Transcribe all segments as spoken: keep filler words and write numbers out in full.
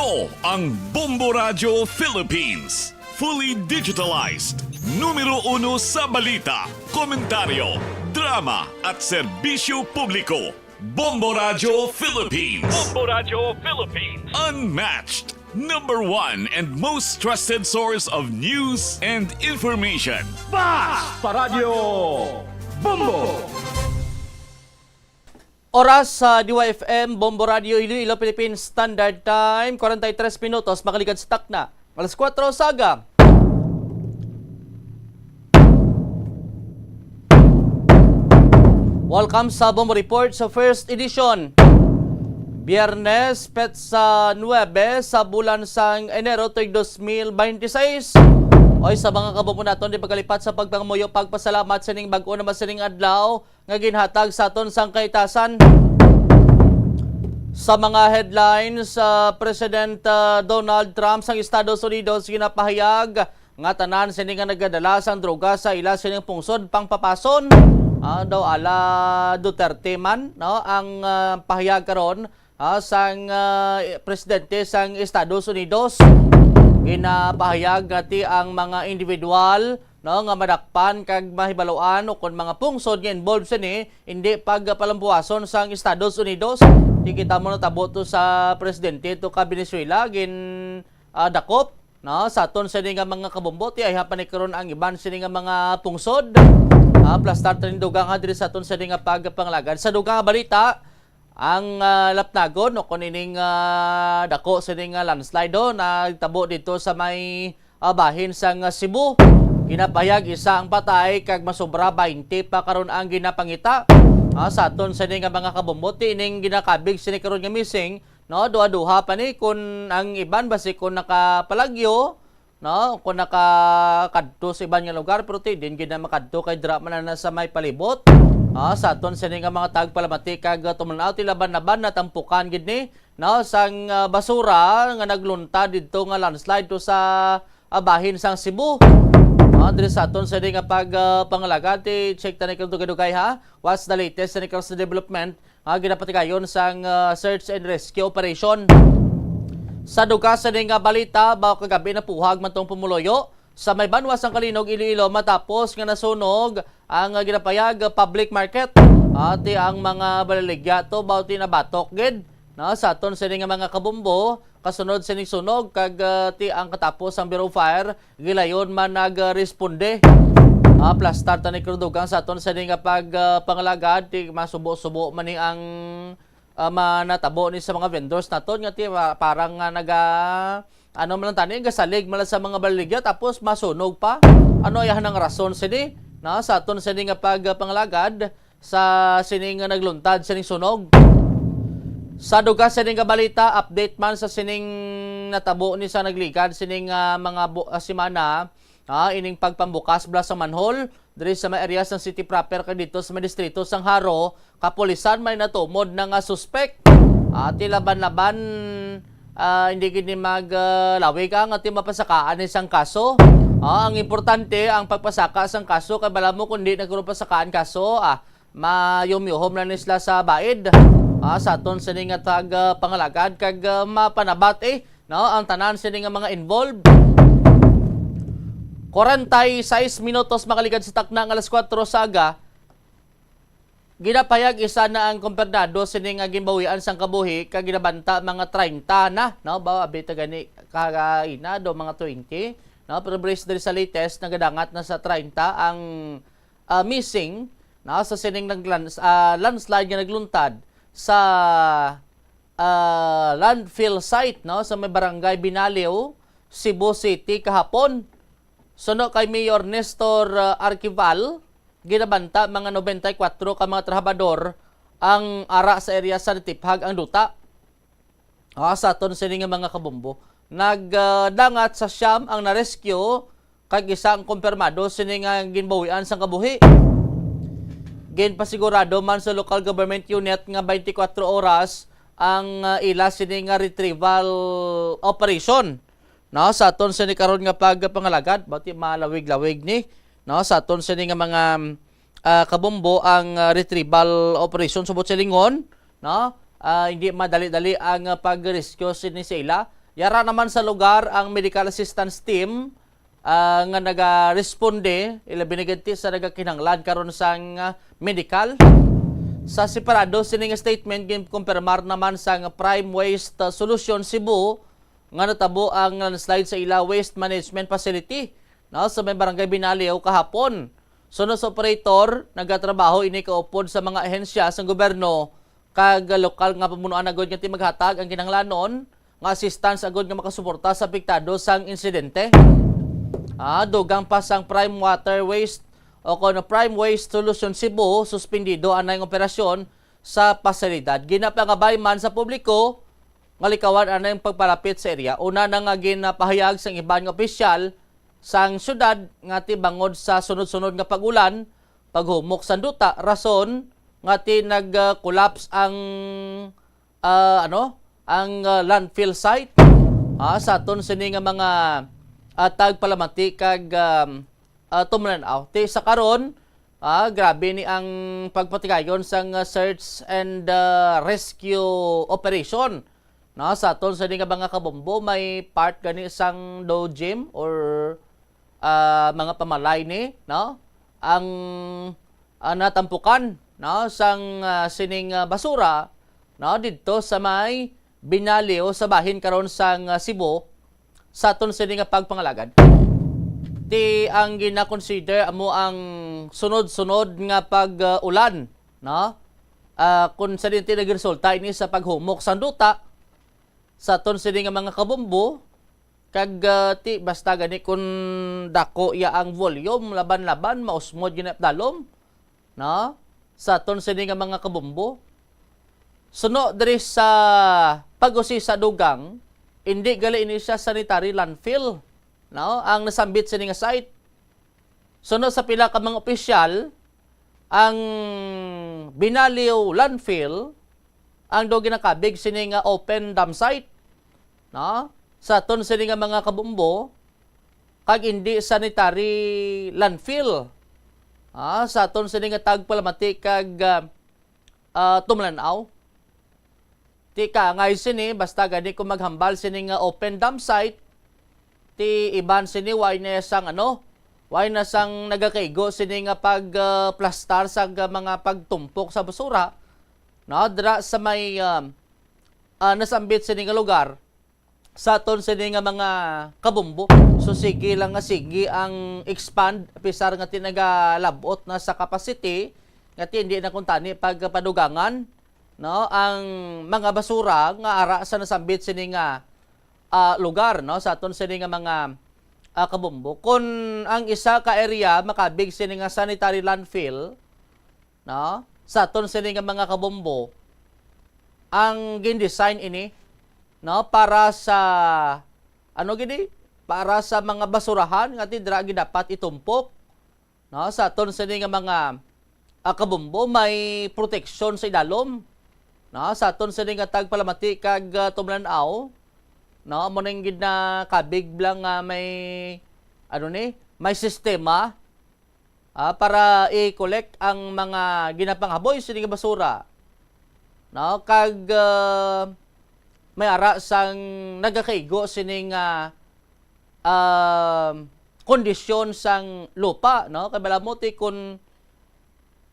Ito ang Bombo Radyo Philippines. Fully digitalized. Numero uno sa balita, komentaryo, drama, at serbisyo publiko. Bombo Radyo Philippines. Bombo Radyo Philippines. Unmatched. Number one and most trusted source of news and information. Basta Radyo Bombo! Oras sa D Y F M, Bombo Radio Iloilo, Philippine Standard Time, kwarenta y tres minutos, makaligad sa takna alas kuwatro sa aga. Welcome sa Bombo Report sa first edition. Biyernes, petsa nuebe sa bulan sang Enero tuig dos mil beintiseis. Oy, sa mga kabubunaton, di pagkalipat sa pagpangamuyo, pagpasalamat sining bag-o naman sining adlaw nga ginhatag sa aton sang kaitasan. Sa mga headlines, ah, President, ah, Donald Trump sang Estados Unidos ginapahayag nga tanan sini nga nagadala sang droga sa ila sining pungsod pangpapason. Ah, daw ala Duterte man, no, ang, ah, pahayag karon, ah, sang, ah, presidente sang Estados Unidos. Ginapahayag nga ti ang mga individual, no, nga madakpan kag mahibaluan o kon mga pungsod nga involved sini, hindi pagpalampuason sang Estados Unidos. Di kita mo natabo to sa presidente to ka Venezuela, gin, ah, dakop, no, sa aton sini nga mga kabombo. Ti ayha pa ni karon ang iban sini nga mga pungsod. Ah, plastar trendog ang diri sa aton sini nga pagpangalagad. Sa dugang nga balita, ang, ah, lapnagon o kung ining, ah, dako sini nga landslide, oh, nagtabo dito sa may, ah, bahin sang, ah, Cebu. Ginapahayag isa ang patay kag masobra baynte pa karon ang ginapangita. Ah, sa aton sini nga mga kabombo, ti ining ginakabig sini karon nga missing, no, duha-duha pa ni kun ang iban basi kun nakapalagyo, no, kun nakakadto sa iban nga lugar, pero ti din gid na makadto kay dira man na sa may palibot. Ah, sa aton sini nga mga tagpalamati kag, ah, tumanaw ti laban-laban natampukan gid ni, no, sang, ah, basura nga nagluntad didto nga landslide to sa, ah, bahin sang Cebu. Ah, diri sa aton sini nga pag, ah, pangalagad, ti check ta ni kang dugay-dugay, ha. What's the latest sa ni development? Ah, ginapatigayon sang, ah, search and rescue operation. Sa dugang sini nga balita, baw kagabi napuhag man tong pumuluyo sa may banwa sang Calinog, Iloilo, matapos nga nasunog ang, ah, ginapayag public market. Ati ang mga balaligya to, baw ti nabatok gid, no, sa aton sini nga mga kabombo, kasunod sining sunog kag, ah, ti ang katapos sang Bureau of Fire, gilayon man nagresponde. Ah, plastar ta ni karon dugang sa aton sini nga pag, ah, pangalagad, ti masubo-subo man ni ang, ah, manatabo ni sa mga vendors naton nga ti pa-, parang nga naga, ano man lang tani, gasalig man lang sa mga baligya tapos masunog pa. Ano ayahan ang rason sini? Na sa aton sini nga pag, ah, pangalagad, sa sining nga nagluntad sining sunog. Sa dugang sining nga balita, update man sa sining natabo ni sa nagligad sining, ah, mga bu-, ah, semana, ah, ining pagpambukas bala sa manhole diri sa may area sang city proper kag dito sa may distrito sang Jaro, kapulisan may natumod na nga suspek. Ah, ti laban-laban, ah, hindi gid ni mag, ah, lawig ang ati mapasakaan ni sang kaso. Ah, ang importante ang pagpasaka sang kaso kay bala mo kundi nagkaroon pasakaan kaso, ah, mayumyuhom na ni sila sa baid. Ah, sa aton sini nga tag, ah, pangalagad kag, ah, mapanabat, eh, no, ang tanan sini nga mga involved. Kwarenta y seis minutos makaligad sa takna nga alas kuwatro sa aga, ginapayag isa na ang kumpernado sini nga ginbawian sang kabuhi kag ginabanta mga treinta na, no? Ba, abi ta gani kagaina do mga twenty, no? Pero based diri sa latest, nagadangat na sa treinta ang, ah, missing, no, sa sining naglands-, ah, landslide nga nagluntad sa, ah, landfill site, no, sa may barangay Binaliw, Cebu City kahapon. Suno kay Mayor Nestor, ah, Arquival, ginabanta mga nobenta y kuwatro ka mga trabahador ang ara sa area sa natiphag ang duta. Ah, sa aton sini nga mga kabombo, nagdangat sa siyam ang na-rescue, kag isa ang kumpirmado sini nga ginbawian sang kabuhi. Ginpasigurado man sa local government unit nga twenty-four oras ang, ah, ila sini nga retrieval operation. No, sa aton sini karon nga pagpangalagad, bati malawig-lawig ni, no, sa aton sini nga mga, ah, kabombo ang, ah, retrieval operation subot silingon, no? Ah, hindi madali-dali ang, ah, pag-rescue sini sa ila. Yara naman sa lugar ang medical assistance team, ah, nga nagaresponde, ilabi na gid ti sa nagakinahanglan karon sang, ah, medical. Sa separado sini nga statement, ginkumpirmar naman sang Prime Waste, ah, Solution Cebu nga natabo ang landslide sa ila waste management facility, no, sa may Barangay Binaliw kahapon. Suno sa operator, nagatrabaho ini kaupod sa mga ahensya sang gobyerno kag lokal nga pamunuan agud nga ti maghatag ang kinahanglanon nga assistance agud nga makasuporta sa apektado sang insidente. Ah, dugang pa sang Prime Water Waste o kon Prime Waste Solution Cebu, suspendido anay ang operasyon sa pasilidad. Ginapangabay man sa publiko nga likawan anay ang pagpalapit sa area. Una na nga ginapahayag sang iban nga opisyal sang syudad nga ti bangod sa sunod-sunod nga pag-ulan, paghumok sang duta, rason nga ti nag-collapse ang, ah, ano, ang, ah, landfill site. Ah, sa aton sini nga mga, ah, tagpalamati kag, um, ah, tumlan-aw. Ti sa karon, ah, grabe ni ang pagpatigayon sang, ah, search and, ah, rescue operation. No, sa aton sini nga mga kabombo, may part gani sang do gym or, ah, mga pamalay ni, no? Ang, ah, natampukan, no, sang, ah, sining, ah, basura, no, didto sa may Binaliw sa bahin karon sang, ah, Cebu, sa aton sini nga pagpangalagad. Ti ang gina-consider amo ang sunod-sunod nga pag, ah, ulan, no? Ah, kung sa dinhi nagresulta ini sa paghumok sang duta, sa aton sini nga mga kabombo, kag, ah, ti basta gani kung dako ya ang volume, laban-laban, mausmod gid na dalom, no? Sa aton sini nga mga kabombo. Suno diri sa pag-usisa dugang, indi gali ini siya sanitary landfill, no? Ang nasambit sini nga site. Suno sa pila ka mga opisyal, ang Binaliw landfill ang daw ginakabig sini nga open dump site, no? Sa aton sini nga mga kabombo, kag indi sanitary landfill. Ah, sa aton sini nga tagpalamati kag, ah, ah, tumlan-aw. Ti kaangay sini, basta gani kung maghambal sini nga open dump site, ti iban sini way na sang ano, way na sang nagakaigo sini nga pag, ah, plastar sa ga-, mga pagtumpok sa basura, no, dira sa may, ah, ah, nasambit sini nga lugar. Sa aton sini nga mga kabombo. So, sige lang nga sige ang expand, pisar nga ti nagalab-ot na sa capacity, nga ti hindi na kuntani pagpadugangan, no, ang mga basura nga ara sa nasambit sini nga, ah, lugar, no, sa aton sini nga mga, ah, kabombo. Kung ang isa ka area makabig sini nga sanitary landfill, no? Sa aton sini nga mga kabombo, ang gin-design ini, no, para sa, ano gini? Para sa mga basurahan nga ti dira gid dapat itumpok, no? Sa aton sini nga mga, ah, kabombo, may proteksyon sa idalom, no? Sa aton sini nga tagpalamati kag, ah, tumlan-aw, no? Amo ning gid na kabig lang nga may, ano ni, may sistema, ah, para i-collect ang mga ginapanghaboy sini nga basura, no? Kag, ah, may ara sang nagakaigo sini nga, ah, kondisyon sang lupa, no? Kay bala mo ti kun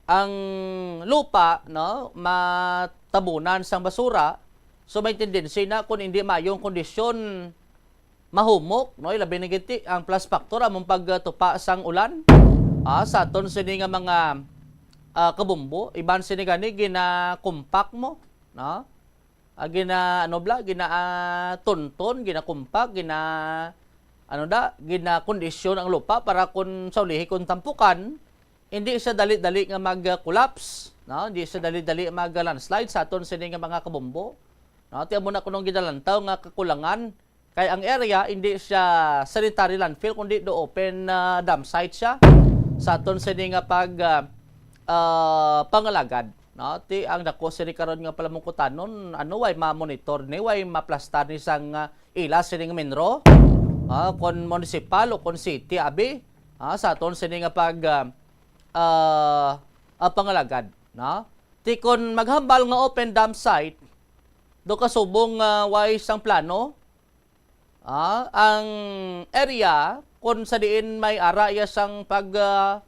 ang lupa, no, matabunan sang basura, so may tendency na kun hindi maayong kondisyon mahumok, no? Ilabi na gid ti ang plus factor among pagtupa sang ulan. Ah, sa aton sini nga mga, ah, kabumbo, iban sini gani gina-compact mo, no? Ah, gina, ano bala, gina, ah, tunton, gina-compact, gina, ano da, gina-kondisyon ang lupa para kun sa ulihi kun tampukan, hindi siya dali-dali nga mag-collapse, no? Hindi siya dali-dali mag-landslide sa aton sini nga mga kabumbo, no? Ti amo na kunong ginalantaw nga kakulangan. Kay ang area, hindi siya sanitary landfill, kundi do open, ah, dump site siya sa aton sini nga pag, ah, ah, pangalagad, no? Ti ang dako sini karon nga palamungkutanon, ano, way ma-monitor ni, way maplastar ni sang, ah, ila sini nga minro, ah, kon municipal o kon city, abi, ah, sa aton sini nga pag, ah, ah, ah, pangalagad, no? Ti kon maghambal nga open dump site, do kasubong nga way sang plano, Ah, ang area kung sa diin may ara iya sang pag, ah,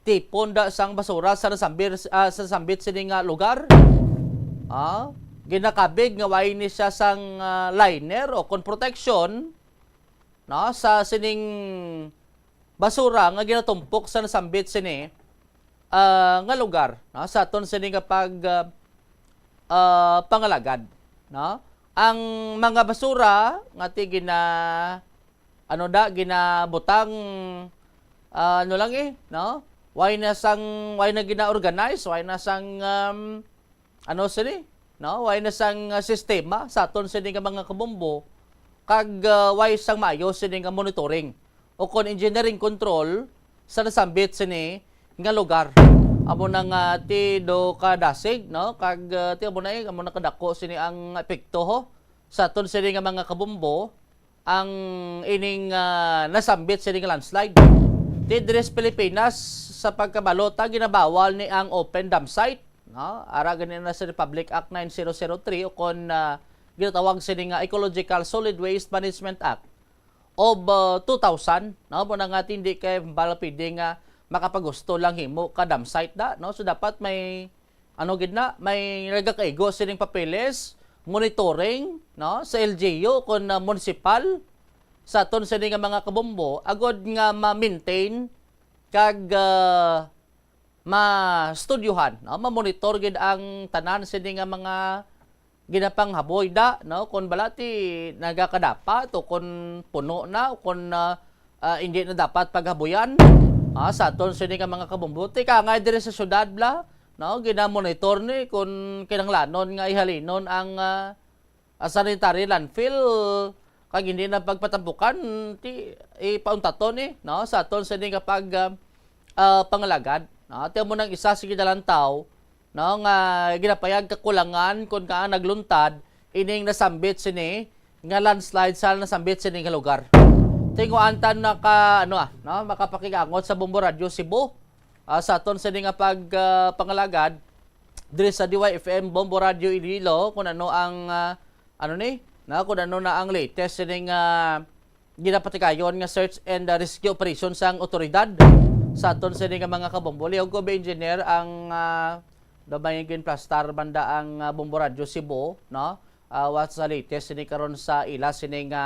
tipon da sang basura sa nasambir, ah, sa sambit sini nga lugar. Ah, ginakabig nga way ni siya sang, ah, liner o kon protection, no, sa sining basura nga ginatumpok sa nasambit sini, ah, nga lugar, no, sa aton sini nga pag, ah, ah, pangalagad, no. Ang mga basura nga ti gina, ano da, ginabutang, ah, ano lang eh, no? Way na sang, way na gina-organize, way na sang, um, ano sini, no? Way na sang, ah, sistema sa aton sini nga mga kabombo, kag, ah, way sang maayo sini nga monitoring o kon engineering control sa nasambit sini nga lugar. Amo na nga ti do ka dasig, no? Kag, ah, ti amo na eh, amo na kadako sini ang epekto ho sa aton sini nga mga kabombo ang ining, ah, nasambit sini nga landslide. Ti diri sa Pilipinas, sa pagkabalo ta, ginabawal ni ang open dump site, no? Ara gani na sa Republic Act nine zero zero three o kon, ah, ginatawag sini nga Ecological Solid Waste Management Act of, ah, two thousand, no? Mo na nga hindi kay bala pwede nga makapagusto lang himo ka dump site da, no? So dapat may ano gid na, may nagakaigo sining papeles, monitoring, no, sa L G U kon, ah, munisipal sa aton sini nga mga kabombo agod nga ma-maintain kag, ah, ma-studyohan, no, ma-monitor gid ang tanan sini nga mga ginapanghaboy da, no, kon balati nagakadapat o kon puno na o kon, ah, ah, hindi na dapat paghabuyan, ah, sa aton sini nga mga kabombo. Ti ka nga diri sa syudad bla, no, ginamonitor ni kung kinahanglanon nga ihalinon ang, ah, ah, sanitary landfill, kag hindi na pagpatampukan, ti ipauntaton ni, no, sa aton sini nga pag, ah, ah, pangalagad, no. Ti amo nang isa sa ginalantaw, no, nga ginapayag kakulangan kon ka nagluntad ining nasambit sini nga landslide sa nasambit sini nga lugar. Tinguan ta naka, ano, ah, no, makapakig-angot sa Bombo Radio Cebu, ah, sa aton sini nga pag, ah, pangalagad diri sa D Y F M Bombo Radio Iloilo kung ano ang, ah, ano ni, no, kung ano na ang latest sini nga ginapatikayon nga search and, ah, rescue operation sang otoridad sa aton sini nga mga kabombo. Liog ko ba, engineer, ang, ah, daw may ginplastar banda ang, ah, Bombo Radio Cebu, no? Ah, what's the latest sini karon sa ila sini nga,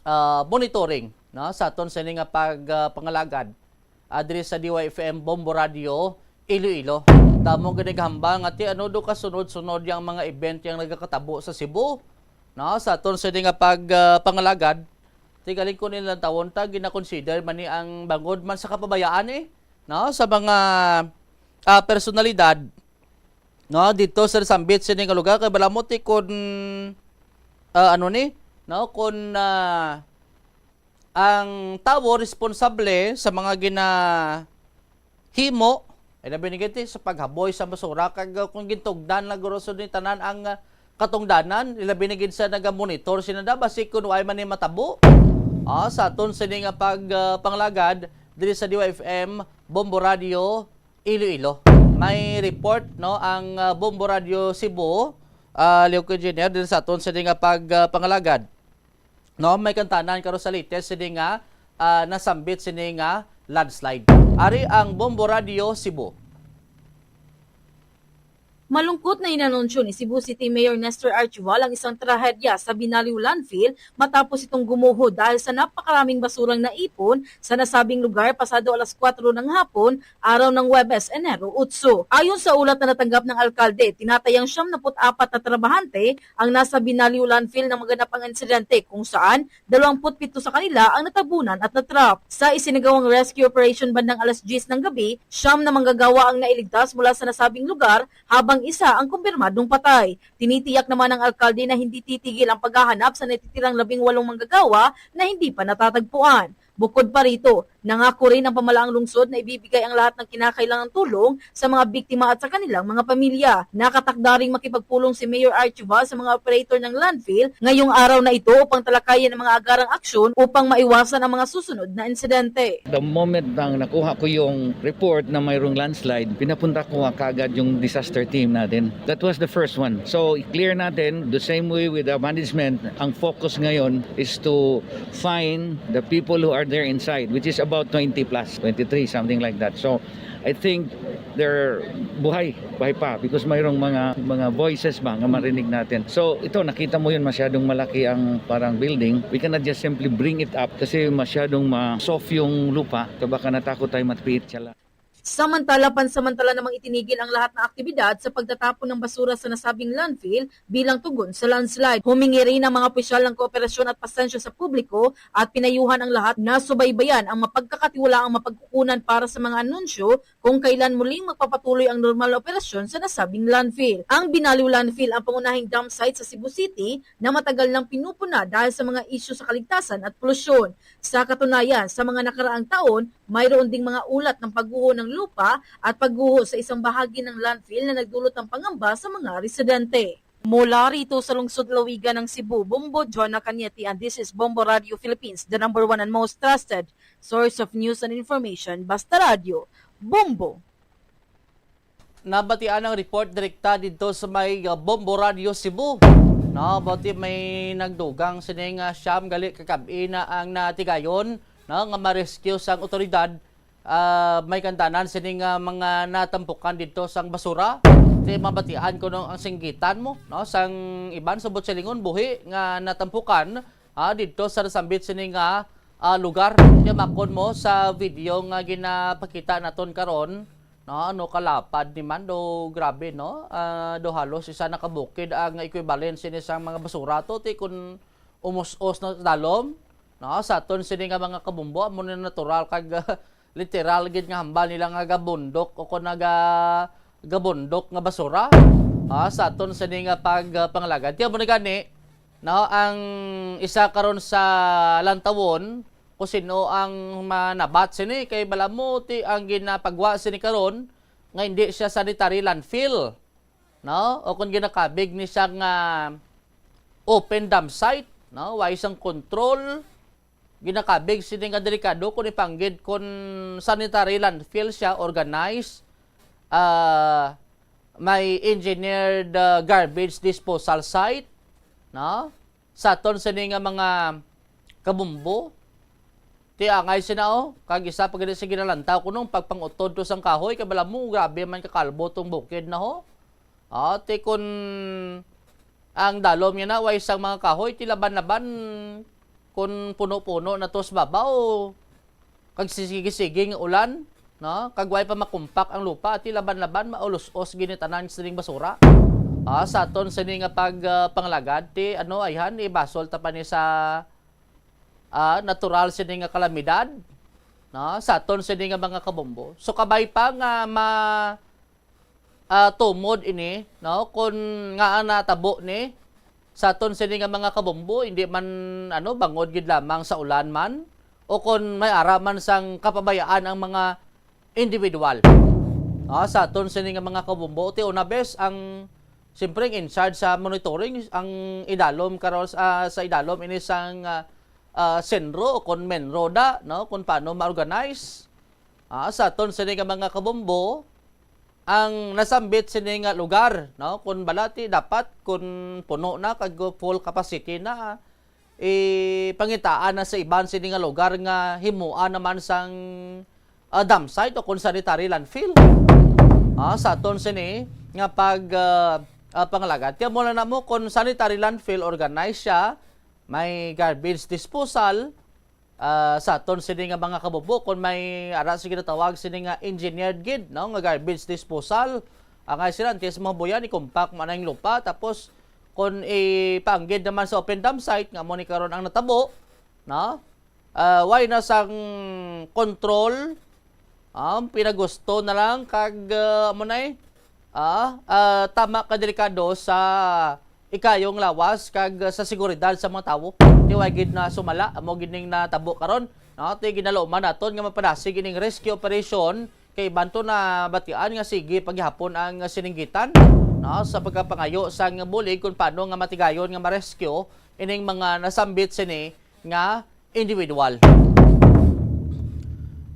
ah, monitoring, no? Sa aton sini nga pag, ah, pangalagad, ah, diri sa D Y F M Bombo Radio Iloilo. Damo gani gahambal nga ti ano do kasunod-sunod yang mga event yang nagakatabo sa Cebu, no? Sa aton sini nga pag, ah, pangalagad, ti galing ko nila tawon ta, gina-consider man ni ang bangod man sa kapabayaan eh, no? Sa mga, ah, personalidad, no? Dito sa sambit sini nga lugar, kay bala mo ti kun, ah, ano ni, no? Kun, ah, ang tawo responsable sa mga ginahimo, ay labi na gid sa paghaboy sa basura, kag, uh, kung gintugdan na guroso ni tanan ang, uh, katungdanan, ilabi na gid sa nagamonitor sina da, basi kun way man ni matabo. Ah, sa aton sini nga pag, uh, panglagad diri sa D Y F M Bombo Radio Iloilo. May report, no, ang, uh, Bombo Radio Cebu, uh, Leo Engineer, diri sa aton sini nga pag, uh, pangalagad. No, may kantanan karon sa latest sini nga, ah, nasambit sini nga landslide. Ari ang Bombo Radio Cebu. Malungkot na inanunsyo ni Cebu City Mayor Nestor Archival ang isang trahedya sa Binaliw Landfill matapos itong gumuho dahil sa napakaraming basurang naipon sa nasabing lugar pasado alas kuwatro ng hapon, araw ng Huwebes, Enero otso. Ayon sa ulat na natanggap ng alkalde, tinatayang siyam na put apat na trabahante ang nasa Binaliw Landfill nang maganap ang insidente kung saan dalawamput pito sa kanila ang natabunan at natrap. Sa isinagawang rescue operation bandang alas diyes ng gabi, siyam na manggagawa ang nailigtas mula sa nasabing lugar habang isa ang kumpirmadong patay. Tinitiyak naman ng alkalde na hindi titigil ang paghahanap sa natitirang labing walong manggagawa na hindi pa natatagpuan. Bukod pa rito, Nangako rin ang pamalaang lungsod na ibibigay ang lahat ng kinakailangang tulong sa mga biktima at sa kanilang mga pamilya. Nakatakda ring makipagpulong si Mayor Archival sa mga operator ng landfill ngayong araw na ito upang talakayan ang mga agarang aksyon upang maiwasan ang mga susunod na insidente. The moment nang nakuha ko yung report na mayroong landslide, pinapunta ko nga kaagad yung disaster team natin. That was the first one. So, clear natin, the same way with the management, ang focus ngayon is to find the people who are there inside, which is about twenty plus, twenty-three, something like that. So, I think they're buhay, buhay pa because mayroong mga mga voices ba nga marinig natin. So, ito, nakita mo yun, masyadong malaki ang parang building. We cannot just simply bring it up kasi masyadong ma-soft yung lupa. Baka natakot tayo, matpiit siya lang. Samantala, pansamantala namang itinigil ang lahat ng aktibidad sa pagtatapon ng basura sa nasabing landfill bilang tugon sa landslide. Humingi rin ang mga opisyal ng kooperasyon at pasensya sa publiko at pinayuhan ang lahat na subaybayan ang mapagkakatiwalaang mapagkukunan para sa mga anunsyo kung kailan muling magpapatuloy ang normal na operasyon sa nasabing landfill. Ang Binaliw Landfill ang pangunahing dump site sa Cebu City na matagal nang pinupuna dahil sa mga isyu sa kaligtasan at polusyon. Sa katunayan, sa mga nakaraang taon, mayroon ding mga ulat ng pagguho ng lupa at pagguho sa isang bahagi ng landfill na nagdulot ng pangamba sa mga residente. Mula rito sa lungsod Lawigan ng Cebu, Bombo Jonah Cañete, and this is Bombo Radio Philippines, the number one and most trusted source of news and information. Basta Radio, Bombo. Nabatian ang report direkta didto sa may, uh, Bombo Radio Cebu. No, bati may nagdugang sining, uh, siyam gali ka kab-i na ang natigayon, no, nga ma-rescue sang otoridad. Ah, may kantanan sining, uh, mga natampukan didto sang basura. Ti mabatian kuno ang singgitan mo, no, sang iban sa Butsalingon buhi nga natampukan, ah, didto sa nasambit sini nga, ah, lugar. Kaya makon mo sa video nga ginapakita naton karon, no, ano kalapad ni man do, grabe, no? Ah, do halos isa na ka bukid ang equivalent sini sang mga basura to, ti kun umus-os na dalom, no? Sa aton sini nga mga kabumbo, amo na natural kag literal gid nga hambal nila nga gabundok o kon naga gabundok nga basura, ah, sa aton sini nga pag, ah, pangalagad. Kaya mo na gani, no, ang isa karon sa lantawon kung sino ang manabat sini, kay bala mo ti ang ginapagwa sini karon nga hindi siya sanitary landfill, no? O kung ginakabig ni siya nga open dump site, no? Way sang control, ginakabig sini nga delikado kung ipanggid kung sanitary landfill siya, organized, ah, may engineered, ah, garbage disposal site, no? Sa aton sini nga mga kabumbo, ti angay sina, oh, kag isa pa gid sa ginalantaw kunong pagpangutod to sang kahoy, kay bala mo, grabe man kakalbo tong bukid na, ho. Ah, ti kun ang dalom niya na way sang mga kahoy, ti laban-laban kun puno-puno na to sa babaw, kag sige-sige nga ulan, no? Kag way pa makumpak ang lupa, ti laban-laban maulos-os gini tanan sining basura. Ah, sa aton sini nga pag, ah, panglagad, ti ano, ayhan, ibasol ta pa ni sa, ah, natural sini nga kalamidad, no? Sa aton sini nga mga kabombo. So, kabay pa nga ma-, ah, tumod ini, no? Kun ngaa natabo ni sa aton sini nga mga kabombo, hindi man, ano, bangod gid lamang sa ulan man o kun may ara man sang kapabayaan ang mga individual. Ah, sa aton sini nga mga kabombo, ti una bes ang, siyempre, ang in charge sa monitoring, ang idalom karon, ah, sa idalom ini sang, ah, ah, senro o kun menro da, no? Kung paano ma-organize. Ah, sa aton sini nga mga kabombo, ang nasambit sini nga lugar, no? Kun balati dapat kun puno na kag full capacity na, ipangitaan na sa iban sini nga lugar nga himuan naman sang, ah, dump site o kun sanitary landfill. Ah, sa aton sini nga pag, ah, ah, pangalagad. Kaya mula na mo kun sanitary landfill, organized siya, may garbage disposal, ah, sa aton sini nga mga kabubo, kung may ara sa ginatawag sini nga engineered gid, no, nga garbage disposal, ang ay sila, antes mga buyan, i-compact mo na yung lupa, tapos kung ipaanggid naman sa open dump site, nga mo ni karon ang natabo, no? Ah, way na sang control, ah, pinagusto na lang kag, ah, amo na eh, ah, ah, tama ka delikado sa ikayong lawas kag sa seguridad sa mga tawo. Ti way gid na sumala, amo gid ning natabo karon. no, ti ginaluman naton nga mapadasig ining rescue operation kay banto na batian nga sige pa gihapon ang sininggitan, no, sa pagkapangayo sang bulig kung paano nga matigayon nga ma-rescue ining mga nasambit sini nga individual.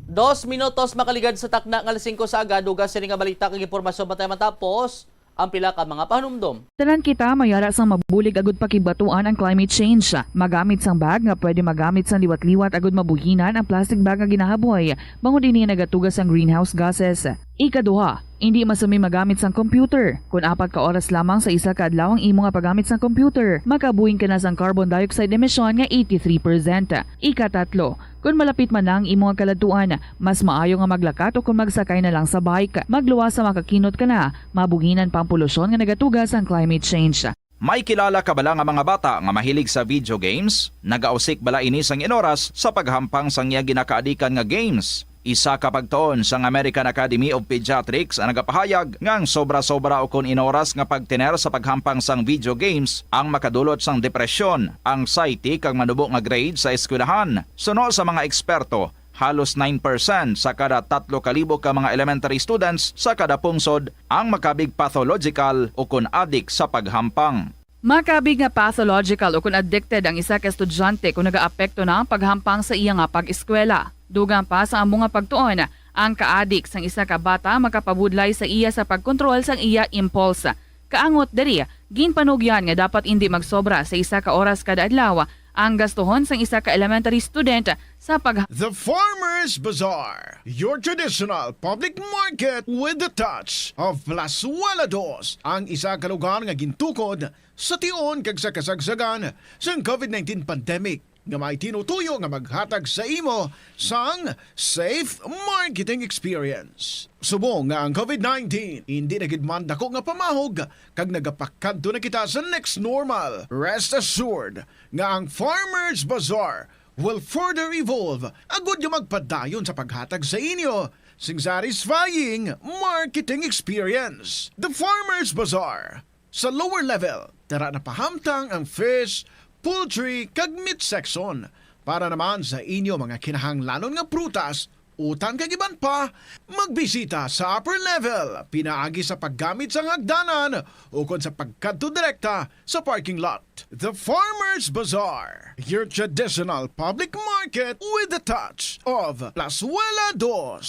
Dos minutos makaligad sa takna nga alas singko sa aga, dugang sini nga balita kag impormasyon, bantay matapos ang pila ka mga pahanumdom. Tanan kita may ara sang mabulig agud pakigbatuan ang climate change. Magamit sang bag nga pwede magamit sang liwat-liwat agud mabuhinan ang plastic bag nga ginahaboy, bangod ini nagatuga sang greenhouse gases. Ikaduha, indi masumi magamit sang computer. Kon apat ka oras lamang sa isa ka adlaw ang imo nga paggamit sang computer, makabuhin ka na sang carbon dioxide emission nga eighty-three percent. Ikatatlo, kon malapit man na ang imo nga kaladtuan, mas maayo nga maglakat o kon magsakay na lang sa bike. Magluwas sa makakinot ka na, mabuhinan pa ang polusyon nga nagatuga sang climate change. May kilala ka bala nga mga bata nga mahilig sa video games? Nagausik bala ini sang inoras sa paghampang sang iya ginakaadikan nga games? Isa ka pagtuon sang American Academy of Pediatrics ang nagapahayag nga ang sobra-sobra ukon inoras nga pagtener sa paghampang sang video games ang makadulot sang depresyon, anxiety, kag manubo nga grade sa eskwelahan. Suno sa mga eksperto, halos nine percent sa kada tatlo ka libo ka mga elementary students sa kada pungsod ang makabig pathological ukon adik sa paghampang. Makabig nga pathological ukon addicted ang isa ka estudyante kon nagaapekto na ang paghampang sa iya nga pag-eskwela. Dugang pa sa amo nga pagtuon, ang kaadik sang isa ka bata makapabudlay sa iya sa pagkontrol sang iya impulse. Kaangot diri, ginpanugyan nga dapat indi magsobra sa isa ka oras kada adlaw ang gastuhon sang isa ka elementary student sa pag The Farmers Bazaar, your traditional public market with the touch of Plazuela Dos, ang isa ka lugar nga gintukod sa tion kag sa kasagsagan sang covid nineteen pandemic, nga may tinutuyo nga maghatag sa imo sang safe marketing experience. Subong nga ang covid nineteen indi na gid man dako nga pamahog, kag nagapakadto na kita sa next normal, rest assured nga ang Farmers Bazaar will further evolve agud nga magpadayon sa paghatag sa inyo sing satisfying marketing experience. The Farmers Bazaar, sa lower level, tara na pahamtang ang fish, poultry, kag meat section. Para naman sa inyo mga kinahanglanon nga prutas, utan kag iban pa, magbisita sa upper level pinaagi sa paggamit sang hagdanan ukon sa pagkadto direkta sa parking lot. The Farmers Bazaar, your traditional public market with the touch of Plazuela Dos.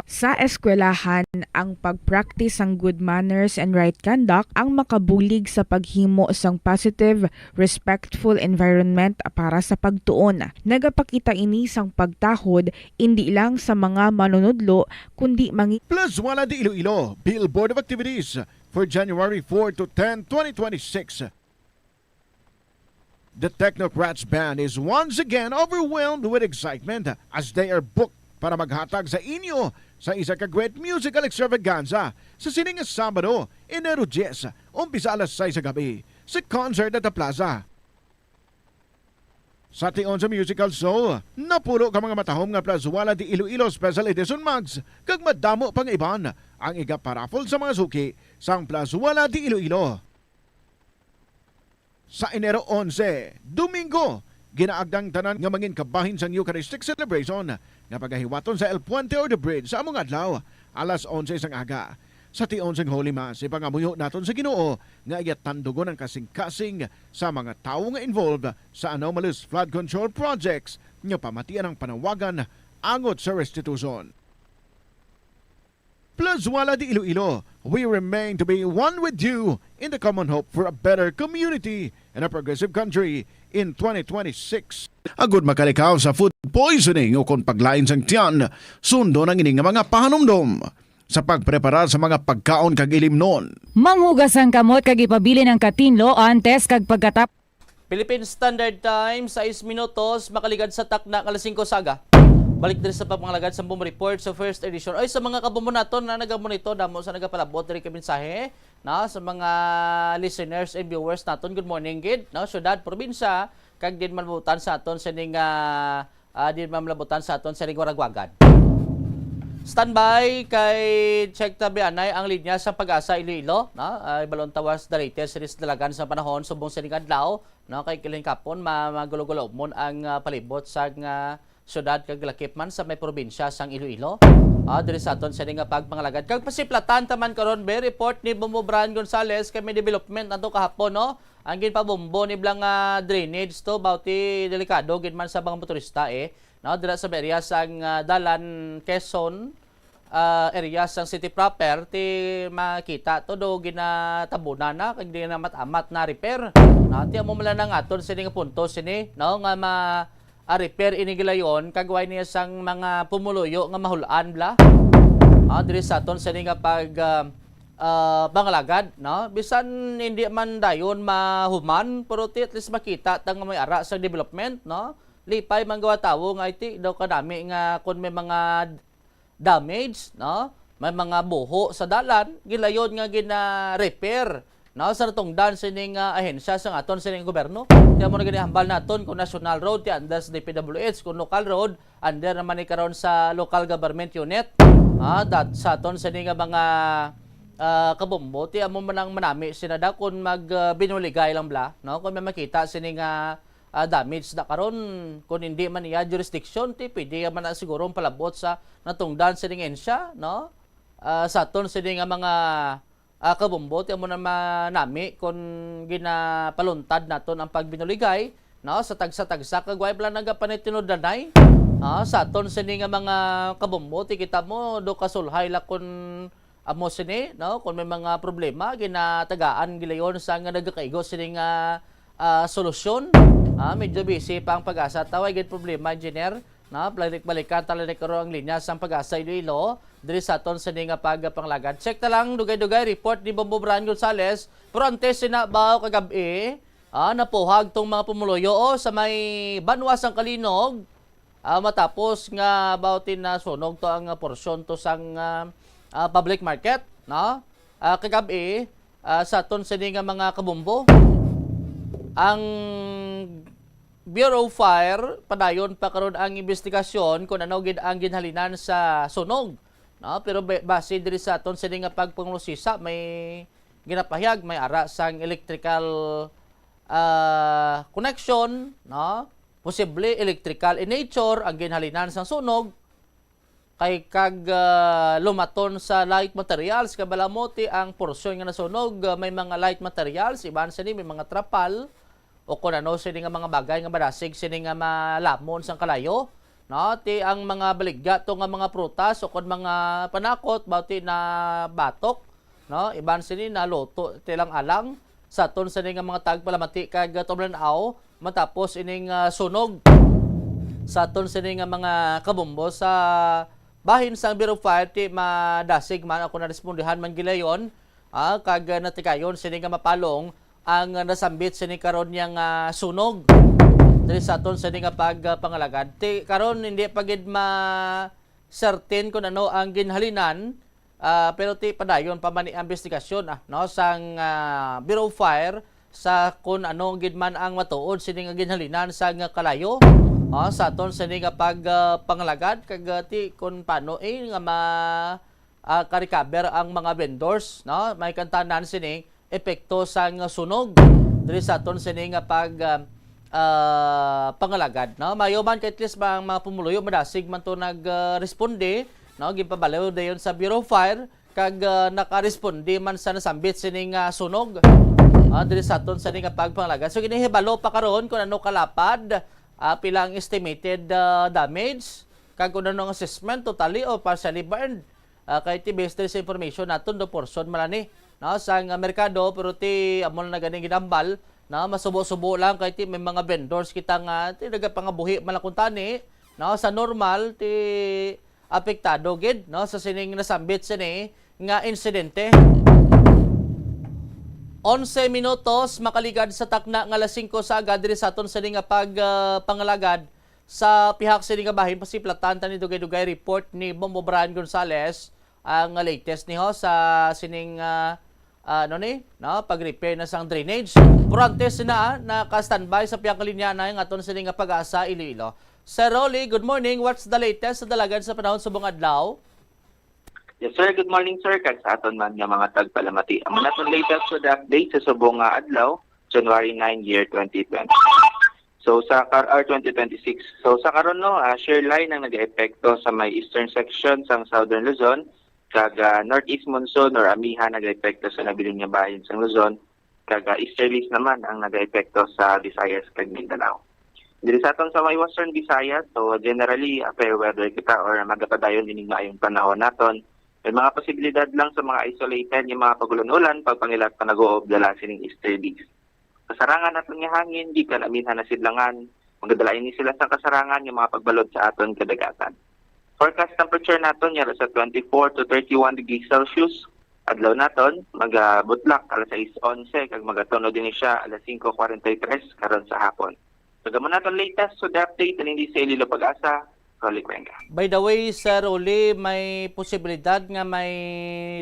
Sa eskwelahan, ang pagpraktis sang good manners and right conduct ang makabulig sa paghimo sang positive, respectful environment para sa pagtuon. Nagapakita ini sang pagtahod indi lang sa mga manunudlo, kundi mangi- Plazuela de Iloilo, Billboard of Activities for January four to ten, twenty twenty-six. The Technocrats Band is once again overwhelmed with excitement as they are booked para maghatag sa inyo sa isa ka great musical extravaganza sa sining nga Sabado, Enero diyes, umpisa alas sais sa gabi, sa Concert at the Plaza. Sa tion sa musical show, napulo ka mga matahom nga Plazuela de Iloilo Special Edition mugs kag madamo pa nga iban ang igaparaffle sa mga suki sang Plazuela de Iloilo. Sa Enero onse, Domingo, ginaagda ang tanan nga mangin kabahin sang Eucharistic celebration nga pagahiwaton sa El Puente or the Bridge sa among adlaw, alas onse sang aga. Sa tion sang Holy Mass, ipangamuyo naton sa Ginoo nga iya tandugon ang kasingkasing sa mga tawo nga involved sa anomalous flood control projects nga pamatian ang panawagan angot sa restitution. Plazuela de Iloilo, we remain to be one with you in the common hope for a better community and a progressive country in twenty twenty-six. Agud makalikaw sa food poisoning o kon paglain sang tiyan, sundon ang ini nga mga pahanumdom. Sa pagpreparar sa mga pagkaon kag ilimnon. Manghugas ang kamot kag ipabilin ang katinlo antes kag pagkatap- Philippine Standard Time, sais minutos makaligad sa takna nga alas singko sa aga. Balik diri sa pagpangalagad sa Boom Report sa first edition. Ay, sa mga kabumbon naton na nagamonitor, damo sa nagapalabot diri ka mensahe, na sa mga listeners and viewers naton, good morning gid, no? Syudad, probinsya, kag din malabutan sa aton sining, ah, ah, din malabutan sa aton sining waragwagan. Standby kay check tabi anay ang linya sa Pag-asa Iloilo, no? Ay, balon tawas the latest sinis dalagan sa panahon subong sining adlaw, no? Kay kiling kapon ma-, magulo-gulo mon ang, ah, palibot sa nga syudad kag lakip man sa may probinsya sang Iloilo. Ah, diri sa aton sini nga pagpangalagad. Kag pasiplatan ta man karon, be, report ni Bombo Brian Gonzales kay may development nato kahapon, no? Ang ginpabombo ni bala nga drainage to, bauti delikado gid man sa mga motorista, eh. No, dira sa may area sang, ah, Dalan, Quezon, ah, area sang city proper, ti makita to do ginatabunan na, kag di na mat-amat na repair. No, ti amo man lang aton sini nga punto sini, no, nga ma-, ah, repair ini gilayon, kag way niya sang mga pumuluyo nga mahul-an bala. Ah, diri sa aton sini nga pag, ah, ah, pangalagad, no? Bisan hindi man dayon mahuman, pero ti at least makita ta nga may ara sa development, no? Lipay man gawa tawo nga iti daw kanami nga kung may mga damage, no? May mga buho sa dalan, gilayon nga gina-repair, no? Sa natungdan sining, ah, ahensya sa aton sining gobyerno. Kaya mo na ginihambal naton kung national road, ti under sa D P W H, kung local road, under naman ni karon sa local government unit. Ah, dat-, sa aton sini nga mga, ah, kabombo, ti amo man ang manami sina da kung mag, ah, binuligay lang bala, no? Kung may makita sini nga, ah, damage na karon, kung hindi man iya jurisdiction, ti pwede man na siguro ang palabot sa natungdan sining ahensya, no? Ah, sa aton sini nga mga, ah, kabombo, ti amo na manami kung ginapaluntad naton ang pagbinuligay, no? Sa tagsa-tagsa, kag way bala nagapanitinudlanay, no? Sa aton sini nga mga kabombo, ti kita mo, do kasulhay la kung amo sini, no? Kung may mga problema, ginatagaan gilayon sa nga nagakaigo sini nga, ah, solusyon. Ah, medyo busy pa ang PAGASA. Taway gid problema, engineer. No? Balik-balikan tala ni karon ang linya sang PAGASA Iloilo. Diri sa aton sini nga pagpangalagad. Check ta lang, dugay-dugay, report ni Bombo Brian Gonzales. Pero antes sina baw kagab-i, ah, napuhag tong mga pumuluyo, oh, sa may banwa sang Calinog. Ah, matapos nga about in nasunog to ang, ah, porsyon to sang, ah, ah, public market, no? Ah, kagab-i, ah, sa aton sini nga mga kabombo, ang Bureau of Fire padayon pa karon ang investigasyon kung ano gid ang ginhalinan sa sunog, no? Pero ba-, base diri sa aton sini nga pagpangusisa, may ginapahayag may ara sang electrical, ah, connection, no? Posible electrical in nature ang ginhalinan sang sunog, kay kag, ah, lumaton sa light materials, kay bala mo ti ang porsyon nga nasunog, ah, may mga light materials, iban sini may mga trapal, o kun ano sini nga mga bagay nga madasig sini nga malamon sang kalayo, no? Ti ang mga baligya to nga mga prutas o kun mga panakot, baw ti nabatok, no? Iban sini naluto ti lang alang sa aton sini nga mga tagpalamati kag tumlan-aw matapos ining, ah, sunog sa aton sini nga mga kabombo sa bahin sang Bureau of Fire, ti madasig man ako narespondihan man gilayon, ah, kag, ah, natigayon sini nga mapalong ang nasambit sini karon niya nga sunog diri sa aton sini nga pagpangalagad. Ti karon hindi pa gid ma certain kung ano ang ginhalinan, ah, pero ti padayon pa man ni ang investigasyon, ah, no, sang, ah, Bureau of Fire sa kung ano gid man ang matuod sini nga ginhalinan sa nga kalayo, ah, sa aton sini nga pag, ah, pangalagad kag, ah, ti kung paano, eh, nga ma, ah, ka-recover ang mga vendors, no? May kantanan sini epekto sang sunog diri sa aton sini nga pag, ah, ah, pangalagad, no? Mayo man kay at least ang mga pumuluyo madasig man to nag, ah, responde, no? Ginpabalo dayon sa Bureau of Fire kag, ah, nakaresponde man sa nasambit sini nga sunog, ah, diri sa aton sini nga pagpangalagad. So ginahibalo pa karon kung ano kalapad, ah, pila ang estimated, ah, damage kag kung ano ang assessment, totally o partially burned. Ah, kay ti based sa information naton do portion man ni, no, sang, ah, merkado, pero ti amo na ganing ginambal, no, masubo-subo lang kay ti may mga vendors kita nga ti nagapangabuhi man lang kuntani, no, sa normal ti apektado gid, no, sa sining nasambit sini nga insidente. Onse minutos makaligad sa takna nga alas singko sa aga diri sa aton sini nga pag, ah, pangalagad. Sa pihak sini nga bahin, pasiplatan ta ni dugay-dugay report ni Bombo Brian Gonzales ang latest ni ho sa sining, ah, ah, ano ni, no, pag-repair na sang drainage. Pero antes na, ah, naka-standby sa pihak nga linya na ang aton sini nga PAGASA Iloilo. Sir Rolly, good morning. What's the latest sa dalagan sa panahon subong adlaw? Yes, sir. Good morning, sir. Kag sa aton man nga mga tagpalamati. Ang aton latest sa update sa subong nga adlaw, January nine, year twenty twenty. So sa kar or twenty twenty-six. So sa karon, no, ah, shear line ang nagaepekto sa may eastern section sang Southern Luzon, kag ah, northeast monsoon or amihan nagaepekto sa nabilin nga bahin sang Luzon, kag ah, easterlies naman ang nagaepekto sa Visayas kag Mindanao. Diri sa aton sa may Western Visayas, so generally ah, fair weather kita or magapadayon ining maayong panahon naton. May mga posibilidad lang sa mga isolated nga mga pag-ulan-ulan pagpangilat pa nag-uob dala sining easterlies. Kasarangan naton nga hangin gikan amihan na sidlangan. Magadala ini sila sa kasarangan nga mga pagbalod sa aton kadagatan. Forecast temperature naton yara sa twenty-four to thirty-one degrees Celsius. Adlaw naton, magabutlak alas sais onse kag magatunod din siya alas singko kwarenta y tres karon sa hapon. Sa gamon naton latest weather update, aning di sa Iloilo Pag-asa, Rolly Cuenca. By the way, Sir Rolly, may posibilidad nga may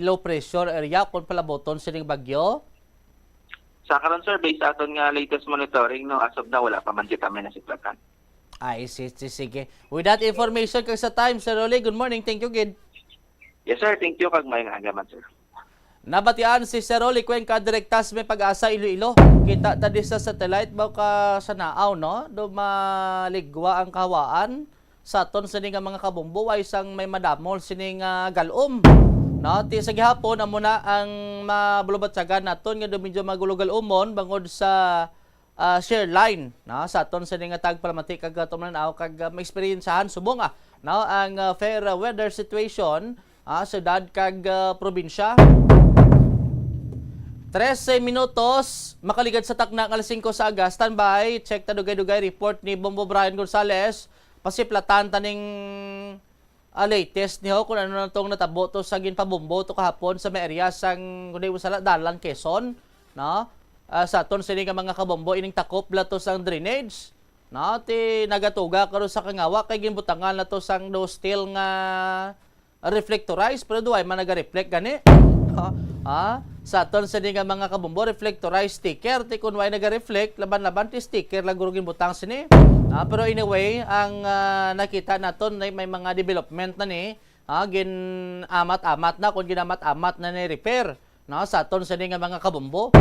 low pressure area kung palaboton sining bagyo? Sa karon, sir, based sa aton nga latest monitoring, no, as of now, wala pa man kita may nasiplatan. Ay, si, si, sige. With that information, kag sa time, Sir Rolly, good morning. Thank you, gid. Yes, sir. Thank you, kag maayong aga man, sir. Nabatian si Sir Rolly Cuenca, direkta sa may Pag-asa, Iloilo. Kita ta di sa satellite, ba ka sa naaw, no? Do maligwa ang kahawaan. Sa aton sini nga mga kabombo, way sang may madamol sini nga galom. No, ti sa gihapon, amo na ang mabulubatsagan naton nga do medyo magulo-galumon bangod sa, ah, shear line, no, sa aton sini nga tagpalamati kag aton man-aw kag, ah, maeksperiyensahan subong, ah, no, ang, ah, fair weather situation, ah, syudad kag, ah, probinsya. Trese minutos, makaligad sa takna nga alas singko sa aga. Standby, check ta dugay-dugay report ni Bombo Brian Gonzales. Pasiplatan ta ning, ah, latest niho kung ano na tong natabo to sa ginpabombo to kahapon sa may area sang, kung di mo sala, Dalan, Quezon, no? Ah, sa aton sini nga mga kabombo, ining takop la to sang drainage, no? Ti nagatuga karon sa Kangawa kay ginbutangan na to sang do steel nga reflectorized, pero duway man naga-reflect gani. Ha? Ha? Sa aton sini nga mga kabombo, reflectorized sticker, ti kun way naga-reflect, laban-laban ti sticker lang guro ginbutang sini. Ah, pero anyway, ang, ah, nakita naton na may mga development na ni, ah, gin-amat-amat na, kung ginamat-amat na ni repair, no, sa aton sini nga mga kabombo.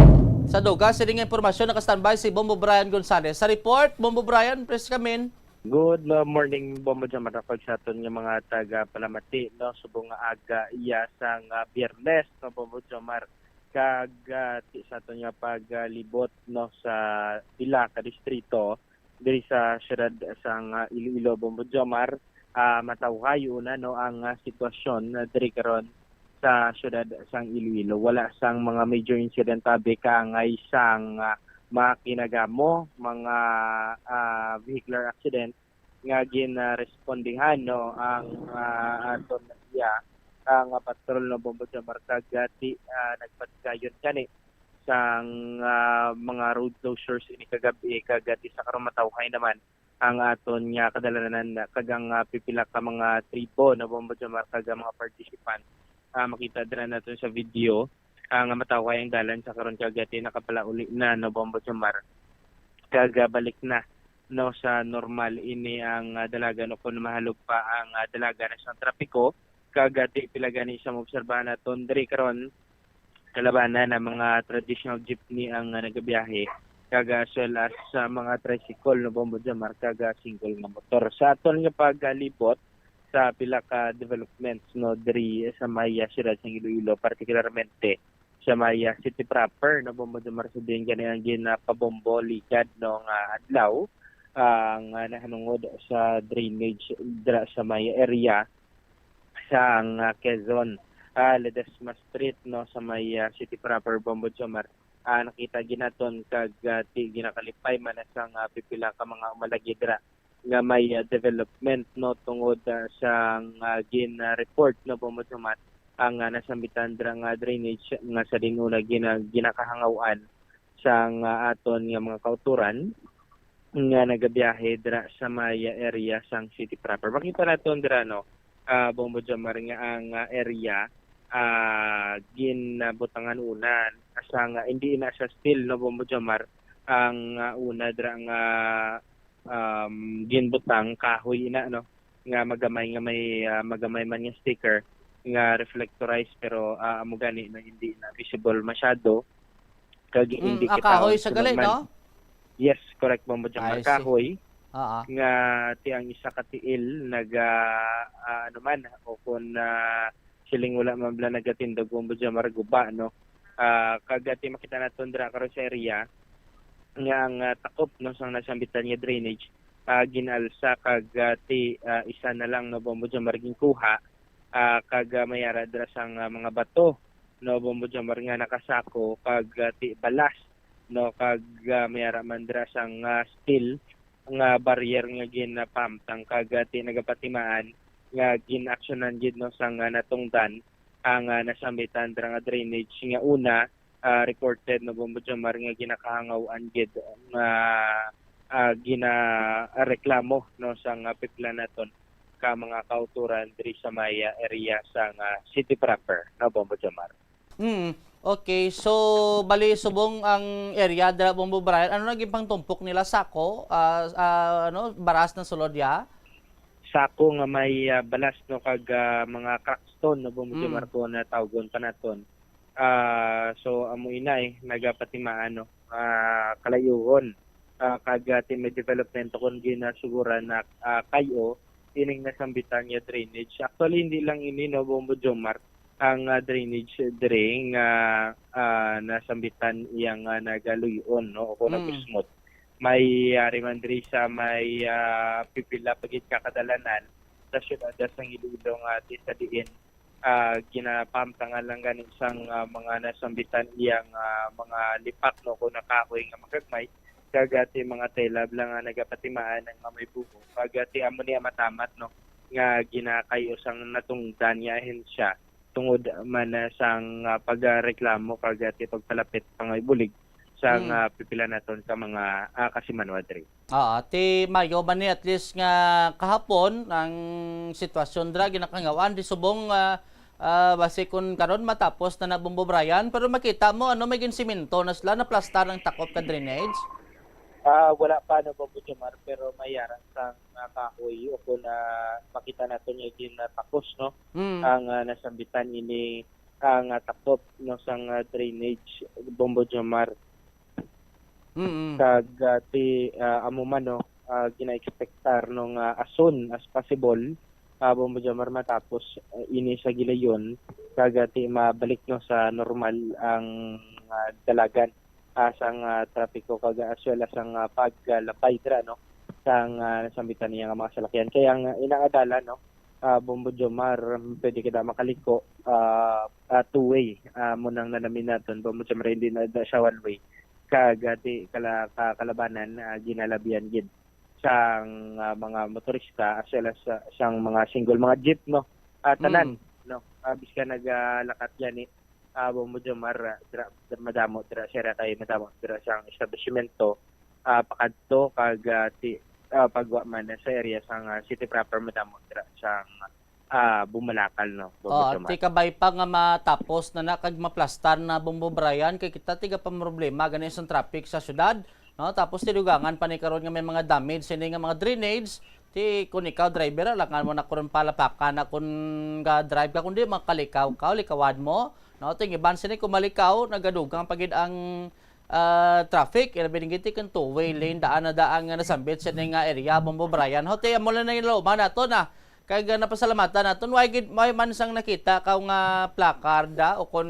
Sa dugang sini nga impormasyon, naka-standby si Bombo Brian Gonzales. Sa report, Bombo Brian, please come in. Good, uh, morning, Bombo Jomar, kag sa aton nga mga taga-palamati, no, subong nga aga iya sang, uh, Biyernes, no, Bombo Jomar, kag, uh, ti-, sa aton nga paglibot, no, sa pila ka distrito diri sa siyudad sang, uh, Iloilo, Bombo Jomar, uh, matawhay una, no, ang, uh, sitwasyon, uh, diri karon sa siyudad sang Iloilo. Wala sang mga major incident abi kaangay sang, uh, mga kinagamo, mga, uh, vehicular accident nga ginrespondihan, no, ang, ah, aton iya ang patrol, no, Bombo Jomar, kag, ah, ti, ah, nagpatigayon kani sang, ah, mga road closures ini kagab-i, kag, ah, ti sa karon matawhay naman ang aton nga kadalanan kag ang, ah, pipila ka mga tribo, no, Bombo Jomar, kag ang mga participant. Ah, makita dira naton sa video, ah, nga matawhay ang dalan sa karon kag ti nakapalauli na, no, Bombo Jomar. Kag, ah, balik na, no, sa normal ini ang, ah, dalagan, o kun mahalog pa ang, ah, dalagan sa trapiko. Kag, ah, ti pila gani sa maobserbahan naton diri karon, kalabanan ang mga traditional jeepney ang, ah, nagabiyahe, kag, ah, as well as sa mga tricycle, no, Bombo Jomar, kag, ah, single nga motor. Sa aton nga paglibot sa pila ka developments, no, diri sa may, ah, siyudad sang Iloilo, partikularmente sa may, ah, city proper, no, Bombo Jomar, sa diin gani ang ginapabombo ligad, no, nga adlaw, ah, nga nahanungod sa drainage dira sa may area sang, ah, Quezon, ah, Ledesma Street, no, sa may, ah, city proper, Bombo Jomar. Ah, nakita gid naton kag, ah, ti ginakalipay man na sang, ah, pipila ka mga umalagi dira nga may, ah, development, no, tungod, ah, sang, ah, gin-report, no, Bombo Jomar, ang, ah, nasambitan dira nga drainage nga sa diin una gina-, ginakahangaw-an sang, ah, aton nga mga kautoran nga nagabiyahe dira sa may area sang city proper. Makita naton dira, no, ah, Bombo Jomar, nga ang, ah, area, ah, ginbutangan una sang, ah, hindi na siya steel, no, Bombo Jomar, ang, ah, una dira nga, um, ginbutang kahoy ina, no, nga magamay nga may, ah, magamay man nga sticker nga reflectorized, pero, ah, amo gani na hindi na visible masyado. Kag Mm, hindi ah, kita kahoy sa gali, man, no? Yes, correct, Bombo Jomar. I see. Kahoy, Oo. nga ti ang isa ka tiil naga, ah, ano man, o kung, ah, siling wala man bala nagatindog, Bombo Jomar, guba, no? Ah, kag ti makita naton dira karon sa area nga ang, ah, takop, no, sang nasambitan nga drainage, ah, ginalsa kag, ah, ti, ah, isa na lang, no, Bombo Jomar, ginkuha, ah, kag, ah, may ara dira sang, ah, mga bato, no, Bombo Jomar, nga nakasako kag, ah, ti balas, no, kag, ah, may ara man dira sang, ah, steel nga barrier nga ginapamtang kag, ah, ti nagapatimaan nga gin-aksyonan gid, no, sang, ah, natungdan ang, ah, nasambitan dira nga drainage nga una, ah, reported, no, Bombo Jomar, nga ginakahangawan gid nga, ah, ginareklamo, no, sang, ah, pipila naton ka mga kauturan diri sa may, ah, area sang, ah, city proper, no, Bombo Jomar. Mm. Okay, so bali subong ang area dira, Bombo Brian, ano naging pangtumpok nila, sako, ah, ah, ano, baras na sulod ya? Sako nga may, ah, balas, no, kag, ah, mga crackstone, no, Bombo Mm. Jomar, kung natawgon pa naton. Ah, so amo ina, eh, nagapatimaan, no, ah, kalayuhon, ah, kag, ah, ti may development kon ginasuguran na, ah, kayo ining nasambitan nga drainage. Actually, hindi lang ini, no, Bombo Jomar, ang, ah, drainage diri nga, ah, nasambitan iya nga nagaluy-on, no, o kung Mm. nagusmot. May ari man diri sa may, ah, pipila pa gid ka kadalanan sa syudad sang Iloilo nga ti sa diin, ah, ginapamtangan lang gani sang, ah, mga nasambitan iyang, ah, mga lipak, no, kung nakahoy nga magagmay, kag ti mga tela lang nga nagapatimaan nga may bungo. Kag ti amo ni ang matamat, no, nga ginakayo sang natungdan nga ahensya tungod man, ah, sang, ah, pagreklamo kag ti pagpalapit pa nga ibulig sang, Mm. ah, pipila naton ka mga, ah, kasimanwa diri. Ah, ti mayo man ni, at least nga kahapon ang sitwasyon dira ginakangawan di subong, ah, ah, basi kun karon matapos na na, Bombo Brian, pero makita mo ano, may ginsimento na sila, naplastar ang takop ka drainage. Ah, wala pa, no, Bombo Jomar, pero may ara sang, ah, kahoy o kung, ah, makita naton nga ginatapos, no, Mm. ang, ah, nasambitan ini ang, ah, takop, no, sang, ah, drainage, Bombo Jomar. Mm. Kag, ah, ti, ah, amo man, no, ah, gina-expectar, no, nga as soon as possible, ah, Bombo Jomar, matapos, ah, ini sa gilayon, kag, ah, ti mabalik, no, sa normal ang, ah, dalagan, ah, sang, ah, trapiko kag as well as ang, ah, paglabay dira, no, sang, ah, nasambitan niya nga mga salakyan. Kay ang, ah, inang adala, no, ah, Bombo Jomar, pwede kita makaliko, ah, ah, two-way, ah, mo nang nanamin naton, Bombo Jomar, hindi na, na siya one-way. Kag, ah, ti kala-, ka-, kalabanan, ah, ginalabihan gid sang, ah, mga motorista as well as sa, sang mga single, mga jeep, no? Ah, tanan, Mm. no? Ah, bisan nagalakat gani, ah, Bombo Jomar, ah, dira, madamo dira siya kay madamo dira sang establishmento, ah, pakadto kag, ah, ti, ah, pagwa man sa area sang, ah, city proper, madamo dira sang, ah, bumalakal, no, Bombo Oh, Jomar. Ti kabay pa nga matapos na na kag maplastar na, Bombo Brian, kay kita tiga pamroblema gani sang traffic sa syudad, no? Tapos ti dugangan pa ni karon nga may mga damage sini nga mga drainage. Ti kun ikaw driver, alangan mo na karon palapakan na kun ga-drive ka, kundi makalikaw ka, likawan mo, no? Ti ang iban sini kung malikaw, nagadugang pa gid ang, ah, traffic, ilabi na gid ti kun two-way lane, daan na daan nga nasambit sini nga area, Bombo Brian. Ho, ti amo lang na yung lauman nato na. Kag, ah, napasalamatan naton, way gid, may man sang nakita ka nga placard, ah, o kun,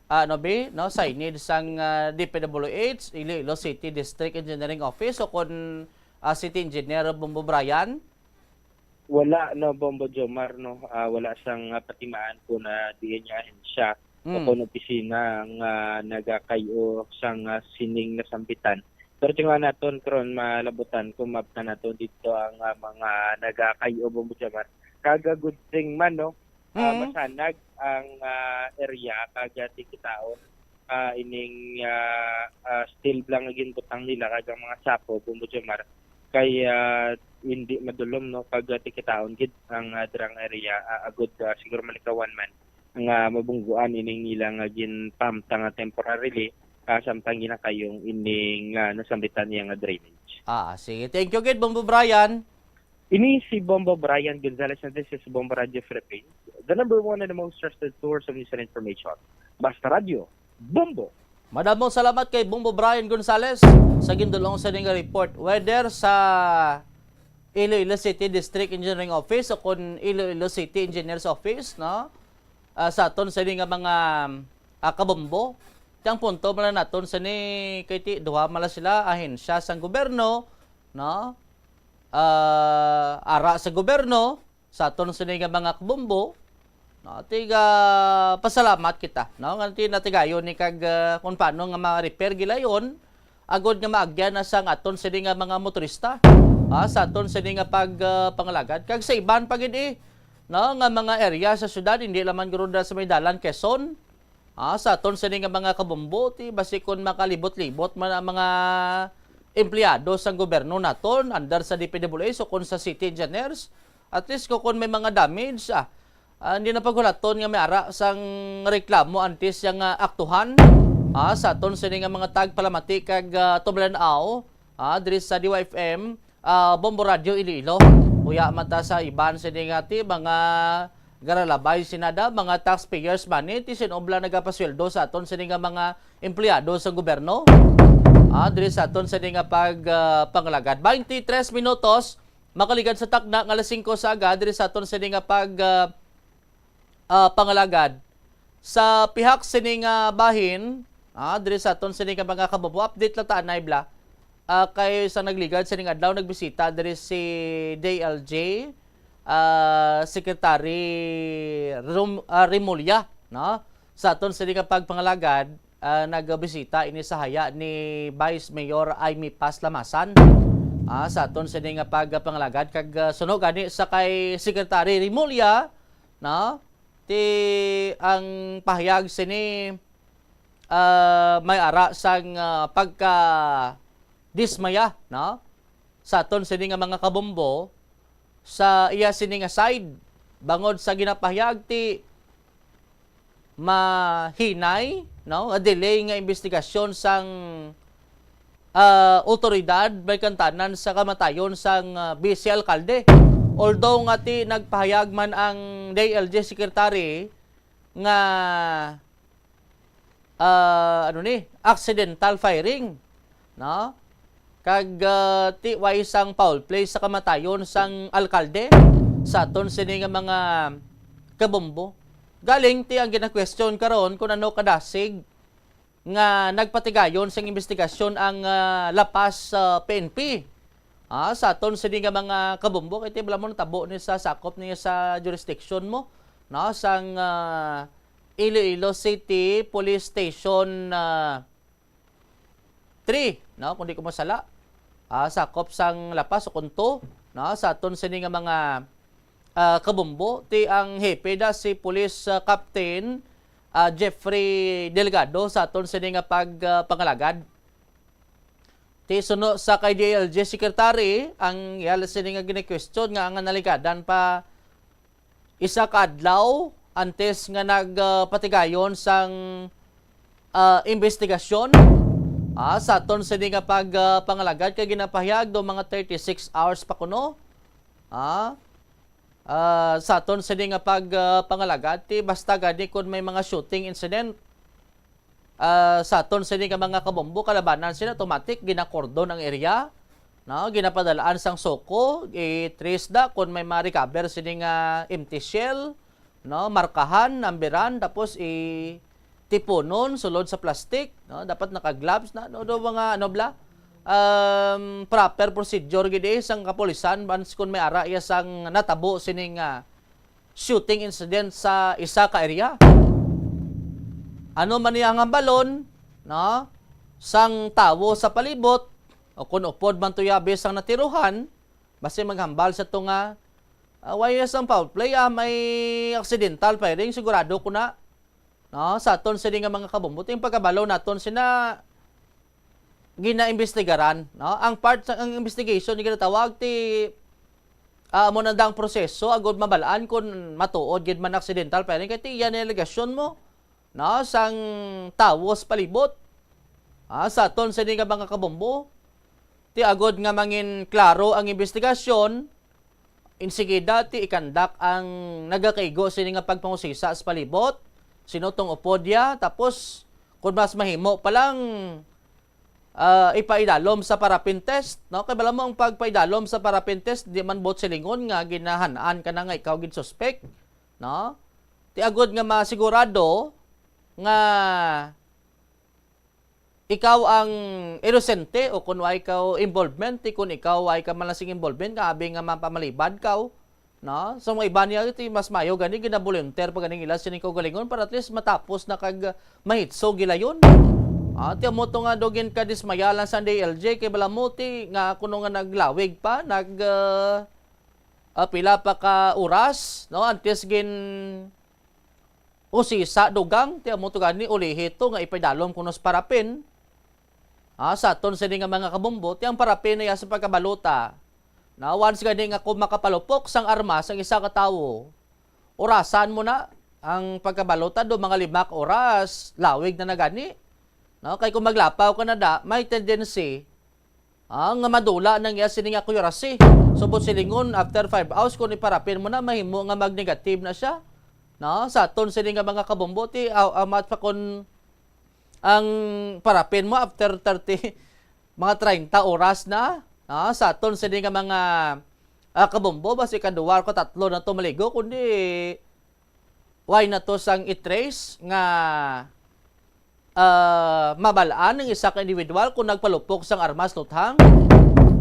ah, ano bi, no, signage sang, ah, D P W H, Iloilo City District Engineering Office, o kun, ah, City Engineer Bombo Brian? Wala, no, Bombo Jomar, no. Ah, wala sang, ah, patimaan ko na diin nga ahensya o Mm. kon opisina nga nagakayo sang, ah, sining nasambitan. Pero tingnan naton karon, malabutan kung mabtan naton dito ang, ah, mga nagakayo, Bombo Jomar. Kag, ah, good thing man, no, ah, Mm. masanag ang, ah, area kag, ah, ti kitaon, ah, ining, ah, ah, steel blank nga ginbutang nila kag ang mga sako, Bombo Jomar, kay, ah, hindi madulom, no, kag, ah, ti kitaon gid ang, ah, dirang area, ah, agud, ah, siguro malikawan man nga mabungguan ining ila nga ginpamta nga temporarily, ah, samtang ginakayong ining, ah, nasambitan niya nga drainage. Ah, sige. Thank you gid, Bombo Brian. Ini si Bombo Brian Gonzalez, and this is Bombo Radio Philippines, the number one and the most trusted source of news and information. Basta Radyo, Bombo! Madamong salamat kay Bombo Brian Gonzales sa gindulong sa ning report. Weather sa Iloilo City District Engineering Office o kon Iloilo City Engineers Office, no? Ah, sa aton sa ini nga mga, ah, kabombo. Ti ang punto man naton sa ni kay ti duha man la sila ahensya sang gobyerno, no? Ah, ara sa gobyerno, sa aton sini nga mga kabombo, no, tiga pasalamat kita, no, nga ti natigayon ni kag, ah, kung paano nga ma-repair gilayon, agod nga maagyan na sang aton sini nga mga motorista, ah, sa aton sini nga pag, ah, pangalagad. Kag sa iban pa gid, eh, no, nga mga area sa syudad, hindi lamang guro sa may dalan Quezon, ah, sa aton sini nga mga kabombo, ti basi kon makalibot-libot man ang mga empleyado sang gobyerno naton, under sa D P W H o kon sa city engineers, at least ko kon may mga damage, ah, ah, hindi na paghulaton nga may ara sang reklamo antes yang, ah, aktuhan, ah, sa aton sini nga mga tagpalamati kag, ah, tumlan-aw, ah, diri sa D Y F M, ah, Bombo Radio Iloilo. Uya man ta sa iban sini nga ti mga garalabay sinada, mga taxpayers money, ti sin-o bala nagapasweldo sa aton sini nga mga empleyado sa gobyerno. Ah, diri sa aton sini nga pag, ah, pangalagad. Twenty-three minutos, makaligad sa takna nga alas singko sa aga, diri sa aton sini nga pag, ah, ah, pangalagad. Sa pihak sini nga bahin, ah, diri sa aton sini nga mga kabombo, update lang ta anay bala. Ah, kay sa nagligad sining adlaw, nagbisita diri si D L G, ah, Secretary Rum-, ah, Remulla, no? Sa aton sini nga pagpangalagad, ah, nagbisita ini sa haya ni Vice Mayor Imee Paz Lamasan, ah, sa aton sini nga pagpangalagad. Kag, ah, suno gani sa kay Secretary Remulla, no? Ti ang pahayag sini, ah, may ara sang, ah, pagkadismaya, no? Sa aton sini nga mga kabombo, sa iya sini nga side, bangod sa ginapahayag ti mahinay, no, nga delay nga investigasyon sang, ah, awtoridad may kantanan sa kamatayon sang, ah, vice alkalde. Although nga ti nagpahayag man ang D L G secretary nga, ah, ano ni, accidental firing, no? Kag, ah, ti way sang foul play sa kamatayon sang alkalde sa aton sini nga mga kabombo. Galing ti ang gina-question karon kung ano kadasig nga nagpatigayon sang investigasyon ang, ah, La Paz, ah, P N P. Ah, sa aton sini nga mga kabombo, kay ti bala mo natabo ni sa sakop niya sa jurisdiction mo, no, sang, ah, Iloilo City Police Station, ah, three, no, kung di ko masala. Ah, sakop sang La Paz o Kunto, no, sa aton sini nga mga, ah, kabombo, ti ang hepe da si Police, ah, Captain, ah, Jeffrey Delgado sa aton sini nga pag, ah, pangalagad. Ti suno sa kay D L G Secretary, ang iya sini nga gini-question nga ang naligadan pa isa ka adlaw antes nga nag, ah, patigayon sang, ah, investigasyon, ah, sa aton sini nga pag, ah, pangalagad kay ginapahayag do mga thirty-six hours pa kuno. Ah, ah, sa aton sini nga pag, ah, pangalagad, ti basta gani kun may mga shooting incident, ah, sa aton sini nga mga kabombo, kalabanan sila, automatic, ginakordon ang area, no? Ginapadalaan sang SOCO, i-trace da kung may ma-recover sini nga empty shell, no? Markahan, nambiran, tapos i-tipunon sulod sa plastic, no? Dapat naka-gloves na, no? Do mga, ano bala, um, proper procedure gid eh, sang kapulisan, bans kung may ara iya sang natabo sining, ah, shooting incident sa isa ka area. Ano man niya ang hambalon, no? Sang tawo sa palibot, o kung upod man to yabi sang natiruhan, basi maghambal sa to nga, ah, way sang foul play, ah, may accidental firing, sigurado ko na. No? Sa aton sini nga mga kabombo, ti ang pagkabalo naton sina ginaimbestigaran, no? Ang part sa, ang investigation nga ginatawag ti, ah, amo na ang proseso agud mabalaan kung matuod gid man accidental firing kay ti iya ni alegasyon mo, no, sang tawo sa palibot. Ah, sa aton sini nga mga kabombo, ti agud nga mangin klaro ang investigasyon, insigida ti ikandak ang nagakaigo sini nga pagpangusisa sa palibot, sino tong upod ya, tapos Kung mas mahimo pa lang, ah, ipaidalom sa paraffin test, no? Kay bala mo ang pagpaidalom sa paraffin test, di man buot silingon nga ginahan-an ka na nga ikaw gid suspek, no? Ti agod nga masigurado nga ikaw ang inosente o kung wa ikaw involvement, ti kung ikaw wa ka man lang sing involvement, nga abi nga mapamalibad ka, no? So, mga iba niya, iti mas mayo gani, ginabolunteer pa ganing ila sining kaugalingon para at least matapos na kag mahitso gilayon. Ah, ti amo to nga dugin ka dismaya lang sa D L G, kay bala mo ti nga kuno nga naglawig pa, nag, ah, ah, pila pa ka oras, no? Antes gin usisa dugang, ti amo to gani ulihi to nga ipaidalom kuno sa parapin. Ah, sa aton sini nga mga kabombo, ti ang parapin na iya sa pagkabalota. Na once gani nga kung makapalupok sang armas ang isa ka tawo, orasan mo na ang pagkabalota do mga lima ka oras, lawig na na gani. No, kay kung maglapaw ka na da, may tendency, ah, nga madula nang iya sini nga accuracy. Subot silingon, after five hours, kung iparapin mo na, mahimo nga mag-negative na siya. No, sa aton sini nga mga kabombo, ti, ah, amat pa kung ang parapin mo after thirty, mga treinta oras na, ah, sa aton sini nga mga, ah, kabombo, basi ikaduwa o katatlo na to maligo, kundi why na to sang i-trace nga, ah, mabal-an ang isa ka individual kung nagpalupok sang armas luthang,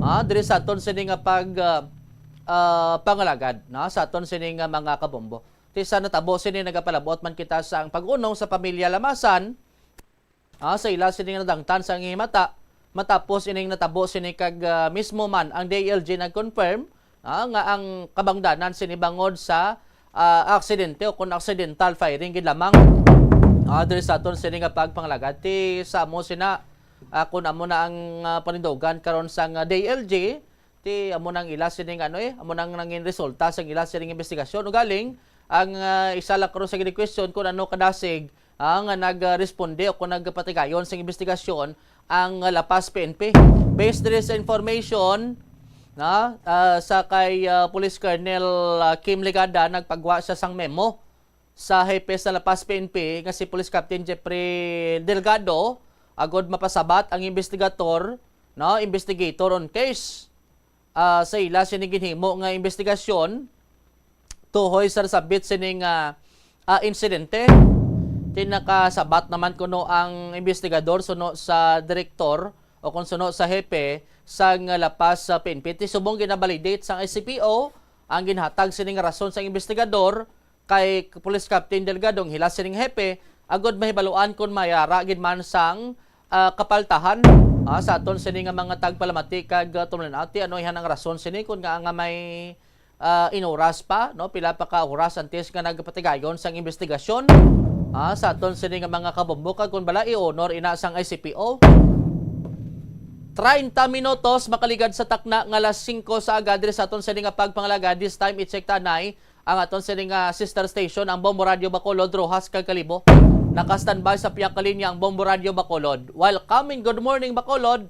ah, diri sa aton sini nga pag, ah, ah, pangalagad, no, sa aton sini nga mga kabombo. Ti sa natabo sini, nagapalabot man kita sa ang pag-unong sa pamilya Lamasan, ah, sa ila sini nga nadangtan sa himata, matapos ining natabo sini kag, ah, mismo man ang D I L G nag-confirm, ah, nga ang kabangdanan sini bangod sa, ah, aksidente o kon accidental firing gid lamang, ah, diri sa aton sini nga pagpangalagad. Ti sa amo sina, ah, kun amo na ang, ah, panindugan karon sang, ah, D I L G, ti amo nang ila sining ano eh, amo nang nangin resulta sang ila sining investigasyon. Ugaling, ang, ah, isa lang karon sa gini-question kung ano kadasig, ah, nga nagresponde o kung nagpatigayon sang investigasyon ang, ah, La Paz P N P. Based diri sa information na, ah, sa kay, ah, Police Colonel, ah, Kim Legada, nagpagwa siya sang memo sa hepe sa La Paz P N P nga si Police Captain Jeffrey Delgado agud mapasabat ang investigator, no, investigator on case, ah, sa ila sini ginhimo nga investigasyon tuhoy sa nasabit sini nga, ah, insidente. Ti nakasabat naman kuno ang investigador suno sa direktor o kung suno sa hepe sang La Paz, ah, P N P. Ti subong ginabalidate sang I C P O ang ginhatag sini nga rason sang investigador kay Police Captain Delgado nga hila sining hepe, agud mahibaluan kon mayara gid man sang, ah, kapaltahan, ah, sa aton sini nga mga tagpalamati kag, ah, tumlan-aw ti ano ihan ang rason sini kun nga, nga may, ah, inuras pa, no? Pila pa ka oras antes nga nagpatigayon sang investigasyon, ah, sa aton sini nga mga kabombo kag kun bala i-honor ina sang I C P O. Treinta minutos makaligad sa takna nga alas singko sa aga diri sa aton sini nga pagpangalagad. This time, i-check ta anay ang aton sini nga sister station, ang Bombo Radio Bacolod, Roxas kag Kalibo. Naka-standby sa piyak ka linya ang Bombo Radio Bacolod. Welcome and good morning, Bacolod.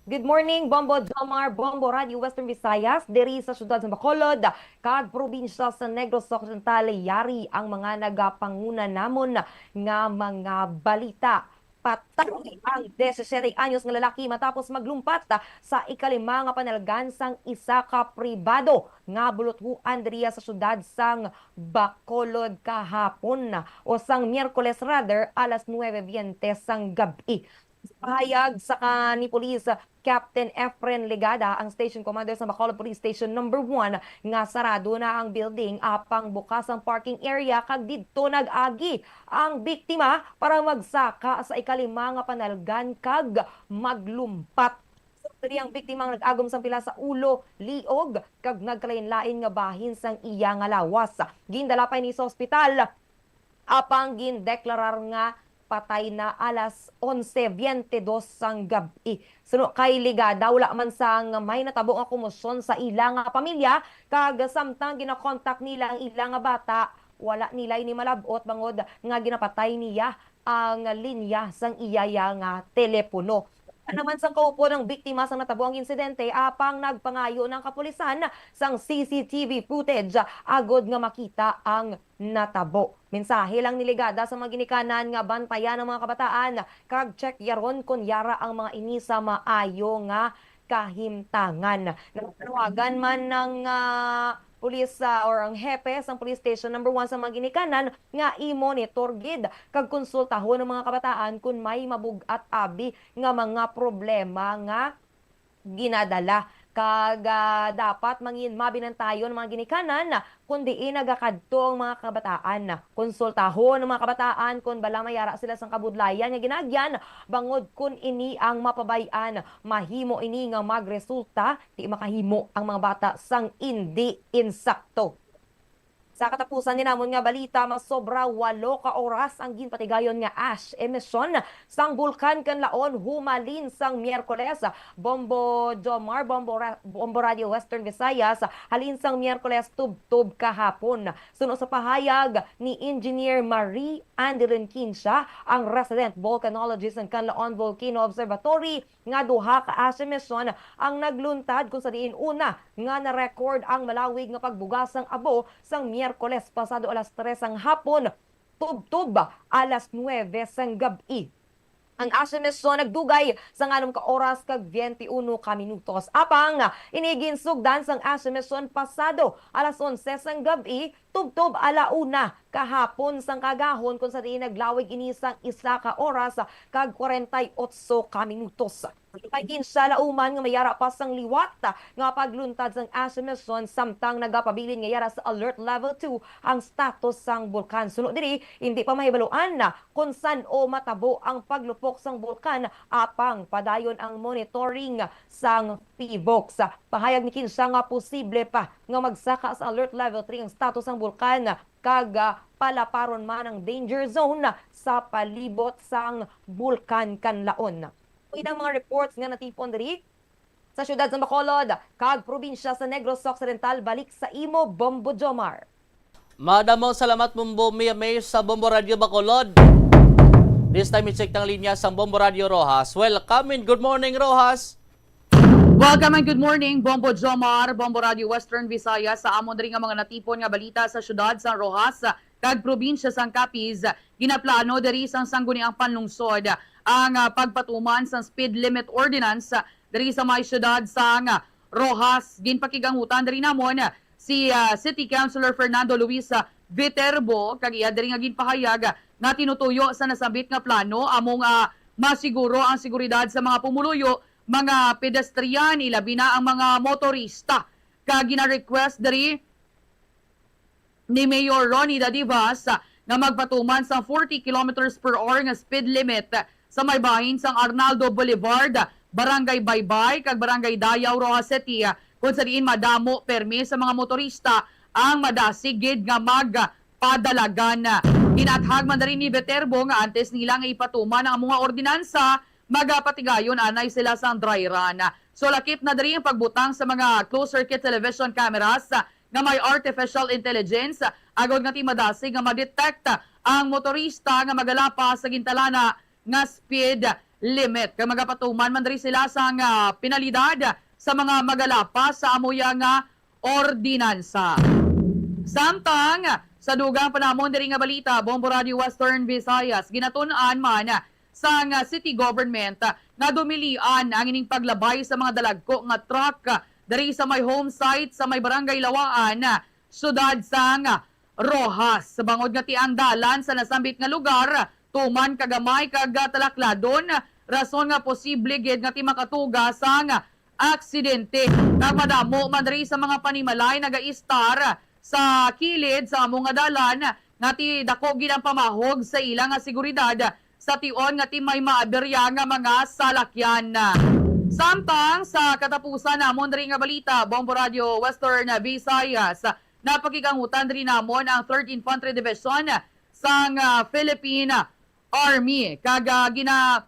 Good morning, Bombo Jomar, Bombo Radio Western Visayas, diri sa siyudad sa Bacolod, kag probinsya sa Negros Occidental. Yari ang mga nagapanguna namon nga mga balita. Patay ang disisiete anyos nga lalaki matapos maglumpat sa ikalima nga panalgan sang isa ka pribado nga buluthuan diriya sa siyudad sang Bacolod kahapon, o sang Miyerkules rather, alas nuebe biyente sang gab-i. Sa pahayag sa ka ni Police Captain Efren Legada, ang station commander sa Bacolod Police Station Number One, nga sarado na ang building apang bukas ang parking area, kag didto nag-agi ang biktima para magsaka sa ikalima nga panalgan kag maglumpat. Sa diri ang biktima ang nag-agom sang pila sa ulo, liog, kag nagkalainlain nga bahin sang iya nga lawas. Gindala pa ini sa ospital, apang gindeklarar nga patay na alas onse biyente dos sang gab-i. Suno kay Legada, wala man sang may natabo nga komosyon sa ila nga pamilya, kag samtang ginakontak nila ang ila nga bata, wala nila ini malab-ot bangod nga ginapatay niya ang linya sang iyaya nga telepono. Naman sang kaupod ang biktima sang natabo ang insidente, apang nagpangayo na ang kapulisan sang C C T V footage agod nga makita ang natabo. Mensahe lang ni Legada sa mga ginikanan nga bantayan ang mga kabataan kag check yaron kon yara ang mga ini sa maayo nga kahimtangan. Natawagan man ng, ah, pulis, ah, or ang hepe sang police station number one sa mga ginikanan nga i-monitor gid kag konsultahon ang mga kabataan kon may mabug-at abi nga mga problema nga ginadala. Kag, ah, dapat mangin mabinantayon ang mga ginikanan kon diin nagakadto ang mga kabataan. Konsultahon ang mga kabataan kon bala may ara sila sang kabudlayan nga ginaagyan, bangod kon ini ang mapabay-an, mahimo ini nga magresulta ti makahimo ang mga bata sang indi insakto. Sa katapusan ni namon nga balita, masobra walo ka oras ang ginpatigayon nga ash emission sang Bulkan Kanlaon humalin sang Miyerkules. Bombo Jomar, Bombo Ra-, Bombo Radio Western Visayas, halin sang Miyerkules tubtob kahapon. Suno sa pahayag ni Engineer Marie Andelin Kinsha, ang resident volcanologist ng Kanlaon Volcano Observatory, nga duha ka ash emission ang nagluntad, kung sa diin una nga na-record ang malawig nga pagbuga sang abo sang Miyerkules pasado alas tres sang hapon tubtob alas nuwebe sang gab-i. Ang ash emission nagdugay sang anom ka oras kag twenty-uno ka minutos. Apang ini ginsugdan sang ash emission pasado alas onse sang gab-i tubtob ala una kahapon sang kagahon, kung sa diin naglawig ini sang isa ka oras kag kwarenta y otso ka minutos. May kinsa lauman nga may ara pa sang liwat nga pagluntad sang ash emission, samtang nagapabilin nga yara sa alert level two ang status sang bulkan. Suno diri, hindi pa mahibaluan na kon san-o matabo ang paglupok sang bulkan, apang padayon ang monitoring sang PHIVOLCS. Pahayag ni Kinsha nga posible pa nga magsaka sa alert level three ang status sang bulkan, kag, ah, palaparon man ang danger zone sa palibot sang Bulkan Kanlaon. Inang mga reports nga natipon diri sa siyudad sa Bacolod kag probinsya sa Negros Occidental, balik sa imo, Bombo Jomar. Madamo salamat, Bombo Mia May sa Bombo Radio Bacolod. This time, i-check ang linya sang Bombo Radio Roxas. Welcome and good morning, Roxas. Welcome and good morning, Bombo Jomar, Bombo Radio Western Visayas. Sa amon diri nga mga natipon nga balita sa siyudad sa Roxas kag probinsya sang Capiz, ginaplano diri sang Sangguniang Panlungsod ang, ah, pagpatuman sang speed limit ordinance diri sa may siyudad sang Roxas. Ginpakig-angutan diri namon si, ah, City Councilor Fernando Luis, ah, Viterbo, kag iya diri nga ginpahayag nga tinutuyo sa nasambit nga plano amo nga masiguro ang seguridad sa mga pumuluyo, mga pedestrian, ilabi na ang mga motorista. Kag gina-request diri ni Mayor Ronnie Dadivas, ah, nga magpatuman sang forty kilometers per hour nga speed limit sa may bahin sang Arnaldo Boulevard, Barangay Baybay, kag Barangay Dayaw, Roxas City, ah, kung sa diin madamo permi sa mga motorista ang madasig gid nga magpadalagan. Ginathag man diri ni Viterbo nga antes nila nga ipatuman ang amo nga ordinansa, magapatigayon anay sila sang dry run. So, lakip na diri ang pagbutang sa mga closed-circuit television cameras nga may artificial intelligence, agod nga ti madasig nga ma-detect ang motorista nga magalapas sa gintalana nga speed limit. Kag magapatuman man diri sila sang, ah, penalidad sa mga magalapas sa amuya nga ordinansa. Samtang sa dugang pa namon diri nga balita, Bombo Radio Western Visayas, ginatun-an man sang, ah, city government, ah, nga dumilian ang ining paglabay sa mga dalagko nga truck, ah, diri sa may home site sa may Barangay Lawaan, ah, siyudad sang, ah, Roxas. Bangod nga ti ang dalan sa nasambit nga lugar tuman kagamay kag, ah, talakladon, rason nga posible gid nga ti makatuga sang aksidente. Kag madamo man diri sa mga panimalay nagaistar sa kilid sa amo nga dalan nga ti dako gid ang pamahog sa ila nga seguridad sa tion nga ti may maaberya nga mga salakyan. Samtang sa katapusan namon diri nga balita, Bombo Radio Western Visayas, napakig-angutan diri namon ang Third Infantry Division sang, ah, Philippine Army. Kag, ah, gina-,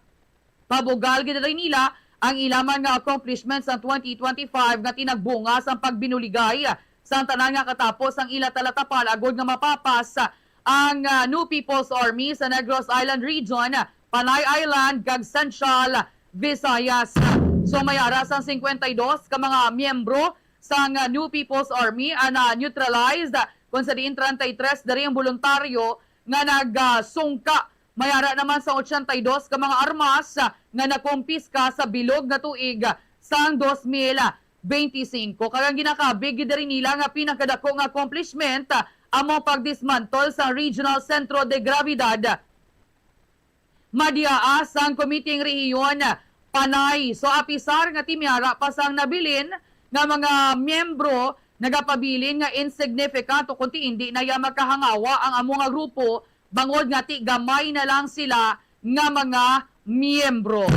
pabugal gid diri nila ang ila man nga accomplishments sa twenty twenty-five nga ti nagbunga sang pagbinuligay sang tanan nga katapo sang ila talatapal agod nga mapapas ang, ah, New People's Army sa Negros Island Region, Panay Island, kag Central Visayas. So may ara sang singkwenta y dos ka mga miyembro sang, ah, New People's Army ang na-neutralized, kung sa diin treinta y tres diri ang boluntaryo nga nagsungka. May ara naman sang ochenta y dos ka mga armas, ah, nga nakumpiska sa bilog nga tuig, ah, sang dos mil benti singko. Kag ang ginakabig gid diri nila nga pinakadako nga accomplishment, ah, amo pagdismantle sang Regional Centro de Gravidad. Madiaa sang Komiteng Rehiyon, Panay. So, apisar nga ti may ara pa sang nabilin nga mga miyembro nagapabilin nga insignificant o kunti indi na ya makahangawa ang amo nga grupo, bangod nga ti gamay na lang sila nga mga miyembro.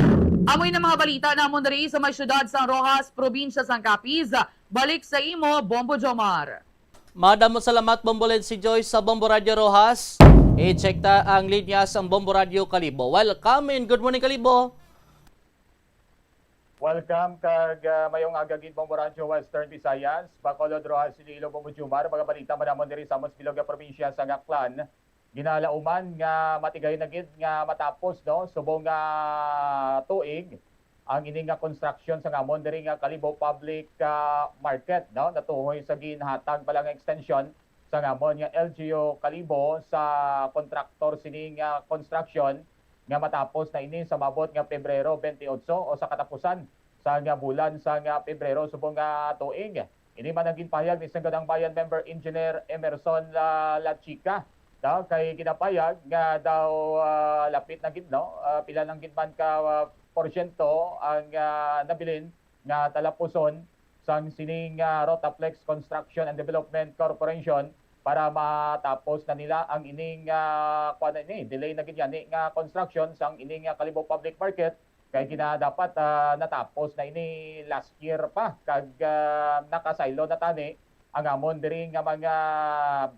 Amoy na mga balita namon diri sa may siyudad sang Roxas, probinsya sang Capiz. Balik sa imo, Bombo Jomar. Madamo salamat, Bombo Len si Joy sa Bombo Radio Roxas. I-check ta ang linya sang Bombo Radio Kalibo. Welcome and good morning, Kalibo. Welcome kag, ah, mayong aga gid, Bombo Radio Western Visayas, Bacolod, Roxas, Iloilo, Bombo Jomar. Mga balita man namon diri sa amos bilog nga probinsya sang Aklan. Ginalauman nga matigayon na gid nga matapos, no, subong nga tuig ang ini nga construction sang amon diri nga Kalibo Public, ah, Market, no, natuhoy sa ginhatag bala nga extension sang amon nga L G U Kalibo sa kontraktor sini nga construction nga matapos na ini sa maabot nga Pebrero twenty-eight o sa katapusan sa nga bulan sa nga Pebrero subong nga tuig. Ini man ang ginpahayag ni Sangguniang Bayan Member Engineer Emerson, ah, Lachica. Daw kay ginapahayag nga daw, ah, lapit na gid, no? Ah, pila lang gid man ka, ah, porsyento ang, ah, nabilin nga talapuson sang sining, ah, Rotaflex Construction and Development Corporation para matapos na nila ang ining, ah, kuwan na ini, delay na gid yani nga construction sang ining, ah, Kalibo Public Market. Kay gina-, dapat, ah, natapos na ini last year pa, kag, ah, nakasaylo na tani ang amon diri nga mga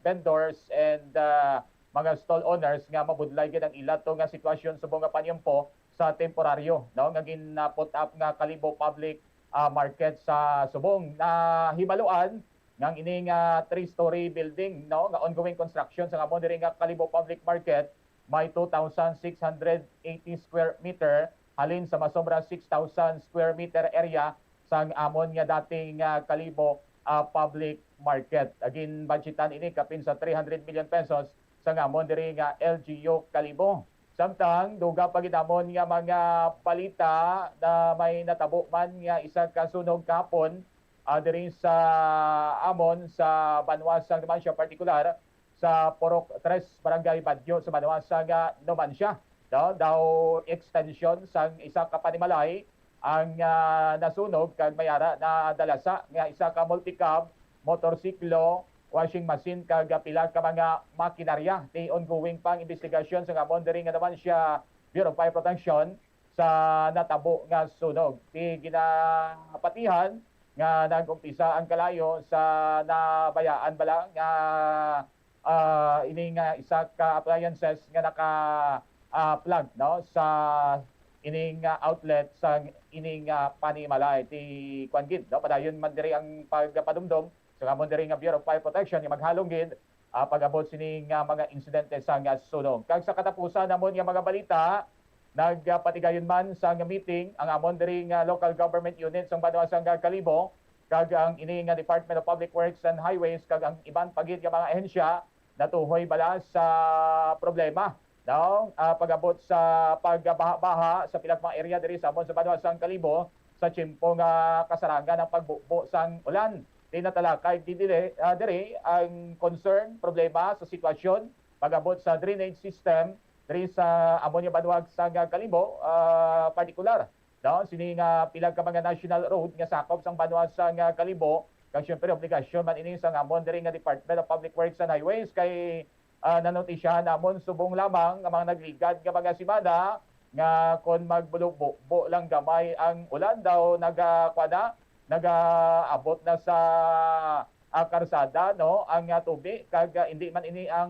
vendors and, ah, mga stall owners nga mabudlay gid ang ila to nga sitwasyon subong nga paniempo sa temporaryo, no, nga gin-put up nga Kalibo Public, ah, Market sa Subong. Nahibaluan nga ang ini nga three-story building, no, nga ongoing construction sa amon diri nga Kalibo Public Market may two thousand six hundred eighty square meter halin sa masobra six thousand square meter area sang amon nga dating, ah, Kalibo, ah, Public Market. Agin budgetan ini kapin sa three hundred million pesos sang amon diri nga L G U Kalibo. Samtang dugang pa gid namon nga mga balita na may natabo man nga isa ka sunog kahapon, ah, diri sa amon sa banwa sang Numancia, partikular sa Purok Tres, Barangay Badyo sa banwa sang Numancia. Daw, daw extension sang isa ka panimalay ang, ah, nasunog kag may ara nadalasa nga isa ka multicab, motorsiklo, washing machine kag pila ka mga makinarya. Ti ongoing pang imbestigasyon sa amon diri nga Numancia Bureau of Fire Protection sa natabo nga sunog. Ti ginapatihan nga nag-umpisa ang kalayo sa nabayaan bala nga, ah, ini nga isa ka appliances nga naka, ah, plug, no, sa ining, ah, outlet sa ining, ah, panimalay. Ti kuwan gid, no, padayon man diri ang pagpadumdom sa amon diri nga Bureau of Fire Protection nga maghalong gid, ah, pag-abot sini nga mga insidente sang sunog. Kag sa katapusan namon nga mga balita, nagpatigayon man sang meeting ang amon diri nga local government unit sang banwa sang Kalibo kag ang ini nga Department of Public Works and Highways kag ang iban pa gid nga mga ahensya natuhoy bala sa problema, no? Ah, pag-abot sa pagbaha-baha sa pila ka mga area diri sa amon sa banwa sang Kalibo sa tiyempo nga kasarangan ang pagbubo sang ulan. Tinatalakay di dili, ah, diri ang concern, problema sa sitwasyon pag-abot sa drainage system diri sa amon nga banwa sang Kalibo, ah, partikular, no? Sini nga pila ka mga national road nga sakop sang banwa sang Kalibo, kag siyempre obligasyon man ini sang amon diri nga Department of Public Works and Highways kay, ah, nanotisyahan namon subong lamang nga mga nagligad nga mga semana nga kon magbubo lang gamay ang ulan daw naga-, kuwan na, nagaabot na sa, ah, karsada, no, ang, ah, tubig kag, ah, hindi man ini ang,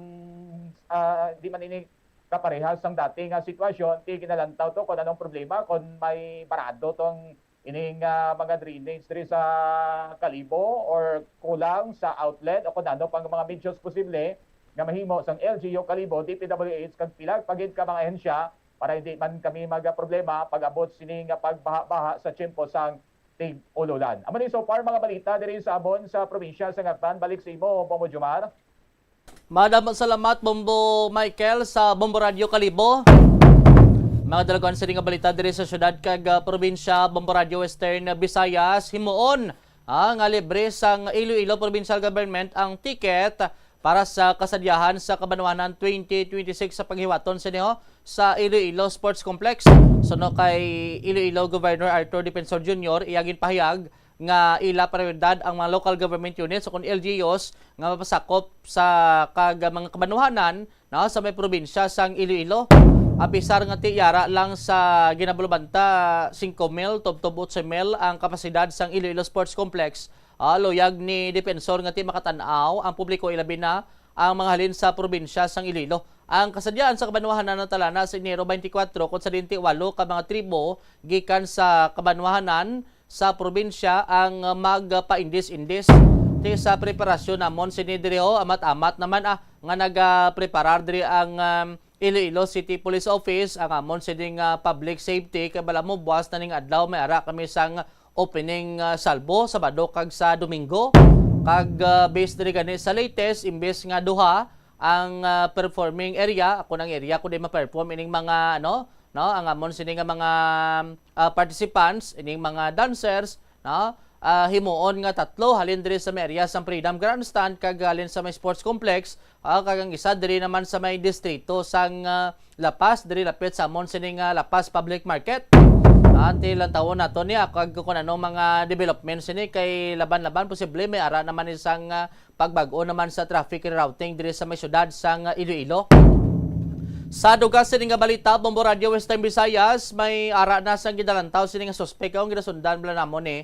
ah, hindi man ini kaparehas sang dati nga sitwasyon. Ti ginalantaw to kung anong problema, kung may barado tong ining, ah, mga drainage diri sa Kalibo or kulang sa outlet o kung ano pang mga medyos posible nga mahimo sang L G U Kalibo, D P W H kag pila pa gid ka mga ahensya para hindi man kami magproblema pag-abot sini nga pagbaha-baha sa tiyempo sang tig-ululan. Amo ni so far mga balita diri sa amon sa probinsya sa Ngatan. Balik sa imo, Bombo Jomar. Madam, salamat, Bombo Michael, sa Bombo Radio Kalibo. Mga dalagan sini nga balita diri sa syudad kag, ah, probinsya, Bombo Radio Western Visayas, himuon, ah, nga libre sang Iloilo Provincial Government ang ticket para sa kasadyahan sa Kabanwahanan twenty twenty-six sa paghiwaton sini, ho, sa Iloilo Sports Complex. Suno kay Iloilo Governor Arthur Defensor Junior, iya ginpahayag nga ila prioridad ang mga local government units o kon L G Us nga mapasakop sa kag mga kabanwahanan, no, sa may probinsya sang Iloilo. Apisar nga ti yara lang sa ginabulabanta singko mil tubtob otso mil ang kapasidad sang Iloilo Sports Complex, ah, luyag ni Defensor nga ti makatan-aw ang publiko, ilabi na ang mga halin sa probinsya sang Iloilo. Ang kasadyaan sa kabanwahanan natalana sa Enero twenty-four, kon sa dinti walo ka mga tribo gikan sa kabanwahanan sa probinsya ang magpaindis-indis. Ti sa preparasyon namon sini diri, ho, amat-amat naman, ah, nga nagapreparar diri ang, um, Iloilo City Police Office, ang amon sini nga public safety, kay bala mo buwas na ning adlaw may ara kami sang opening, ah, salvo, Sabado kag sa Domingo. Kag, ah, based diri gani sa latest, imbes nga duha ang, ah, performing area, ako nang area ko di ma-perform ining mga, ano, no, ang amon sini nga mga, ah, participants, ining mga dancers, no, ah, himuon nga tatlo halin diri sa may area sang Freedom Grandstand kag halin sa may sports complex, ah, kag ang isa diri naman sa may distrito sang, ah, La Paz, diri lapit sa amon sini nga La Paz Public Market. Ah, ti lantawon nato niya kag kung ano mga development sini kay laban-laban posible may ara naman isang, ah, pagbag-o naman sa traffic rerouting diri sa may syudad sang Iloilo. Sa dugang sini nga balita, Bombo Radio Western Visayas, may ara na sang ginalantaw sini nga suspek ang ginasundan bala namon ni,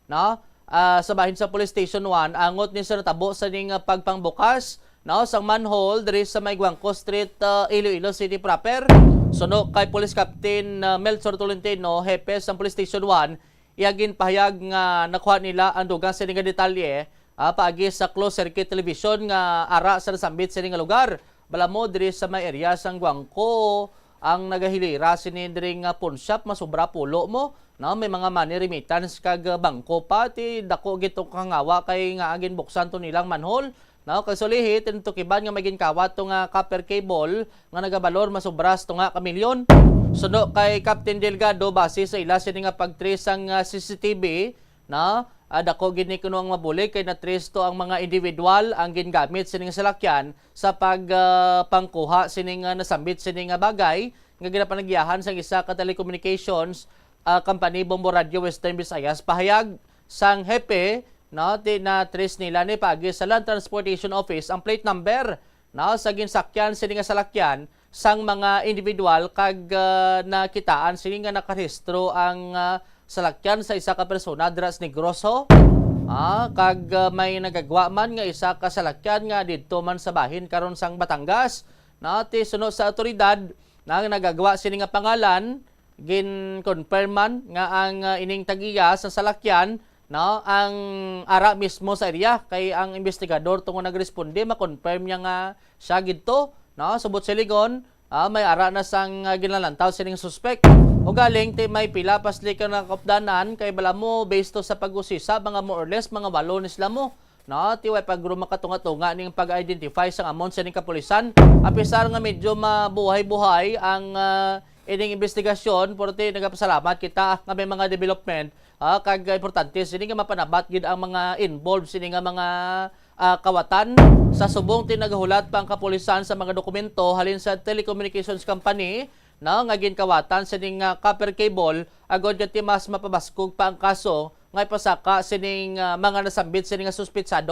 no? Ah, sa bahin sa Police Station one, angot ni sa natabo sa ning, ah, pagpangbukas, no, sang manhole diri sa may Guangco Street, ah, Iloilo City proper. Suno kay Police Captain, ah, Melchor Tolentino, hepe sang Police Station one, iya ginpahayag nga nakuha nila ang dugang sini nga detalye, ah, paagi sa closed circuit television nga ara sa nasambit sini nga lugar. Bala mo diri sa may area sang Guangco, ang nagahilira sini diri nga pawn shop, masubra pulo mo, no? May mga money remittance kag bangko pa, ti dako gid to kangawa kay nga ginbuksan to nilang manhole, no? Kag sulihi, tintukiban nga may ginkawat to nga copper cable nga nagabalor masubra sa tunga ka milyon. Suno kay Captain Delgado, base sa ila sini nga pag-trace sang, ah, C C T V, no? Ah, dako gid ni kuno ang mabulig kay na-trace to ang mga individual ang gingamit sini nga salakyan sa pag, ah, pangkuha sini nga nasambit sini nga bagay nga ginapanagyahan sang isa ka telecommunications, ah, company, Bombo Radio Western Visayas. Pahayag sang hepe, no, ti na-trace nila ni paagi sa Land Transportation Office ang plate number, no, sa ginsakyan sini nga salakyan sang mga individual kag, ah, nakitaan sini nga nakarehistro ang, ah, salakyan sa isa ka persona dira sa Negros, ho. Ah, kag, ah, may nagagwa man nga isa ka salakyan nga didto man sa bahin karon sang Batangas. No, ti suno sa awtoridad na nagagwa sini nga pangalan, gin-confirm man nga ang, ah, ining tag-iya sa salakyan, no, ang ara mismo sa area, kay ang investigador tungod nagresponde, ma-confirm niya nga siya gid to, no, subot silingon, ah, may ara na sang, ah, ginalantaw sining suspek. Ugaling ti may pila pa sila ka nakaupdanan, kay bala mo, based to sa pag-usisa, mga more or less, mga walo ni sila mo. No, ti way pa guro makatunga-tunga ning pag-identify sang amon sining kapulisan. Apisar nga medyo mabuhay-buhay ang, ah, ining investigasyon, pero ti nagapasalamat kita nga may mga development, ah, kag importante sini nga mapanabat gid ang mga involved sini nga mga, ah, kawatan sa subong ti nagahulat pa ang kapulisan sa mga dokumento halin sa telecommunications company, no, nga ginkawatan sining, ah, copper cable, agod nga ti mas mapabaskog pa ang kaso nga ipasaka sining, ah, mga nasambit sini nga suspitsado.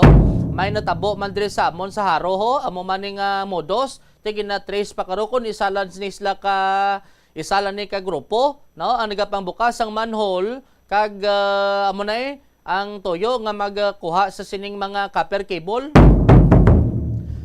May natabo man diri sa amon sa Jaro, ho, amo man ning, ah, modus, ti gina-trace pa karo kung isa lang ni sila ka, isa lang ni ka grupo, no, ang nagapangbukas sang manhole, kag, ah, amo na, eh, ang tuyo nga magkuha sa sining mga copper cable.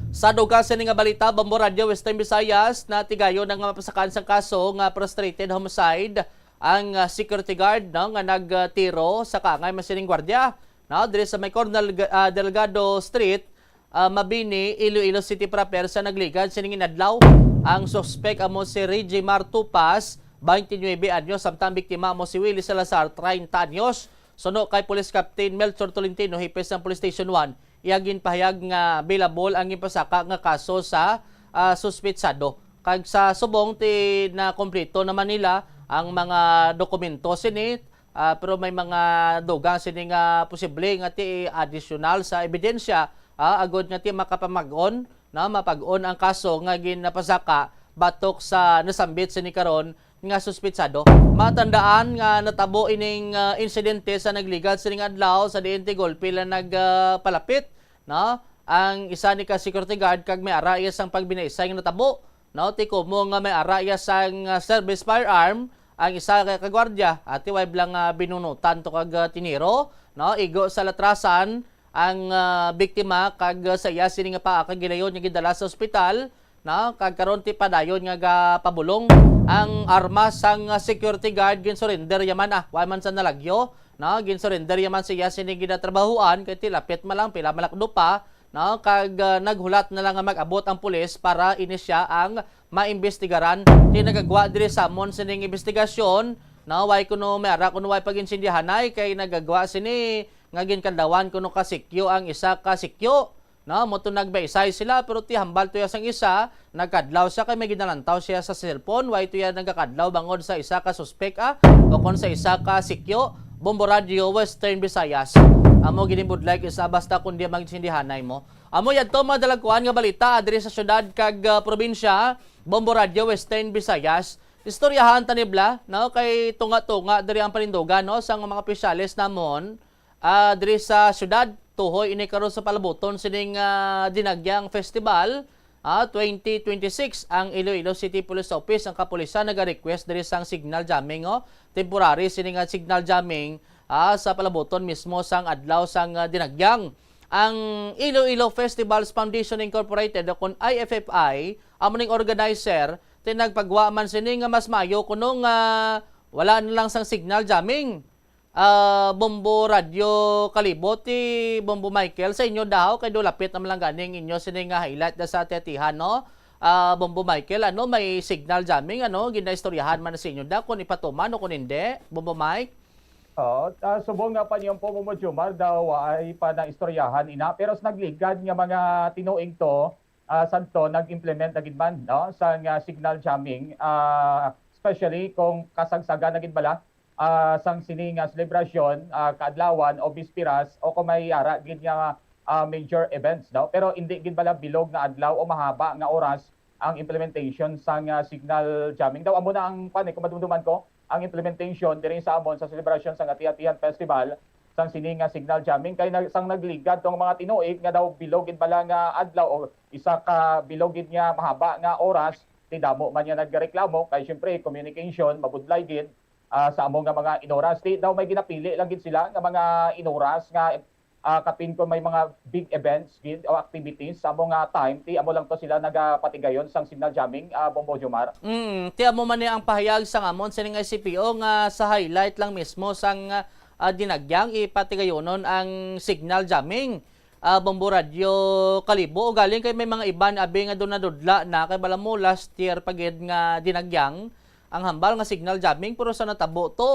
Sa dugang sini nga balita, Bombo Radio Western Visayas, natigayon na nga mapasakaan sang kaso nga frustrated homicide ang, ah, security guard, no, nga nagtiro sa kaangay man sining gwardiya, no, diri sa may Colonel Ga-, ah, Delgado Street, ah, Mabini, Iloilo City proper sa nagligad sining inadlaw. Ang suspek amo si Regimar Tupas, twenty-nine anyos, samtang biktima amo si Willie Salazar, treinta anyos. Suno kay Police Captain Melchor Tolentino, hepe sang Police Station one, iya ginpahayag nga bailable ang ginpasaka nga kaso sa, ah, suspetsado. Kag sa subong ti nakompleto naman nila ang mga dokumento sini, ah, pero may mga dugang sini nga posible nga ti adisyonal sa ebidensya, ah, agod nga ti makapamag-on, no, mapag-on ang kaso nga ginapasaka batok sa nasambit sini karon nga suspetsado. Matandaan nga natabo ining, ah, insidente sa nagligad sining adlaw sa diin ti golpe lang nag, ah, palapit, no? Ang isa ni ka security guard kag may ara iya sang pagbinaysay nga natabo, no? Ti kumo nga may ara iya sang, ah, service firearm ang isa ka kagwardya, ati way bala nga binunutan to kag, ah, tiniro, no? Igo sa latrasan ang, ah, biktima kag, ah, sa iya sini nga paa kag gilayon nga gidala sa ospital, no? Kag karon ti padayon nga gapabulong ang armas sang, ah, security guard, ginsurrender yaman, ah, wa man sa nalagyo, no? Ginsurrender yaman siya sini ginatrabahuan kay ti lapit man lang, pila malakdo pa, no? Kag, ah, naghulat na lang nga mag-abot ang pulis para ini siya ang maimbestigaran. Ti nagagwa diri samon sining imbestigasyon, no? Way kuno may ara kuno way pag-insindihanay kay nagagwa sini nga ginkadlawan kuno ka sikyo ang isa ka sikyo. No, mo to nagbaysay sila, pero ti hambal to ya sang isa, nagkadlaw siya kay may ginalantaw siya sa cellphone, way to ya nagakadlaw bangod sa isa ka suspek, ah, o kon sa isa ka sikyo, Bombo Radyo, Western Visayas. Amo ginibudlay isa basta kundi magsindihanay mo. Amo yadto mga dalagkuan nga balita, ah, diri sa syudad kag, ah, probinsya, Bombo Radyo, Western Visayas. Istoryahan ta ni bala, no, kay tunga-tunga diri ang panindugan, no, sang mga opisyales namon, ah, diri sa syudad. Tuhoy ini karon sa palabuton sining, ah, Dinagyang Festival, ah, twenty twenty-six. Ang Iloilo City Police Office, ang kapulisan, naga-request diri sang signal jamming, oh, temporary sini nga signal jamming, ah, sa palabuton mismo sang adlaw sang, ah, Dinagyang. Ang Iloilo Festivals Foundation Incorporated, o kon I F F I, amo ning organizer, ti nagpagwa man sini nga mas maayo kuno nga wala na lang sang signal jamming. Ah, Bombo Radyo Kalibo, ti Bombo Michael, sa inyo daw, kay do lapit naman lang ganing inyo sini nga highlight da sa ati-atihan, no? Ah, Bombo Michael, ano, may signal jamming, ano, ginaistoryahan man sa inyo da, kung ipatuman o kung hindi, Bombo Mike? Oo, ah, subong nga pa niyo po, Bombo Jomar, daw ay pa na istoryahan ina, pero sa nagligad nga mga tinuig to, ah, sadto nag-implement na gid man, no, sa nga signal jamming, ah, especially kung kasagsagan na gid bala, ah, sang sini nga selebrasyon, ah, kaadlawan o bispiras o kung may ara gid nga, ah, major events, no? Pero hindi gid bala bilog nga adlaw o mahaba nga oras ang implementation sang, ah, signal jamming. Daw amo na ang, kwan, eh, kung madumduman ko, ang implementation diri sa amon sa selebrasyon sang Ati-Atihan Festival sang sini nga signal jamming kay nag-, sang nagligad tong mga tinuig nga daw bilog gid bala nga adlaw o isa ka bilog gid nga mahaba nga oras, ti damo man nga nagreklamo kay siyempre communication mabudlay gid, ah, sa amo nga mga inoras. Ti daw may ginapili lang gid sila nga mga inoras nga, ah, kapin kon may mga big events gid o activities sa amo nga time, ti amo lang to sila nagapatigayon sang signal jamming, ah, Bombo Jomar. Mm, ti amo man ni ang pahayag sang amon sining I C P O nga sa highlight lang mismo sang, ah, Dinagyang ipatigayonon ang signal jamming. Ah, Bombo Radyo Kalibo, ugaling kay may mga iban abi nga do nadudla na kay bala mo last year pa gid nga Dinagyang ang hambal nga signal jamming, pero sa natabo to,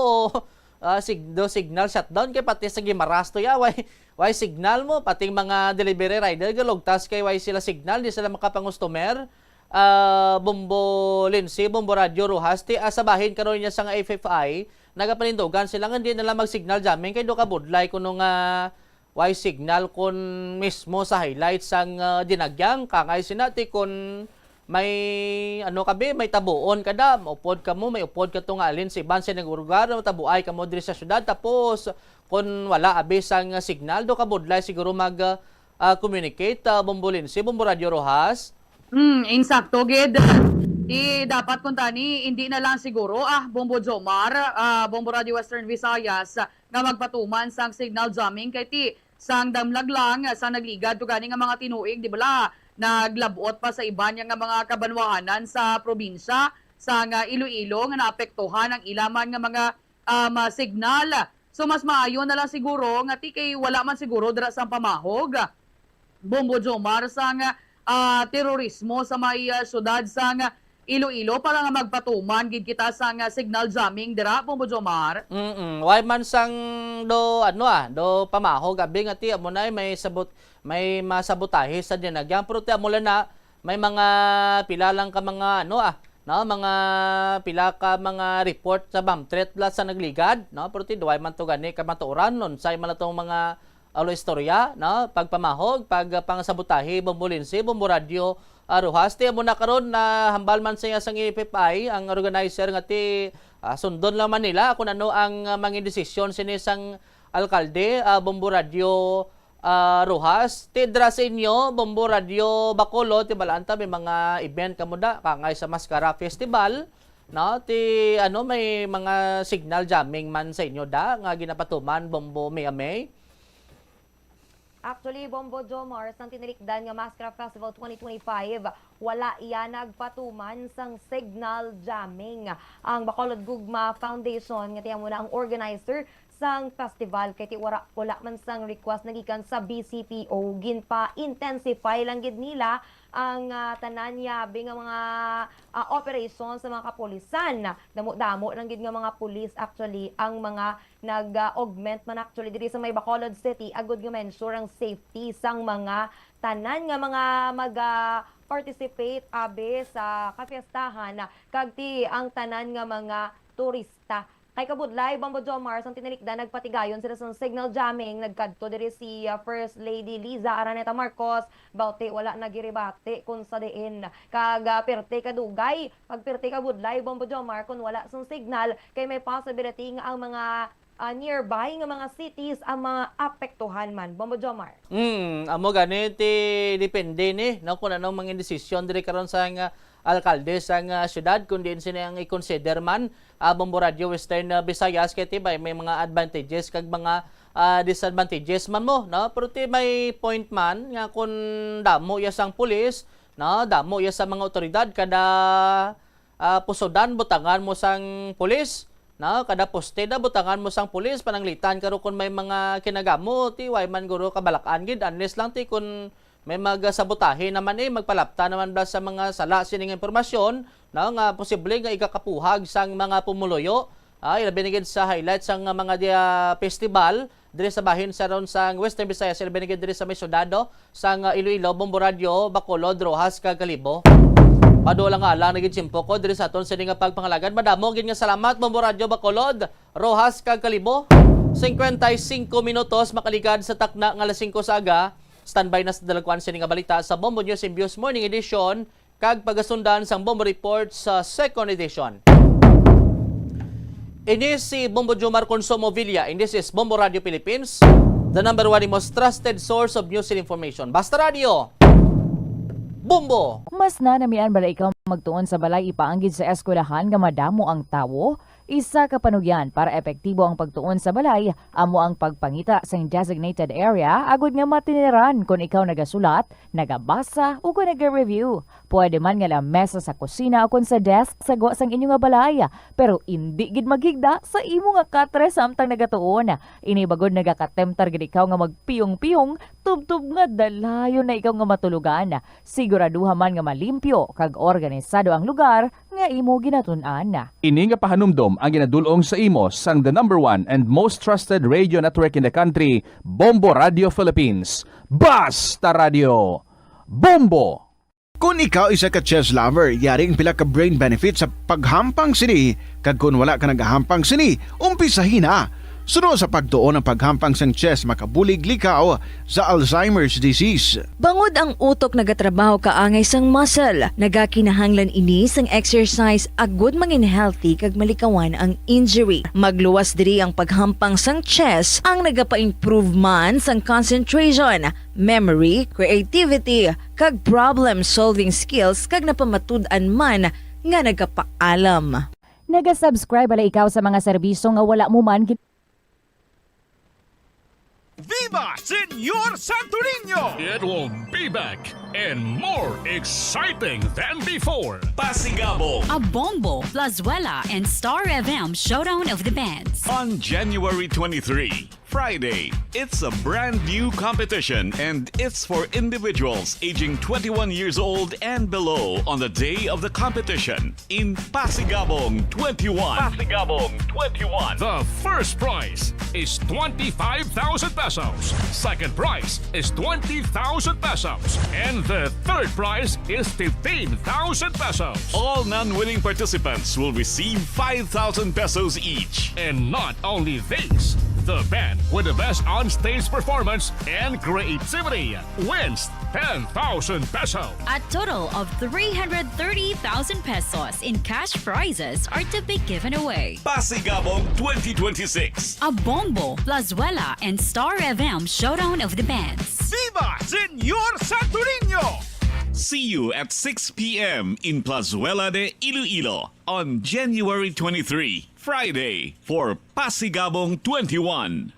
ah, sig-, do signal shutdown kay pati sa Guimaras to ya, way, way signal mo, pati mga delivery rider galugtas kay way sila signal, di sila makapangustomer. Ah, Bombo Lindsay, Bombo Radyo Rojas, ti, ah, sa bahin karon niya sa nga F F I, nagapanindugan sila nga di na lang mag-signal jamming kay do ka budlay kuno nga way signal kon mismo sa highlight sang, ah, Dinagyang, kangay sina ti kon may, ano ka bi, may tabuon ka da, maupod ka mo, may upod ka to nga alin sa iban sa nag-urugar, matabuay ka mo diri sa syudad, tapos kon wala abi sang signal, do ka budlay siguro mag, ah, communicate, ah, Bombo Lindsay, Bombo Radyo Rojas. Hmm, insakto gid. Di dapat kuntani, hindi na lang siguro, ah, Bombo Jomar, ah, Bombo Radyo Western Visayas, nga magpatuman sang signal jamming kay ti sang damlag lang sa nagligad to gani nga mga tinuig, di bala, naglabot pa sa iban niya nga mga kabanwahanan sa probinsya sang Iloilo nga naapektuhan ang ila man nga mga, um, signal. So, mas maayo na lang siguro nga ti kay wala man siguro dira sang pamahog, Bombo Jomar, sang, ah, terorismo sa may, ah, syudad sang Iloilo para nga magpatuman gid kita sang, ah, signal jamming dira, Bombo Jomar. Mm-mm. Why man sang do, ano, ah, do pamahog, abi nga ti, amo na, eh, may sabot, may masabotahe sa dinagyan. Pero ti, amo lang na, may mga pila lang ka mga, ano, ah, no, mga pila ka mga report sa bomb threat la sa nagligad, no? Pero ti, duway man to gani kamatuoran, unsay man atong mga, alo, istorya, no? Pagpamahog, pag, ah, pangsabotahe, Bombo Lindsay, Bombo Radyo, ah, Rojas. Ti, amo na karon, na hambal man siya sang F F I, ang organizer nga ti, ah, sundon lang man nila kung ano ang, ah, mangin desisyon sini sang alkalde, ah, Bombo Radyo, ah, Rojas. Ti, dira sa inyo, Bombo Radyo Bacolod, ti, balaan ta, may mga event kamo da, kangay sa Mascara Festival, no? Ti, ano, may mga signal jamming man sa inyo da, nga ginapatuman, Bombo Mia May? Actually, Bombo Jomar, sang tinilikdan nga Mascara Festival twenty twenty-five, wala iya nagpatuman sang signal jamming. Ang Bacolod Gugma Foundation, nga ti amo na ang organizer sang festival, kay ti wala, wala man sang request nagikan sa B C P O, ginpa-intensify lang gid nila ang, ah, tanan yabi nga mga, ah, operation sa mga kapulisan. Damo-damo lang gid nga mga pulis actually ang mga nag-augment man actually diri sa may Bacolod City agud nga ma-ensure ang safety sang mga tanan nga mga maga-participate abi sa kapiestahan, kag ti ang tanan nga mga turista. Kay kabudlay, Bombo Jomar, sang tinilikdan nagpatigayon sila sang signal jamming. Nagkadto diri si, ah, First Lady Liza Araneta Marcos, bawti wala nagiribati kung sa diin. Kag, ah, pirti kadugay, pag pirti kabudlay, Bombo Jomar, kung wala sang signal, kay may possibility nga ang mga, ah, nearby nga mga cities ang mga apektuhan man. Bombo Jomar. Hmm, amo gani ti depende ni, no, kung anong mga desisyon diri karon sa nga alkalde sa nga syudad, kung diin sini ang i-consider man, ah, Bombo Radyo Western, ah, Visayas, kay tibay may mga advantages kag mga, ah, disadvantages man mo, no? Pero ti may point man nga kung damo iya sang pulis, no, damo iya sa mga otoridad, kada, ah, pusudan butangan mo sang pulis, no, kada poste na butangan mo sang pulis, pananglitan karo kung may mga kinagamo, ti way man guro kabalak-an gid, unless lang ti kung may magasabotahe naman, eh, magpalapta naman bala sa mga sala sini nga impormasyon, no, nga posible nga igakapuhag sang mga pumuluyo, ah, ilabi na gid sa highlight sang mga dia festival diri sa bahin sa ron sang Western Visayas, ilabi na gid diri sa may syudad, no, sang, ah, Iloilo, Bombo Radyo, Bacolod, Roxas, kag Kalibo. Padulong nga alang na gid tiyempo ko diri sa aton sini nga pagpangalagad. Madamo gid nga salamat, Bombo Radyo Bacolod, Roxas, kag Kalibo. Cincuenta y cinco minutos makaligad sa takna nga alas singko sa aga. Standby na sa dalagkuan sini nga balita sa Bombo News Imbyos Morning Edition kag pagasundan sang Bombo Report sa Second Edition. Ini si Bombo Jomar Consumo Villa, and this is Bombo Radio Philippines, the number one and most trusted source of news and information. Basta Radio, Bombo! Mas nanamian bala ikaw magtuon sa balay ipaanggid sa eskwelahan nga madamo ang tawo? Isa ka panugyan para epektibo ang pagtuon sa balay amo ang pagpangita sang designated area agud nga matiniran kon ikaw nagasulat, nagabasa, o kon naga-review. Pwede man nga lamesa sa kusina o kon sa desk sa gwa sang inyo nga balay, pero indi gid maghigda sa imo nga katre samtang nagatuon. Ini bagod nagakatemptar gid ikaw nga magpiyong-piyong tubtob nga dalayon na ikaw nga matulogan. Siguraduha man nga malimpyo kag organisado ang lugar nga imo ginatun-an. Ini nga pahanumdom ang ginadul-ong sa imo sang the number one and most trusted radio network in the country, Bombo Radio Philippines. Basta Radio! Bombo! Kon ikaw isa ka chess lover, yari ang pila ka brain benefits sa paghampang sini, kag kon wala ka nagahampang sini, umpisahi na. Suno sa pagtuon ang paghampang sang chess makabulig likaw sa Alzheimer's disease. Bangod ang utok nagatrabaho kaangay sang muscle, nagakinahanglan ini sang exercise agud mangin healthy kag malikawan ang injury. Magluwas diri ang paghampang sang chess ang nagapa-improve man sang concentration, memory, creativity, kag problem-solving skills kag napamatud-an man nga nagapaalam. Naga-subscribe bala ikaw sa mga serbisyo nga wala mo man gin- Viva Señor Santo Niño! It will be back and more exciting than before. Pasigabong, A Bombo, Plazuela, and Star F M Showdown of the Bands. On January twenty-three, Friday. It's a brand new competition and it's for individuals aging twenty-one years old and below on the day of the competition in Pasigabong twenty-one. Pasigabong twenty-one. The first prize is twenty-five thousand pesos. Second prize is twenty thousand pesos. And the third prize is fifteen thousand pesos. All non-winning participants will receive five thousand pesos each. And not only this, the band with the best on-stage performance and creativity wins ten thousand pesos. A total of three hundred thirty thousand pesos in cash prizes are to be given away. Pasigabong twenty twenty-six. A Bombo, Plazuela, and Star F M Showdown of the Bands. Viva Señor Santo Niño! See you at six p m in Plazuela de Iloilo on January twenty-three, Friday, for Pasigabong twenty-one.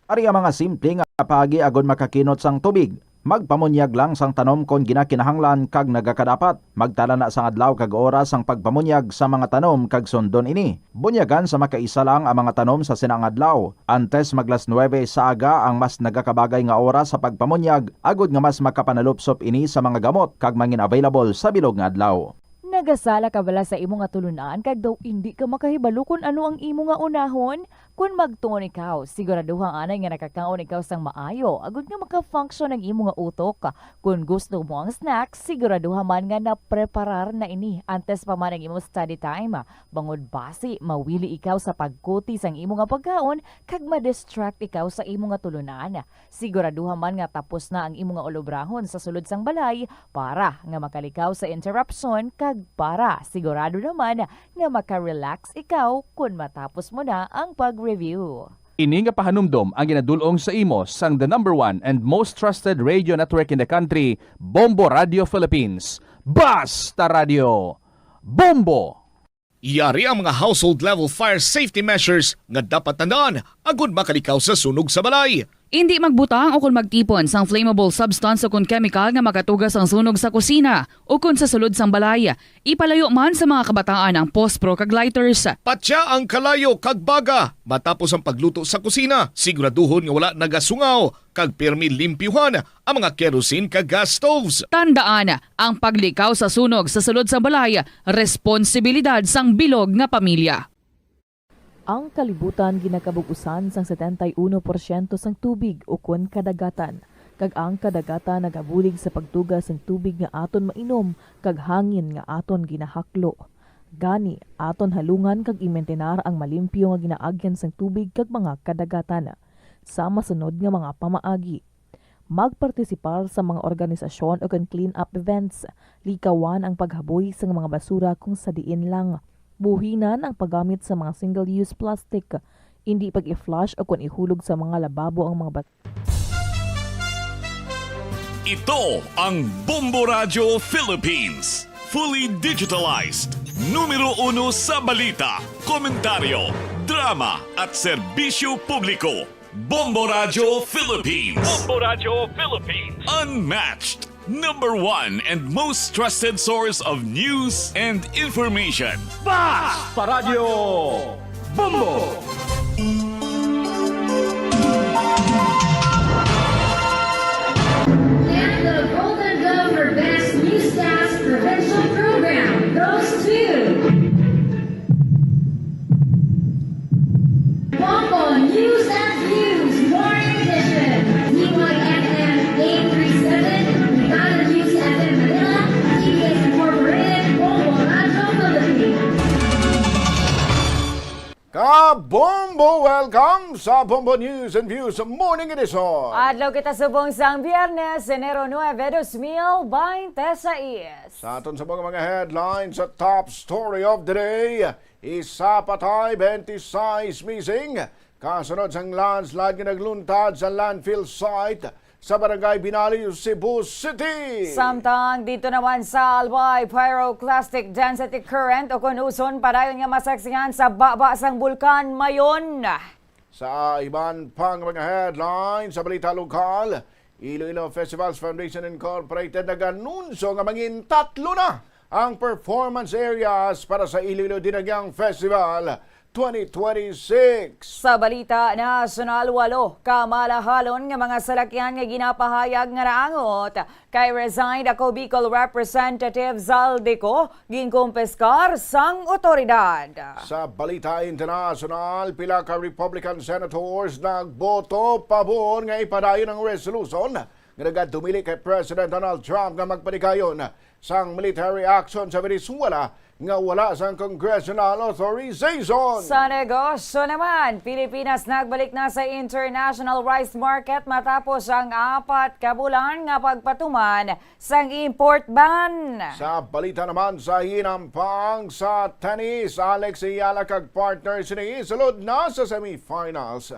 Ari ang mga simple nga paagi agod makakinot sang tubig. Magpamunyag lang sang tanom kon ginakinahanglan kag nagakadapat. Magtala na sang adlaw kag oras sang pagpamunyag sa mga tanom kag sundon ini. Bunyagan sa makaisa lang ang mga tanom sa sina nga adlaw. Antes mag las nuebe sa aga ang mas nagakabagay nga oras sa pagpamunyag, agod nga mas makapanalupsop ini sa mga gamot kag mangin-available sa bilog nga adlaw. Nagasala ka bala sa imo nga tulunan kag daw indi ka makahibalo kon ano ang imo nga unahon? Kon magtuon ikaw, siguraduha anay nga nakakaon ikaw sang maayo agod nga maka-function ang imo nga utok. Kon gusto mo ang snacks, siguraduha man nga napreparar na ini antes pa man ang imo study time, bangod basi mawili ikaw sa pagkuti sang imo nga pagkaon kag ma-distract ikaw sa imo nga tulunan. Siguraduha man nga tapos na ang imo nga ulobrahon sa sulod sang balay para nga makalikaw sa interruption kag para sigurado naman nga maka-relax ikaw kon matapos mo na ang pag-review. Ini nga pahanumdom ang ginadul-ong sa imo sang the number one and most trusted radio network in the country, Bombo Radio Philippines. Basta Radio, Bombo! Yari ang mga household level fire safety measures nga dapat tandaan agud makalikaw sa sunog sa balay. Indi magbutang o kon magtipon sang flammable substance o kon chemical nga makatuga sang sunog sa kusina o kon sa sulod sang balay. Ipalayo man sa mga kabataan ang pospro kag lighters. Patya ang kalayo kag baga matapos ang pagluto sa kusina. Siguraduhon nga wala nagasungaw kag pirmi limpyuhan ang mga kerosene kag gas stoves. Tandaan, ang paglikaw sa sunog sa sulod sang balay, responsibilidad sang bilog nga pamilya. Ang kalibutan ginakabug-usan sang setenta y uno porsyento sang tubig ukon kadagatan, kag ang kadagatan nagabulig sa pagtuga sang tubig nga aton mainom kag hangin nga aton ginahaklo. Gani, aton halungan kag imintinar ang malimpyo nga ginaagyan sang tubig kag mga kadagatan. Sa masunod nga mga pamaagi, magpartisipar sa mga organisasyon ukon clean-up events. Likawan ang paghaboy sang mga basura kung sa diin lang. Buhinan ang paggamit sa mga single-use plastic. Indi pag-i-flush ukon ihulog sa mga lababo ang mga bas- Ito ang Bombo Radyo Philippines. Fully digitalized. Numero uno sa balita, komentaryo, drama, at serbisyo publiko. Bombo Radyo Philippines. Bombo Radyo Philippines. Unmatched, number one and most trusted source of news and information. Basta Radyo Bombo! And the Golden Glove for Best Newscast Provincial Program goes to Bombo News and Views Morning Edition, D Y N M eight three seven, Regalo News F M Manila, T V S Incorporated, Bombo Radyo Philippines. Kabombo! Welcome sa Bombo News and Views Morning Edition. Adlaw kita subong sang Biyernes, Enero nuebe, dos mil baynte sais. Sa aton sa mga, mga headlines, sa top story of the day, isa patay, twenty-six missing. Kasunod sang landslide nga nagluntad sa landfill site sa Barangay Binaliw, Cebu City. Samtang dito naman sa Albay, pyroclastic density current o kon uson padayon nga masaksihan sa baba sang Bulkan Mayon. Sa iban pang mga headlines sa balita lokal, Iloilo Festivals Foundation Incorporated nag-anunsyo nga mangin tatlo na ang performance areas para sa Iloilo Dinagyang Festival twenty twenty-six. Sa balita nasyonal, walo ka malahalon nga mga salakyan nga ginapahayag nga naangot kay resigned ako Bicol Representative Zaldy Co ginkumpiskar sang otoridad. Sa balita internasyonal, pila ka Republican senators nagboto pabor nga ipadayon ang resolution nga nagadumili kay President Donald Trump nga magpanigayon sang military action sa Venezuela nga wala sang congressional authorization. Sa negosyo naman, Pilipinas nagbalik na sa international rice market matapos ang apat ka bulan nga pagpatuman sang import ban. Sa balita naman sa hinampang sa tennis, Alex Eala kag partner sini sulod na sa semifinals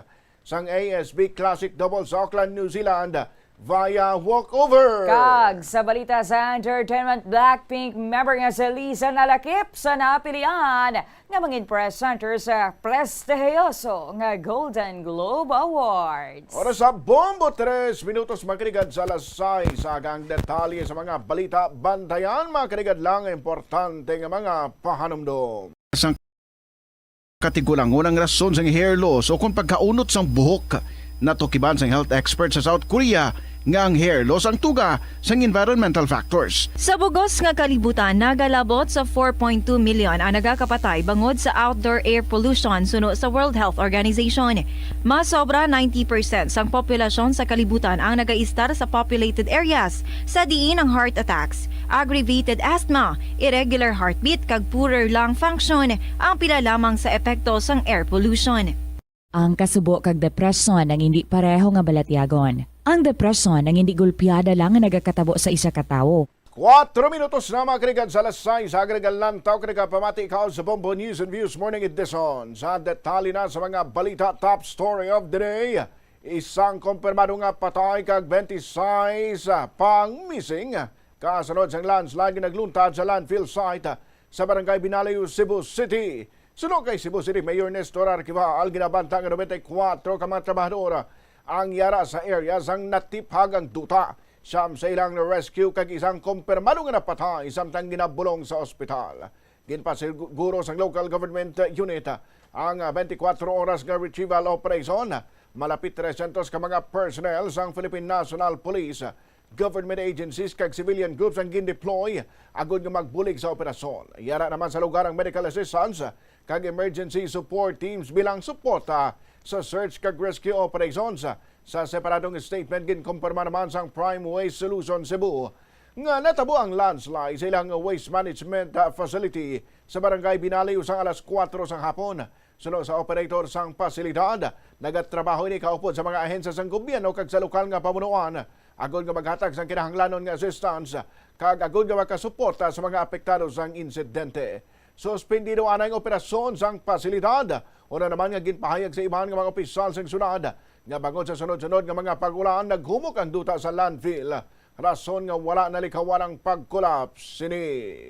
sang A S B Classic Doubles sa Auckland, New Zealand, via walkover. Kag sa balita sa entertainment, Blackpink member nga si Lisa nalakip sa napilian nga mangin presenter sa prestihiyoso nga Golden Globe Awards. Oras sa Bombo, tres minutos, mga kaligad, sa alas sais. Ang detalye sa mga balita, bantayan, mga kaligad, lang importante nga mga pahanumdom. Sang katigulangon ang rason sang hair loss o kon pagkaunot sang buhok. Natukiban sang health expert sa South Korea nga ang hair loss ang tuga sang environmental factors. Sa bugos nga kalibutan, nagalabot sa four point two million ang nagakapatay bangod sa outdoor air pollution, suno sa World Health Organization. Mas sobra ninety percent sang populasyon sa kalibutan ang nagaistar sa populated areas, sa diin ang heart attacks, aggravated asthma, irregular heartbeat, kag poorer lung function ang pila lamang sa epekto sang air pollution. Ang kasubo kag depresyon ang indi pareho nga balatyagon. Ang depresyon ang indi gulpiada lang nga nagakatabo sa isa ka tawo. Kuwatro minutos na, mga kaligad, sa alas sais. Agregal lang taw ka nagapamati ka sa Bombo News and Views Morning Edition. Sa detalye na sa mga balita, top story of the day. Isang kumpirmado nga patay kag twenty-six pang missing kasunod sang landslide nga nagluntad sa landfill site sa Barangay Binaliw, Cebu City. Suno kay Cebu City Mayor Nestor Arquival, ginabanta nga nobenta y kuwatro ka mga trabahador ang yara sa area sang natiphag ang duta. Siyam sa ilang na-rescue kag isang kumpirmado nga napatay samtang ginabulong sa ospital. Ginpasiguro sang local government unit ang twenty-four oras nga retrieval operation. Malapit trescientos ka mga personnel sang Philippine National Police, government agencies kag civilian groups ang gindeploy agod nga magbulig sa operasyon. Yara naman sa lugar ang medical assistance kag emergency support teams bilang suporta sa search kag rescue operations. Sa separadong statement, ginkumpirma naman sang Prime Waste Solution Cebu nga natabo ang landslide sa ilang waste management, ah, facility sa Barangay Binaliw sang alas kuwatro sang hapon. Suno sa operator sang pasilidad, nagatrabaho ini kaupod sa mga ahensya sang gobyerno kag sa lokal nga pamunuan agod nga maghatag sang kinahanglanon nga assistance kag agod nga makasuporta sa mga apektado sang insidente. Suspendido anay ang operasyon sang pasilidad. Una naman nga ginpahayag sa iban nga mga opisyal sang syudad nga bangod sa sunod-sunod nga mga pag-ulan, naghumok ang duta sa landfill, rason nga wala nalikawan ang pag-collapse sini.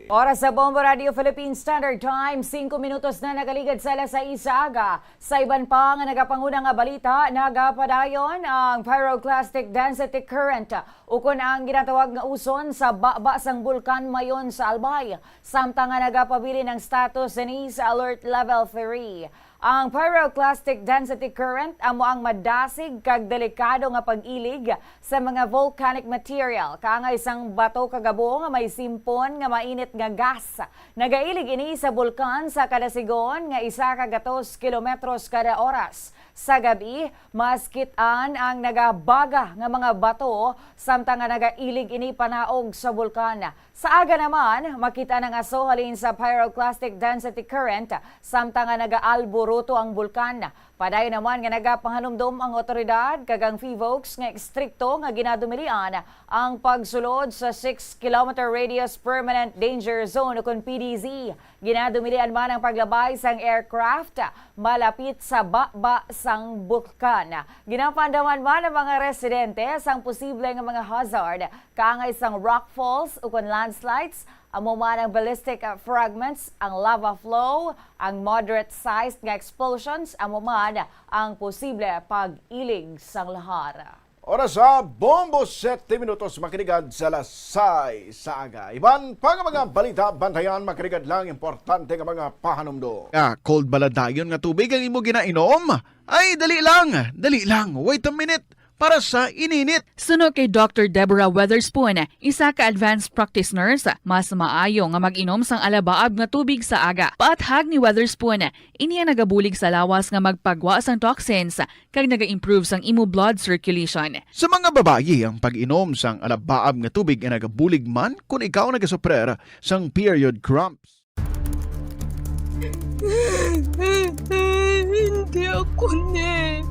Oras sa Bombo Radio Philippine Standard Time, singko minutos na nakaligad sa alas sais sa aga. Sa iban pa nga nagapanguna nga balita, nagapadayon ang pyroclastic density current, ukon ang ginatawag nga uson sa baba sang Bulkan Mayon sa Albay, samtang nga nagapabilin ang status sini sa Alert Level three. Ang pyroclastic density current amo ang madasig kag delikado nga pag-ilig sa mga volcanic material, kaangay sang bato kag abo nga may simpon nga mainit nga gas. Nagailig ini sa bulkan sa kadasigon nga isa ka gatos kilometros kada oras. Sa gab-i, mas kit-an ang nagabaga nga mga bato, samtang nga nagailig ini panaog sa bulkan. Sa aga naman, makita ang aso halin sa pyroclastic density current, samtang nga nagaalburuto ang bulkan. Padayon naman nga nagapahanumdom ang otoridad kag ang PHIVOLCS nga estrikto nga ginadumilian ang pagsulod sa six kilometer radius permanent danger zone, ukon P D Z. Ginadumilian man ang paglabay sang aircraft malapit sa baba sang bulkan. Ginapaandam man ang mga residente sang posible nga mga hazard, kaangay sang rockfalls ukon landslides, amo man ang ballistic, ah, fragments, ang lava flow, ang moderate-sized nga explosions, amo man ang posible pag-ilig sang lahar. Oras sa Bombo, siyete minutos, makinig sa alas sais sa aga. Iban pa nga mga balita, bantayan, makinig lang importante nga mga pahanumdom. Ah, cold bala dayon nga tubig ang imo ginainom? Ay, dali lang, dali lang. Wait a minute. Para sa ininit. Suno kay Doctor Deborah Weatherspoon, isa ka advanced practice nurse, mas maayo nga mag-inom sang alabaab nga tubig sa aga. Paathag ni Weatherspoon, ini ang nagabulig sa lawas nga magpagwa sang toxins kag naga-improve sang imo blood circulation. Sa mga babayi, ang pag-inom sang alabaab nga tubig ay nagabulig man kon ikaw nagasuprer sang period cramps. Hindi ako ni.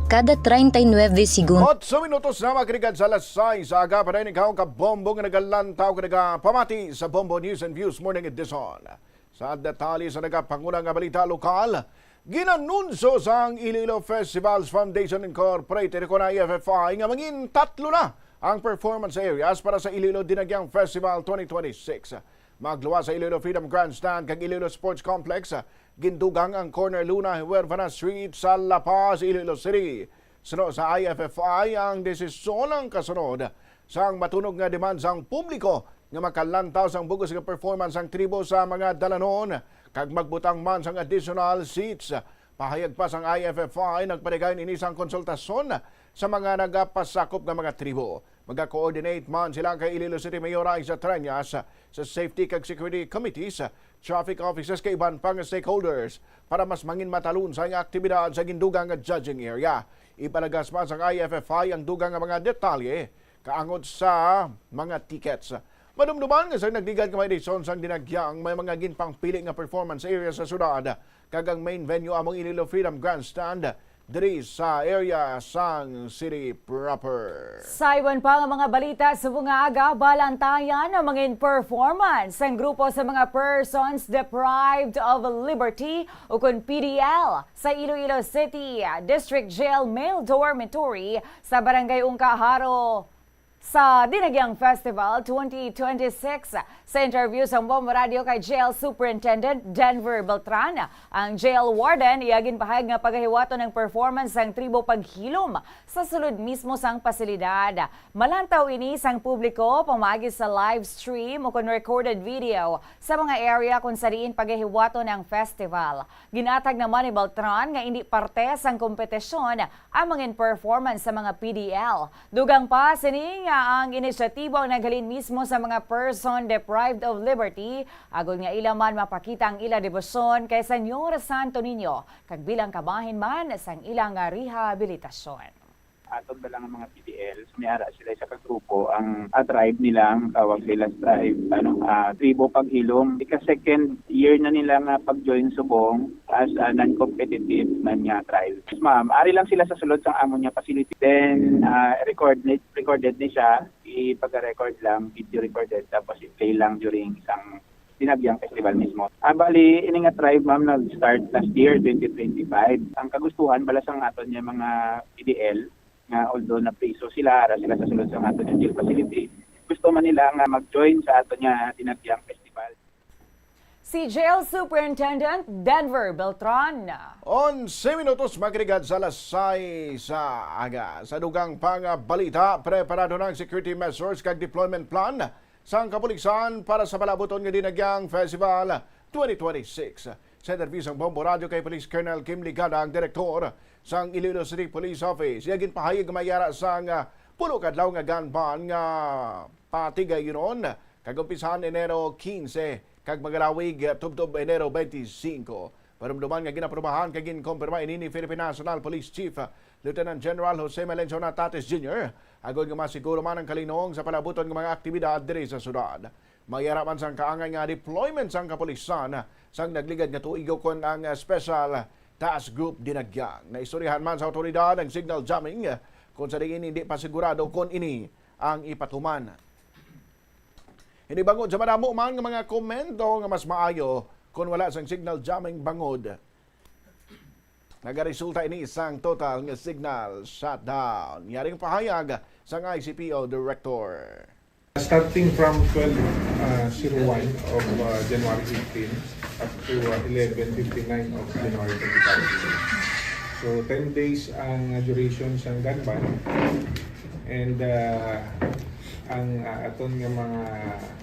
Kada treinta y nueve segundos. Otso minutos na, makinig sa alas sais sa aga, padayon ikaw kabombo nga nagalantaw kag nagapamati sa Bombo News and Views Morning Edition. Sa detalye sa nagapanguna nga balita lokal, ginanunsyo sang Iloilo Festivals Foundation Incorporated, kon I F F I, nga mangin tatlo na ang performance areas para sa Iloilo Dinagyang Festival twenty twenty-six. Magluwas sa Iloilo Freedom Grandstand kag Iloilo Sports Complex, gindugang ang corner Luna Huerfana Street sa La Paz, Iloilo City. Suno sa I F F I, ang desisyon ang kasunod sang matunog nga demand sang publiko nga makalantaw sang bug-os nga performance ang tribo sa mga dalanon kag magbutang man sang additional seats. Pahayag pa sang I F F I, nagpadayon ini sang konsultasyon sa mga nagapasakop nga mga tribo. Maga-coordinate man sila kay Iloilo City Mayor Raisa Treñas sa safety kag security committees, traffic officers kag iban pa nga stakeholders para mas mangin matalunsay nga aktibidad sa gindugang nga judging area. Ipalagas man sang I F F I ang dugang nga mga detalye kaangod sa mga tickets. Madumduman nga sa nagligad nga mga edisyon sang Dinagyang, may mga ginpangpili nga performance area sa syudad, kag ang main venue amo ang Iloilo Freedom Grandstand diri sa area sang city proper. Sa iban pa nga mga balita sa bunga aga, balantayan ang mga performance sang grupo sa mga persons deprived of liberty, ukon P D L, sa Iloilo City District Jail Male Dormitory sa Barangay Ungkaharo sa Dinagyang Festival twenty twenty-six. Sa interview sa Bombo Radio kay Jail Superintendent Denver Beltran, ang jail warden iya ginpahayag nga pagahiwaton ang performance sang tribo paghilom sa sulod mismo sang pasilidad. Malantaw ini sang publiko pamaagi sa live stream o kon recorded video sa mga area kung sa diin pagahiwaton ang festival. Ginatag naman ni Beltran nga indi parte sang kompetisyon ang mga performance sa mga P D L. Dugang pa sini nga ang inisyatibo ang naghalin mismo sa mga person deprived of liberty, agod nga ila man mapakita ang ila debosyon kay Señor Santo Niño kag bilang kabahin man sang ila nga rehabilitasyon. Aton ba lang ang mga P D L? So, may ara sila isa ka grupo. Ang ah, tribe nila, ang tawag nila tribe, ano, ah, tribo paghilom. Ika second year na nila nga pag-join subong as a non-competitive man nga tribe. Yes, ma'am, ari lang sila sa sulod sang amon nga facility. Then, ah, record ni, recorded ni siya, ipag-record lang, video recorded, tapos i-play lang during isang Dinagyang Festival mismo. Ah, bali, ini nga tribe, ma'am, nag-start last year, twenty twenty-five. Ang kagustuhan bala sang aton nga mga P D L, nga although napriso sila, ara sila sa sulod sang aton nga jail facility, gusto man nila nga mag-join sa aton nga Dinagyang Festival. Si Jail Superintendent Denver Beltran. Onse minutos magrigad sa alas sais sa aga. Sa dugang pa nga balita, preparado na ang security measures kag deployment plan sang kapulisan para sa palabuton nga Dinagyang Festival twenty twenty-six. Sa interview sang Bombo Radyo kay Police Colonel Kim Ligada, ang direktor sang Iloilo City Police Office, iya ginpahayag nga may ara sang, ah, pulo ka adlaw nga gun ban nga patigayonon, kag umpisahan Enero quince kag magalawig, ah, tubtob Enero twenty-five. Madumduman nga ginaprobahan kag ginkompirma ini ni Philippine National Police Chief, ah, Lieutenant General Jose Melencio Natates Junior, agod nga masiguro man ang kalinong sa palabuton nga mga aktibidad diri sa syudad. May ara man sang kaangay nga deployment sang kapulisan sang nagligad nga tuig, kon ang Special Task Group Dinagyang. Naistoryahan man sa awtoridad ang signal jamming, kon sa diin hindi pa sigurado kon ini ang ipatuman. Ini bangod sa madamo man nga mga komento nga mas maayo kon wala sang signal jamming bangod nagaresulta ini sang total nga signal shutdown. Yari ang pahayag sang I C P O Director. Starting from twelve, uh, zero one of, uh, January eighteen up to, uh, eleven fifty-nine of January twenty-five. So, ten days ang duration sang gun ban. And, ah, ang, ah, aton nga mga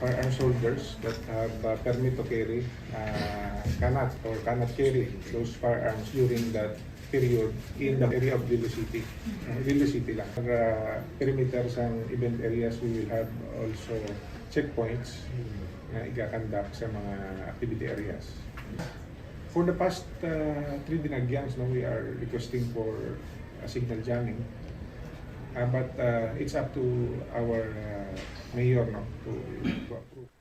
firearms holders that have, ah, permit to carry, ah, cannot or cannot carry those firearms during that period in the area of Iloilo City. Ah, Iloilo City lang. Ang, ah, perimeter sang event areas, we will have also checkpoints nga iga-conduct sa mga activity areas. For the past, uh, three Dinagyans, no, we are requesting for a signal jamming. Uh, but, uh, it's up to our, uh, mayor, no, to, to approve.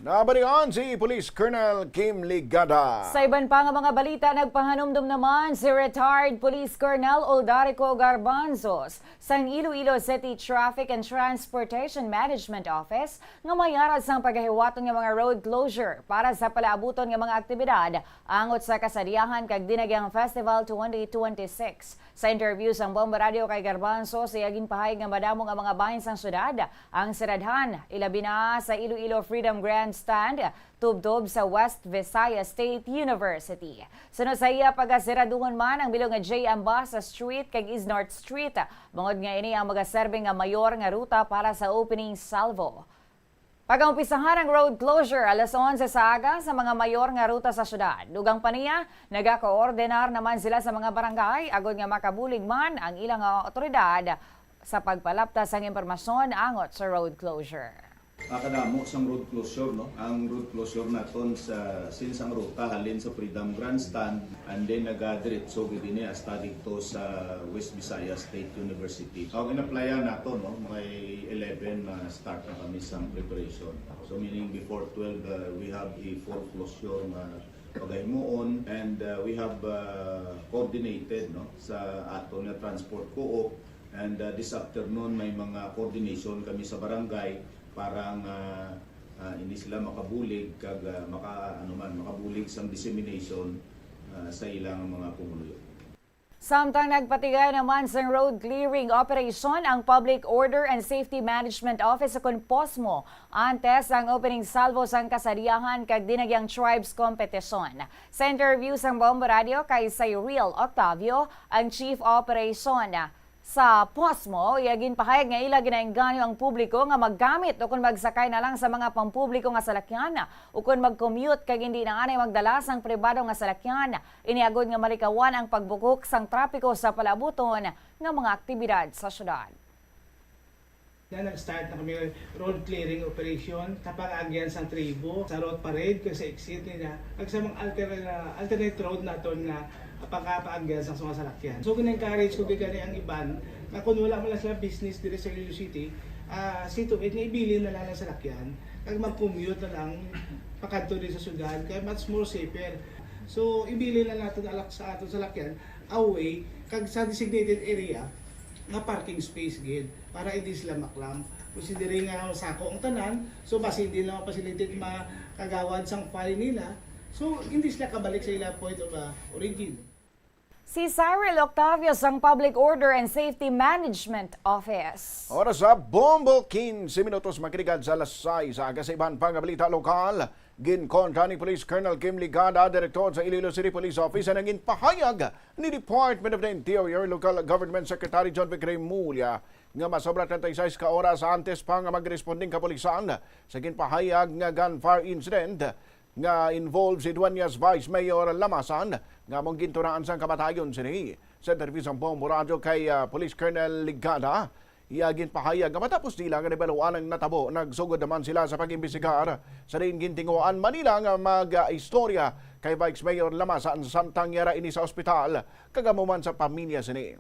Nabalian si Police Colonel Kim Ligada. Sa iban pa nga mga balita, nagpahanumdom naman si retired Police Colonel Oldarico Garbanzos sang Iloilo City Traffic and Transportation Management Office nga may aras sang pagahiwaton nga mga road closure para sa palaabuton nga mga aktibidad angot sa Kasadiahan kag Dinagyang Festival twenty twenty-six. Sa interview sang Bombo Radio kay Garbanzos, iya ginpahayag nga madamo nga mga bahin sang syudad ang siradhan, ilabi na sa Iloilo Freedom Grandstand, tubtob sa West Visayas State University. Suno sa iya, pagasiraduhon man ang bilog nga J M Basa Street kag East North Street, bangod nga ini ang magaserbe nga mayor nga ruta para sa opening salvo. Pagaumpisahan ang road closure alas onse sa aga sa mga mayor nga ruta sa syudad. Dugang pa niya, nagakoordinar naman sila sa mga barangay agod nga makabulig man ang ilang nga awtoridad sa pagpalapta sang impormasyon angot sa road closure. Nakadamo sang road closure, no? Ang road closure naton sa, since ang ruta halin sa Freedom Grandstand and then nagadiretso gid ini hasta didto sa West Visayas State University. Ang inaplayan nato, no, may eleven na start na kami sang preparation. So meaning before twelve, uh, we have a full closure nga pagahimuon and, uh, we have, uh, coordinated, no, sa aton nga transport co-op. And, uh, this afternoon may mga coordination kami sa barangay para nga, uh, hindi sila makabulig kag, uh, maka ano man, makabulig sang dissemination, uh, sa ilang mga pumuluyo. Samtang nagpatigay naman sang road clearing operation ang Public Order and Safety Management Office ukon POSMO antes ang opening salvo sang Kasadiahan kag Dinagyang Tribes Competition. Sa interview sang Bombo Radio kay Cyril Octavio, ang Chief Operation sa POSMO, iya ginpahayag nga ila ginaengganyo ang publiko nga maggamit ukon magsakay na lang sa mga pampubliko nga salakyan ukon mag-commute kag indi na anay magdala sang pribado nga salakyan, ini agod nga malikawan ang pagbukhok sang trapiko sa palaabuton nga mga aktibidad sa syudad. Na nag-start na kami road clearing operation sa pag-agyan sang tribo, sa road parade, kag sa exit nila, kag sa mga alter, ah, alternate road naton nga pagkapaagyan sang mga salakyan. So gina-encourage ko gid gani ang iban nga kung wala man lang sila business diri sa Iloilo City, ah, see to it nga ibilin na lang ang salakyan kag mag-commute na lang pakadto diri sa syudad kay much more safer. So ibilin na naton alak sa aton salakyan away kag sa designated area nga parking space gid para hindi sila maklam. Kung si diri nga masako ang tanan, so basi hindi na ma-facilitate makagawad sang file nila, so hindi sila kabalik sa ila point of, ah, origin. Si Cyril Octavio sang Public Order and Safety Management Office. Oras sa bombo, quince minutos, makinig sa alas sais sa aga. Sa iban pa nga balita lokal, ginkontra ni Police Colonel Kim Ligada, direktor sa Iloilo City Police Office, ang nangin pahayag ni Department of the Interior Local Government Secretary John Vic Remulla nga masobra treinta y seis ka oras antes pa nga magresponding kapulisan sa ginpahayag nga gunfire incident nga involved si Dueñas Vice Mayor Lamasan nga among gintunaan sang kamatayon sini. Sa interview sang Bombo Radyo kay, ah, Police Colonel Ligada, iya ginpahayag nga matapos nila nga nahibaluan ang natabo, nagsugod naman sila sa pag-imbestigar sa diin gintinguhaan man nila nga mag-istorya kay Vice Mayor Lamasan samtang yara ini sa ospital kag amo man sa pamilya sini.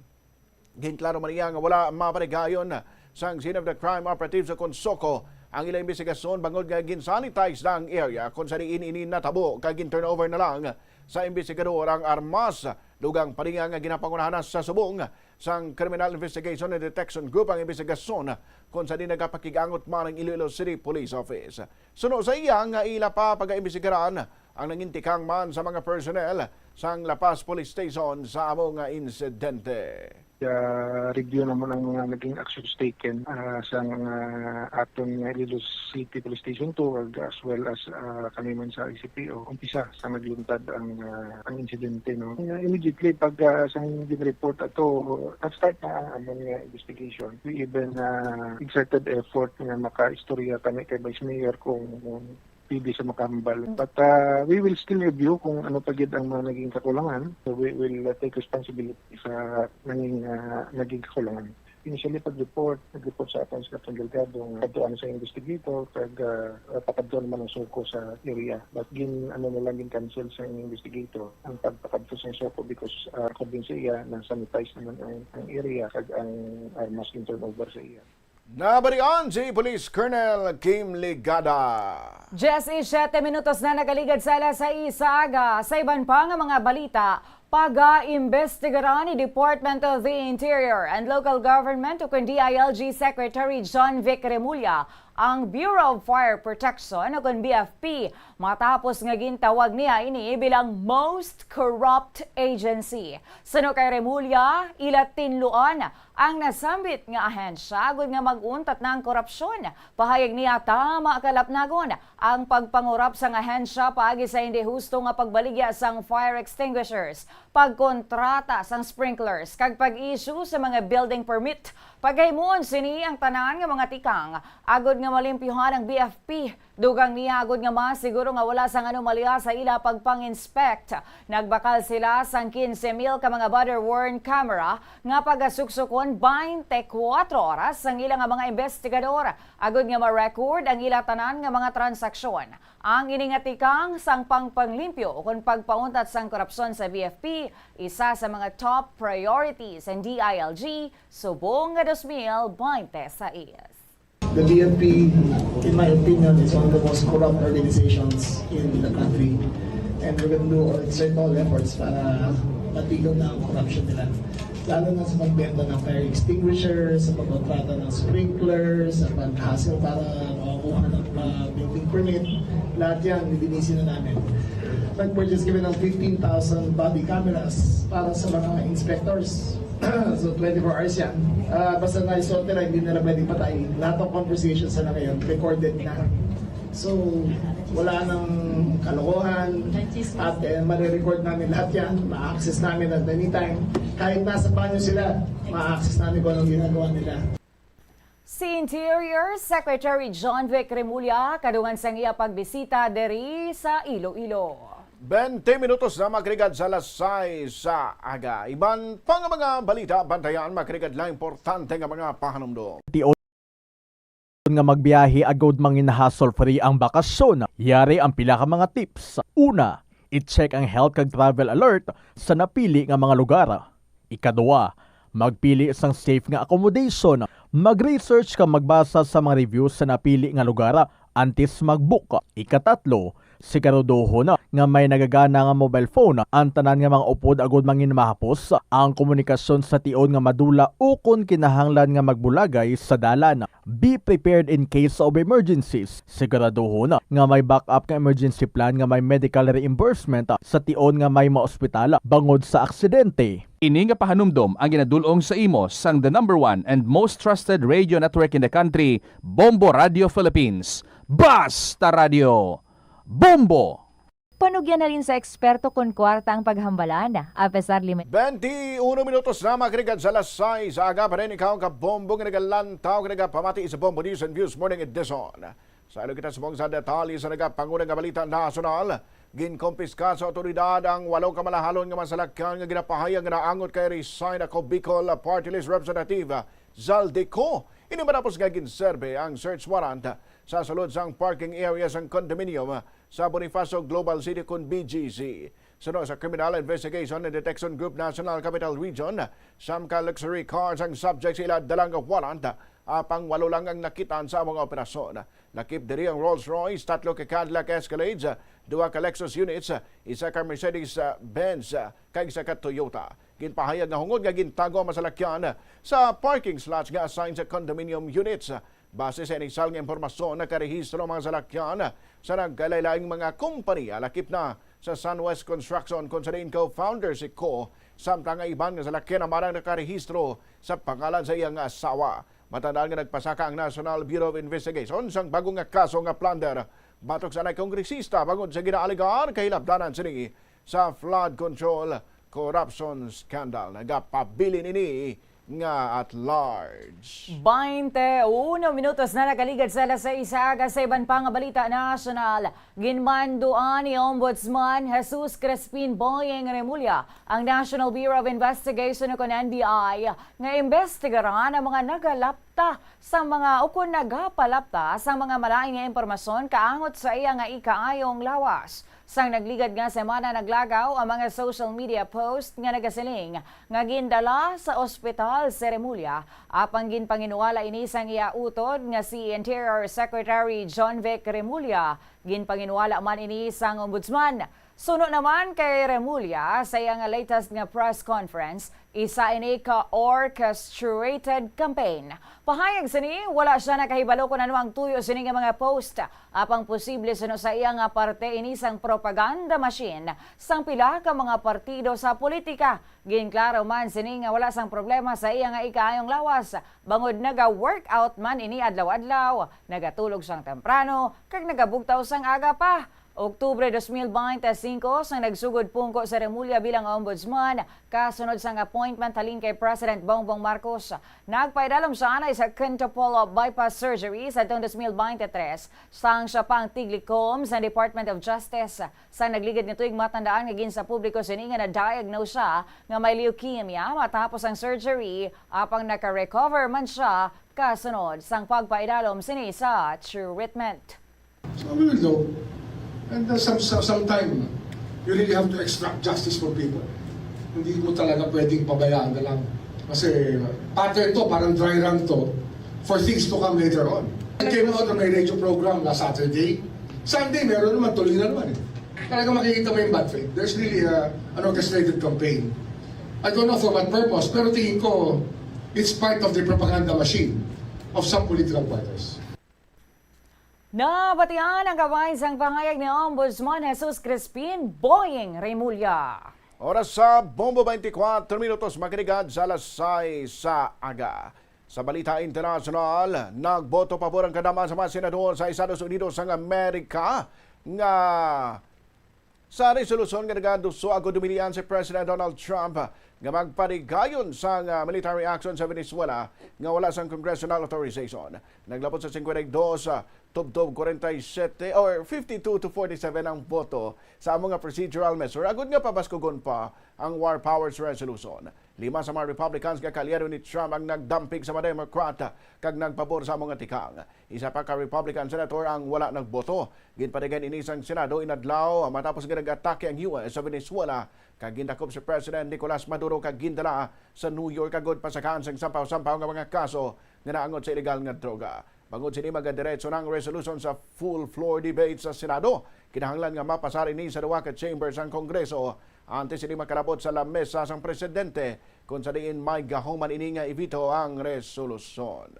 Ginklaro man niya nga wala maparigayon sang scene of the crime operatives sa Consoko ang ila imbestigasyon bangod nga gin-sanitize na ang area kung sa diin ini natabo kag gin-turnover na lang sa imbestigador ang armas. Dugang pa niya nga ginapangunahan na sa subong sang Criminal Investigation and Detection Group ang imbestigasyon kung sa diin nagapakig-angot man ang Iloilo City Police Office. Suno sa iya nga ila pa pagaimbestigaran ang nangintikang man sa mga personnel sang La Paz Police Station sa amo nga insidente. Ah, review namon ang mga naging actions taken, ah, sa mga aton nga Iloilo City Police Station two, ag as well as, ah, kami man sa I C P O. Umpisa sa nagluntad ang, ah, ang insidente, no? Uh, immediately pag, ah, sa ginreport ato, nag-start na ang amon nga investigation. We even, ah, exerted effort nga makaistorya kami kay Vice Mayor kung pwede siya makahambal. But, ah, we will still review kung ano pa gid ang mga naging kakulangan. So we will, ah, take responsibility sa naging, ah, naging kakulangan. Initially, pag-report, nag-report sa aton si Captain Delgado nga kadtuan sa investigator, kag, ah, pakadto naman ang suko sa area. But gin, ano na lang, gin-cancel sa investigator ang pagpakadto sa suko because, ah, according sa iya, na-sanitize naman ang, ang area kag ang armas gin-turnover sa iya. Nabalian si Police Colonel Kim Ligada. Diyes y siyete minutos na nagaligad sa alas sais sa aga. Sa iban pa nga mga balita, pag-aimbestigaran ni Department of the Interior and Local Government, ukon D I L G Secretary John Vic Remulla, ang Bureau of Fire Protection, ukon B F P, matapos nga gintawag niya ini bilang most corrupt agency. Suno kay Remulla, ila tinluan ang nasambit nga ahensya agud nga mag-untat na ang korupsyon. Pahayag niya, tama kalapnagon ang pagpangurap sang ahensya paagi sa hindi husto nga pagbaligya sang fire extinguishers, pagkontrata sang sprinklers, kag pag-issue sa mga building permit. Pagahimuon sini ang tanan nga mga tikang agud nga malimpyuhan ang B F P. Dugang niya, agud nga masiguro nga wala sang anomalya sa ila pagpang-inspect, nagbakal sila sang quince mil ka mga body-worn camera nga pagasuksukon twenty-four oras sang ila nga mga investigador, agud nga ma-record ang ila tanan nga mga transaksyon. Ang ini nga tikang sang pangpanglimpyo ukon pagpauntat sang korupsyon sa B F P, isa sa mga top priorities sa D I L G subong nga dos mil bente sais. The B F P, in my opinion, is one of the most corrupt organizations in the country. And we're gonna do all, exert all efforts para matigil na ang corruption nila. Lalo na sa pagbenta ng fire extinguisher, sa pagkontrata ng sprinkler, sa pag-hustle para makakuha ng, ah, building permit. Lahat yan, nilinisin na namin. Nag-purchase kami ng fifteen thousand body cameras para sa mga inspectors. So, twenty-four hours yan. Ah, basta na-istorte na, hindi nila pwedeng patayin. Lahat ng conversations na ngayon, recorded na. So, wala nang kalokohan. At, eh, marirecord namin lahat yan. Ma-access namin at any time. Kahit nasa banyo sila, ma-access namin kung anong ginagawa nila. Si Interior Secretary John Vic Remulla kadungan sang iya pagbisita diri sa Iloilo. Bente minutos na makaligiran sa alas sais sa aga. Iban pa nga mga balita, bantayan, makaligiran lang importante nga mga pahanumdom. Tion nga magbiyahe agud mangin hassle-free ang bakasyon, yari ang pila ka mga tips. Una, i-check ang health kag travel alert sa napili nga mga lugar. Ikaduha, magpili sang safe nga accommodation. Mag-research kag magbasa sa mga reviews sa napili nga lugar antes mag-book. Ikatatlo, siguraduhon nga may nagagana nga mobile phone ang tanan nga mga upod agud mangin mahapos ang komunikasyon sa tion nga madula ukon kinahanglan nga magbulagay sa dalan. Be prepared in case of emergencies. Siguraduhon nga may backup nga emergency plan nga may medical reimbursement sa tion nga may maospital bangod sa aksidente. Ini nga pahanumdom ang ginadul-ong sa imo sang the number one and most trusted radio network in the country, Bombo Radio Philippines. Basta Radio, Bombo! Panugyan halin sa eksperto kon kwarta ang paghambalan, apesar limi- Bente uno minutos na makaligiran sa alas sais sa aga pa rin, ikaw kabombo nga nagalantaw, nga nagapamati sa Bombo News and Views Morning Edition. Sa ilo kita subong sa detalye sa nagapanguna nga balita nasyonal, ginkumpiska sa awtoridad ang walo ka malahalon nga mga salakyan nga ginapahayag nga naangot kay Resign Ako Bicol Party List Representative Zaldy Co. Ini matapos nga ginserbe ang search warrant sa sulod sang parking area sang condominium sa Bonifacio Global City kon B G C. Suno sa Criminal Investigation and Detection Group National Capital Region, SAMCA luxury cars ang subject sa ila dala nga warrant, apang walo lang ang nakit-an sa mga operasyon. Lakip diri ang Rolls Royce, tatlo ka Cadillac Escalades, duha ka Lexus units, isa ka Mercedes, ah, Benz, ah, kag isa ka Toyota. Ginpahayag nga hungod nga gintago ang masalakyan sa parking slots nga assigned sa condominium units. Base sa inisal nga impormasyon, nakarehistro ang mga salakyan sa nagkalain-laing mga kompanya, lakip na sa Sunwest Construction, kung sa diin co-founder si Co samtang ang iban nga salakyan naman ang nakarehistro sa pangalan sa iya nga asawa. Matandaan nga nagpasaka ang National Bureau of Investigation sang bago nga kaso nga plunder batok sa anay kongresista bangod sa ginaalegar kay hilabdanan sini sa flood control corruption scandal. Nagapabilin ini nga at large. Bainte uno minutos na nakaligad sa alas sais sa aga. Sa iban pa nga balita nasyonal, ginmanduan ni Ombudsman Jesus Crispin Boyeng Remulla ang National Bureau of Investigation o kon N B I nga imbestigaran ang mga nagalapta sa mga o kon nagapalapta sa mga malain nga impormasyon kaangot sa iya nga ikaayong lawas. Sang nagligad nga semana, naglagaw ang mga social media post nga nagasiling nga gindala sa ospital si Remulla, apang ginpanginwala ini sang iya utod nga si Interior Secretary John Vic Remulla. Ginpanginwala man ini sang Ombudsman. Suno naman kay Remulla, sa iya nga latest nga press conference, isa ini ka orchestrated campaign. Pahayag sini, wala sia nakahibalo kon ano ang tuyo sini nga mga post, apang posible suno sa iya nga parte ini sang propaganda machine sang pila ka mga partido sa politika. Ginklaro man sini nga wala sang problema sa iya nga ikaayong lawas, bangod naga-workout man ini adlaw-adlaw, nagatulog sang temprano, kag nagabugtaw sang aga pa. Oktubre dos mil baynte singko, sang nagsugod pungko si Remulla bilang ombudsman, kasunod sang appointment halin kay President Bongbong Marcos. Nagpaidalom siya anay sa quintuple bypass surgery sa taong dos mil baynte tres, sang siya pa ang tiglikom sa Department of Justice. Sang nagligad nga tuig, matandaan nga ginsapubliko sini nga na-diagnose siya nga may leukemia matapos ang surgery, apang naka-recover man siya kasunod sang pagpaidalom sini sa treatment. So we will know. And uh, some, some, sometime, you really have to extract justice for people. Hindi mo talaga pwedeng pabayaan na lang. Kasi uh, pattern to, parang dry run to for things to come later on. I came out on my radio program last Saturday. Sunday, meron naman, tuloy na naman eh. Talaga makikita mo yung bad faith. There's really a, an orchestrated campaign. I don't know for what purpose, pero tingin ko, it's part of the propaganda machine of some political parties. Nabatian ang kabay sang pahayag ni Ombudsman Jesus Crispin Boying Remulla. Oras sa Bombo twenty-four minutos, makinig sa alas sais sa aga. Sa balita internasyonal, nagboto pabor ang kadama sa mga senador sa Estados Unidos sang Amerika nga sa resolusyon nga nagaduso agud dumilian si President Donald Trump nga magpadigayon sang ah, military action sa Venezuela nga wala sang congressional authorization. Naglabot sa singkwenta y dos, ah, tubtob kwarenta y sete or fifty-two to forty-seven ang boto sa amo nga procedural measure agud nga pabaskugon pa ang War Powers Resolution. Lima sa mga Republicans nga kaalyado ni Trump ang nagdampig sa mga Democrat kag nagpabor sa amo nga tikang. Isa pa ka Republican senator ang wala nagboto. Ginpatigayon ini sang Senado inadlaw matapos nga nag-atake ang U S sa Venezuela kag gindakop si President Nicolas Maduro kag gindala sa New York agud pasakaan sang sampaw-sampaw nga mga kaso nga naangot sa ilegal nga droga. Bangod sini, magadiretso na ang resolution sa full floor debate sa Senado. Kinahanglan nga mapasar ini sa duha ka chamber sang Kongreso antes ini makalabot sa lamesa sang presidente, kung sa diin may gahuman ini nga i-veto ang resolusyon.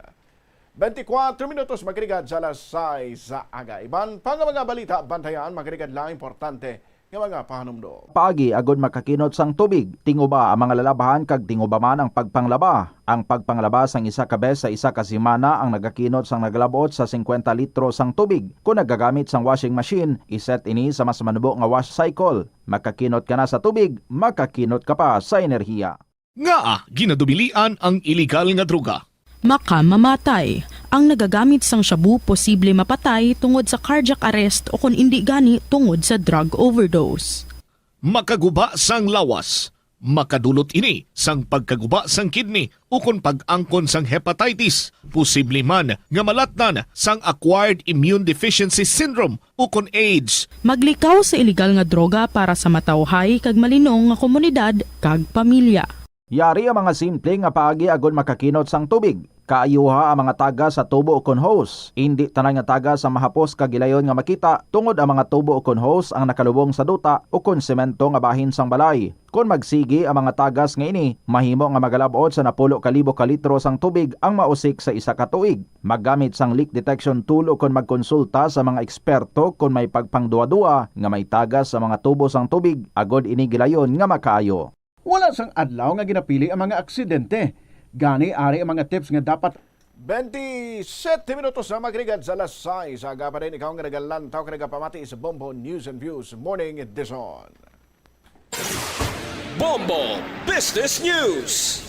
Twenty-four minutos makinig sa alas sais sa aga. Iban pa nga mga balita, bantayan, makinig lang importante nga mga pahanumdom. Paagi agud makakinot sang tubig, tinguba ang mga lalabhan kag tinguba man ang pagpanglaba. Ang pagpanglaba sang isa ka bes sa isa ka semana ang nagakinot sang nagalab-ot sa singkwenta litro sang tubig. Kon nagagamit sang washing machine, i-set ini sa mas manubo nga wash cycle. Makakinot ka na sa tubig, makakinot ka pa sa enerhiya. Ngaa ginadubilian ang iligal nga droga? Makamamatay. Ang nagagamit sang shabu posible mapatay tungod sa cardiac arrest o kon indi gani tungod sa drug overdose. Makaguba sang lawas. Makadulot ini sang pagkaguba sang kidney ukon pag-angkon sang hepatitis, posible man nga malatnan sang acquired immune deficiency syndrome ukon AIDS. Maglikaw sa iligal nga droga para sa matawhay kag malinong nga komunidad kag pamilya. Yari ang mga simple nga paagi agod makakinot sang tubig. Kaayuha ang mga tagas sa tubo ukon hose. Indi tanan nga tagas ang mahapos kag gilayon nga makita, tungod ang mga tubo ukon hose ang nakalubong sa duta ukon semento nga bahin sang balay. Kon magsigi ang mga tagas nga ini, mahimo nga magalab-ot sa napulo ka libo ka litro sang tubig ang mausik sa isa ka tuig. Maggamit sang leak detection tool ukon magkonsulta sa mga eksperto kon may pagpangduwa-duwa nga may tagas sa mga tubo sang tubig agod ini gilayon nga makaayo. Wala sang adlaw nga ginapili ang mga aksidente. Gani, ari ang mga tips nga dapat. Twenty-seven minutos na makaligyad sa alas sais. Aga pa rin ikaw nga nagalantaw, nga nagapamati sa Bombo News and Views Morning Edition. Bombo Business News.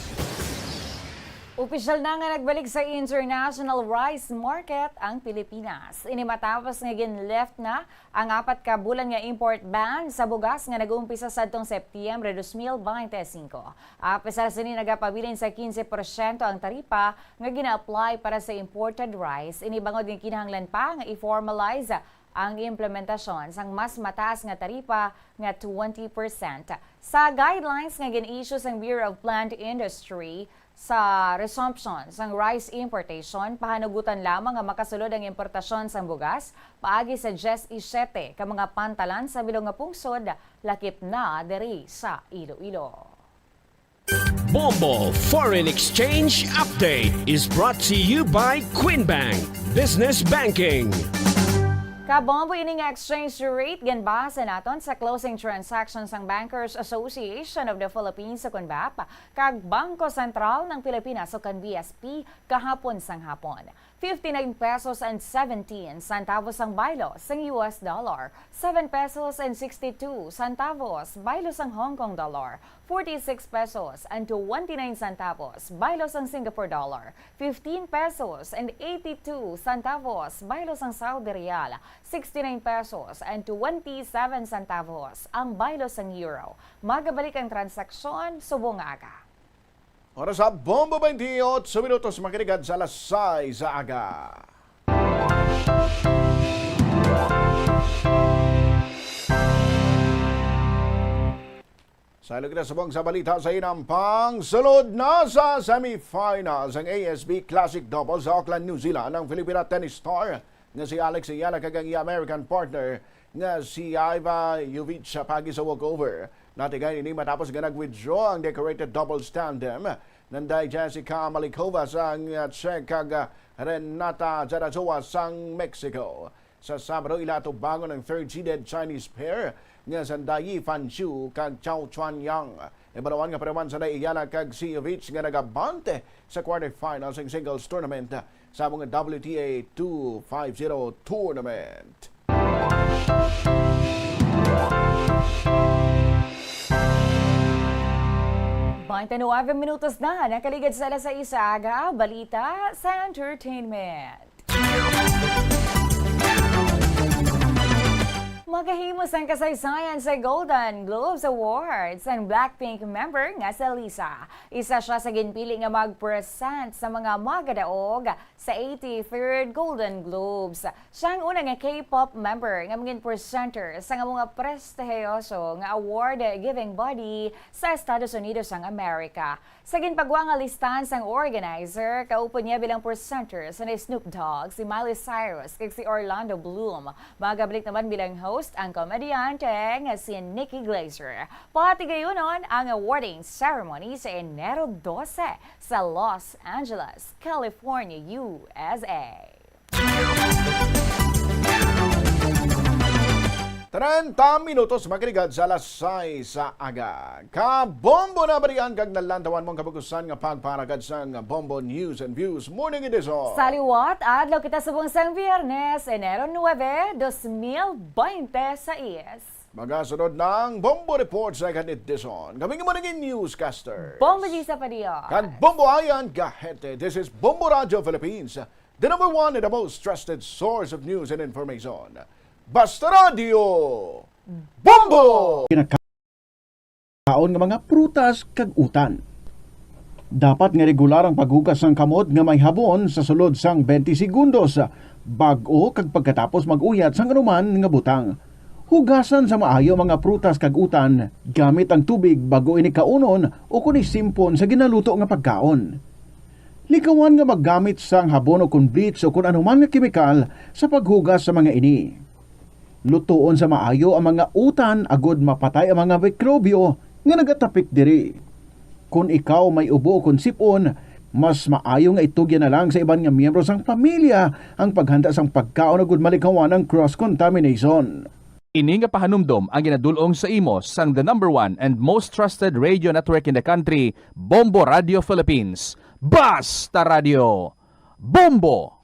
Opisyal na nga nagbalik sa international rice market ang Pilipinas. Ini matapos nga gin-lift na ang apat ka bulan nga import ban sa bugas nga nag-umpisa sadtong Septyembre dos mil bente singko. Apesar sini, nagapabilin sa quince porsyento ang taripa nga gina-apply para sa imported rice. Ini bangod nga kinahanglan pa nga i-formalize ang implementasyon sang mas mataas nga taripa nga twenty percent. Sa guidelines nga gin-issue sang Bureau of Plant Industry, sa resumption sang rice importation, pahanugutan lamang nga makasulod ang importasyon sang bugas paagi sa diyes y siyete ka mga pantalan sa bilog nga pungsod, lakip na diri sa Iloilo. Bombo Foreign Exchange Update is brought to you by Queen Bank Business Banking. Kabombo, ini nga exchange rate ginbase naton sa closing transaction sang Bankers Association of the Philippines, o kunbap, kag Bangko Sentral ng Pilipinas, o kan B S P, kahapon sang hapon. Fifty-nine pesos and seventeen centavos ang baylo sang U S dollar, seven pesos and sixty-two centavos baylo sang Hong Kong dollar, forty-six pesos and twenty-nine centavos baylo sang Singapore dollar, fifteen pesos and eighty-two centavos baylo sang Saudi riyal, sixty-nine pesos and twenty-seven centavos ang baylo sang euro. Magabalik ang transaksyon subong nga aga. Oras sa Bombo, twenty-eight minutos, makaligyad sa alas sais sa aga. Sa lugar subong sa balita sa inampang, sulod na sa semifinals ang A S B Classic Doubles sa Auckland, New Zealand, ang Filipina tennis star nga si Alex Ayala kag ang iya American partner nga si Iva Jovic sa pagi sa walkover. Natigay ini matapos nga nag-withdraw ang decorated doubles tandem nga nanday Jessica Malikova sang, uh, Czech kag, uh, Renata Zarazova sang Mexico. Sa Sabado, ila atubangon ang third seeded Chinese pair nga sanday Fan Xu kag Chao Chuan Yang. Ibalawan nga pareho man sanday Ayala kag si Jovic nga nagabante sa quarterfinals sang singles tournament sa among W T A two five zero tournament. Twenty-nine minutos na nakaligad sa alas sais sa aga. Balita sa entertainment. Magahimo sang kasaysayan sa Golden Globes Awards ang Blackpink member nga si Lisa. Isa siya sa ginpili nga mag-present sa mga magadaog sa eighty-third Golden Globes. Siya ang una nga K-pop member nga maging presenter sa nga mga prestihiyoso nga award-giving body sa Estados Unidos sang Amerika. Sa ginpagwa nga listahan sang organizer, kaupod niya bilang presenter sina Snoop Dogg, si Miley Cyrus, kag si Orlando Bloom. Magabalik naman bilang host ang komedyante nga si Nikki Glaser. Patigayunon ang awarding ceremony sa Enero dose sa Los Angeles, California, U S A. Treinta minutos makaligyad sa alas sais sa aga. Kabombo, nabalian kag nalantawan mo ang kapugusan nga pagparagad sang Bombo News and Views Morning Edition. Sa liwat, adlaw kita subong sang Biyernes, Enero nuebe, dos mil bente sais. Magasunod na ang Bombo Report Second Edition. Kami nga mga naging newscaster, Bombo Lisa Padilla. Kag Bombo Ayan Gahete. This is Bombo Radio Philippines, the number one and the most trusted source of news and information. Basta Radio Bombo! Kinakaon nga mga prutas kag utan. Dapat nga regular ang paghugas sang kamot nga may habon sa sulod sang twenty segundos, bag-o kag pagkatapos mag-uyat sang anuman nga butang. Hugasan sa maayo ang mga prutas kag utan gamit ang tubig bag-o ini kaunon o kon isimpon sa ginaluto nga pagkaon. Likawan nga maggamit sang habon o kon bleach o kon anuman nga kemikal sa paghugas sa mga ini. Lutoon sa maayo ang mga utan agod mapatay ang mga mikrobyo nga nagatapik diri. Kon ikaw may ubo o kon sip-on, mas maayo nga itugyan na lang sa iban nga miyembro sang pamilya ang paghanda sang pagkaon agud malikawan ang cross-contamination. Ini nga pahanumdom ang ginadul-ong sa imo sang the number one and most trusted radio network in the country, Bombo Radio Philippines. Basta Radio Bombo!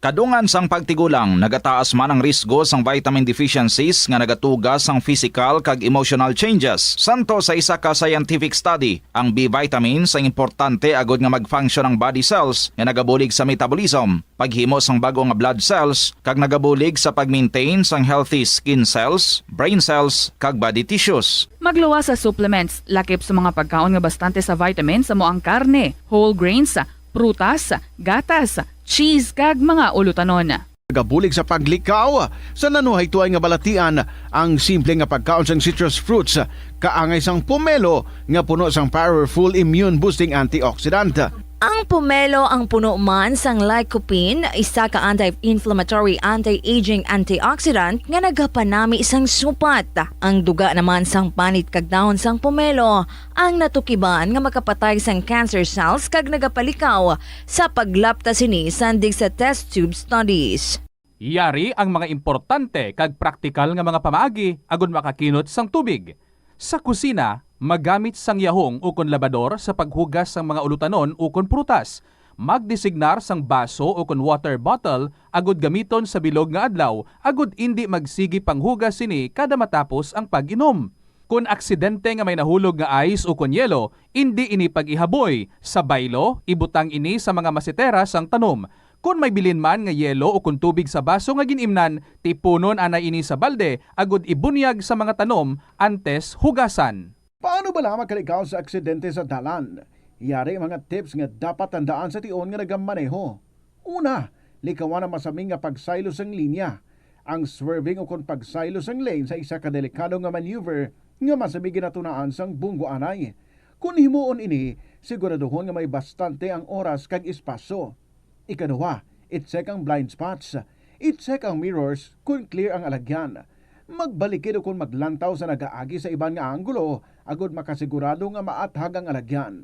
Kadungan sang pagtigulang, nagataas man ang risgo sang vitamin deficiencies nga nagatuga sang physical kag emotional changes. Santo sa isa ka scientific study, ang B vitamins ang importante agud nga mag-function ang body cells nga nagabulig sa metabolism, paghimo sang bag-o nga blood cells, kag nagabulig sa pag-maintain sang healthy skin cells, brain cells, kag body tissues. Magluwas sa supplements, lakip sa mga pagkaon nga bastante sa vitamins amo ang karne, whole grains, prutas, gatas, cheese, kag mga ulutanon. Nagabulig sa paglikaw sa nanuhaytoy nga balatian ang simple nga pagkaon sang citrus fruits, kaangay sang pomelo nga puno sang powerful immune-boosting antioxidant. Ang pomelo ang puno man sang lycopene, isa ka anti-inflammatory, anti-aging antioxidant nga nagapanami sang supat. Ang duga naman sang panit kag dahon sang pomelo ang natukiban nga makapatay sang cancer cells kag nagapalikaw sa paglapta sini sandig sa test tube studies. Yari ang mga importante kag praktikal nga mga pamaagi agud makakinot sang tubig. Sa kusina, magamit sang yahong ukon labador sa paghugas sang mga ulutanon ukon prutas. Magdesignar sang baso ukon water bottle agud gamiton sa bilog nga adlaw agud indi magsigi panghugas sini kada matapos ang pag-inom. Kon aksidente nga may nahulog nga ice ukon yelo, indi ini pag-ihaboy. Sa baylo, ibutang ini sa mga masetera sang tanom. Kon may bilin man nga yelo ukon tubig sa baso nga gin-imnan, tipunon anay ini sa balde agud ibunyag sa mga tanom antes hugasan. Paano bala makalikaw sa aksidente sa dalan? Yari mga tips nga dapat tandaan sa tion nga nagamaneho. Una, likawan ang masami nga pagsaylo sang linya. Ang swerving ukon pagsaylo sang lane sa isa ka delikado nga maneuver nga masami ginatunaan sang bunggo anay. Kon himuon ini, siguraduhon nga may bastante ang oras kag espasyo. Ikaduha, i-check ang blind spots. I-check ang mirrors kon clear ang alagyan. Magbalikid ukon maglantaw sa nagaagi sa iban nga anggulo agud makasigurado nga maathag ang alagyan.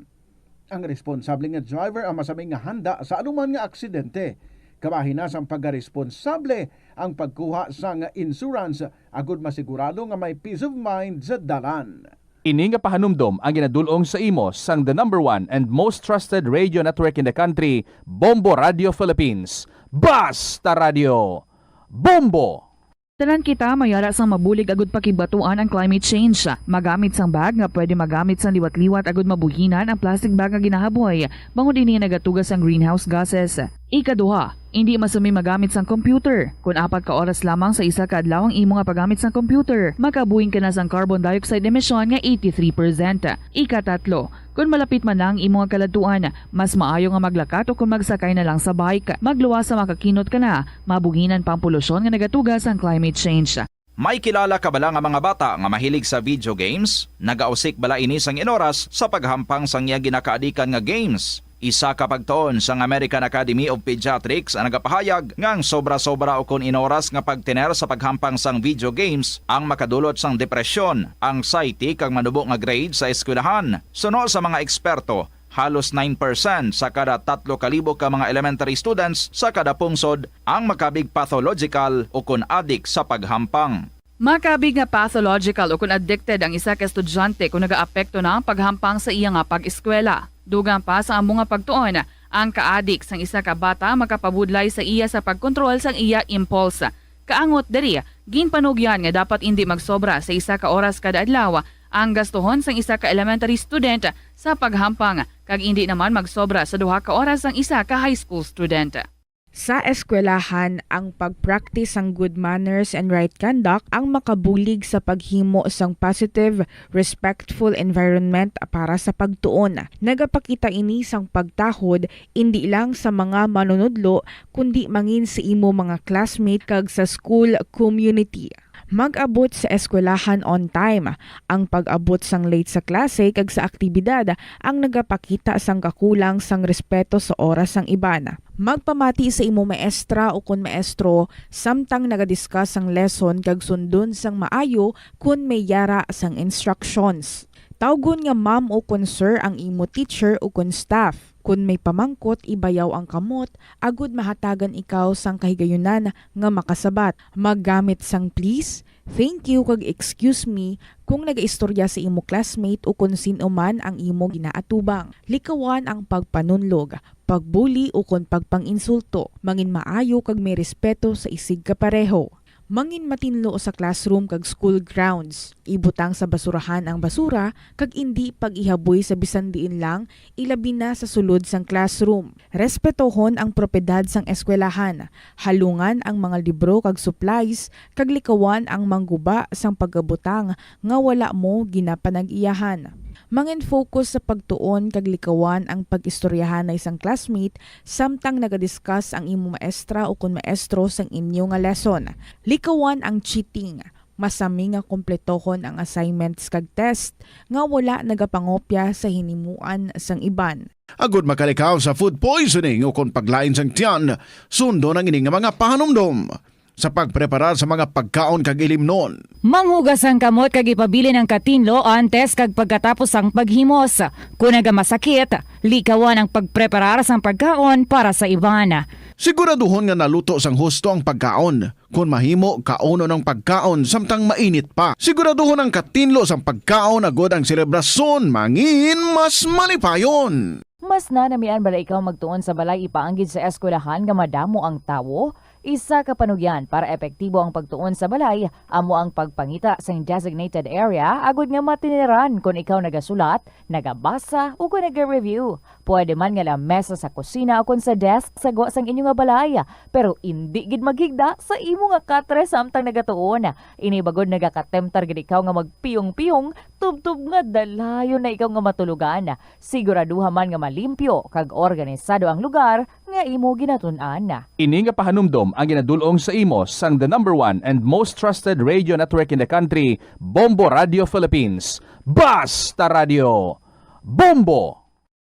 Ang responsable nga driver ang masami nga handa sa anuman nga aksidente. Kabahin na sang pagkaresponsable ang pagkuha sang insurance agud masigurado nga may peace of mind sa dalan. Ini nga pahanumdom ang ginadul-ong sa imo sang the number one and most trusted radio network in the country, Bombo Radio Philippines. Basta Radio Bombo! Tanan kita mayara sang mabulig agud pakibatuan ang climate change. Magamit sang bag nga pwede magamit sang liwat-liwat agud mabuhinan ang plastic bag nga ginahaboy, bangod ini nagatuga sang greenhouse gases. Ikaduha, indi masami magamit sang computer. Kon apat ka oras lamang sa isa ka adlaw ang imo nga paggamit sang computer, makabuhing ka na sang carbon dioxide emission nga eighty-three percent. Ikatatlo, kon malapit man na ang imo nga kaladtuan, mas maayo nga maglakat o kon magsakay na lang sa bike. Magluwas sa makakinot ka na, mabuhinan pa ang polusyon nga nagatuga sang climate change. May kilala ka bala nga mga bata nga mahilig sa video games? Nagausik bala ini sang inoras sa paghampang sang iya ginakaadikan nga games? Isa ka pagtuon sang American Academy of Pediatrics ang nagapahayag nga ang sobra-sobra ukon inoras nga pagtener sa paghampang sang video games ang makadulot sang depresyon, anxiety, kag manubo nga grade sa eskwelahan. Suno sa mga eksperto, halos nine percent sa kada tatlo ka libo ka mga elementary students sa kada pungsod ang makabig pathological ukon adik sa paghampang. Makabig nga pathological ukon addicted ang isa ka estudyante kon nagaapekto na ang paghampang sa iya nga pag-eskwela. Dugang pa sa amo nga pagtuon, ang kaadik sang isa ka bata makapabudlay sa iya sa pagkontrol sang iya impulse. Kaangot diri, ginpanugyan nga dapat indi magsobra sa isa ka oras kada adlaw ang gastuhon sang isa ka elementary student sa paghampang, kag indi naman magsobra sa duha ka oras ang isa ka high school student. Sa eskwelahan, ang pag-practice sang good manners and right conduct ang makabulig sa paghimo sang positive, respectful environment para sa pagtuon. Nagapakita ini sang pagtahod indi lang sa mga manunudlo, kundi mangin sa imo mga classmate kag sa school community. Mag-abot sa eskwelahan on time. Ang pag-abot sang late sa klase kag sa aktibidad ang nagapakita sang kakulang sang respeto sa oras sang iban. Magpamati sa imo maestra ukon maestro samtang nagadiscuss sang lesson kag sundon sang maayo kon may yara sang instructions. Tawgon nga ma'am o kon sir ang imo teacher o kon staff. Kon may pamangkot, ibayaw ang kamot agud mahatagan ikaw sang kahigayunan nga makasabat. Maggamit sang please, thank you, kag excuse me kung nagaistorya sa imo classmate o kon sin-o man ang imo ginaatubang. Likawan ang pagpanunlog, pagbuli, o kon pagpang-insulto. Mangin maayo kag may respeto sa isigkapareho. Mangin matinlo sa classroom kag school grounds. Ibutang sa basurahan ang basura kag indi pag-ihaboy sa bisan diin lang, ilabi na sa sulod sang classroom. Respetohon ang propiedad sang eskwelahan. Halungan ang mga libro kag supplies kag likawan ang mangguba sang pagabutang nga wala mo ginapanag-iyahan. Mangin-focus sa pagtuon kag likawan ang pag-istoryahanay sang classmate samtang nagadiscuss ang imo maestra o kon maestro sang inyo nga lesson. Likawan ang cheating. Masami nga kumpletohon ang assignments kag test nga wala nagapangopya sa hinimuan sang iban. Agud makalikaw sa food poisoning o kon paglain sang tiyan, sundon ang ini nga mga pahanumdom. Sa pagpreparar sa mga pagkaon kag ilimnon. Manghugas ang kamot kag ipabilin ang katinlo antes kag pagkatapos sang paghimos. Kon nagamasakit, likawan ang pagpreparar sang pagkaon para sa iban. Siguraduhon nga naluto sang husto ang pagkaon. Kon mahimo, kaunon ang pagkaon samtang mainit pa. Siguraduhon ang katinlo sang pagkaon agud ang selebrasyon mangin mas malipayon. Mas nanamian bala ikaw magtuon sa balay ipaanggid sa eskwelahan nga madamo ang tawo? Isa ka panugyan para epektibo ang pagtuon sa balay amo ang pagpangita sing designated area agud nga matiniran kon ikaw nagasulat, nagabasa, o kon naga-review. Pwede man nga lamesa sa kusina o kon sa desk sa gwa sang inyo nga balay, pero indi gid maghigda sa imo nga katre samtang nagatuon. Ini bagod nagakatemptar gid ikaw nga magpiyong-piyong tubtob nga dalayon na ikaw nga matulogan. Siguraduha man nga malimpyo kag organisado ang lugar nga imo ginatun-an. Ini nga pahanumdom ang ginadul-ong sa imo sang the number one and most trusted radio network in the country, Bombo Radio Philippines. Basta Radio! Bombo!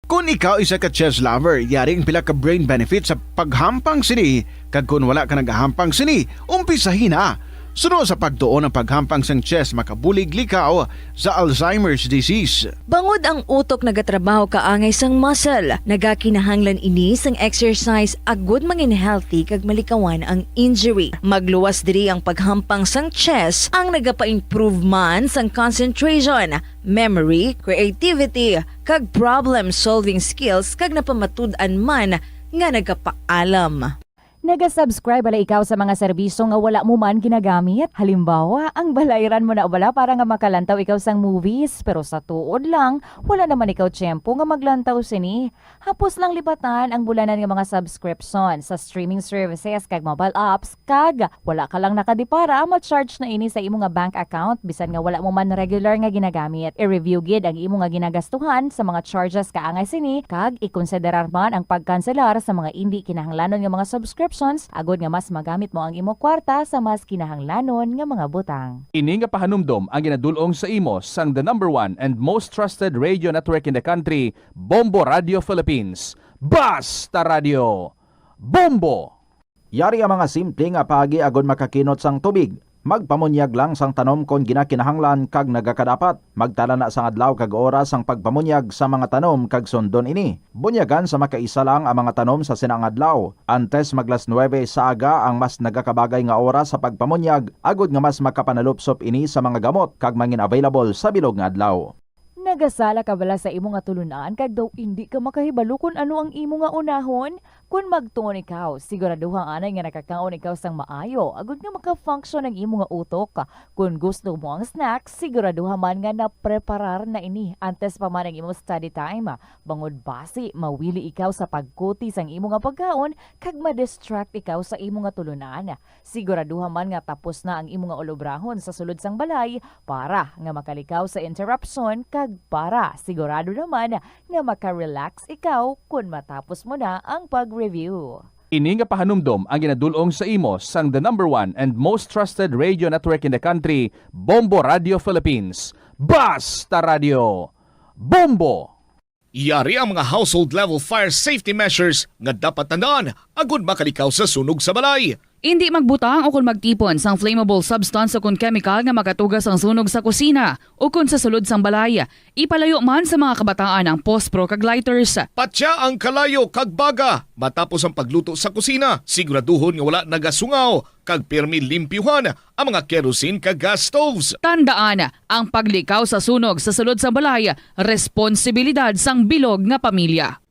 Kon ikaw isa ka chess lover, yari ang pila ka brain benefit sa paghampang sini, kag kon wala ka nagahampang sini, umpisahi na. Suno sa pagtuon ang paghampang sang chess makabulig likaw sa Alzheimer's disease. Bangod ang utok nagatrabaho kaangay sang muscle, nagakinahanglan ini sang exercise agud mangin healthy kag malikawan ang injury. Magluwas diri ang paghampang sang chess ang nagapa-improve man sang concentration, memory, creativity, kag problem-solving skills kag napamatud-an man nga nagapaalam. Naga-subscribe bala ikaw sa mga serbisyo nga wala mo man ginagamit? Halimbawa, ang balayran mo na bala para nga makalantaw ikaw sang movies, pero sa tuod lang, wala naman ikaw tiyempo nga maglantaw sini. Hapos lang libatan ang bulanan nga mga subscription sa streaming services kag mobile apps, kag wala ka lang nakadipara, ma-charge na ini sa imo nga bank account bisan nga wala mo man regular nga ginagamit. I-review gid ang imo nga ginagastuhan sa mga charges kaangay sini, kag ikonsiderar man ang pagkanselar sa mga indi kinahanglanon nga mga subscriptions agud nga mas magamit mo ang imo kwarta sa mas kinahanglanon nga mga butang. Ini nga pahanumdom ang ginadul-ong sa imo sang the number one and most trusted radio network in the country, Bombo Radio Philippines. Basta Radio! Bombo! Yari ang mga simple nga paagi agud makakinot sang tubig. Magpamunyag lang sang tanom kon ginakinahanglan kag nagakadapat. Magtala na sang adlaw kag oras sang pagpamunyag sa mga tanom kag sundon ini. Bunyagan sa makaisa lang ang mga tanom sa sina nga adlaw. Antes maglas nuwebe sa aga ang mas nagakabagay nga oras sa pagpamunyag, agud nga mas makapanalupsop ini sa mga gamot kag mangin available sa bilog nga adlaw. Nagasala ka bala sa imo nga tulun-an kag daw indi ka makahibalo kon ano ang imo nga unahon? Kon magtuon ikaw, siguraduha anay nga nakakaon ikaw sang maayo agud nga maka-function ang imo nga utok. Kon gusto mo ang snack, siguraduha man nga napreparar na ini antes pa man ang imo study time. Bangod basi mawili ikaw sa pagkuti sang imo nga pagkaon kag ma-distract ikaw sa imo nga tulun-an. Siguraduha man nga tapos na ang imo nga ulobrahon sa sulod sang balay para nga makalikaw sa interruption kag para sigurado naman nga maka-relax ikaw kon matapos mo na ang pag-review. Ini nga pahanumdom ang ginadul-ong sa imo sang the number one and most trusted radio network in the country, Bombo Radio Philippines. Basta Radio! Bombo! Yari ang mga household level fire safety measures nga dapat tandaan agud makalikaw sa sunog sa balay. Indi magbutang o kon magtipon sang flammable substance o kon chemical nga makatuga sang sunog sa kusina o kon sa sulod sang balay. Ipalayo man sa mga kabataan ang pospro kag lighters. Patya ang kalayo kag baga matapos ang pagluto sa kusina. Siguraduhon nga wala nagasungaw kag pirmi limpyuhan ang mga kerosene kag gas stoves. Tandaan, ang paglikaw sa sunog sa sulod sang balay, responsibilidad sang bilog nga pamilya.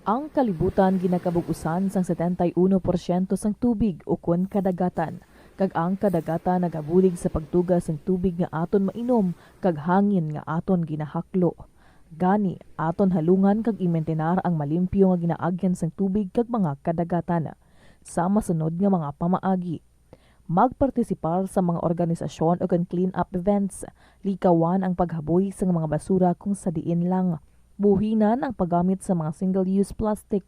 Ang kalibutan ginakabug-usan sang setenta y uno porsyento sang tubig ukon kadagatan, kag ang kadagatan nagabulig sa pagtuga sang tubig nga aton mainom kag hangin nga aton ginahaklo. Gani, aton halungan kag imentenar ang malimpyo nga ginaagyan sang tubig kag mga kadagatan. Sa masunod nga mga pamaagi, magpartisipar sa mga organisasyon o kon clean-up events. Likawan ang paghaboy sa mga basura kung sa diin lang. Buhinan ang paggamit sa mga single-use plastic.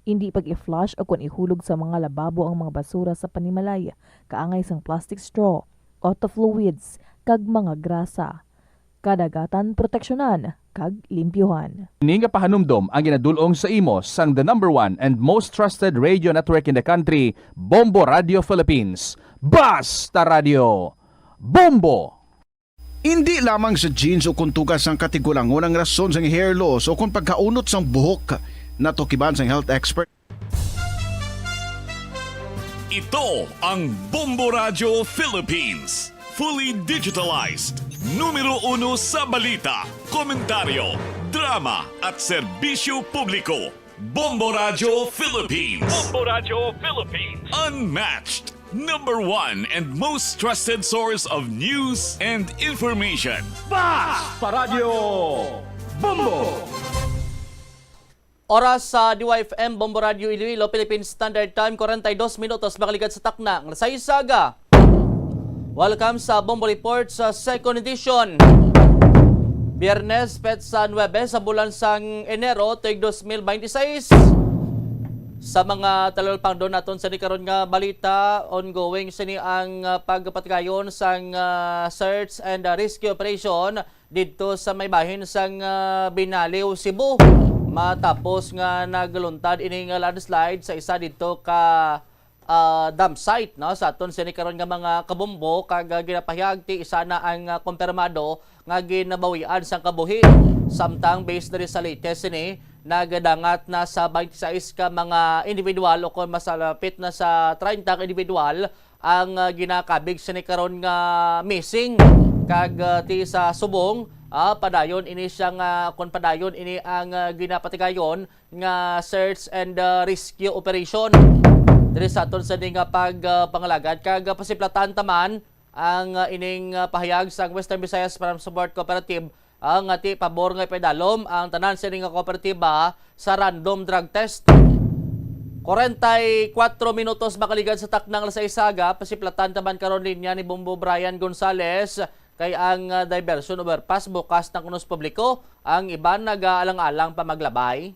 Indi pag-i-flush o kon ihulog sa mga lababo ang mga basura sa panimalay, kaangay sang plastic straw, auto fluids, kag mga grasa. Kadagatan proteksyonan kag limpyuhan. Ini nga pahanumdom ang ginadul-ong sa imo sang the number one and most trusted radio network in the country, Bombo Radio Philippines. Basta Radio, Bombo! Indi lamang sa genes o kon tuga sang katigulangon ang rason sang hair loss o kon pagkaunot sang buhok. Natukiban sang health expert. Ito ang Bombo Radyo Philippines. Fully digitalized. Numero uno sa balita, komentaryo, drama, at serbisyo publiko. Bombo Radyo Philippines. Bombo Radyo Philippines. Unmatched. Number one and most trusted source of news and information. Basta Radyo Bombo! Oras sa D Y F M Bombo Radio Iloilo, Philippine Standard Time, forty-two minutos, makaligad sa takna nga alas sais sa aga. Welcome sa Bombo Report sa second edition. Biyernes, petsa nuebe sa bulan sang Enero, tuig dos mil binte seis. Sa mga talupangdon naton sa ni karon nga balita, ongoing sini ang, ah, pagpatigayon sang, ah, search and, ah, rescue operation didto sa may bahin sang, ah, Binaliw, Cebu, matapos nga nagluntad ini nga landslide sa isa didto ka, ah, dump site, no, sa aton sini karon nga mga kabombo, kag, ah, ginapahayag ti isa na ang, ah, kumpirmado nga ginabawian sang kabuhi. Samtang based diri sa latest sini, nagdangat na sa twenty-six ka mga individual o kon mas lapit na sa treinta ka individual ang, ah, ginakabig sini karon nga missing, kag, ah, ti sa subong, ah, padayon ini siya nga, kon padayon ini ang, ah, ginapatigayon nga search and, ah, rescue operation. Diri sa aton sa nga pag, ah, pangalagad kag, ah, pasiplatan taman ang, ah, ining, ah, pahayag sang Western Visayas Farm Support Cooperative, ah, nga ti pabor nga ipaidalom ang tanan sini nga kooperatiba sa random drug test. Kwarenta y kuwatro minutos makaligad sa taknang alas sais sa aga, pasiplatan taman karon linya ni Bombo Brian Gonzales, kay ang, ah, diversion overpass bukas na kuno sa publiko, ang iban nagaalang-alang pa maglabay.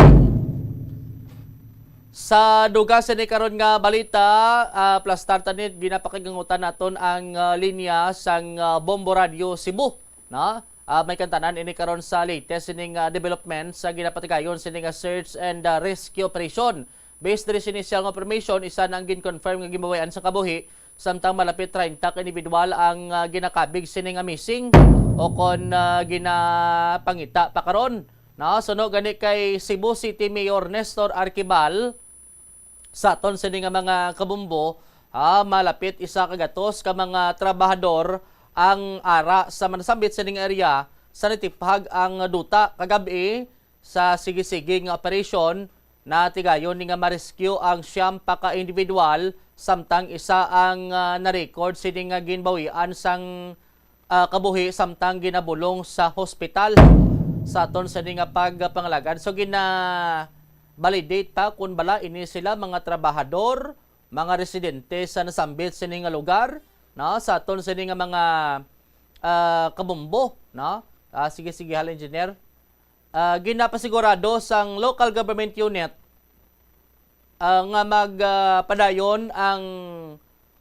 Sa duga sini karon nga balita, ah, plastar tanit, ginapakigangutan naton ang, ah, linya sang, ah, Bombo Radio Cebu, no? Ah, may kantanan ini karon sa latest sining, ah, development sa ginapatigayon sining, ah, search and, ah, rescue operation. Based diri sa initial nga information, isa na ang gin-confirm nga ginbawian sa kabuhi, samtang malapit treinta ka individual ang, ah, ginakabig sini nga missing o kon, ah, ginapangita pa karon. No, suno gani kay Cebu City Mayor Nestor Arquibal, sa aton sini nga mga kabombo, ah, malapit isa ka gatos ka mga trabahador ang ara sa manasambit sining area sa natiphag ang duta kagab-i sa sige-sige nga operasyon. Natigayon ni nga ma-rescue ang siyam pa ka individual, samtang isa ang, ah, na-record sini nga ginbawian sang, ah, kabuhi samtang ginabulong sa hospital. Sa aton sini nga pagpangalagad, so gina-validate pa kun bala ini sila mga trabahador, mga residente sa nasambit sini nga lugar, no? Sa aton sini nga mga, ah, kabombo, no? Ah, sige, sige, hal engineer. Ah, ginapasigurado sang local government unit, ah, nga mag, ah, padayon ang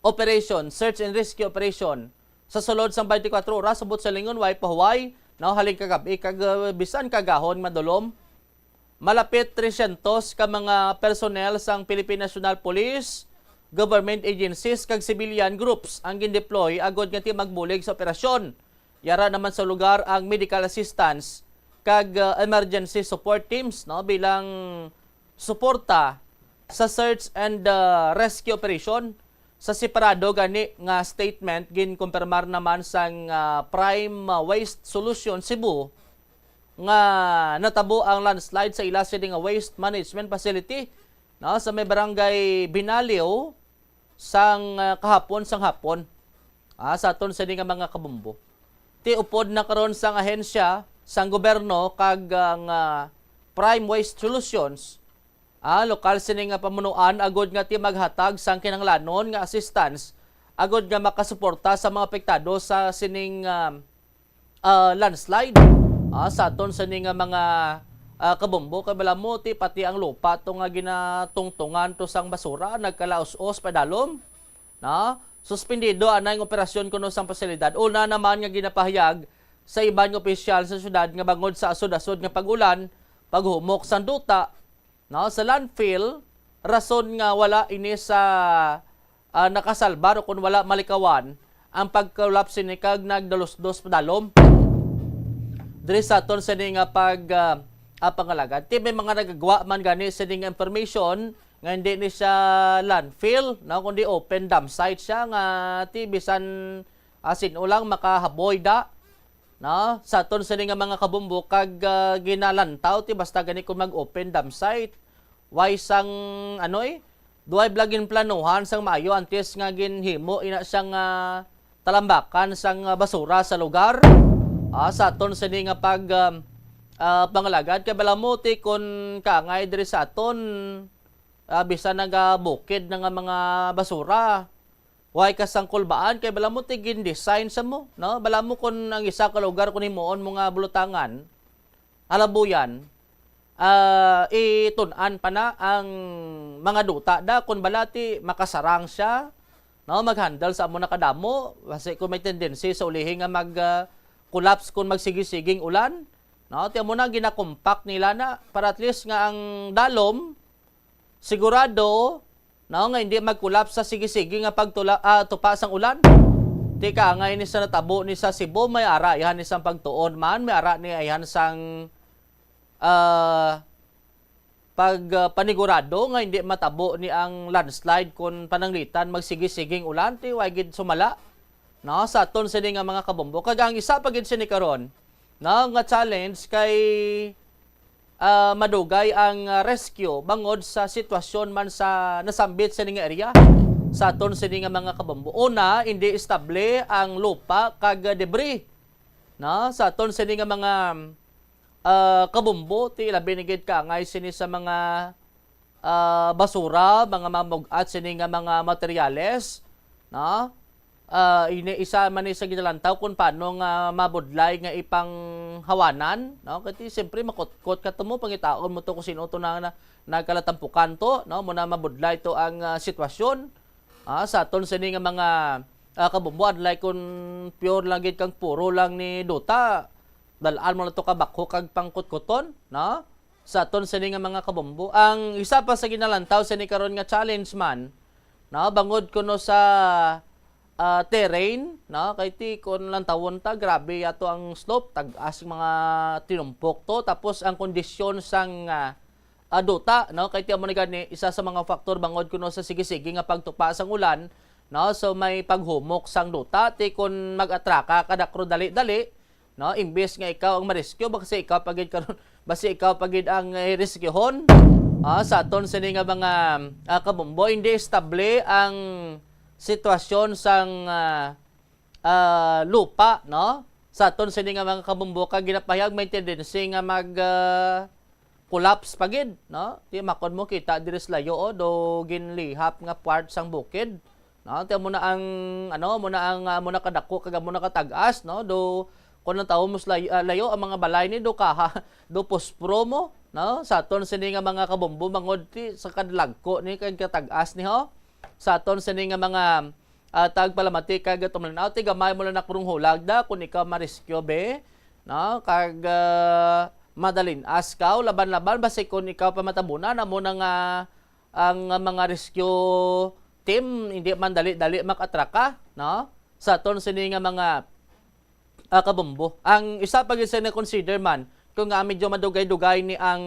operation, search and rescue operation, sa sulod sang twenty-four oras subot sa lingon, way pahuway, no, halin kagab-i kag, ah, bisan kagahon madulom. Malapit trescientos ka mga personnel sang Philippine National Police, government agencies kag civilian groups ang gindeploy agod nga ti magbulig sa operasyon. Yara naman sa lugar ang medical assistance kag, ah, emergency support teams, no, bilang suporta sa search and, ah, rescue operation. Sa separado gani nga statement, ginkumpirmar naman sang, ah, Prime, ah, Waste Solution Cebu nga natabo ang landslide sa ila sini nga waste management facility, no, sa may barangay Binaliw sang, ah, kahapon sang hapon. Ah, sa aton sini nga mga kabumbo. Ti upod na karon sang ahensya sang gobyerno kag ang, ah, Prime Waste Solutions, ah, lokal sini nga pamunuan agod nga ti maghatag sang kinahanglanon nga assistance agod nga makasuporta sa mga apektado sa sining, ah, ah, landslide. Ah, sa aton sini nga mga, ah, kabumbo, kay bala mo ti pati ang lupa to nga ginatungtungan to sang basura nagkalaus-os padalom. Na, suspendido anay ang operasyon kuno sang pasilidad. Una naman nga ginapahayag sa iban nga opisyal sa syudad nga bangod sa asod-asod nga pag-ulan, paghumok sang duta, no, sa landfill, rason nga wala ini sa, ah, nakasalbar o kun wala malikawan ang pag-collapse sini kag nagdalusdos padalom. Diri sa aton sini nga pag, ah, ah, pangalagad. Ti may mga nagagwa man gani sini nga information nga hindi ni siya landfill, no, kundi open dump site siya nga ti bisan, ah, sin-o lang makahaboy da, no? Sa aton sini nga mga kabumbo kag, ah, ginalantaw ti basta gani kung mag-open dump site. Way sang, ano, eh, duway bala ginplanuhan sang maayo antes nga ginhimo ina siyang, ah, talambakan sang, ah, basura sa lugar. Ah, sa aton sini nga pag, um, ah, pangalagad kay bala mo ti kun kaangay diri sa aton, ah, bisan nagabukid na nga mga basura. Way kasangkulbaan kay bala mo ti gin-design sa mo, no? Bala mo kun ang isa ka lugar kun himuon mo nga bulutangan, halabuyan, ah, itun-an pa na ang mga duta da kun bala ti makasarang siya, no? Mag-handle sa amo na kadamo, basi kung may tendency sa ulihi nga mag, ah, collapse kung magsigisiging ulan, no? Ti amo na ginakompact nila na para at least nga ang dalom sigurado, no, nga hindi mag-collapse sa sige-sige nga pagtula, ah, tupa sang ulan. Ti kaangay ni sa natabo ni sa Cebu, may ara ayhan ni sang pagtuon man, may ara ni ayhan sang, ah, pag, ah, panigurado nga hindi matabo ni ang landslide kon pananglitan magsige-siging ulan, ti way gid sumala, no, sa aton sini nga mga kabombo. Kag ang isa pa gid sini karon, no, nga challenge kay, ah, madugay ang, ah, rescue bangod sa sitwasyon man sa nasambit sini nga area sa aton sini nga mga kabombo. Una, hindi estable ang lupa kag, ah, debris, no? Sa aton sini nga mga, ah, kabombo, ti labi na gid kaangay sini sa mga, ah, basura, mga mamug-at sini nga mga materyales, no? Ah, ini isa man ni sa ginalantaw kung paano nga mabudlay nga ipanghawanan, no? Kay siyempre makutkot ka to mo, pangitaon mo to kung sino to na, na nagkalatampukan to, no? Muna mabudlay to ang, ah, sitwasyon. Ah, sa aton sini nga mga, ah, kabumbo, unlike kung pure lang gid kang puro lang ni duta, dalaan mo na to ka bakho kag pangkutkuton, no? Sa aton sini nga mga kabombo. Ang isa pa sa ginalantaw sini karon nga challenge man, no, bangod kuno sa, ah, terrain, no, kay ti kon lantawon ta, grabe yato ang slope, tag-as ang mga tinumpok to, tapos ang kondisyon sang, ah, ah, duta, no, kay ti amo ni gani isa sa mga faktor bangod kuno sa sige-sige nga pagtupa sang ulan, no, so may paghumok sang duta, ti kon mag-atraka ka dakro dali-dali, no? Imbes nga ikaw ang ma-rescue, basi ikaw pa gid karon, basi ikaw pa gid ang, eh, rescuehon. Ah, sa aton sini nga mga, ah, kabombo, hindi estable ang sitwasyon sang, ah, ah, lupa, no? Sa aton sini nga mga kabombo, kag ginapahayag may tendency nga mag, ah, collapse pa gid, no? Di makon mo kita diri sa layo, oh, do ginlihap nga part sang bukid. No, ti amo na ang, ano, amo na ang, ah, amo na kadako kag amo na katag-as, no? Do, kung ang tawo mo sa lay-, ah, layo, ang mga balay ni do kaha, do pospro mo, no? Sa aton sini nga mga kabombo, mangod ti sa kadlagko ni kag katag-as ni, ho. Sa aton sini nga mga, ah, tagpalamati kag tumlanaw, ti gamay mo lang nakrong hulag da kung ikaw ma-rescue, be, no? Kag, ah, madalin-as ka, laban-laban, basi kung ikaw pa matabunan, amo na nga ang mga rescue team, hindi man dali-dali makatraka, no? Sa aton sini nga mga, ah, kabombo. Ang isa pa gid sa na-consider man, kung nga medyo madugay-dugay ni ang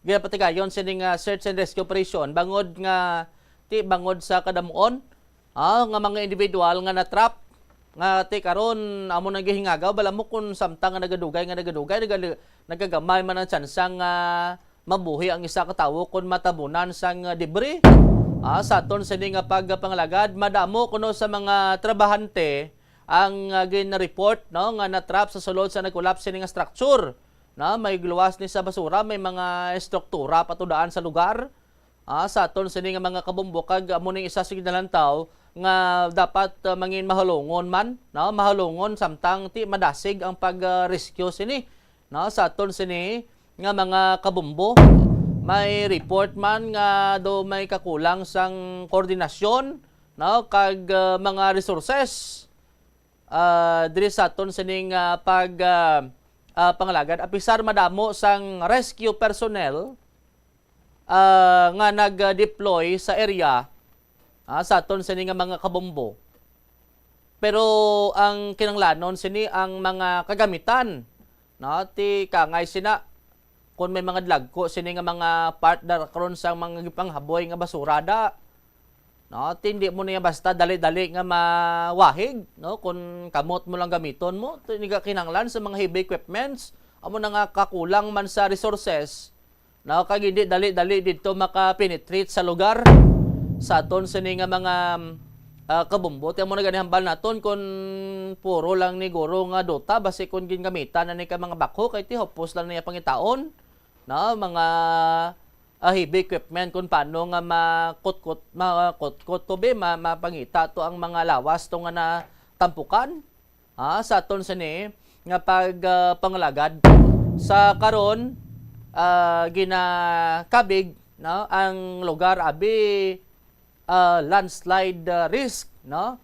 ginapatigayon sini nga search and rescue operation, bangod nga, ti, bangod sa kadamuon, ah, nga mga individual nga na-trap, nga ti karon amo nang gihingagaw, bala mo kung samtang nga nagadugay, nga nagadugay, nagali-, nagagamay man ang tsansa nga mabuhi ang isa ka tawo kon matabunan sang debris. Ah, sa aton sini nga pagpangalagad, madamo kuno sa mga trabahante ang, ah, gin-report, no, nga na-trap sa sulod sa nag-collapse sini nga structure. No, may luwas ni sa basura, may mga estruktura pa to daan sa lugar. Ah, sa aton sini nga mga kabombo, kag amo ning isa sa ginalantaw nga dapat, ah, mangin mahalungon man, no, mahalungon samtang ti madasig ang pag, ah, rescue sini, no, sa aton sini nga mga kabombo. May report man nga do may kakulang sang koordinasyon, no, kag, ah, mga resources, ah, diri sa aton sining, ah, pag, ah, ah, pangalagad. Apisar madamo sang rescue personnel, ah, nga nag-deploy sa area, ah, sa aton sini nga mga kabombo. Pero ang kinahanglanon sini ang mga kagamitan, no? Ti kangay sina, kung may mga dlagko sini nga mga part da karon sa mga gipanghaboy nga basura da, no? Ti hindi mo niya basta dali-dali nga mawahig, no? Kung kamot mo lang gamiton mo, ti niya kinahanglan sa mga heavy equipments, amo na nga kakulang man sa resources, no, kag hindi dali-dali didto maka-penetrate sa lugar sa aton sini nga mga, ah, kabombo. Ti amo na gani hambal naton, kun puro lang ni guro nga duta, basi kun gingamitan na ni ka mga backhoe, kay ti hupos lang niya pangitaon, no, mga, ah, heavy equipment, kun paano nga makutkot, makutkot to be, ma-, mapangita to ang mga lawas to nga natampukan. Ah, sa aton sini nga pag, ah, pangalagad. Sa karon, ah, ginakabig, no, ang lugar abi, ah, landslide, ah, risk, no?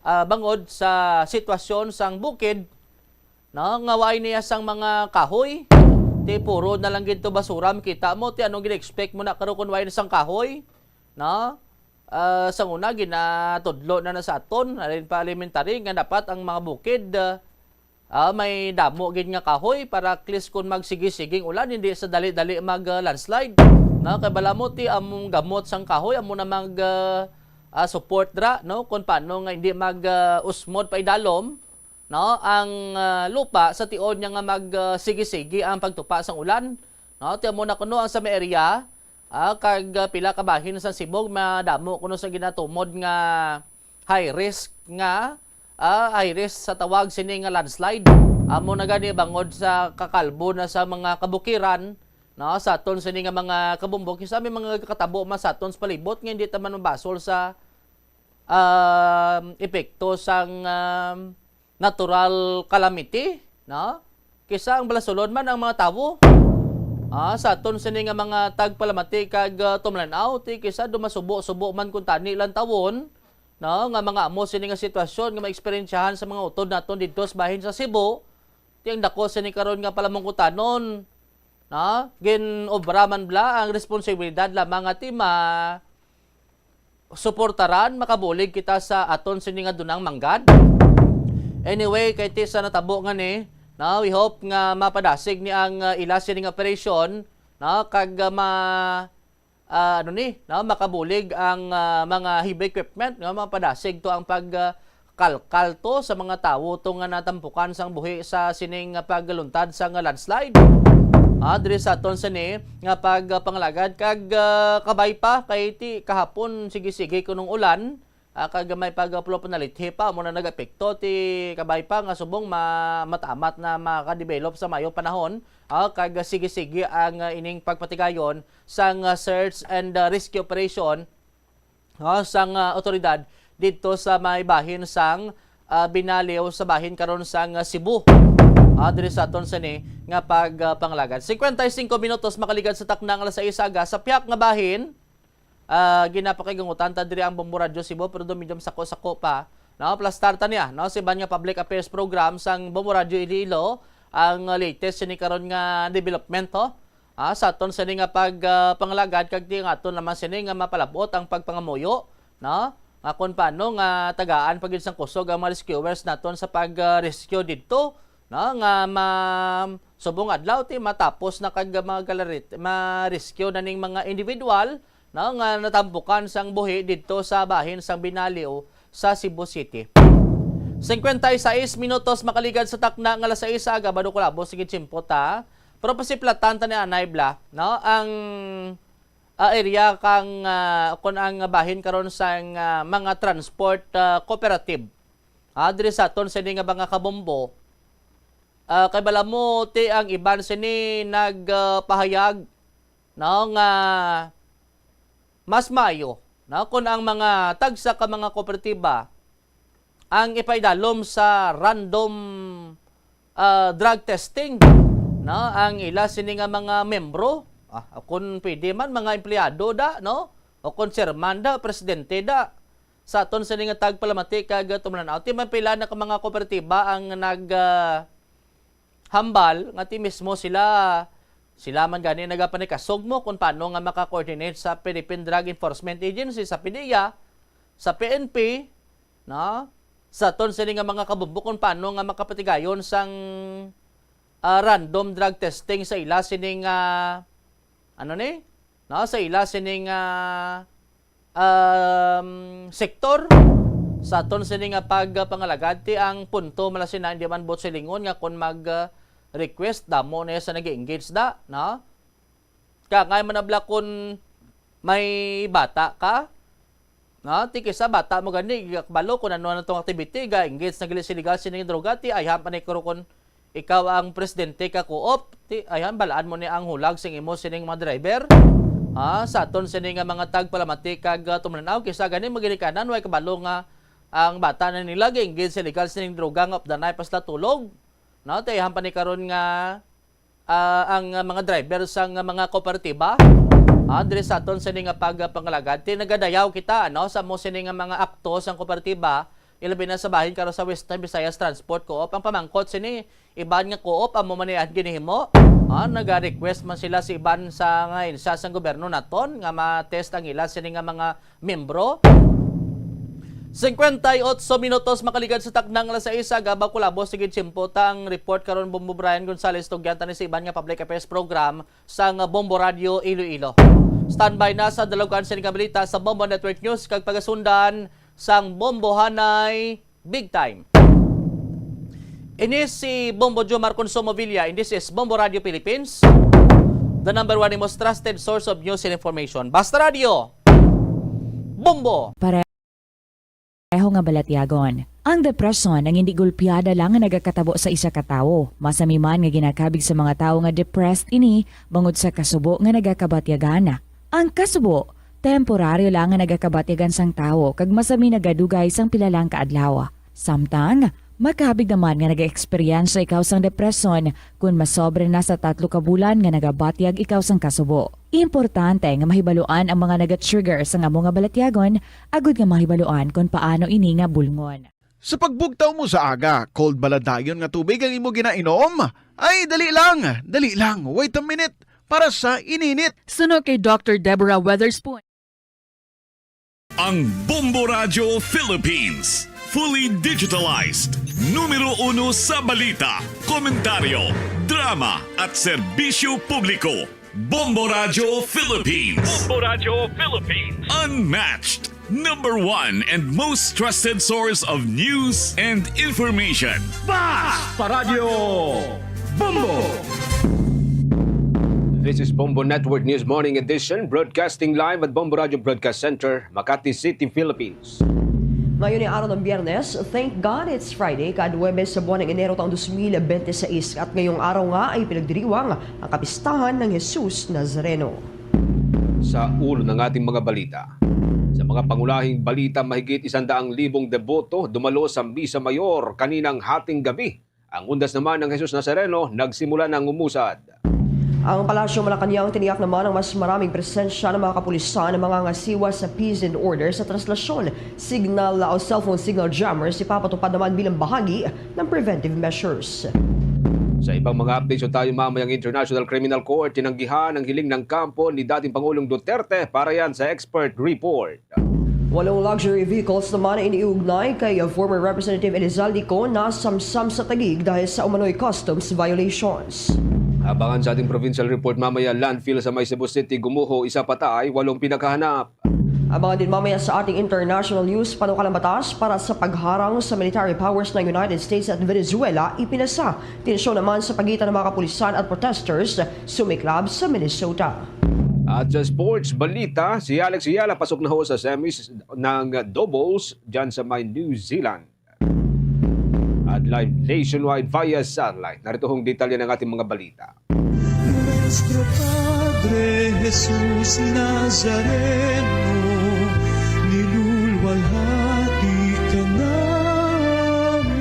Ah, bangod sa sitwasyon sang bukid, no, nga waay niya sang mga kahoy, ti puro na lang gid to basura makita mo, ti anong gina-expect mo na karon kung waay na sang kahoy, no? Ah, sa una, ginatudlo na na sa aton, halin pa elementary, nga dapat ang mga bukid, ah, ah, may damo gid nga kahoy para at least kung magsigi-siging ulan, hindi sa dali-dali mag, ah, landslide. No? Kay bala mo, ti among gamot sang kahoy, amo na mag, ah, ah, support dra, no? Kung paano nga hindi mag, ah, usmod pa idalom, no, ang, ah, lupa sa tiod niya nga mag, ah, sige-sige ang pagtupa sang ulan, no? Ti amo na kuno ang sa may area, ah, kag, ah, pila ka bahin sa Cebu madamo kuno sa ginatumod nga high risk nga, ah, high risk sa tawag sini nga landslide. Amo na gani bangod sa kakalbo na sa mga kabukiran, no, sa aton sini nga mga kabombo, kisa may mga katabo man sa aton sa palibot nga hindi ta man mabasol sa, um, epekto sang, um, natural calamity, no? Kisa ang balasulod man ang mga tawo. Ah, sa aton sini nga mga tagpalamati kag, ah, tumlan-aw, ti kisa dumasubo-subo man kuntani lantawon, no, nga mga amo sini nga sitwasyon nga maeksperiensyahan sa mga utod naton didto sa bahin sa Cebu, ti ang dako sini karon nga palamungkutanon, no? Gin-obra man bala ang responsibilidad lamang nga ti ma-, suportaran, makabulig kita sa aton sini nga dunang manggad. Anyway, kay ti sa natabo nga ni, no, we hope nga mapadasig ni ang, ah, ila sini nga operasyon, no, kag, ah, ma-, ah, ano ni, no, makabulig ang, ah, mga heavy equipment, no, mapadasig to ang pag, ah, kalkal to sa mga tawo to nga natampukan sang buhi sa sining pagluntad sang landslide. Ah, diri sa aton sini nga pagpangalagad kag, ah, kabay pa kay ti kahapon sige-sige kunong ulan, ah, kag may pag-, ah, pulo panalithi pa mo na nagapekto ti kabay pa nga subong ma-, matamat na makadevelop sa mayo panahon, ah, kag sige-sige ang, ah, ining pagpatigayon sang, ah, search and, ah, rescue operation, ah, sang, ah, otoridad didto sa may bahin sang, ah, Binaliw sa bahin karon sang, ah, Cebu. Ah, diri sa aton sini nga pag, ah, pangalagad. Cincuenta y cinco minutos makaligad sa takna nga alas sais aga sa pihak nga bahin, ah, ginapakigangutan ta diri ang Bombo Radyo Cebu, pero do medyo sako-sako pa. No, plastar ta niya, no, sa iban nga public affairs program sang Bombo Radyo Iloilo, ang latest sini karon nga development, ho. Ah, sa aton sini nga pag, ah, pangalagad kag ti nga aton naman sini nga mapalabot ang pagpangamuyo, no? Nga kung paano nga tagaan pa gyud sang kusog ang mga rescuers naton sa pag-rescue didto, no? Nga ma-, subong adlaw ti matapos na kag mga galarit-, ma-rescue na ning mga individual, no? Nga natampukan sang buhi didto sa bahin sang Binaliw sa Cebu City. Singkwenta y seis minutos makaligad sa takna nga alas sais sa aga, bado kulabo, sige, tiyempo ta. Pero pasiplatan ta ni anay bla, no? Ang ah, area kang, ah, kun ang bahin karon sang, ah, mga transport, ah, cooperative. Ah, diri sa aton sini nga mga kabombo, ah, kay bala mo ti ang iban sini nagpahayag, no, nga mas maayo, no, kun ang mga tagsa ka mga kooperatiba ang ipaidalom sa random, ah, drug testing, no, ang ila sini nga mga membro, ah, kung pwede man, mga empleyado da, no, o kung chairman da, presidente da, sa aton sini nga tagpalamati kag tumlan-aw, ti may pila na ka mga kooperatiba ang nag, ah, hambal nga ti mismo sila, sila man gani nagapanikasog mo kung paano nga maka-coordinate sa Philippine Drug Enforcement Agency, sa PDEA, sa P N P, no? Sa aton sini nga mga kabubukon, paano nga makapatigayon sang, ah, random drug testing sa ila sining, ah, ano ni? No, sa ila sining, ah, um, sektor sa aton sini nga pagpangalagad. Ti ang punto mala sina, hindi man buot silingon nga kung mag, ah, request, damo na sa nag-engage da, no? Kangay man abla kun may bata ka, no? Ti kisa bata mo gani, kabalo kung ano na tong activity, ga-engage na gali sa illegal sining droga, ti ayhan pa ni kuro kun ikaw ang presidente ka co-op, ti ayhan, balaan mo ni ang hulag sing imo sining mga driver. Ha, sa aton sini nga mga tagpalamati kag, ah, tumlanaw, kisa gani maginikanan, way kabalo nga ang bata na nila ga-engage sa illegal sining droga nga updanay pa sila tulog. No, ti ayhan pa ni karon nga ah, ang, ah, mga driver sang, ah, mga kooperatiba, ah, diri sa aton sini nga pagpangalagad. Ti nagadayaw kita, ano, sa mo sini nga mga akto sang kooperatiba, ilabi na sa bahin karon sa Western Visayas Transport Co-op. Ang pamangkot sini, iban nga co-op amo man ni ang ginhimo. Ah, naga-request man sila sa iban sa nga ahensya sang gobyerno naton nga ma-test ang ila sini nga mga membro. Singkwenta y otso minutos makaligad sa takna nga alas sais sa aga, bago kulabo, sige, tiyempo ta ang report karon, Bombo Brian Gonzalez, tugyan ta ni sa iban nga public affairs program sang Bombo Radio Iloilo. Standby na sa dalugan sini nga balita sa Bombo Network News kag pagasundan sang Bombohanay Big Time. Ini si Bombo Jomar Consumo Villa, and this is Bombo Radio Philippines, the number one and most trusted source of news and information. Basta Radio, Bombo! Pareho nga balatyagon. Ang depresyon ang hindi gulpiada lang nga nagakatabo sa isa ka tawo. Masami man nga ginakabig sa mga tawo nga depressed ini bangod sa kasubo nga nagakabatyagan. Ang kasubo, temporaryo lang nga nagakabatyagan sang tawo kag masami nagadugay sang pila lang ka adlaw. Samtang, makabig naman nga nagaeksperyensya ikaw sang depresyon kon masobra na sa tatlo ka bulan nga nagabatyag ikaw sang kasubo. Importante nga mahibaluan ang mga nagatrigger sang amo nga balatyagon agud nga mahibaluan kon paano ini nga bulngon. Sa pagbugtaw mo sa aga, cold ba la dayon nga tubig ang imo ginainom? Ay, dali lang, dali lang, wait a minute, para sa ininit. Suno kay Doctor Deborah Weatherspoon. Ang Bombo Radyo Philippines, fully digitalized, numero uno sa balita, komentaryo, drama, at serbisyo publiko. Bombo Radyo Philippines. Bombo Radyo Philippines. Unmatched. Number one and most trusted source of news and information. Basta Radyo Bombo! This is Bombo Network News Morning Edition, broadcasting live at Bombo Radyo Broadcast Center, Makati City, Philippines. Ngayon ay araw ng Biyernes. Thank God it's Friday, ka-nuwebe sa buwan ng Enero taong dos mil bente seis. At ngayong araw nga ay pinagdiriwang ang kapistahan ng Jesus Nazareno. Sa ulo ng ating mga balita, sa mga pangunahing balita, mahigit isang daang libong deboto dumalo sa Misa Mayor kaninang hating gabi. Ang undas naman ng Jesus Nazareno nagsimula ng umusad. Ang Palasyo Malacañang tiniyak naman ang mas maraming presensya ng mga kapulisan ng mga ngasiwa sa peace and order sa translasyon. Signal o cellphone signal jammers ipapatupad naman bilang bahagi ng preventive measures. Sa ibang mga updates, tayo mamayang International Criminal Court, tinanggihan ang hiling ng kampo ni dating Pangulong Duterte para yan sa expert report. Walong luxury vehicles naman ang iniugnay kay former Representative Elizalde Co na samsam sa Taguig dahil sa umano'y customs violations. Abangan sa ating provincial report mamaya, landfill sa may Cebu City, gumuho, isa patay, walong pinakahanap. Abangan din mamaya sa ating international news, panukalang batas para sa pagharang sa military powers ng United States at Venezuela ipinasa. Tensyon naman sa pagitan ng mga kapulisan at protesters sumiklab sa Minnesota. At sa sports balita, si Alex Eala pasok na ho sa semis ng doubles dyan sa may New Zealand. At live nationwide via satellite. Narito hong detalye ng ating mga balita. Nuestro Padre Jesus Nazareno, niluluwalhati ka namin.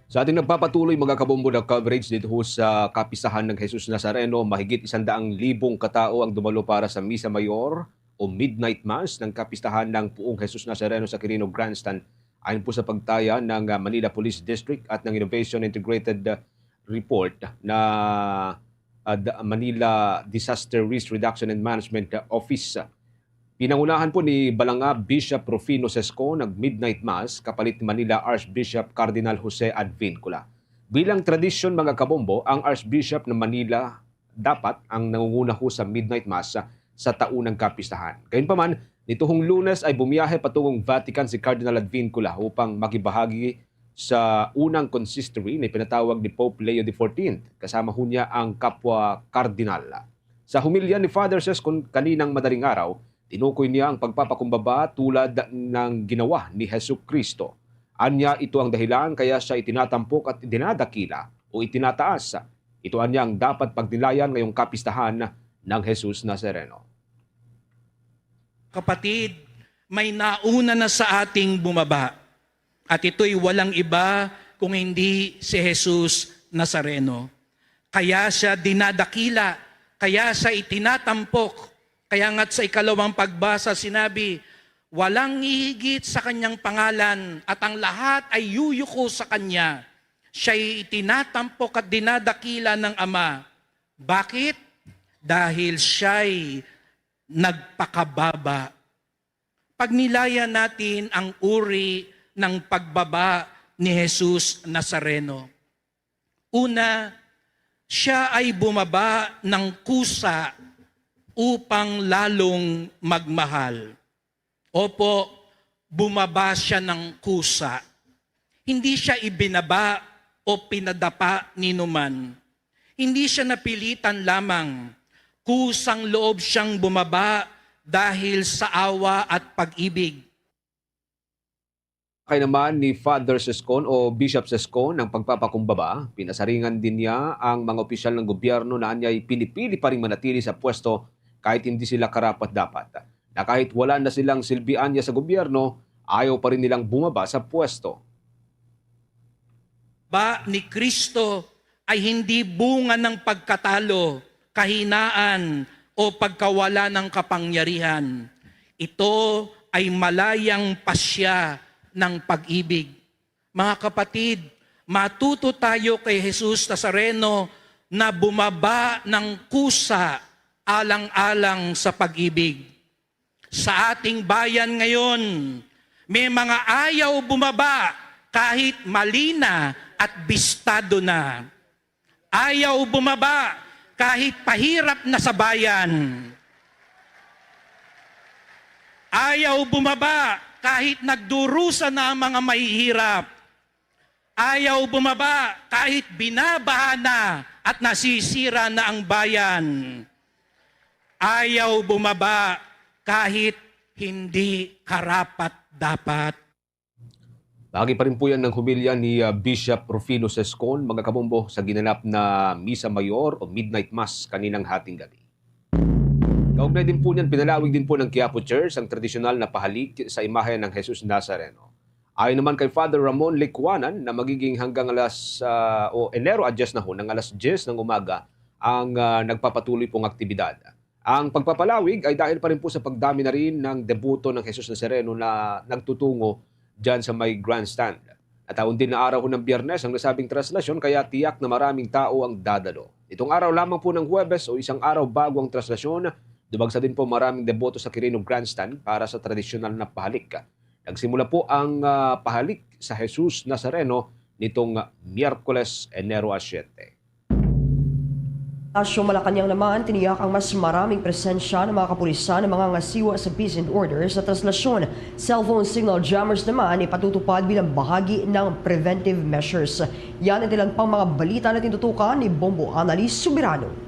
Sa ating nagpapatuloy, mga kabombo, na coverage dito ho sa Kapistahan ng Jesus Nazareno, mahigit isang daang libong katao ang dumalo para sa Misa Mayor o Midnight Mass ng Kapistahan ng Puong Jesus Nazareno sa Quirino Grandstand. Ayon po sa pagtaya ng, ah, Manila Police District at ng Innovation Integrated, ah, Report na, ah, da-, Manila Disaster Risk Reduction and Management, ah, Office. Pinangunahan po ni Balanga Bishop Rufino Sesco nag Midnight Mass kapalit ni Manila Archbishop Cardinal Jose Advincula. Bilang tradisyon, mga kabombo, ang Archbishop ng Manila dapat ang nangunguna ho sa Midnight Mass sa taunang kapistahan. Gayunpaman, nituhong Lunes ay bumiyahe patungong Vatican si Cardinal Advincula upang makibahagi sa unang consistory na ipinatawag ni Pope Leo the fourteenth. Kasama ho niya ang kapwa kardinal. Sa homilya ni Father Sescon kaninang madaling araw, tinukoy niya ang pagpapakumbaba tulad ng ginawa ni Jesucristo. Anya, ito ang dahilan kaya siya itinatampok at dinadakila o itinataas. Ito anya ang dapat pagnilayan ngayong kapistahan ng Jesus Nazareno. Kapatid, may nauna na sa ating bumaba, at ito'y walang iba kung hindi si Jesus Nazareno. Kaya siya dinadakila, kaya siya itinatampok. Kaya nga't sa ikalawang pagbasa sinabi, "Walang hihigit sa kanyang pangalan, at ang lahat ay yuyuko sa kanya." Siya'y itinatampok at dinadakila ng Ama. Bakit? Dahil siya'y nagpakababa. Pagnilayan natin ang uri ng pagbaba ni Jesus Nazareno. Una, siya ay bumaba ng kusa upang lalong magmahal. Opo, bumaba siya ng kusa. Hindi siya ibinaba o pinadapa ni numan. Hindi siya napilitan lamang. Kusang loob siyang bumaba dahil sa awa at pag-ibig. Kay naman ni Father Sescon o Bishop Sescon ang pagpapakumbaba, pinasaringan din niya ang mga opisyal ng gobyerno na anyay pinipili pa ring manatili sa pwesto kahit hindi sila karapat-dapat. Na kahit wala na silang silbi anya sa gobyerno, ayaw pa rin nilang bumaba sa pwesto. Ba ni Kristo ay hindi bunga ng pagkatalo, kahinaan, o pagkawala ng kapangyarihan. Ito ay malayang pasya ng pag-ibig. Mga kapatid, matuto tayo kay Jesus Nazareno na bumaba ng kusa alang-alang sa pag-ibig. Sa ating bayan ngayon, may mga ayaw bumaba kahit mali na at bistado na. Ayaw bumaba kahit pahirap na sa bayan. Ayaw bumaba kahit nagdurusa na ang mga mahihirap. Ayaw bumaba kahit binabaha na at nasisira na ang bayan. Ayaw bumaba kahit hindi karapat-dapat. Bahagi pa rin po yan ng homilya ni, ah, Bishop Rufino Sescon, mga kabombo, sa ginanap na Misa Mayor o Midnight Mass kaninang hating gabi. Kaugnay din po niyan, pinalawig din po ng Quiapo Church ang tradisyonal na pahalik sa imahe ng Jesus Nazareno. Ayon naman kay Father Ramon Licuanan na magiging hanggang alas, ah, o Enero a diyes na ho, ng alas diyes ng umaga ang, ah, nagpapatuloy pong aktibidad. Ang pagpapalawig ay dahil pa rin po sa pagdami na rin ng deboto ng Jesus Nazareno na nagtutungo dyan sa may grandstand. Nataon din na araw ho ng Biyernes ang nasabing traslasyon, kaya tiyak na maraming tao ang dadalo. Itong araw lamang po ng Huwebes o isang araw bago ang traslasyon, Dumagsa din po maraming deboto sa Quirino Grandstand para sa tradisyonal na pahalik. Nagsimula po ang, ah, pahalik sa Jesus Nazareno nitong Miyerkules, Enero a siete. Sa Malacañang naman, tiniyak ang mas maraming presensya ng mga kapulisan na mangangasiwa sa peace and order sa traslasyon. Cellphone signal jammers naman ipatutupad bilang bahagi ng preventive measures. Yan ang ilan pang mga balita na tinutukan ni Bombo Annalise Soberano.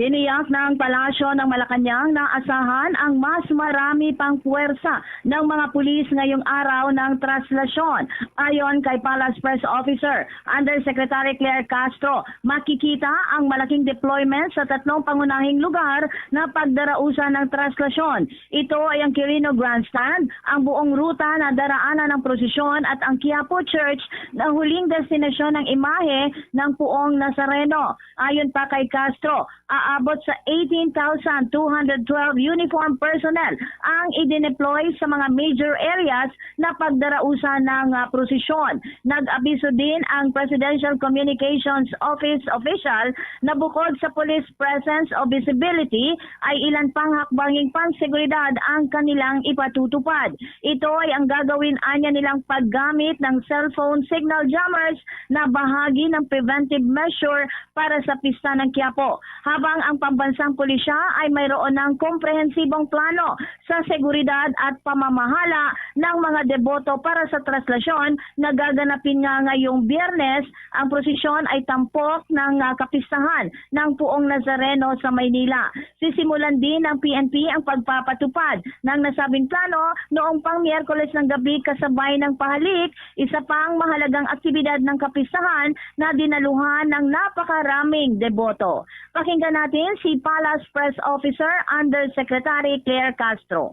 Tiniyak ng Palasyo ng Malacañang na asahan ang mas marami pang puwersa ng mga pulis ngayong araw ng traslasyon. Ayon kay Palace Press Officer Undersecretary Claire Castro, makikita ang malaking deployment sa tatlong pangunahing lugar na pagdarausan ng traslasyon. Ito ay ang Quirino Grandstand, ang buong ruta na daraanan ng prosesyon, at ang Quiapo Church na huling destinasyon ng imahe ng Puong Nazareno. Ayon pa kay Castro, aabot sa eighteen thousand two hundred twelve uniform personnel ang idineploy sa mga major areas na pagdarausan ng, ah, prosesyon. Nag-abiso din ang Presidential Communications Office official na bukod sa police presence o visibility, ay ilan pang hakbanging pangseguridad ang kanilang ipatutupad. Ito ay ang gagawin anya nilang paggamit ng cellphone signal jammers na bahagi ng preventive measure para sa Pista ng Quiapo, habang ang pambansang pulisya ay mayroon ng komprehensibong plano sa seguridad at pamamahala ng mga deboto para sa traslasyon na gaganapin nga ngayong Biyernes. Ang prosesyon ay tampok ng, ah, kapistahan ng Puong Nazareno sa Maynila. Sisimulan din ng P N P ang pagpapatupad ng nasabing plano noong pang Miyerkules ng gabi, kasabay ng pahalik, isa pang mahalagang aktibidad ng kapistahan na dinaluhan ng napakaraming deboto. Pakinggan natin si Palace Press Officer Undersecretary Claire Castro.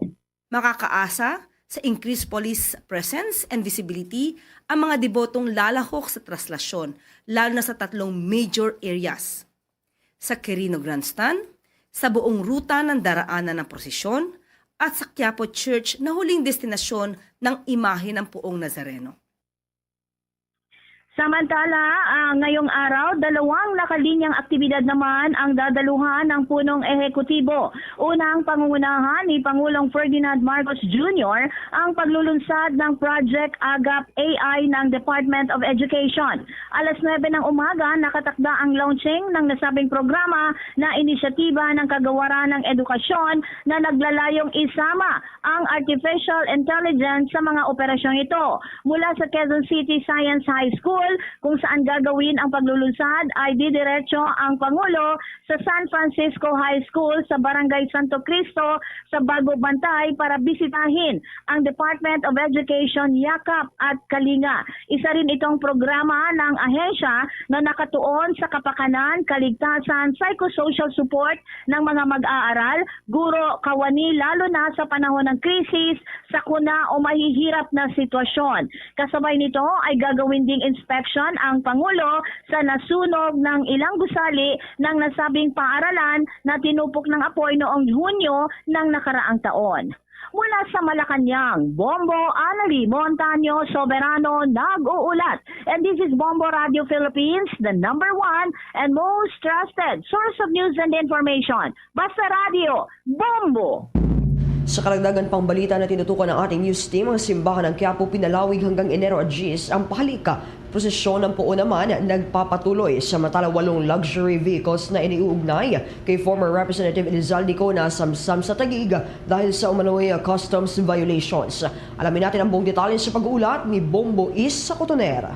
Makakaasa sa increased police presence and visibility ang mga debotong lalahok sa traslasyon, lalo na sa tatlong major areas, sa Quirino Grandstand, sa buong ruta ng daraanan ng prosesyon, at sa Quiapo Church na huling destinasyon ng imahe ng Puong Nazareno. Samantala, ah, ngayong araw, dalawang nakalinyang aktibidad naman ang dadaluhan ng punong ehekutibo. Unang pangungunahan ni Pangulong Ferdinand Marcos Junior ang paglulunsad ng Project Agap A I ng Department of Education. Alas nuebe ng umaga, nakatakda ang launching ng nasabing programa na inisyatiba ng Kagawaran ng Edukasyon na naglalayong isama ang artificial intelligence sa mga operasyong ito. Mula sa Quezon City Science High School, kung saan gagawin ang paglulunsad, ay didiretso ang Pangulo sa San Francisco High School sa Barangay Santo Cristo sa Bago Bantay para bisitahin ang Department of Education, Yakap at Kalinga. Isa rin itong programa ng ahensya na nakatuon sa kapakanan, kaligtasan, psychosocial support ng mga mag-aaral, guro, kawani, lalo na sa panahon ng krisis, sakuna o mahihirap na sitwasyon. Kasabay nito ay gagawin ding inspection ang Pangulo sa nasunog ng ilang gusali ng nasabing paaralan na tinupok ng apoy noong Hunyo ng nakaraang taon. Mula sa Malacañang, Bombo Anali Montaño Soberano nag-uulat. And this is Bombo Radio Philippines, the number one and most trusted source of news and information. Basta Radio, Bombo! Sa karagdagan pang balita na tinutukan ng ating news team, ang simbahan ng Quiapo pinalawig hanggang Enero diyes ang pahalika. Prosesyon ng Puo naman nagpapatuloy, samantala walong luxury vehicles na iniuugnay kay former Representative Elizalde Co nasamsam sa Taguig dahil sa umano'y customs violations. Alamin natin ang buong detalye sa pag-uulat ni Bombo Is sa Cotoner.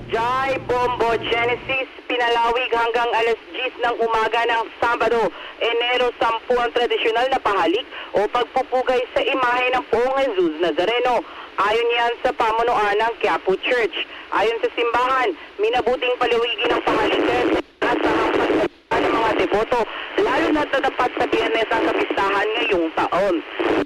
Jai Bombo Genesis, pinalawig hanggang alas diyes ng umaga ng Sabado, Enero sampu, ang tradisyonal na pahalik o pagpupugay sa imahe ng Poong Jesus Nazareno. Ayon yan sa pamunuan ng Quiapo Church. Ayon sa simbahan, minabuting palawigin ang pahalikan at sa hapag ng mga deboto, lalo na sa tapat sa Biyernes ang kapistahan ngayong taon.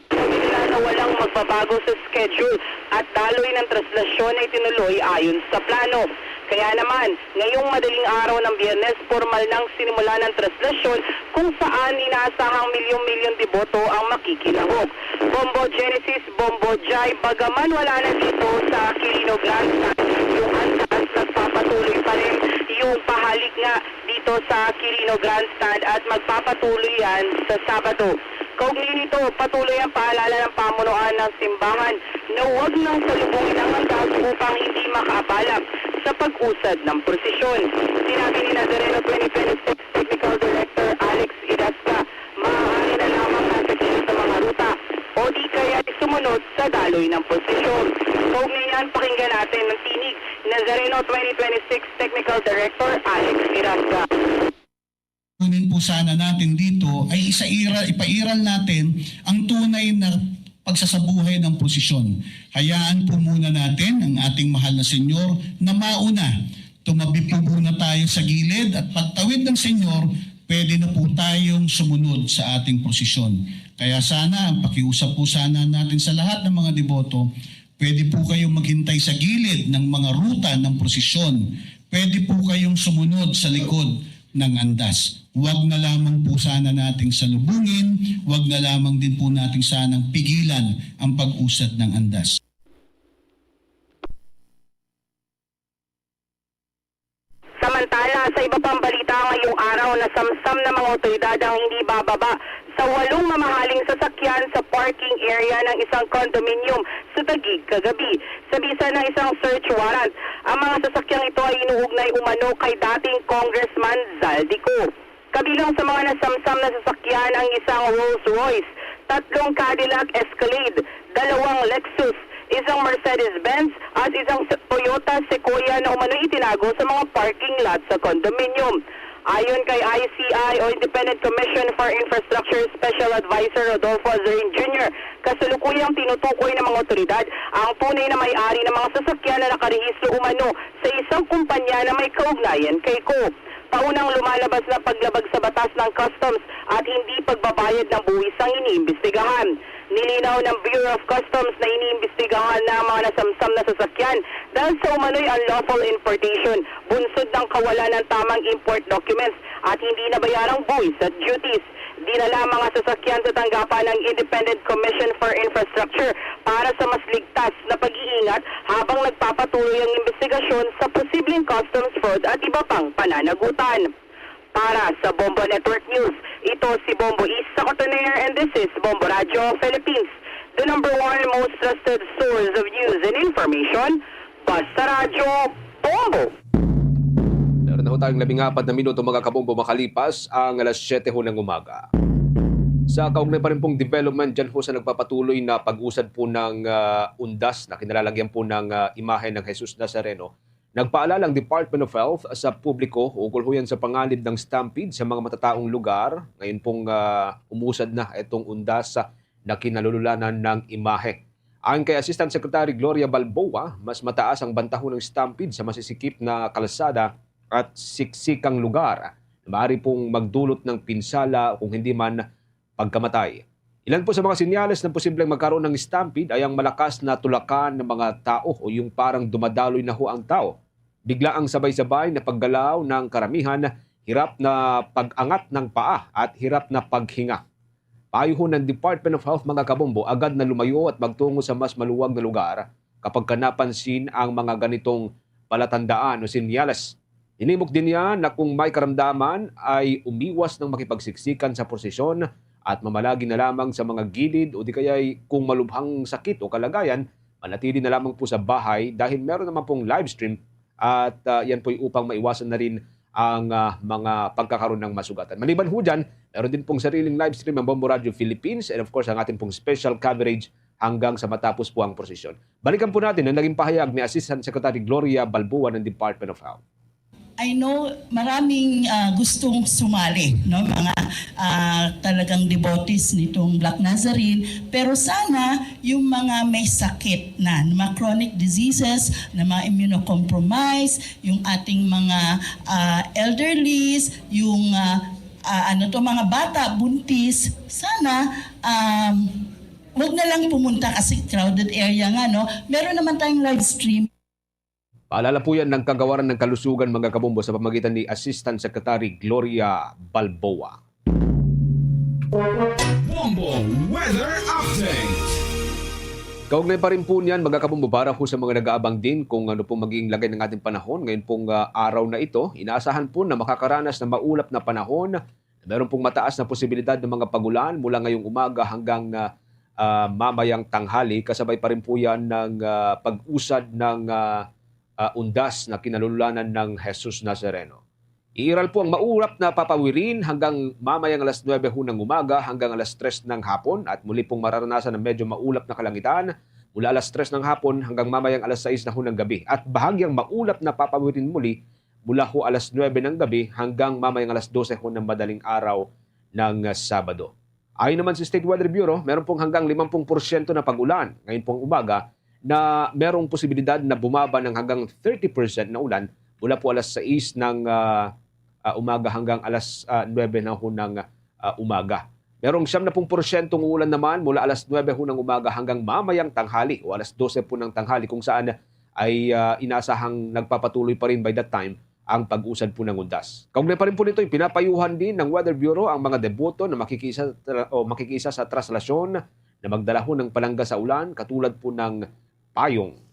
Sabi nila na walang magbabago sa schedule at daloy ng traslasyon ay tinuloy ayon sa plano. Kaya naman, ngayong madaling araw ng Biyernes, pormal nang sinimulan ang traslasyon kung saan inaasahang milyon-milyon deboto ang makikilahok. Bombo Genesis, Bombo Jai, bagaman wala na dito sa Quirino Grandstand, yung antas nagpapatuloy pa rin yung pahalik nga di Ito sa Quirino Grandstand at magpapatuloy yan sa Sabado. Kaugnay nito, patuloy ang paalala ng pamunuan ng simbahan na huwag nang salubungin ang andas upang hindi makaabala sa pag-usad ng prosesyon. Sinabi ni Nazareno twenty twenty-six Technical Director Alex Idasca, maaari na lamang nasa gilid ng mga ruta o di kaya sumunod sa daloy ng prosesyon. Kaugnay niyan, pakinggan natin ang tinig ni Nazareno twenty twenty-six Technical Director Alex Idasca. Kunin po sana natin dito ay isaira, ipairal natin ang tunay na pagsasabuhay ng prosesyon. Hayaan po muna natin ang ating mahal na Senyor na mauna. Tumabi po muna tayo sa gilid at pagtawid ng Senyor, pwede na po tayong sumunod sa ating prosesyon. Kaya sana, ang pakiusap po sana natin sa lahat ng mga deboto, pwede po kayong maghintay sa gilid ng mga ruta ng prosesyon. Pwede po kayong sumunod sa likod ng andas. Huwag na lamang po sana nating salubungin, huwag na lamang din po nating sanang pigilan ang pag-usad ng andas. Samantala, sa iba pang balita ngayong araw, nasamsam ng mga otoridad ang hindi bababa sa walong mamahaling sasakyan sa parking area ng isang condominium sa Taguig kagabi. Sa bisa ng isang search warrant, ang mga sasakyang ito ay inuugnay umano kay dating Congressman Zaldy Co. Kabilang sa mga nasamsam na sasakyan ang isang Rolls Royce, tatlong Cadillac Escalade, dalawang Lexus, isang Mercedes-Benz at isang Toyota Sequoia na umano'y itinago sa mga parking lot sa condominium. Ayon kay I C I o Independent Commission for Infrastructure Special Advisor Rodolfo Azarin Junior, kasalukuyang tinutukoy ng mga otoridad ang tunay na may-ari ng mga sasakyan na nakarehistro umano sa isang kumpanya na may kaugnayan kay Co. Paunang lumalabas na paglabag sa batas ng customs at hindi pagbabayad ng buwis ang iniimbestigahan. Nilinaw ng Bureau of Customs na iniimbestigahan na ang mga nasamsam na sasakyan dahil sa umano'y unlawful importation, bunsod ng kawalan ng tamang import documents at hindi nabayarang buwis at duties. Dinala ang mga sasakyan sa tanggapan ng Independent Commission for Infrastructure para sa mas ligtas na pag-iingat habang nagpapatuloy ang imbestigasyon sa posibleng customs fraud at iba pang pananagutan. Para sa Bombo Network News, ito si Bombo Isa Cotoner and this is Bombo Radyo Philippines, the number one most trusted source of news and information. Basta Radyo, Bombo! Meron na ho tayong labing apat na minuto, mga kabombo, makalipas ang alas siyete ho ng umaga. Sa kaugnay pa rin pong development dyan ho sa nagpapatuloy na pag-usad po ng, ah, undas na kinalalagyan po ng, ah, imahe ng Jesus Nazareno, nagpaalala ang Department of Health sa publiko ukol ho yan sa panganib ng stampede sa mga matataong lugar. Ngayon pong, ah, umusad na itong undas na kinalululanan ng imahe. Ayon kay Assistant Secretary Gloria Balboa, mas mataas ang banta ho ng stampede sa masisikip na kalsada at siksikang lugar na maaari pong magdulot ng pinsala o kung hindi man pagkamatay. Ilan po sa mga senyales na posibleng magkaroon ng stampede ay ang malakas na tulakan ng mga tao o yung parang dumadaloy na ho ang tao. Bigla ang sabay-sabay na paggalaw ng karamihan, hirap na pag-angat ng paa at hirap na paghinga. Payo ho ng Department of Health, mga kabombo, agad na lumayo at magtungo sa mas maluwag na lugar kapag ka napansin ang mga ganitong palatandaan o senyales. Hinimok din niya na kung may karamdaman ay umiwas ng makipagsiksikan sa prosesyon at mamalagi na lamang sa mga gilid o di kaya'y kung malubhang sakit o kalagayan, manatili na lamang po sa bahay dahil meron naman pong live stream at, ah, yan po'y upang maiwasan na rin ang, ah, mga pagkakaroon ng masugatan. Maliban ho dyan, meron din pong sariling live stream ang Bombo Radio Philippines and of course ang ating pong special coverage hanggang sa matapos po ang prosesyon. Balikan po natin ang naging pahayag ni Assistant Secretary Gloria Balboa ng Department of Health. I know maraming, ah, gustong sumali, no, mga, ah, talagang devotees nitong Black Nazarene, pero sana yung mga may sakit na, mga chronic diseases, na mga immunocompromised, yung ating mga, ah, elderlies, yung, ah, ah, ano to, mga bata, buntis, sana, um, wag na lang pumunta kasi crowded area nga, no? Meron naman tayong live stream. Paalala po yan ng Kagawaran ng Kalusugan, mga kabombo, sa pamagitan ni Assistant Secretary Gloria Balboa. Bombo Weather Update. Kaugnay pa rin po niyan, mga kabombo, para po sa mga nag-aabang din kung ano pong magiging lagay ng ating panahon ngayon pong, ah, araw na ito, inaasahan po na makakaranas ng maulap na panahon. Meron pong mataas na posibilidad ng mga pagulan mula ngayong umaga hanggang, ah, ah, mamayang tanghali, kasabay pa rin po yan ng, ah, pag-usad ng, ah, ah, undas na kinalululanan ng Jesus Nazareno. Iiral po ang maulap na papawirin hanggang mamayang alas nuebe ho ng umaga hanggang alas tres ng hapon, at muli pong mararanasan ang medyo maulap na kalangitan mula alas tres ng hapon hanggang mamayang alas sais na ho ng gabi, at bahagyang maulap na papawirin muli mula ho alas nuebe ng gabi hanggang mamayang alas dose ho ng madaling araw ng, ah, Sabado. Ayon naman sa State Weather Bureau, meron pong hanggang limampung porsyento na pag-ulan ngayon pong umaga, na merong posibilidad na bumaba ng hanggang thirty percent na ulan mula po alas sais ng, ah, ah, umaga hanggang alas, ah, nuebe na ho ng, ah, umaga. Merong siyam na pung porsyentong ulan naman mula alas nuebe ho ng umaga hanggang mamayang tanghali o alas dose po ng tanghali, kung saan ay, ah, inaasahang nagpapatuloy pa rin by that time ang pag-usad po ng undas. Kaugnay pa rin po nito, ipinapayuhan din ng Weather Bureau ang mga deboto na makikiisa tra-, o makikiisa sa traslasyon na magdala ho ng palangga sa ulan, katulad po ng payong.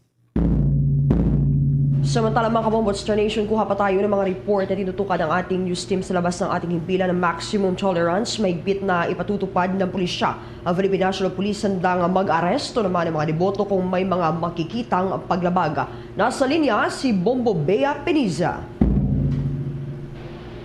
Samantala, mga kabombo, Star Nation, kuha pa tayo ng mga report na tinutukan ng ating news team sa labas ng ating himpilan ng maximum tolerance. Mahigpit na ipatutupad ng pulisya ang Philippine National Police, handang mag-aresto naman ng mga deboto kung may mga makikitang paglabag. Nasa linya si Bombo Bea Peniza.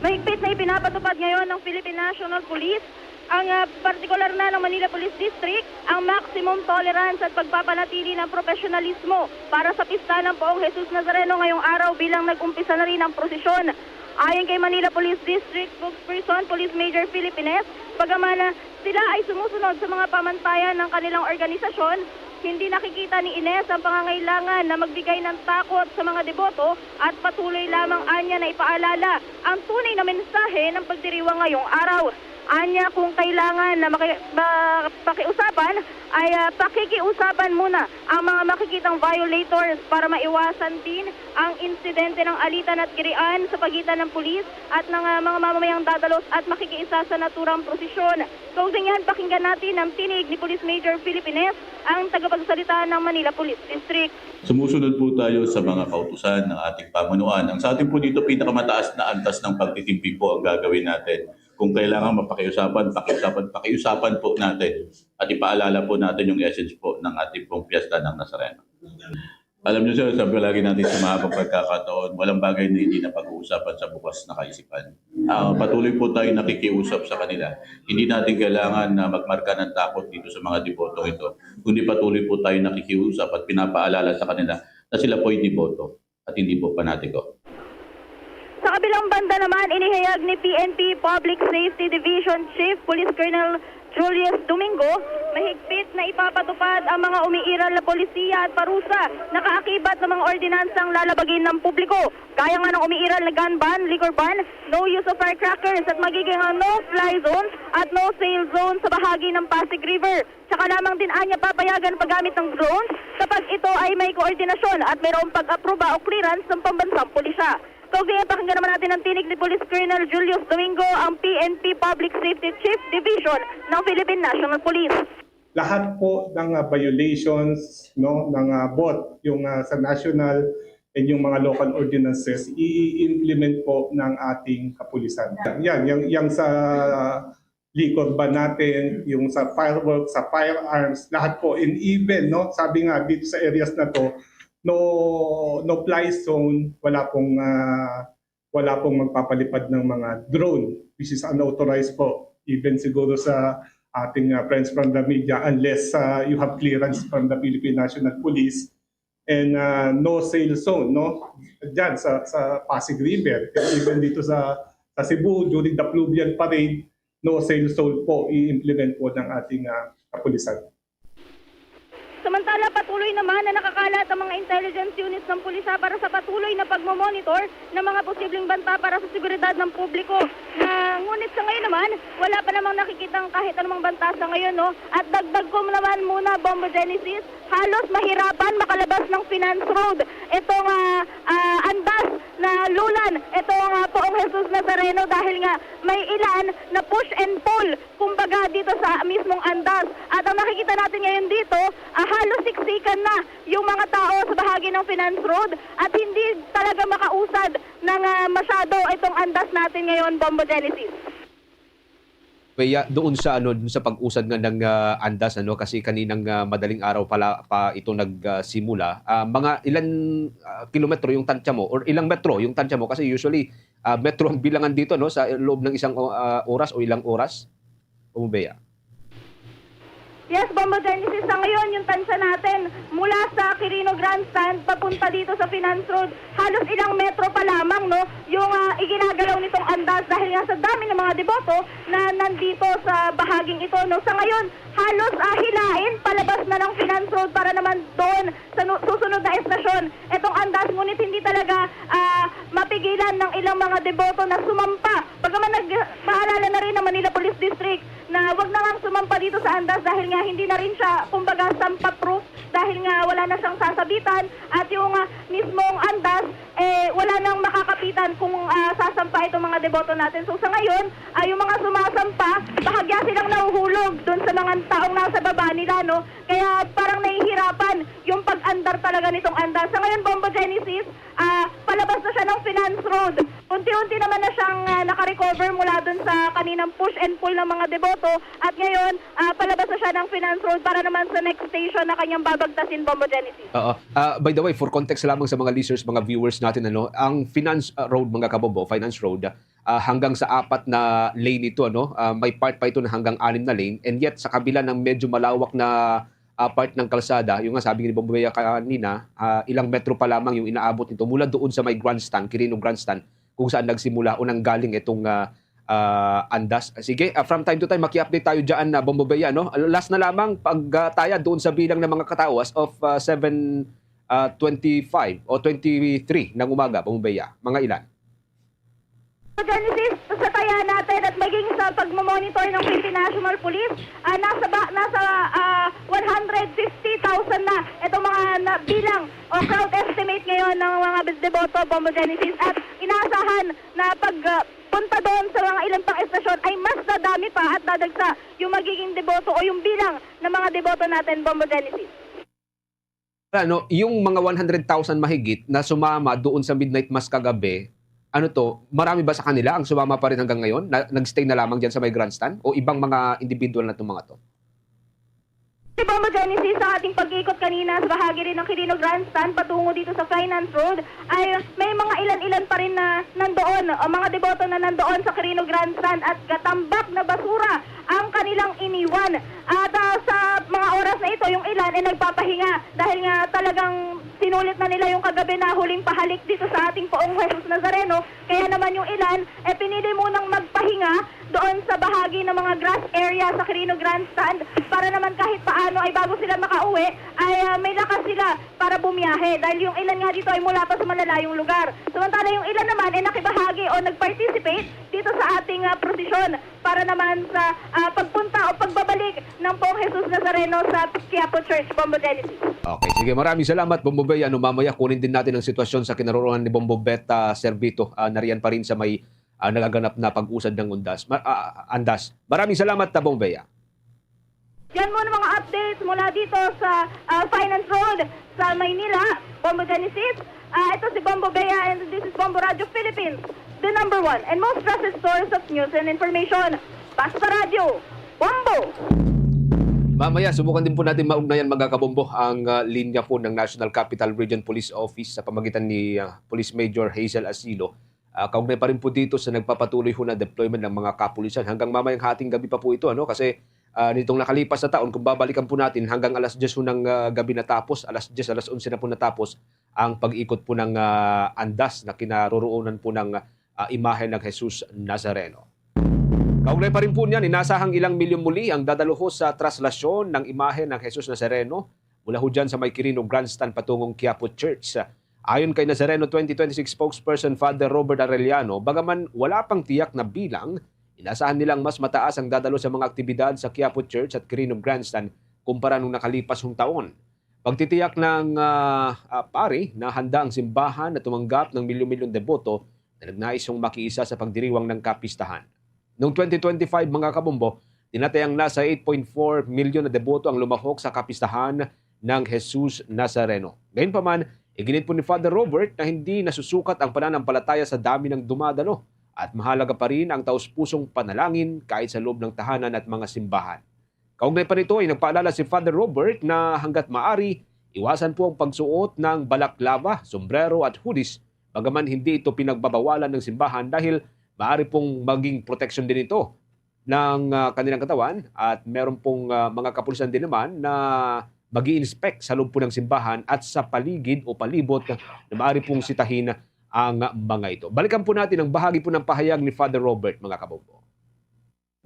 Mahigpit na ipinapatupad ngayon ng Philippine National Police ang, ah, partikular na ng Manila Police District, ang maximum tolerance at pagpapanatili ng profesionalismo para sa pista ng Poong Jesus Nazareno ngayong araw bilang nag-umpisa na rin ang prosesyon. Ayon kay Manila Police District Spokesperson Police Major Philip Ines, bagaman, ah, sila ay sumusunod sa mga pamantayan ng kanilang organisasyon, hindi nakikita ni Ines ang pangangailangan na magbigay ng takot sa mga deboto at patuloy lamang anya na ipaalala ang tunay na mensahe ng pagdiriwang ngayong araw. Anya, kung kailangan na maki-, ma-, pakiusapan, ay, ah, pakikiusapan muna ang mga makikitang violators para maiwasan din ang insidente ng alitan at kirian sa pagitan ng pulis at ng, ah, mga mamamayang dadalos at makikiisa sa naturang prosesyon. Kaugnay niyan, pakinggan natin ang tinig ni Police Major Philip Ines, ang tagapagsalita ng Manila Police District. Sumusunod po tayo sa mga kautusan ng ating pamunuan. Ang sa atin po dito, pinakamataas na antas ng pagtitimpi po ang gagawin natin. Kung kailangan, mapakiusapan, pakiusapan, pakiusapan po natin. At ipaalala po natin yung essence po ng ating pong Piyesta ng Nazareno. Alam niyo, sir, sabi lagi natin sa mahabang pagkakataon, walang bagay na hindi na pag-uusapan sa bukas na kaisipan. Ah, patuloy po tayo nakikiusap sa kanila. Hindi natin kailangan na magmarka ng takot dito sa mga debotong ito, kundi patuloy po tayo nakikiusap at pinapaalala sa kanila na sila po'y deboto at hindi po panatiko. Sa kabilang banda naman, inihayag ni P N P Public Safety Division Chief Police Colonel Julius Domingo, mahigpit na ipapatupad ang mga umiiral na polisiya at parusa na kaakibat ng mga ordinansang lalabagin ng publiko, gaya nga ng umiiral na gun ban, liquor ban, no use of firecrackers at magiging ang no-fly zones at no-sail zone sa bahagi ng Pasig River. Saka lamang din anya papayagan paggamit ng drones kapag ito ay may koordinasyon at mayroong pag-aproba o clearance ng pambansang pulisya. Kaugnay, pakinggan naman natin ang tinig ni Police Colonel Julius Domingo, ang P N P Public Safety Chief Division ng Philippine National Police. Lahat po ng, ah, violations, no, ng, ah, both yung, ah, sa national and yung mga local ordinances, i-implement po ng ating kapulisan. Yan, yang, yang sa liquor ban natin, yung sa fireworks, sa firearms, lahat po. And even, no, sabi nga dito sa areas na to, no, no fly zone, wala pong, ah, wala pong magpapalipad ng mga drone, which is unauthorized po. Even siguro sa ating, ah, friends from the media, unless, ah, you have clearance from the Philippine National Police, and, ah, no sail zone, no? Diyan sa, sa Pasig River, and even dito sa, sa Cebu, during the fluvial parade, no sail zone po i-implement po ng ating, ah, kapulisan. Samantala, patuloy naman na nakakalat ang mga intelligence units ng pulisya para sa patuloy na pagmomonitor ng mga posibleng banta para sa seguridad ng publiko. Na, ngunit sa ngayon naman, wala pa namang nakikitang kahit anumang banta sa ngayon, no? At dagdag ko naman muna, Bombo Genesis, halos mahirapan makalabas ng Finance Road Ito nga, ah, andas na lulan, ito nga Poong Jesus Nazareno, dahil nga may ilan na push and pull, kumbaga, dito sa mismong andas. At ang nakikita natin ngayon dito, ah, halos siksikan na yung mga tao sa bahagi ng Finance Road at hindi talaga makausad ng, ah, masyado itong andas natin ngayon, Bombo Genesis. Kaya doon sa, ano, doon sa pag-usad nga ng, ah, andas, ano, kasi kaninang, ah, madaling araw pala pa ito nagsimula. Ah, mga ilan, ah, kilometro yung tansya mo or ilang metro yung tansya mo? Kasi usually, ah, metro ang bilangan dito, no, sa loob ng isang o- ah, oras o ilang oras. Bombo Bea. Yes, Bombo Genesis, sa ngayon, yung tansya natin mula sa Quirino Grandstand papunta dito sa Finance Road, halos ilang metro pa lamang, no, yung, ah, iginagalaw nitong andas dahil nga sa dami ng mga deboto na nandito sa bahaging ito, no. Sa ngayon, halos, ah, hilain palabas na ng Finance Road para naman doon sa nu- susunod na estasyon itong andas, ngunit hindi talaga, ah, mapigilan ng ilang mga deboto na sumampa. Bagaman nagpaalala na rin ang Manila Police District na wag na ngang sumampa dito sa andas dahil nga hindi na rin siya, kumbaga, sampa-proof dahil nga wala na siyang sasabitan at yung, ah, mismong andas, eh, wala nang makakapitan kung, ah, sasampa itong mga deboto natin. So, sa ngayon, ah, yung mga sumasampa, bahagya silang nahuhulog dun sa mga taong nasa baba nila, no? Kaya parang nahihirapan yung pag-andar talaga nitong andas. Sa ngayon, Bombo Genesis, ah, palabas na siya ng Finance Road. Unti-unti naman na siyang, ah, nakarecover mula dun sa kaninang push and pull ng mga deboto. At ngayon, ah, palabas na siya ng Finance Road para naman sa next station na kanyang babagtasin, Bombo Genesis. Oo. Ah, by the way, for context lamang sa mga listeners, mga viewers natin, ano, ang Finance, ah, Road, mga kabombo, Finance Road, ah, hanggang sa apat na lane ito, ano, ah, may part pa ito na hanggang anim na lane, and yet sa kabila ng medyo malawak na, ah, part ng kalsada, yung nga sabi ni Bombo Bea kanina, ah, ilang metro pa lamang yung inaabot nito mula doon sa may grandstand, Quirino Grandstand, kung saan nagsimula o nanggaling itong, ah, ah, andas. Sige, ah, from time to time, maki-update tayo dyan, ah, Bombo Bea, no? Last na lamang, pag, ah, taya doon sa bilang ng mga katawo as of, ah, seven, ah, twenty-five o twenty-three ng umaga, Bombo Bea, mga ilan? Sa Genesis, sa taya natin at maging sa pagmamonitor ng Philippine National Police, ah, nasa, ba, nasa ah, one hundred fifty thousand na itong mga na, bilang o crowd estimate ngayon ng mga deboto, Bombo Genesis. At inaasahan na pag ah, punta doon sa mga ilan pang estasyon ay mas dadami pa at dadagsa yung magiging deboto o yung bilang ng mga deboto natin, Bombo Genesis. Ano, yung mga one hundred thousand mahigit na sumama doon sa midnight mass kagabi, ano to, marami ba sa kanila ang sumama pa rin hanggang ngayon? Na, nag-stay na lamang dyan sa may grandstand? O ibang mga individual na itong mga to? Si Bombo Genesis, sa ating pag-ikot kanina sa bahagi rin ng Quirino Grandstand patungo dito sa Finance Road, ay may mga ilan-ilan pa rin na nandoon o mga deboto na nandoon sa Quirino Grandstand at gatambak na basura ang kanilang iniwan. At ah, sa mga oras na ito, yung ilan ay nagpapahinga dahil nga talagang sinulit na nila yung kagabi na huling pahalik dito sa ating Poong Jesus Nazareno. Kaya naman yung ilan, eh, pinili munang magpahinga doon sa bahagi ng mga grass area sa Quirino Grandstand para naman kahit paano ay bago sila makauwi, ay ah, may lakas sila para bumiyahe. Dahil yung ilan nga dito ay mula pa sa malalayong lugar. Samantala yung ilan naman ay nakibahagi o nag-participate dito sa ating ah, prosesyon para naman sa ah, pagpunta o pagbabalik ng Poong Jesus Nazareno sa Quiapo Church, Bombo Genesis. Okay, sige, maraming salamat, Bombo Bea. Ano, mamaya kunin din natin ang sitwasyon sa kinaroroonan ni Bombo Beta Servito. Ah, nariyan pa rin sa may, ah, nagaganap na pag-usad ng undas. Ma- ah, andas. Maraming salamat, ah, Bombo Bea. Yan muna mga updates mula dito sa ah, Finance Road sa Maynila, Bombo Genesis. Ah, ito si Bombo Bea and this is Bombo Radio Philippines, the number one and most trusted source of news and information. Basta Radyo, Bombo! Mamaya, subukan din po natin maugnayan, mga kabombo, ang ah, linya po ng National Capital Region Police Office sa pamagitan ni ah, Police Major Hazel Asilo. Ah, kaugnay pa rin po dito sa nagpapatuloy ho na deployment ng mga kapulisan. Hanggang mamayang hating gabi pa po ito, ano? Kasi ah, nitong nakalipas na taon, kung babalikan po natin, hanggang alas diyes ho ng ah, gabi natapos, alas diyes, alas onse na po natapos ang pag-ikot po ng ah, andas na kinaroroonan po ng ah, imahe ng Jesus Nazareno. Kaugnay pa rin po niyan, inasahang ilang milyon muli ang dadaluhos sa traslasyon ng imahe ng Jesus Nazareno mula ho dyan sa may Quirino Grandstand patungong Quiapo Church. Ayon kay Nazareno twenty twenty-six spokesperson Father Robert Arellano, bagaman wala pang tiyak na bilang, inasahan nilang mas mataas ang dadalo sa mga aktibidad sa Quiapo Church at Quirino Grandstand kumpara nung nakalipas hong taon. Pagtitiyak ng, ah, ah, pari na handa ang simbahan na tumanggap ng milyon-milyong deboto na nagnaisong makiisa sa pagdiriwang ng kapistahan. Noong twenty twenty-five, mga kabombo, tinatayang nasa eight point four milyon na deboto ang lumahok sa kapistahan ng Jesus Nazareno. Gayunpaman, iginit po ni Father Robert na hindi nasusukat ang pananampalataya sa dami ng dumadalo at mahalaga pa rin ang taus-pusong panalangin kahit sa loob ng tahanan at mga simbahan. Kaugnay pa nito ay nagpaalala si Father Robert na hanggat maaari, iwasan po ang pagsuot ng balaklava, sombrero at hoodies, bagaman hindi ito pinagbabawalan ng simbahan dahil maaari pong maging proteksyon din ito ng, ah, kanilang katawan at meron pong, ah, mga kapulisan din naman na mag inspect sa loob po ng simbahan at sa paligid o palibot na maaari pong sitahin ang mga ito. Balikan po natin ang bahagi po ng pahayag ni Father Robert, mga kabombo.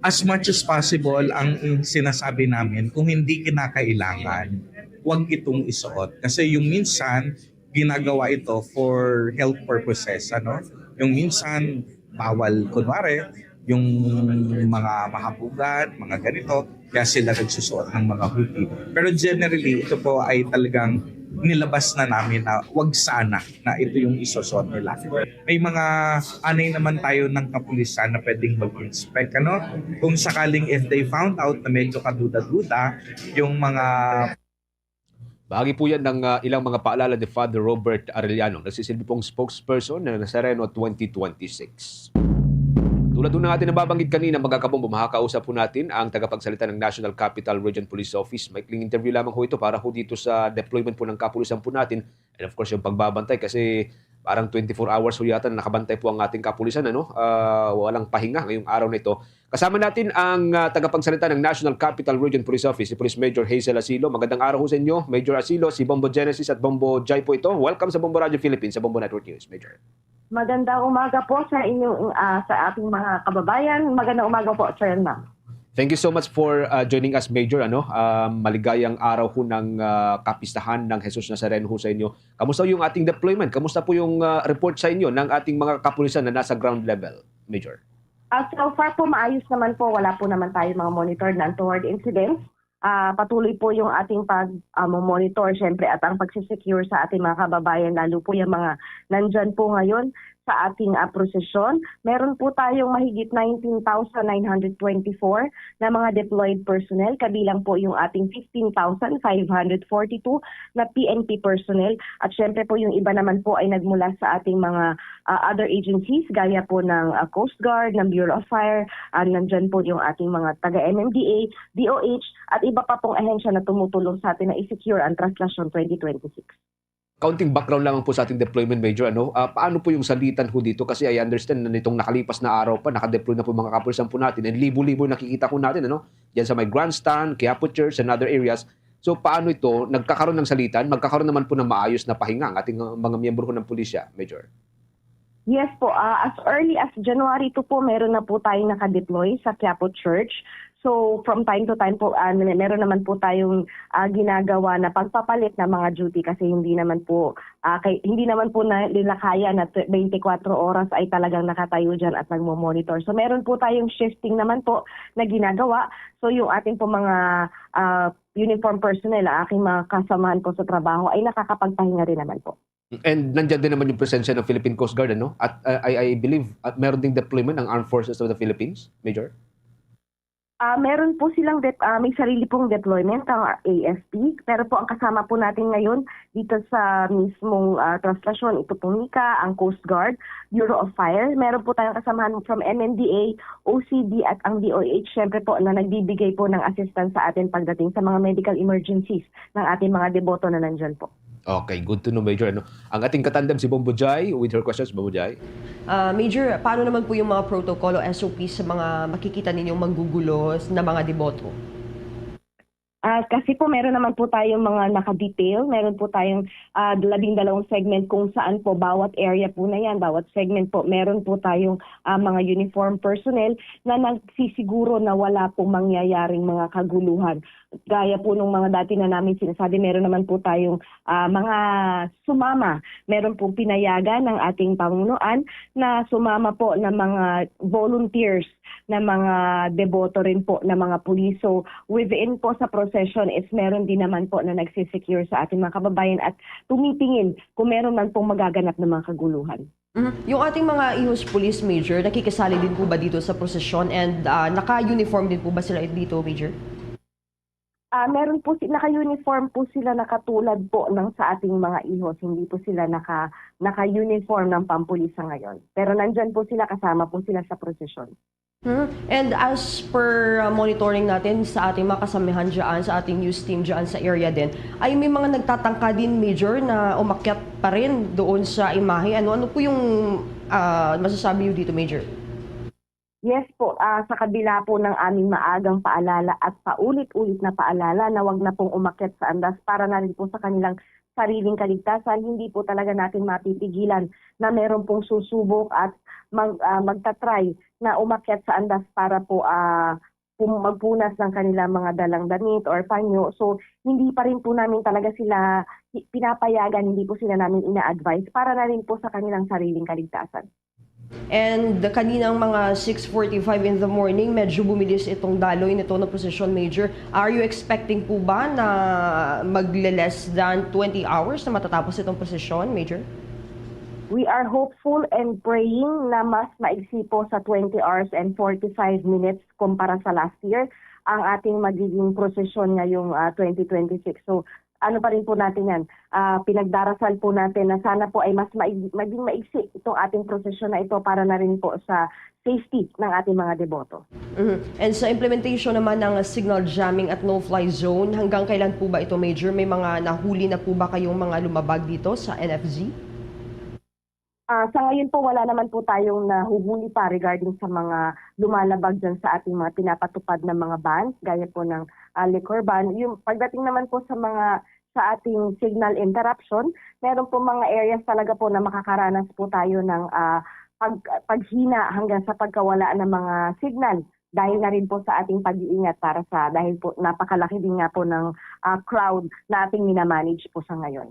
As much as possible, ang sinasabi namin, kung hindi kinakailangan, huwag itong isuot. Kasi yung minsan, ginagawa ito for health purposes. Ano? Yung minsan, bawal, kunwari, yung mga mahabugan, mga ganito, kaya sila nagsusuot ng mga hoodie. Pero generally, ito po ay talagang nilabas na namin na wag sana na ito yung isusuot nila. May mga anay naman tayo ng kapulisan na pwedeng mag-inspect. Ano? Kung sakaling if they found out na medyo kaduda-duda yung mga Bahagi po yan ng, ah, ilang mga paalala ni Father Robert Arellano, nagsisilbi pong spokesperson ng Nazareno twenty twenty-six. Tulad po ng ating nababanggit kanina, mga kabombo, makakausap po natin ang tagapagsalita ng National Capital Region Police Office. Maikling interview lamang ho ito para ho dito sa deployment po ng kapulisan po natin. And of course, yung pagbabantay kasi parang twenty-four hours ho yata na nakabantay po ang ating kapulisan, ano? Ah, walang pahinga ngayong araw na ito. Kasama natin ang, ah, tagapagsalita ng National Capital Region Police Office, si Police Major Hazel Asilo. Magandang araw ho sa inyo, Major Asilo. Si Bombo Genesis at Bombo Jai po ito. Welcome sa Bombo Radio Philippines, sa Bombo Network News, Major. Magandang umaga po sa inyong, ah, sa ating mga kababayan. Magandang umaga po, sir, ma'am. Thank you so much for, ah, joining us, Major. Ano, ah, maligayang araw ho ng, ah, kapistahan ng Jesus Nazareno ho sa inyo. Kamusta yung ating deployment? Kamusta po yung, ah, report sa inyo ng ating mga kapulisan na nasa ground level, Major? Ah, so far po, maayos naman po. Wala po naman tayo mga monitor na untoward incidents. Ah, patuloy po yung ating pag, ah, monitor, syempre, at ang pagsisecure sa ating mga kababayan, lalo po yung mga nandyan po ngayon sa ating, ah, prosesyon. Meron po tayong mahigit nineteen thousand nine hundred twenty-four na mga deployed personnel, kabilang po yung ating fifteen thousand five hundred forty-two na P N P personnel. At syempre po, yung iba naman po ay nagmula sa ating mga, ah, other agencies, gaya po ng, ah, Coast Guard, ng Bureau of Fire, ah, nandyan po yung ating mga taga M M D A, D O H, at iba pa pong ahensya na tumutulong sa atin na i-secure ang Translasyon twenty twenty-six. Kaunting background lamang po sa ating deployment, Major. Ano? Ah, paano po yung salitan ho dito? Kasi I understand na nitong nakalipas na araw pa, nakadeploy na po mga kapulisan po natin. And libo-libo yung nakikita ko natin, ano? Diyan sa may grandstand, Quiapo Church, and other areas. So, paano ito? Nagkakaroon ng salitan? Magkakaroon naman po ng maayos na pahinga ang ating, uh, mga miyembro ho ng pulisya, Major? Yes po, ah, as early as January two po, meron na po tayong nakadeploy sa Quiapo Church. So, from time to time po, ah, may- meron naman po tayong, ah, ginagawa na pagpapalit ng mga duty kasi hindi naman po, ah, kay, hindi naman po na, nila kaya na tw- twenty-four oras ay talagang nakatayo dyan at nagmo-monitor. So, meron po tayong shifting naman po na ginagawa. So, yung ating po mga, ah, uniform personnel, ang aking mga kasamahan po sa trabaho ay nakakapagpahinga rin naman po. And nandiyan din naman yung presensya ng Philippine Coast Guard, ano? At, uh, I, I believe, at meron ding deployment ng Armed Forces of the Philippines, Major? Ah, meron po silang dep- ah, may sarili pong deployment ang A F P, pero po ang kasama po natin ngayon dito sa mismong, ah, Translasyon, ito po, Nika, ang Coast Guard, Bureau of Fire. Meron po tayong kasamahan from M M D A, O C D at ang D O H, syempre po, na nagbibigay po ng assistance sa atin pagdating sa mga medical emergencies ng ating mga deboto na nandyan po. Okay, good to know, Major. Ano? Ang ating katandem, si Bombo Jai, with her questions, Bombo Jai. Ah, Major, paano naman po yung mga protocol o S O P sa mga makikita ninyong manggugulo na mga deboto? Ah, kasi po meron naman po tayong mga naka-detail, meron po tayong, ah, labing dalawang segment kung saan po bawat area po na yan, bawat segment po, meron po tayong, ah, mga uniform personnel na nagsisiguro na wala po mangyayaring mga kaguluhan. Gaya po nung mga dati na namin sinasabi, meron naman po tayong, ah, mga sumama. Meron pong pinayagan ng ating pamunuan na sumama po ng mga volunteers na mga deboto rin po na mga pulis. So, within po sa proseso is meron din naman po na nagsisecure sa ating mga kababayan at tumitingin kung meron man pong magaganap na mga kaguluhan. Mhm. Yung ating mga ihos police, Major, nakikisali din po ba dito sa prosesyon and ah, naka-uniform din po ba sila dito, Major? Ah, meron po si naka-uniform po sila na katulad po ng sa ating mga ihos. Hindi po sila naka naka-uniform ng pampulis sa ngayon. Pero nandyan po sila, kasama po sila sa prosesyon. Hmm. And as per uh, monitoring natin sa ating mga kasamihan dyan, sa ating news team dyan sa area din, ay may mga nagtatangka din, Major, na umakyat pa rin doon sa imahe. Ano, ano po yung ah, masasabi niyo dito, Major? Yes po, ah, sa kabila po ng aming maagang paalala at paulit-ulit na paalala na wag na pong umakyat sa andas para na rin po sa kanilang sariling kaligtasan, hindi po talaga natin mapipigilan na meron pong susubok at mag, ah, magtatry na umakyat sa andas para po ah, pum- magpunas ng kanilang mga dalang damit or panyo. So, hindi pa rin po namin talaga sila hi- pinapayagan, hindi po sila namin ina-advise para na rin po sa kanilang sariling kaligtasan. And kaninang mga six forty-five in the morning, medyo bumilis itong daloy nito na procession, Major. Are you expecting po ba na magle-less than twenty hours na matatapos itong procession, Major? We are hopeful and praying na mas maigsi po sa twenty hours and forty-five minutes kumpara sa last year ang ating magiging prosesyon ngayong ah, twenty twenty-six. So, ano pa rin po natin yan? Ah, pinagdarasal po natin na sana po ay mas maig- maging maigsi itong ating prosesyon na ito para na rin po sa safety ng ating mga deboto. Mhm. And sa implementation naman ng signal jamming at no-fly zone, hanggang kailan po ba ito, Major? May mga nahuli na po ba kayong mga lumabag dito sa N F Z? Ah, sa ngayon po, wala naman po tayong nahuhuli pa regarding sa mga lumalabag dyan sa ating mga pinapatupad na mga bans, gaya po ng ah, liquor ban. Yung pagdating naman po sa mga sa ating signal interruption, meron po mga areas talaga po na makakaranas po tayo ng ah, pag, paghina hanggang sa pagkawala ng mga signal dahil na rin po sa ating pag-iingat para sa dahil po napakalaki din nga po ng ah, crowd na ating minamanage po sa ngayon.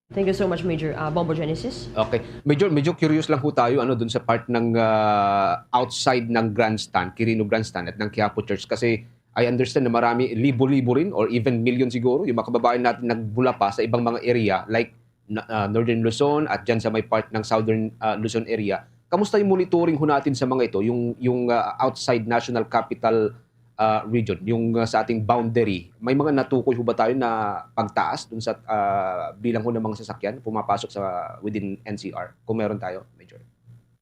Thank you so much, Major. Uh, Bombo Genesis? Okay. Major, medyo curious lang po tayo ano dun sa part ng ah, outside ng grandstand, Quirino Grandstand at ng Quiapo Church kasi I understand na marami, libo-libo rin or even million siguro yung mga kababayan natin nagmula pa sa ibang mga area like na- ah, Northern Luzon at dyan sa may part ng Southern ah, Luzon area. Kamusta yung monitoring ho natin sa mga ito, yung, yung ah, outside National Capital ah, region, yung ah, sa ating boundary, may mga natukoy ho ba tayo na pagtaas dun sa ah, bilang ho ng mga sasakyan na pumapasok sa within N C R? Kung meron tayo, Major.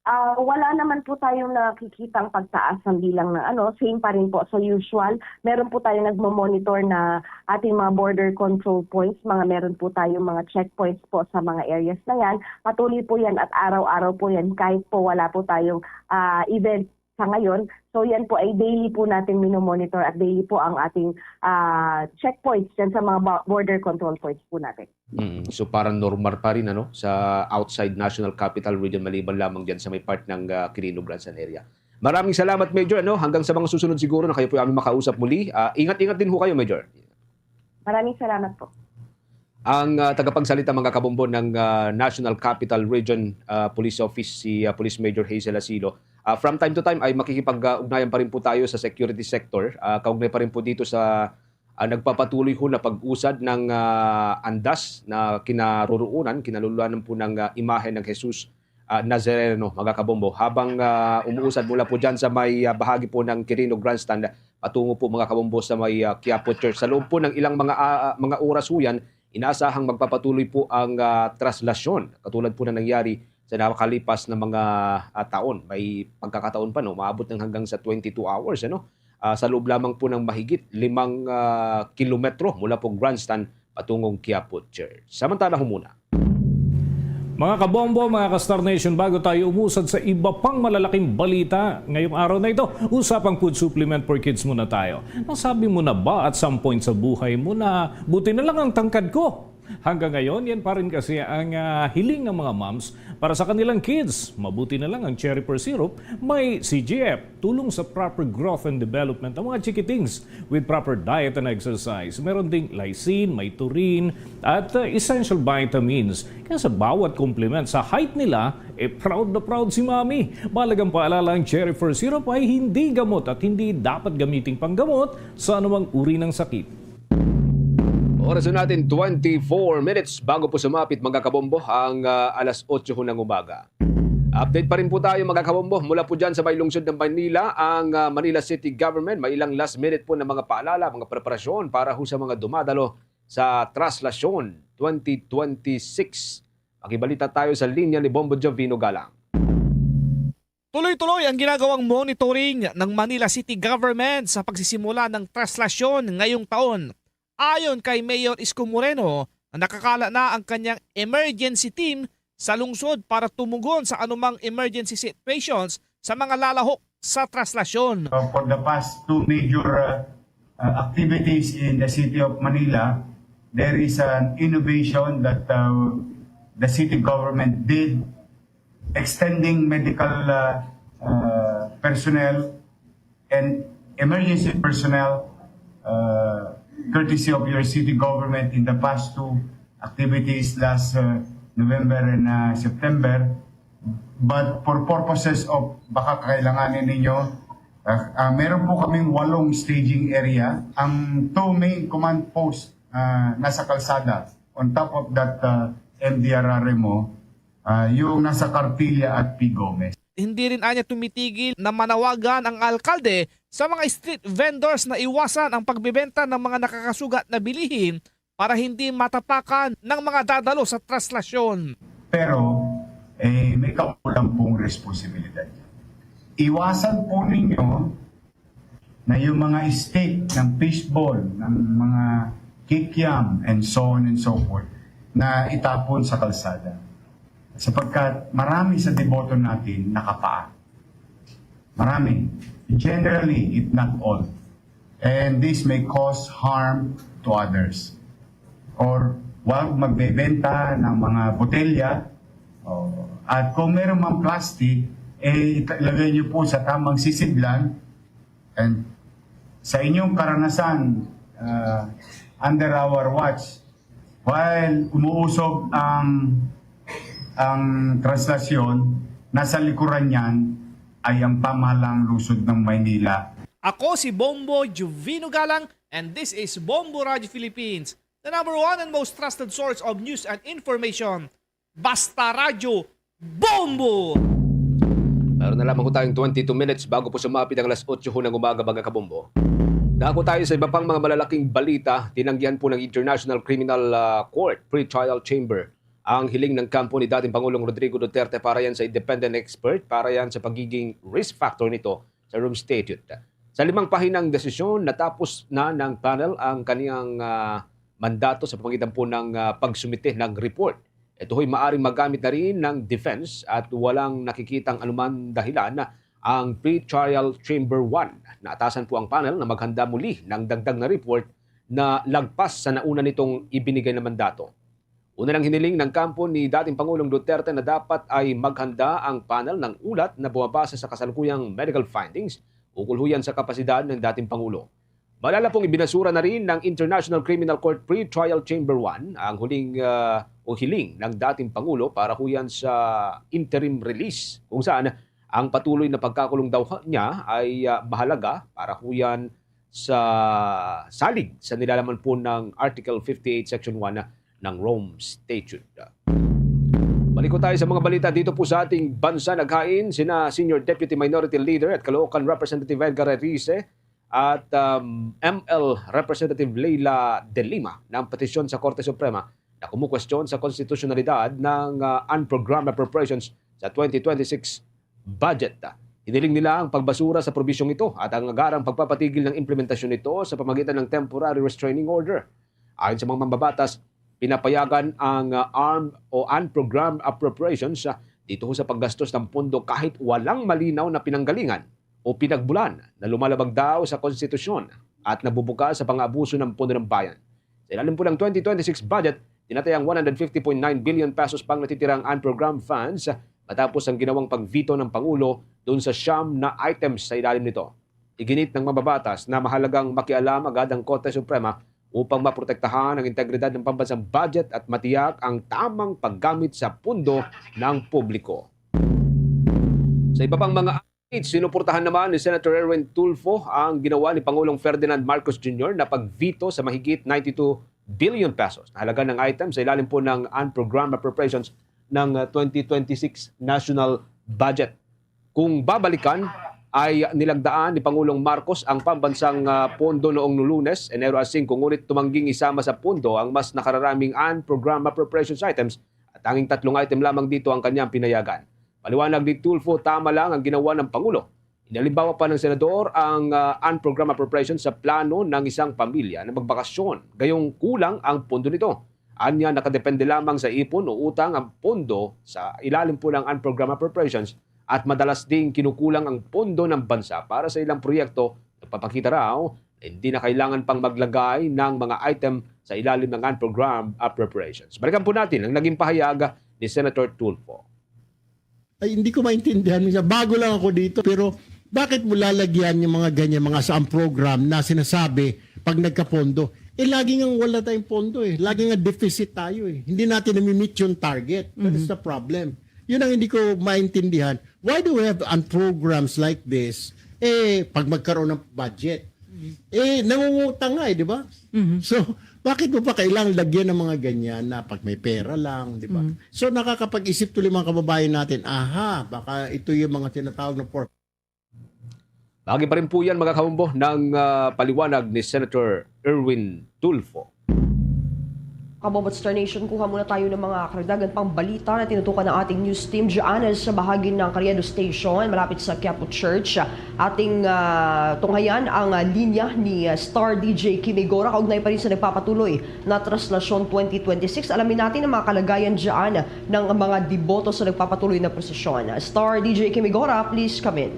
Ah, wala naman po tayong nakikitang pagtaas ng bilang ng ano, same pa rin po sa usual. Meron po tayong nagmo-monitor na ating mga border control points, mga meron po tayong mga checkpoints po sa mga areas na yan. Patuloy po yan at araw-araw po yan kahit po wala po tayong ah, event sa ngayon. So yan po ay daily po natin minomonitor at daily po ang ating ah, checkpoints dyan sa mga ba- border control points po natin. Mm. So parang normal pa rin ano sa outside National Capital Region maliban lamang diyan sa may part ng ah, Quirino Grandstand area. Maraming salamat, Major, ano, hanggang sa mga susunod siguro na kayo po aming makausap muli. Ah, ingat-ingat din ho kayo, Major. Maraming salamat po. Ang ah, tagapagsalita, mga kabombo, ng ah, National Capital Region ah, Police Office, si ah, Police Major Hazel Asilo. Ah, from time to time ay makikipag-ugnayan pa rin po tayo sa security sector. Ah, kaugnay pa rin po dito sa ah, nagpapatuloy ho na pag-usad ng ah, andas na kinaroroonan, kinaluluanan po ng ah, imahe ng Jesus ah, Nazareno, mga kabombo. Habang ah, umuusad mula po dyan sa may ah, bahagi po ng Quirino Grandstand, patungo po, mga kabombo, sa may ah, Quiapo Church. Sa loob po ng ilang mga ah, mga oras ho yan, inaasahang magpapatuloy po ang ah, traslasyon. Katulad po na nangyari sa nakalipas na mga ah, taon. May pagkakataon pa, no, maabot ng hanggang sa twenty-two hours, ano? Ah, sa loob lamang po ng mahigit limang ah, kilometro mula po Grandstand patungong Quiapo Church. Samantala ho muna. Mga kabombo, mga ka-Star Nation, bago tayo umusad sa iba pang malalaking balita ngayong araw na ito, usapang food supplement for kids muna tayo. Nasabi mo na ba at some point sa buhay mo na buti na lang ang tangkad ko? Hanggang ngayon, yan pa rin kasi ang ah, hiling ng mga moms para sa kanilang kids. Mabuti na lang ang Cherry Pearl Syrup, may C G F, tulong sa proper growth and development ng mga chikitings with proper diet and exercise. Meron ding lysine, may taurine, at uh, essential vitamins. Kaya sa bawat compliment sa height nila, eh proud na proud si Mami. Mahalagang paalala, ang Cherry Pearl Syrup ay hindi gamot at hindi dapat gamiting panggamot sa anumang uri ng sakit. Oras na natin, twenty-four minutes bago po sumapit, mga kabombo, ang ah, alas otso ho ng umaga. Update pa rin po tayo, mga kabombo. Mula po dyan sa may lungsod ng Manila, ang ah, Manila City Government, may ilang last minute po na mga paalala, mga preparasyon para ho sa mga dumadalo sa Traslasyon twenty twenty-six. Makibalita tayo sa linya ni Bombo Jovino Galang. Tuloy-tuloy ang ginagawang monitoring ng Manila City Government sa pagsisimula ng traslasyon ngayong taon. Ayon kay Mayor Isko Moreno, nakakala na ang kanyang emergency team sa lungsod para tumugon sa anumang emergency situations sa mga lalahok sa traslasyon. Uh, for the past two major uh, uh, activities in the city of Manila, there is an innovation that uh, the city government did, extending medical uh, uh, personnel and emergency personnel, uh, courtesy of your city government in the past two activities last uh, November and uh, September. But for purposes of baka kailanganin ninyo, uh, uh, meron po kaming walong staging area. Ang two main command post uh, nasa kalsada. On top of that, uh, M D R R M O, uh, yung nasa Cartilla at P. Gomez. Hindi rin anya tumitigil na manawagan ang alkalde sa mga street vendors na iwasan ang pagbebenta ng mga nakakasugat na bilihin para hindi matapakan ng mga dadalo sa traslasyon. Pero eh, may kakulang pong responsibilidad. Iwasan po ninyo na yung mga stick ng fishball, ng mga kikiam, and so on and so forth, na itapon sa kalsada. Sapagkat marami sa deboto natin nakapaa. Marami. Generally, if not all. And this may cause harm to others. Or wag magbebenta ng mga botelya. Oh, at kung meron mang plastic, eh, ilagay niyo po sa tamang sisidlan. And sa inyong karanasan, uh, under our watch, while umuusog ang, ang traslasyon, nasa likuran niyan ay ang pamahalang lungsod ng Maynila. Ako si Bombo Jovino Galang, and this is Bombo Radyo Philippines, the number one and most trusted source of news and information. Basta Radyo, Bombo! Meron na lamang po tayong twenty-two minutes bago po sumapit ang alas otso ho ng umaga, mga kabombo. Dako tayo sa iba pang mga malalaking balita. Tinanggihan po ng International Criminal ah, Court Pretrial Chamber ang hiling ng kampo ni dating Pangulong Rodrigo Duterte para yan sa independent expert, para yan sa pagiging risk factor nito sa Rome Statute. Sa limang pahinang desisyon, natapos na ng panel ang kaniyang ah, mandato sa pamagitan po ng ah, pagsumite ng report. Ito ho'y maaring magamit na rin ng defense at walang nakikitang anuman dahilan ang Pretrial Chamber one. Naatasan po ang panel na maghanda muli ng dagdag na report na lagpas sa nauna nitong ibinigay na mandato. Una nang hiniling ng kampo ni dating Pangulong Duterte na dapat ay maghanda ang panel ng ulat na bumabase sa kasalukuyang medical findings ukol ho yan sa kapasidad ng dating Pangulo. Malala pong ibinasura na rin ng International Criminal Court Pretrial Chamber one ang huling ah, o hiling ng dating Pangulo para ho yan sa interim release, kung saan ang patuloy na pagkakulong daw niya ay ah, mahalaga para ho yan sa salig sa nilalaman po ng Article fifty-eight, Section one ng Rome Statute. Balik ko tayo sa mga balita dito po sa ating bansa. Naghain sina Senior Deputy Minority Leader at Caloocan Representative Edgar Erice at um, M L Representative Leila De Lima ng petisyon sa Korte Suprema na kumukwestiyon sa konstitusyonalidad ng uh, unprogrammed appropriations sa twenty twenty-six budget. Hiniling nila ang pagbasura sa probisyong ito at ang agarang pagpapatigil ng implementasyon nito sa pamagitan ng temporary restraining order. Ayon sa mga mambabatas, pinapayagan ang uh, armed o unprogrammed appropriations uh, dito sa paggastos ng pondo kahit walang malinaw na pinanggalingan o pinagbulan na lumalabag daw sa konstitusyon at nabubukas sa pang-abuso ng pondo ng bayan. Sa ilalim po ng twenty twenty-six budget, tinatayang one hundred fifty point nine billion pesos pang natitirang unprogrammed funds matapos ang ginawang pag-veto ng Pangulo doon sa siyam na items sa ilalim nito. Iginit ng mambabatas na mahalagang makialam agad ang Korte Suprema upang maprotektahan ang integridad ng pambansang budget at matiyak ang tamang paggamit sa pundo ng publiko. Sa iba pang mga updates, sinuportahan naman ni Senator Erwin Tulfo ang ginawa ni Pangulong Ferdinand Marcos Junior na pag-veto sa mahigit ninety-two billion pesos na halaga ng item sa ilalim po ng unprogrammed appropriations ng, ah, twenty twenty-six national budget. Kung babalikan, ay nilagdaan ni Pangulong Marcos ang pambansang, ah, pondo noong Lunes, Enero singko, ngunit tumangging isama sa pondo ang mas nakararaming unprogrammed appropriations items at tanging tatlong item lamang dito ang kanyang pinayagan. Paliwanag ni Tulfo, tama lang ang ginawa ng Pangulo. Inalimbawa pa ng senador ang, ah, unprogrammed appropriation sa plano ng isang pamilya na magbakasyon, gayong kulang ang pondo nito. Anya, nakadepende lamang sa ipon o utang ang pondo sa ilalim po ng unprogrammed appropriations at madalas ding kinukulang ang pondo ng bansa para sa ilang proyekto. Nagpapakita raw na hindi na kailangan pang maglagay ng mga item sa ilalim ng unprogrammed appropriations. Balikan po natin ang naging pahayag ni Senator Tulfo. Ay, hindi ko maintindihan. Minsan, bago lang ako dito, pero bakit mo lalagyan yung mga ganyan, mga sa program na sinasabi pag nagkapondo? Eh, lagi nga wala tayong pondo eh. Lagi nga deficit tayo eh. Hindi natin nami-meet yung target. That is the problem. Yun ang hindi ko maintindihan. Why do we have, um, programs like this? Eh, pag magkaroon ng budget, eh, nangungutang nga eh, di ba? So, bakit mo pa kailangan lagyan ng mga ganyan na pag may pera lang, di ba? So, nakakapag-isip tuloy mga kababayan natin, aha, baka ito yung mga tinatawag na for Bahagi pa rin po yan, mga kabombo, ng, ah, paliwanag ni Senator Erwin Tulfo. Kabombo at Star Nation, kuha muna tayo ng mga karagdagan pang balita na tinutukan ng ating news team dyan sa bahagi ng Carriedo Station, malapit sa Quiapo Church. Ating, ah, tunghayan ang, ah, linya ni, ah, Star D J Kimigora, kaugnay pa rin sa nagpapatuloy na Traslasyon twenty twenty-six. Alamin natin ang mga kalagayan dyan ng mga deboto sa nagpapatuloy na prosesyon. Star D J Kimigora, please come in.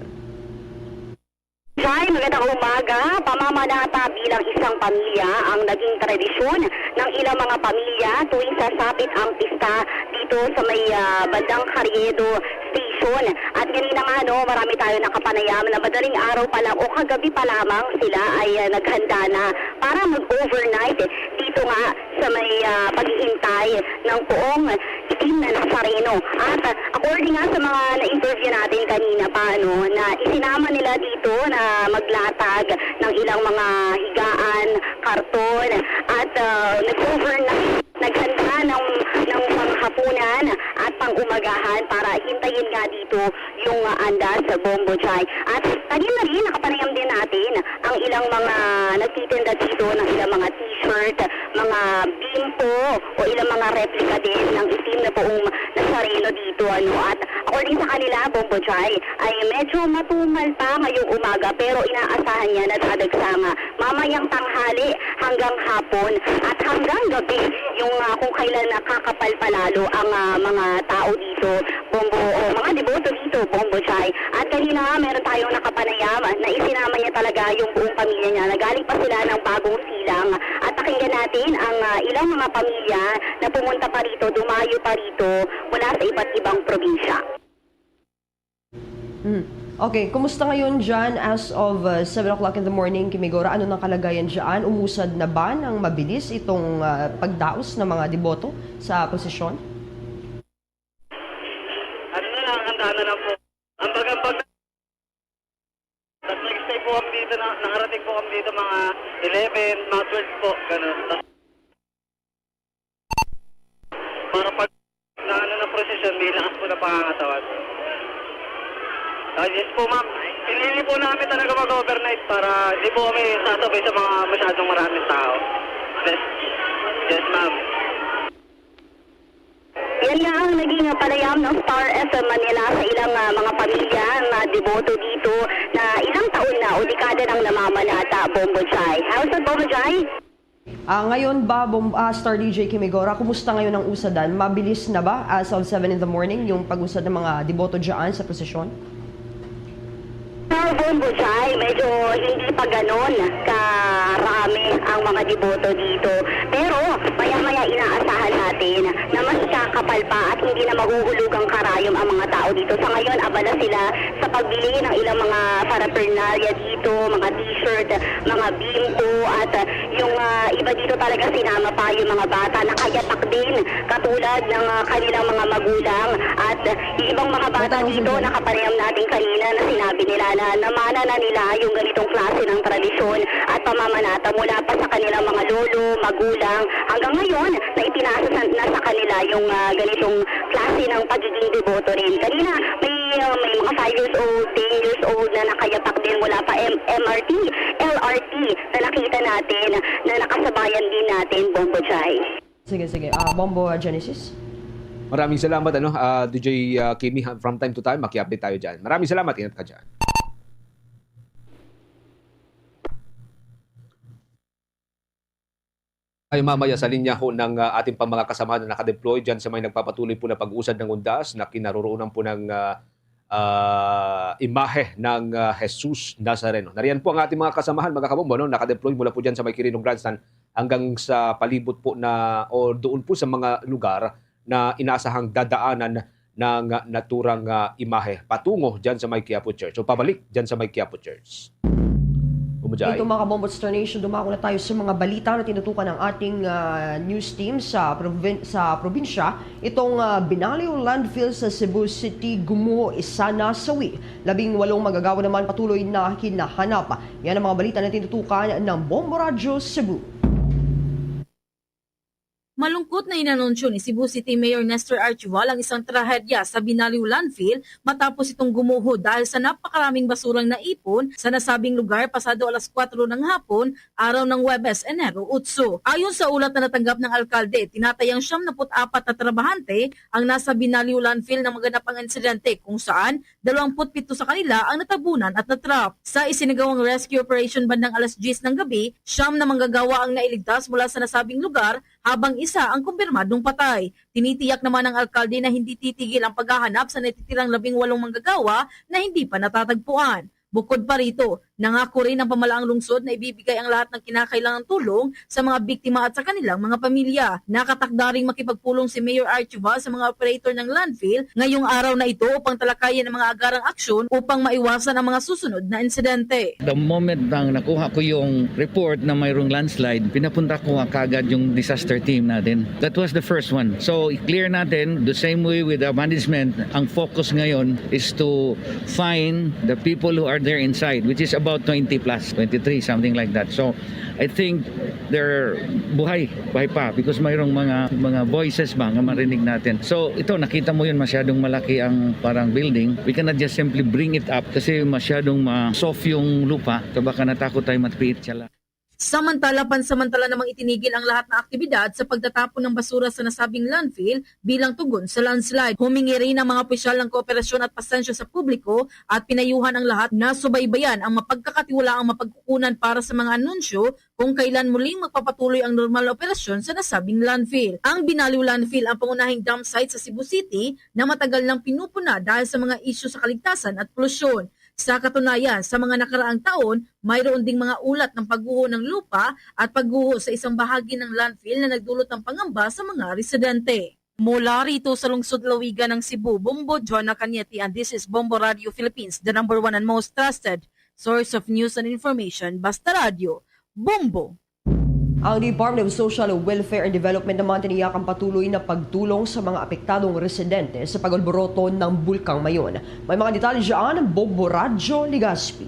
Jai, magandang umaga. Pamamanata bilang isang pamilya ang naging tradisyon ng ilang mga pamilya tuwing sasapit ang pista dito sa may, ah, bandang Carriedo Station. At ganina nga, no, marami tayo nakapanayam na madaling araw pa lang o kagabi pa lamang sila ay, ah, naghanda na para mag-overnight dito nga sa may, ah, paghihintay ng poong itim na Nazareno. At, ah, according nga sa mga na-interview natin kanina pa, no, na isinama nila dito na maglatag ng ilang mga higaan, karton, at, ah, nag-overnight, naghanda ng, ng panghapunan at pang-umagahan para hintayin nga dito yung, ah, andas, Bombo Jai. At kanina rin, nakapanayam din natin ang ilang mga nagtitinda dito ng ilang mga t-shirt, mga bimpo, o ilang mga replika din ng itim na poong Nazareno dito, ano. At according sa kanila, Bombo Jai, ay medyo matumal pa ngayong umaga, pero inaasahan niya na dadagsa nga mamayang tanghali hanggang hapon at hanggang gabi yung, ah, kung kailan nakakapal pa lalo ang, ah, mga tao dito, Bombo, o mga deboto dito, Bombo Jai. At kanina nga, meron tayong nakapanayam na isinama niya talaga yung buong pamilya niya na galing pa sila ng Bagong Silang. At pakinggan natin ang, ah, ilang mga pamilya na pumunta pa rito, dumayo pa rito mula sa iba't ibang probinsya. Mm. Okay, kumusta ngayon dyan as of, uh, seven o'clock in the morning, Kimigora? Ano nang kalagayan dyan? Umusad na ba ng mabilis itong, uh, pagdaos ng mga deboto sa prosesyon? Ano na lang, handa na lang po. Ambag-ambag na. Tapos nag-stay po kami dito, na, nakarating po kami dito mga eleven, mga twelve po, ganun. Para pag na ano ng prosesyon, may lakas po na pangangatawan. Ah, yes po, ma'am. Pinili po namin talaga mag-overnight para di po kami sasabay sa mga masyadong maraming tao. Yes, yes, ma'am. Yan nga ang naging panayam ng Star F M Manila sa ilang, ah, mga pamilya na deboto dito na ilang taon na o dekada nang namamanata, Bombo Jai. How's that, Bombo Jai? Ah, ngayon ba, Bom-, ah, Star D J Kimigora, kumusta ngayon ang usadan? Mabilis na ba as of seven in the morning yung pag-usad ng mga deboto dyan sa prosesyon? Sa Bombo Jai, medyo hindi pa ganon karami ang mga deboto dito. Pero maya-maya inaasahan natin na mas kakapal pa at hindi na mahuhulugang karayom ang mga tao dito. Sa ngayon, abala sila sa pagbili ng ilang mga paraphernalia dito, mga t-shirt, mga bimpo, at, ah, yung, ah, iba dito talaga sinama pa yung mga bata na kayapak din, katulad ng, ah, kanilang mga magulang. At, ah, yung ibang mga bata dito, nakapanayam natin kanina na sinabi nila na namana na nila yung ganitong klase ng tradisyon at pamamanata mula pa sa kanilang mga lolo, magulang. Hanggang ngayon, na ipinasa sa, na sa kanila yung, ah, ganitong klase ng pagiging deboto rin. Kanina, may, ah, may mga five years old, ten years old na nakayapak din mula pa M- M R T, L R T na nakita natin, na nakasabayan din natin, Bombo Jai. Sige, sige. Ah, Bombo, ah, Genesis? Maraming salamat, ano, ah, D J, ah, Kimi, ha, from time to time, maki-update tayo dyan. Maraming salamat, ingat ka dyan. Ay, mamaya sa linya ho ng, ah, ating pang mga kasamahan na nakadeploy dyan sa may nagpapatuloy po na pag-uusad ng undas na kinaroroonan po ng, ah, ah, imahe ng, ah, Jesus Nazareno. Nariyan po ang ating mga kasamahan, mga kabombo, no? Nakadeploy mula po dyan sa may Quirino Grandstand hanggang sa palibot po na o doon po sa mga lugar na inaasahang dadaanan ng naturang, ah, imahe patungo dyan sa may Quiapo Church o pabalik dyan sa may Quiapo Church. Umujay. Ito, mga kabombo, Star Nation, dumako na tayo sa mga balita na tinutukan ng ating, ah, news team sa provin- sa probinsya. Itong, ah, Binaliw landfill sa Cebu City gumuho, isa nasawi. Labing walong manggagawa naman patuloy na hinahanap. Yan ang mga balita na tinutukan ng Bombo Radyo Cebu. Malungkot na inanunsyo ni Cebu City Mayor Nestor Archival ang isang trahedya sa Binaliw landfill matapos itong gumuho dahil sa napakaraming basurang naipon sa nasabing lugar pasado alas kuwatro ng hapon, araw ng Huwebes, Enero otso. Ayon sa ulat na natanggap ng alkalde, tinatayang siyam na put apat na trabahante ang nasa Binaliw landfill nang maganap ang insidente, kung saan dalawampu't pito sa kanila ang natabunan at natrap. Sa isinagawang rescue operation bandang alas diyes ng gabi, siyam na manggagawa ang nailigtas mula sa nasabing lugar, habang isa ang kumpirmadong patay. Tinitiyak naman ng alkalde na hindi titigil ang paghahanap sa natitirang labing walong manggagawa na hindi pa natatagpuan. Bukod pa rito, nangako rin ang pamalaang lungsod na ibibigay ang lahat ng kinakailangang tulong sa mga biktima at sa kanilang mga pamilya. Nakatakda ring makipagpulong si Mayor Archival sa mga operator ng landfill ngayong araw na ito upang talakayan ang mga agarang aksyon upang maiwasan ang mga susunod na insidente. The moment nang nakuha ko yung report na mayroong landslide, pinapunta ko kaagad yung disaster team natin. That was the first one. So, i-clear natin the same way with the management. Ang focus ngayon is to find the people who are there inside, which is about twenty plus, twenty-three, something like that. So, I think they're buhay, buhay pa because mayroong mga, mga voices ba nga marinig natin. So, ito, nakita mo yun, masyadong malaki ang parang building. We cannot just simply bring it up kasi masyadong ma-soft yung lupa. So, baka natakot tayo, matpiit siya lang. Samantala, pansamantala namang itinigil ang lahat na aktibidad sa pagtatapon ng basura sa nasabing landfill bilang tugon sa landslide. Humingi rin ang mga opisyal ng kooperasyon at pasensya sa publiko at pinayuhan ang lahat na subaybayan ang mapagkakatiwalaang mapagkukunan para sa mga anunsyo kung kailan muling magpapatuloy ang normal na operasyon sa nasabing landfill. Ang Binaliw Landfill ang pangunahing dump site sa Cebu City na matagal nang pinupuna dahil sa mga isyu sa kaligtasan at polusyon. Sa katunayan, sa mga nakaraang taon, mayroon ding mga ulat ng pagguho ng lupa at pagguho sa isang bahagi ng landfill na nagdulot ng pangamba sa mga residente. Mula rito sa lungsod Lawigan ng Cebu, Bombo Jonah Cañete, and this is Bombo Radio Philippines, the number one and most trusted source of news and information. Basta Radyo, Bombo! Ang Department of Social Welfare and Development naman tiniyak ang patuloy na pagtulong sa mga apektadong residente sa pag-alboroto ng Bulkang Mayon. May mga detalye dyan, Bombo Radyo Legazpi.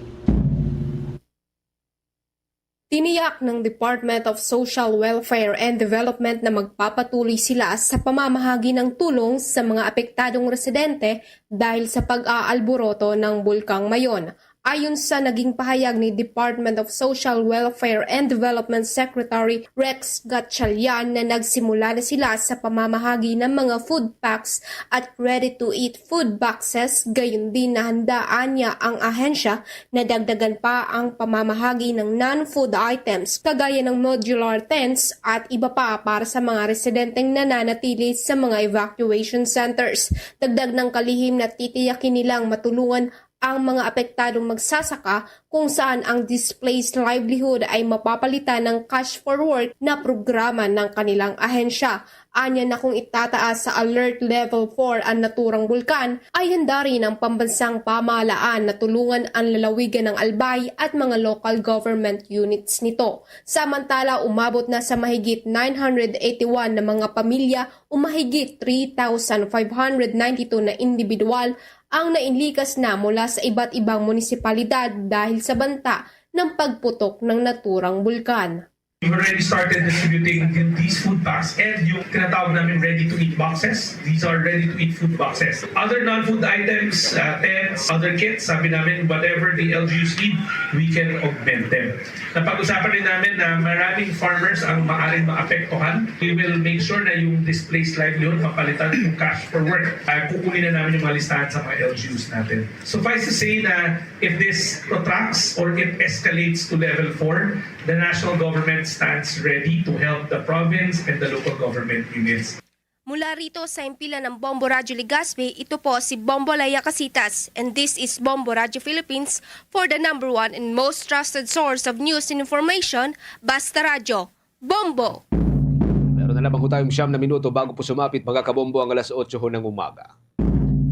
Tiniyak ng Department of Social Welfare and Development na magpapatuloy sila sa pamamahagi ng tulong sa mga apektadong residente dahil sa pag-aalboroto ng Bulkang Mayon. Ayon sa naging pahayag ni Department of Social Welfare and Development Secretary Rex Gatchalian na nagsimula na sila sa pamamahagi ng mga food packs at ready-to-eat food boxes, gayon din nahandaan niya ang ahensya na dagdagan pa ang pamamahagi ng non-food items kagaya ng modular tents at iba pa para sa mga residenteng nananatili sa mga evacuation centers. Dagdag ng kalihim na titiyakin nilang matulungan ang mga apektadong magsasaka kung saan ang displaced livelihood ay mapapalitan ng Cash for Work na programa ng kanilang ahensya. Anya na kung itataas sa Alert Level four ang naturang bulkan, ay handa rin ang pambansang pamahalaan na tulungan ang lalawigan ng Albay at mga local government units nito. Samantala, umabot na sa mahigit nine hundred eighty-one na mga pamilya o mahigit three thousand five hundred ninety-two na individual ang nainlikas na mula sa iba't ibang munisipalidad dahil sa banta ng pagputok ng naturang bulkan. We've already started distributing th- these food packs and yung tinatawag namin ready-to-eat boxes. These are ready-to-eat food boxes. Other non-food items, uh, tents, other kits, sabi namin, whatever the L G Us need, we can augment them. Napag-usapan rin namin na maraming farmers ang maaaring maapektuhan. We will make sure na yung displaced livelihood mapalitan ng cash for work. Uh, kukunin na namin yung mga listahan sa mga L G Us natin. Suffice to say na if this protracts or it escalates to level four, the national government stands ready to help the province and the local government units. Mula rito sa himpilan ng Bombo Radyo Legazpi, ito po si Bombo Laya Casitas, and this is Bombo Radyo Philippines for the number one and most trusted source of news and information, Basta Radyo. Bombo! Meron na lamang po tayong siyam na minuto bago po sumapit, mga kabombo, ang alas otso ho ng umaga.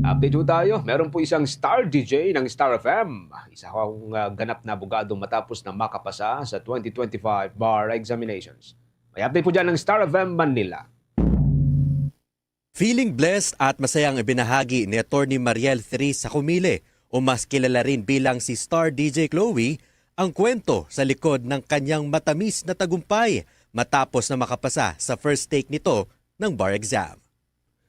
Update po tayo, meron po isang star D J ng Star F M. Isa hong uh, ganap na abogado matapos na makapasa sa twenty twenty-five bar examinations. May update po dyan ng Star F M Manila. Feeling blessed at masaya ang ibinahagi ni Attorney Mariel Therese Sacumile o mas kilala rin bilang si Star D J Chloe ang kwento sa likod ng kanyang matamis na tagumpay matapos na makapasa sa first take nito ng bar exam.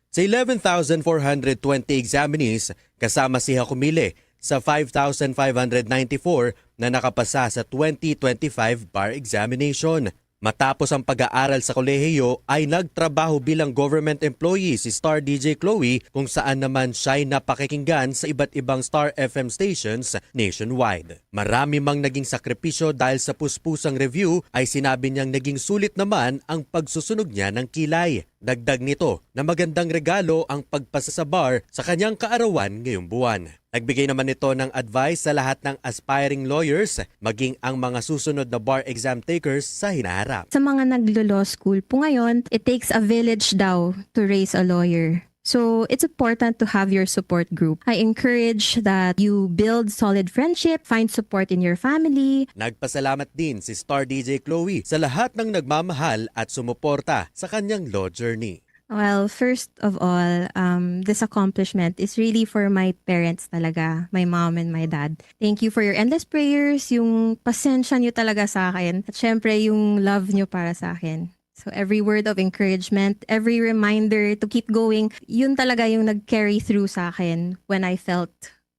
Sa eleven thousand four hundred twenty examinees, kasama si Jacumile sa five thousand five hundred ninety-four na nakapasa sa twenty twenty-five bar examination. Matapos ang pag-aaral sa kolehiyo ay nagtrabaho bilang government employee si Star D J Chloe, kung saan naman siya'y napakikinggan sa iba't ibang Star F M stations nationwide. Marami mang naging sakripisyo dahil sa puspusang review, ay sinabi niyang naging sulit naman ang pagsusunog niya ng kilay. Dagdag nito na magandang regalo ang pagpasa sa bar sa kanyang kaarawan ngayong buwan. Nagbigay naman ito ng advice sa lahat ng aspiring lawyers, maging ang mga susunod na bar exam takers sa hinaharap. Sa mga naglo-law school po ngayon, it takes a village daw to raise a lawyer. So, it's important to have your support group. I encourage that you build solid friendship, find support in your family. Nagpasalamat din si Star D J Chloe sa lahat ng nagmamahal at sumuporta sa kanyang law journey. Well, first of all, um, this accomplishment is really for my parents talaga, my mom and my dad. Thank you for your endless prayers, yung pasensya niyo talaga sa akin, at syempre yung love niyo para sa akin. So every word of encouragement, every reminder to keep going, yun talaga yung nag-carry through sa akin when I felt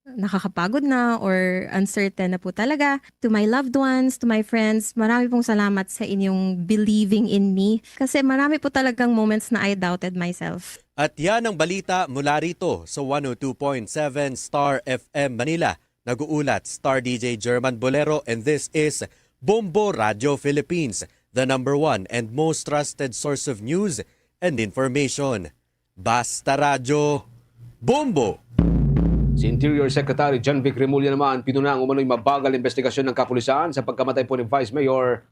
nakakapagod na or uncertain na po talaga. To my loved ones, to my friends, marami pong salamat sa inyong believing in me. Kasi marami po talagang moments na I doubted myself. At yan ang balita mula rito sa one oh two point seven Star F M Manila. Nag-uulat Star D J German Bolero, and this is Bombo Radio Philippines, the number one and most trusted source of news and information. Basta Radyo, Bombo! Si Interior Secretary John Vic Remulla naman pinuna ang umano'y mabagal na investigasyon ng kapulisan sa pagkamatay po ni Vice Mayor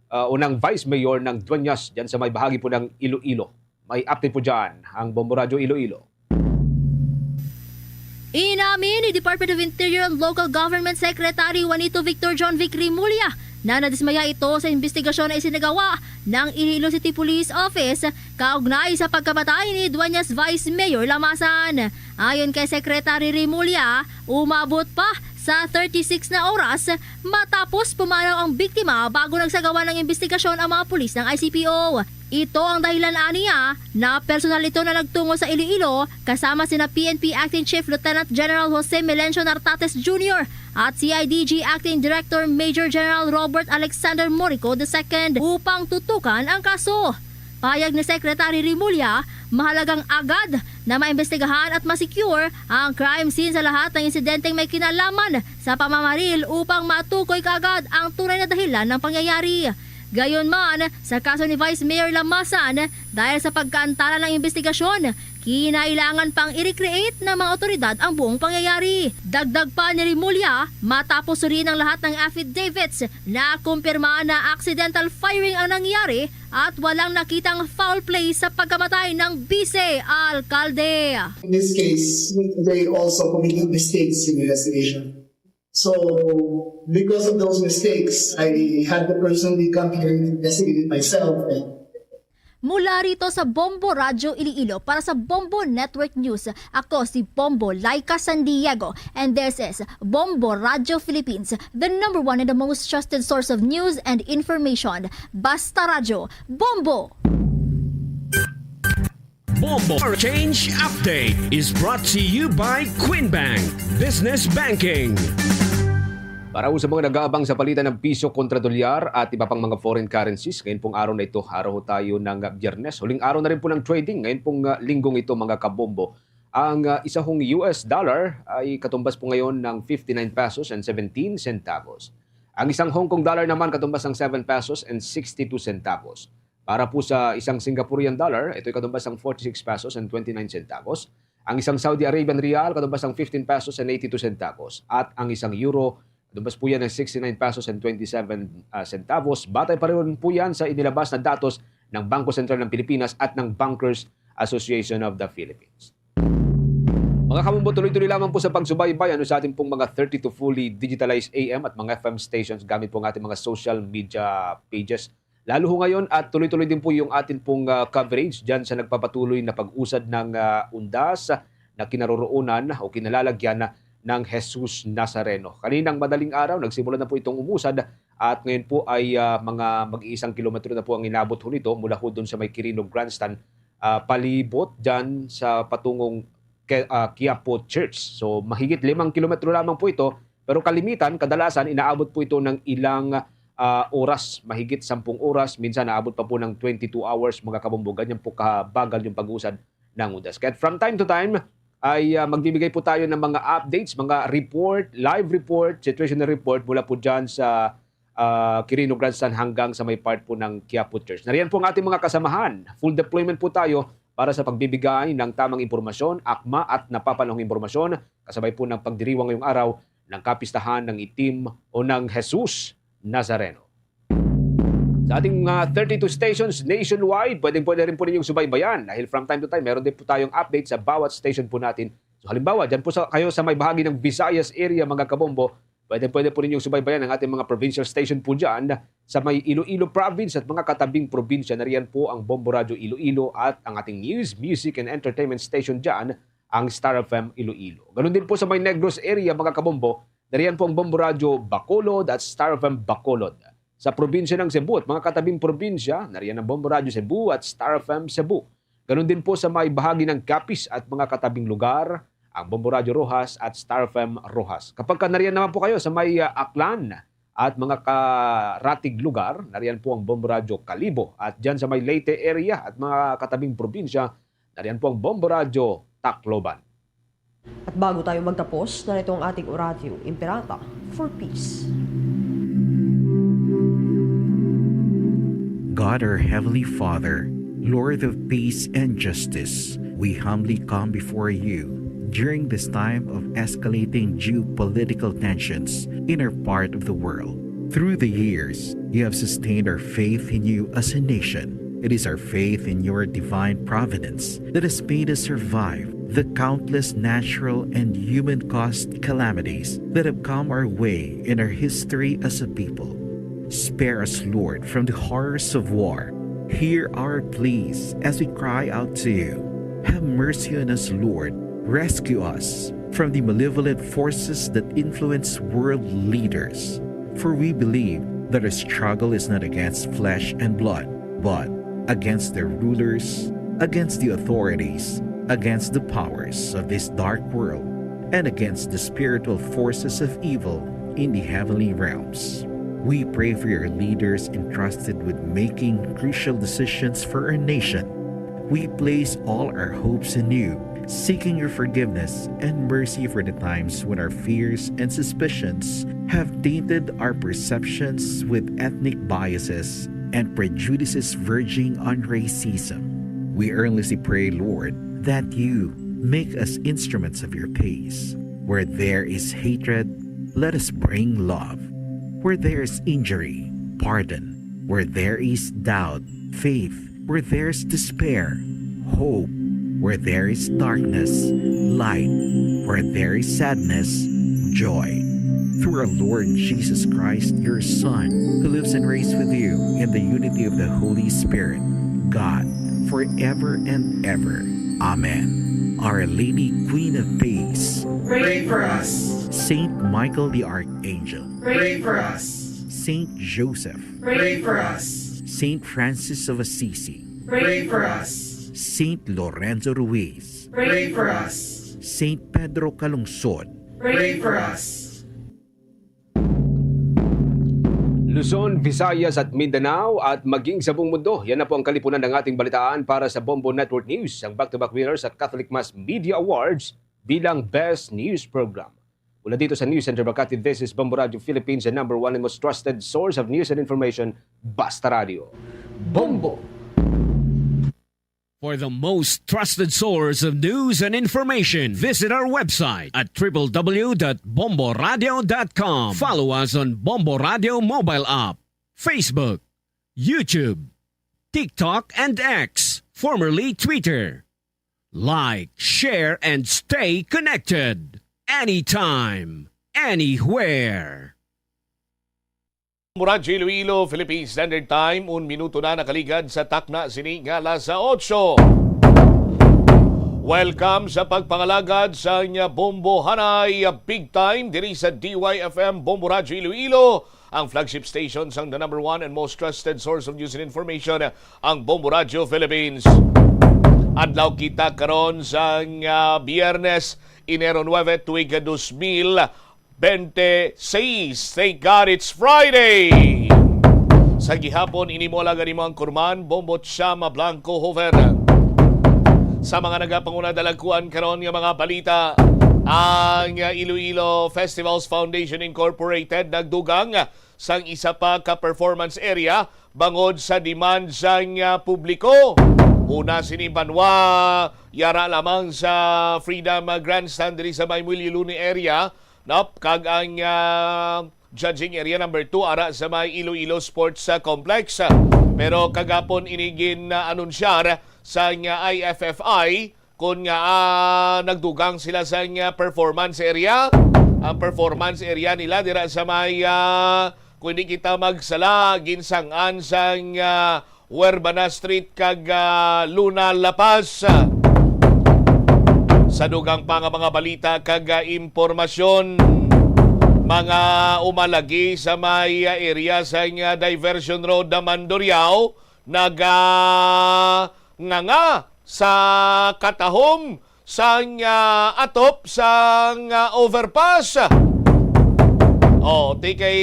uh, o ng Vice Mayor ng Dueñas dyan sa may bahagi po ng Iloilo. May update po dyan ang Bombo Radyo Iloilo. Inamin ni Department of Interior and Local Government Secretary Juanito Victor John Vic Remulla na nadismaya ito sa investigasyon na isinagawa ng Iloilo City Police Office kaugnay sa pagkamatay ni Dueñas Vice Mayor Lamasan. Ayon kay Secretary Remulla, umabot pa sa thirty-six na oras matapos pumanaw ang biktima bago nagsagawa ng investigasyon ang mga pulis ng I C P O. Ito ang dahilan aniya na personal ito na nagtungo sa Iloilo kasama sina P N P Acting Chief Lieutenant General Jose Melencio Nartates Junior at C I D G Acting Director Major General Robert Alexander Morico the second upang tutukan ang kaso. Payag ni Secretary Remulla, mahalagang agad na maimbestigahan at masecure ang crime scene sa lahat ng insidenteng may kinalaman sa pamamaril upang matukoy kaagad ang tunay na dahilan ng pangyayari. Gayunman, sa kaso ni Vice Mayor Lamasan, dahil sa pagkaantala ng investigasyon, kinailangan pang i-recreate ng mga otoridad ang buong pangyayari. Dagdag pa ni Remulla, matapos suriin ang lahat ng affidavits, nakumpirma na accidental firing ang nangyari at walang nakitang foul play sa pagkamatay ng bise alkalde. In this case, they also committed mistakes in investigation. So, because of those mistakes, I had to personally come here and investigate it myself. And Mula rito sa Bombo Radyo Iloilo para sa Bombo Network News, ako si Bombo Laika San Diego, and this is Bombo Radyo Philippines, the number one and the most trusted source of news and information. Basta Radyo, Bombo! Bombo Change Update is brought to you by Queen Bank Business Banking. Para ho sa mga nag-aabang sa palitan ng piso kontra dolyar at iba pang mga foreign currencies, ngayon pong araw na ito, araw ho tayo ng Biyernes. Huling araw na rin po ng trading ngayon pong ah, linggong ito, mga kabombo. Ang ah, isa hong U S dollar ay katumbas po ngayon ng fifty-nine pesos and seventeen centavos. Ang isang Hong Kong dollar naman katumbas ng seven pesos and sixty-two centavos. Para po sa isang Singaporean dollar, ito'y katumbas ng forty-six pesos and twenty-nine centavos. Ang isang Saudi Arabian rial, katumbas ng fifteen pesos and eighty-two centavos. At ang isang euro, katumbas po yan ng sixty-nine pesos and twenty-seven ah, centavos. Batay pa rin po yan sa inilabas na datos ng Bangko Sentral ng Pilipinas at ng Bankers Association of the Philippines. Mga kabombo, tuloy-tuloy lamang po sa pagsubaybay ano sa ating pong mga thirty-two fully digitalized A M at mga F M stations gamit po ang ating mga social media pages. Lalo ho ngayon at tuloy-tuloy din po yung atin pong ah, coverage dyan sa nagpapatuloy na pag-usad ng ah, undas na kinaroroonan o kinalalagyan ng Jesus Nazareno. Kaninang madaling araw, nagsimula na po itong umusad at ngayon po ay ah, mga mag-iisang kilometro na po ang inabot ho nito mula ho doon sa may Quirino Grandstand ah, palibot dyan sa patungong Ke- ah, Quiapo Church. So mahigit limang kilometro lamang po ito, pero kalimitan, kadalasan inaabot po ito ng ilang ah, oras, mahigit sampung oras, minsan naabot pa po ng twenty-two hours, mga kabombo. Ganyan po kabagal yung pag-usad ng undas. Kaya from time to time, ay ah, magbibigay po tayo ng mga updates, mga report, live report, situational report mula po dyan sa ah, Quirino Grandstand hanggang sa may part po ng Quiapo Church. Nariyan po ang ating mga kasamahan. Full deployment po tayo para sa pagbibigay ng tamang impormasyon, akma at napapanahong impormasyon kasabay po ng pagdiriwang ngayong araw ng kapistahan ng itim o ng Jesus Nazareno. Sa ating ah, thirty-two stations nationwide, pwedeng pwede rin po ninyong subaybayan dahil from time to time meron din po tayong update sa bawat station po natin. So halimbawa, dyan po sa, kayo sa may bahagi ng Visayas area, mga kabombo, pwede pwede po ninyong subaybayan ang ating mga provincial station po dyan sa may Iloilo province at mga katabing probinsya. Nariyan po ang Bombo Radyo Iloilo at ang ating news, music and entertainment station dyan, ang Star F M Iloilo. Ganun din po sa may Negros area, mga kabombo, nariyan po ang Bombo Radyo Bacolod at Star F M Bacolod. Sa probinsya ng Cebu at mga katabing probinsya, nariyan ang Bombo Radyo Cebu at Star F M Cebu. Ganun din po sa may bahagi ng Capiz at mga katabing lugar, ang Bombo Radyo Roxas at Star F M Roxas. Kapag ka nariyan naman po kayo sa may ah, Aklan at mga karatig lugar, nariyan po ang Bombo Radyo Kalibo. At dyan sa may Leyte area at mga katabing probinsya, nariyan po ang Bombo Radyo Tacloban. At bago tayo magtapos, narito ang ating Oratio Imperata for Peace. God, our Heavenly Father, Lord of peace and justice, we humbly come before you during this time of escalating geopolitical tensions in our part of the world. Through the years, you have sustained our faith in you as a nation. It is our faith in your divine providence that has made us survive the countless natural and human caused calamities that have come our way in our history as a people. Spare us, Lord, from the horrors of war. Hear our pleas as we cry out to you. Have mercy on us, Lord. Rescue us from the malevolent forces that influence world leaders. For we believe that our struggle is not against flesh and blood, but against their rulers, against the authorities, against the powers of this dark world, and against the spiritual forces of evil in the heavenly realms. We pray for your leaders entrusted with making crucial decisions for our nation. We place all our hopes in you, seeking your forgiveness and mercy for the times when our fears and suspicions have tainted our perceptions with ethnic biases and prejudices verging on racism. We earnestly pray, Lord, that you make us instruments of your peace. Where there is hatred, let us bring love. Where there is injury, pardon. Where there is doubt, faith. Where there is despair, hope. Where there is darkness, light. Where there is sadness, joy. Through our Lord Jesus Christ, your Son, who lives and reigns with you in the unity of the Holy Spirit, God, forever and ever. Amen. Our Lady, Queen of Peace, pray for us. Saint Michael the Archangel, pray for us. Saint Joseph, pray for us. Saint Francis of Assisi, pray for us. Saint Lorenzo Ruiz, pray for us. Saint Pedro Calungsod, pray for us. Luzon, Visayas at Mindanao at maging sa buong mundo. Yan na po ang kalipunan ng ating balitaan para sa Bombo Network News, ang back-to-back winners at Catholic Mass Media Awards bilang Best News Program. Mula dito sa News Center Makati, this is Bombo Radio Philippines, the number one and most trusted source of news and information, Basta Radio. Bombo! For the most trusted source of news and information, visit our website at triple w dot bombo radio dot com. Follow us on Bombo Radio mobile app, Facebook, YouTube, TikTok, and X, formerly Twitter. Like, share, and stay connected. Anytime, anywhere. Mura Iloilo, Philippine Standard Time, un minuto na nakaligad sa takna sini nga alas otso. Welcome sa pagpangalagad sa inyong Bombo Hanay Big Time diri sa D Y F M Bombo Radyo Iloilo, ang flagship station sang the number one and most trusted source of news and information, ang Bombo Radyo Philippines. Adlaw kita karon sang, ah, Biyernes, Enero nuebe, tuig dos mil, twenty-six. Thank God it's Friday! Sa gihapon, ini mo lang ang imong kurman, Bombo Chama Blanco Hover. Sa mga nagapanguna dalagkuan karon nga mga balita, ang Iloilo Festivals Foundation Incorporated nagdugang sang isa pa ka performance area bangod sa demand sang, ah, publiko. Una sini banwa, yara lamang sa Freedom Grandstand diri sa may Muelle Luni area, no? Kag ang, ah, judging area number two ara sa may Iloilo Sports, ah, Complex. Pero kagapon ini gin-anunsyar sang, ah, I F F I kon nga, ah, nagdugang sila sang, ah, performance area. Ang performance area nila dira sa may, ah, kung di kita magsala, ginsang-an sang, ah, Huerbana Street kag, ah, Luna La Paz. Sa dugang pa nga mga balita kag, ah, impormasyon, mga umalagi sa may, ah, area sang, ah, Diversion Road, Mandurriao, naga nganga sa katahom sang, ah, atop sang, ah, overpass. Oh, ti kay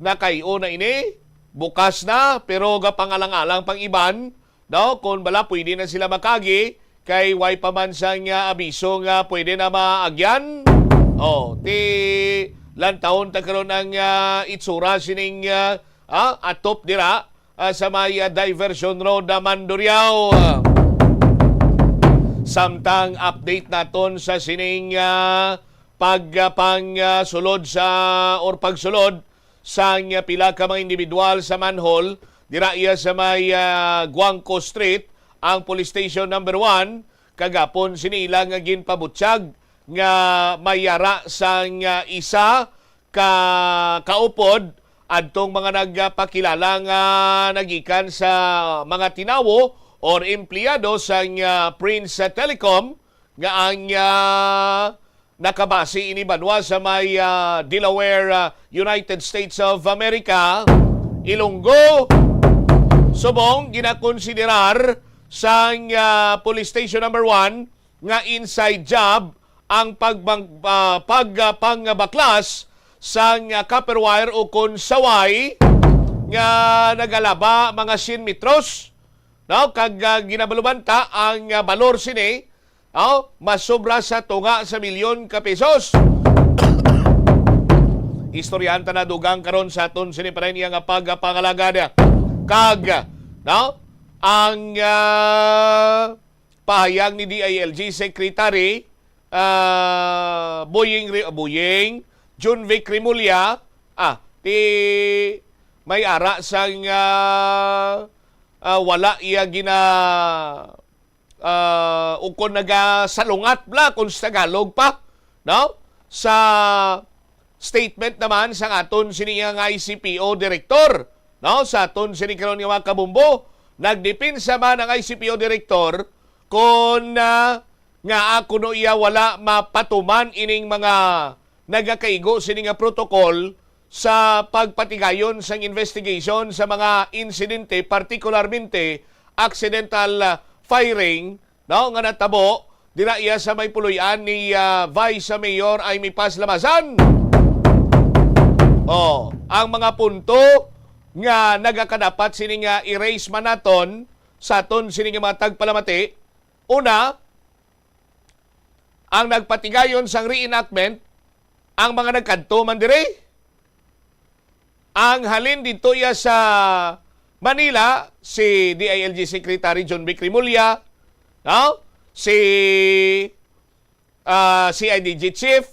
nakay-o na ini, bukas na, pero gapangalang-alang pang iban, no? Kung bala, pwede na sila makagi, kay way pa man sang, ah, abiso nga pwede na maagyan. Oh, ti lantawon ta karon ang, ah, itsura sining, ah, ah, atop dira, ah, sa may, ah, Diversion Road, ah, Mandurriao. Samtang update naton sa sining, ah, pag, ah, pang, ah, sulod sa, or pagsulod sang, ah, pila ka mga individual sa manhole dira iya sa may, ah, Guangco Street, ang Police Station Number One, kagapon sini ila nga ginpabutyag nga may yara sang, ah, isa ka kaupod adtong mga nagpakilala nga nagikan sa mga tinawo or empleyado sang, ah, Prince Telecom nga ang, ah, nakabase ini banwa sa may, ah, Delaware, ah, United States of America, Ilonggo. Subong ginakonsiderar sang, ah, Police Station Number One nga inside job ang pagbang-, ah, pag-, ah, pangbaklas sang, ah, copper wire ukon saway nga nagalaba mga siyam metros, no? Kag, ah, ginabalubanta ang, ah, balor sini, no? Masobra sa tunga sa milyon ka pesos. Istoryahan ta na dugang karon sa aton sini pa rin iya nga pagpangalagad. Kag, no? Ang, ah, pahayag ni D I L G Secretary, ah, Boying Re-, Boying, Junvic Remulla, ah, ti may ara sang, ah, ah, wala iya gina-, ah, ukon nagasalungat bala kung sa Tagalog pa, no? Sa statement naman sang aton sini nga I C P O director, no? Sa aton sini karon nga mga kabombo, Nagdepensa man ang I C P O director kon, ah, ngaa kuno iya wala mapatuman ining mga nagakaigo sini nga protocol sa pagpatigayon sang investigation sa mga insidente, partikularmente accidental, ah, firing, no, nga natabo dira iya sa may puloy-an ni, ah, Vice Mayor Imee Paz Lamazan. Oh, ang mga punto nga nagakadapat sini nga i-raise man naton sa aton sini nga mga tagpalamati. Una, ang nagpatigayon sang reenactment, ang mga nagkadto man diri. Ang halin didto iya sa Manila, si D I L G Secretary Jonvic Remulla, no? Si, ah, C I D G Chief,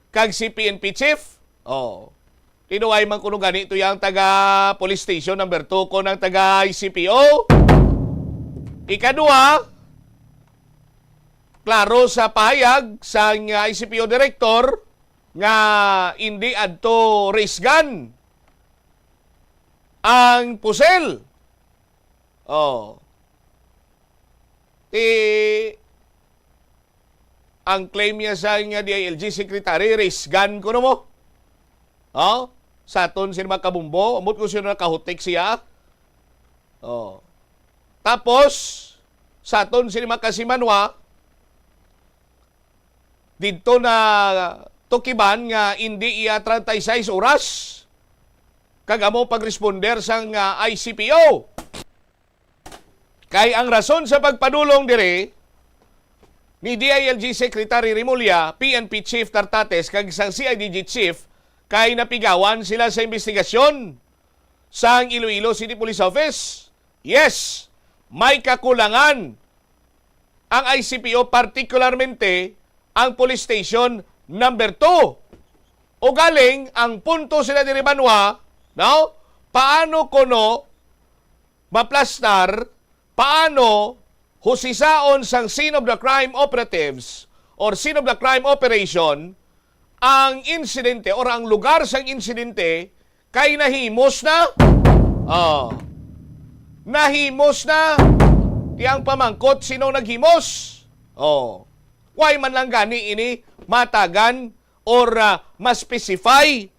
kag si P N P Chief. Oh. Tinuay man kuno gani to yang taga Police Station Number Two kon ang taga I C P O. Ikaduha, klaro sa pahayag sang I C P O Director nga indi adto race gun ang pusil. Oh. Ti, ang claim niya sa nga D I L G secretary, race gun kuno mo. Oh? Sa aton sini mga kabumbo, ambot kung sino nakahutik siya. Oh. Tapos, sa aton sini mga kasimanwa, didto na tukiban nga indi iya treinta y seis oras kag amo pagresponder sang, ah, I C P O. Kay ang rason sa pagpadulong diri ni D I L G Secretary Remulla, P N P Chief Tartates, kag sang C I D G Chief kay napigawan sila sa investigasyon sang Iloilo City Police Office. Yes, may kakulangan ang I C P O, partikularmente ang Police Station Number Two. Ugaling, ang punto sila diri, banwa, no? Paano kuno maplastar, paano husisaon sang scene of the crime operatives or scene of the crime operation ang insidente or ang lugar sang insidente kay nahimos na? Oh. Nahimos na. Ti ang pamangkot, sino naghimos? Oh. Why man lang gani ini matagan or, ah, ma-specify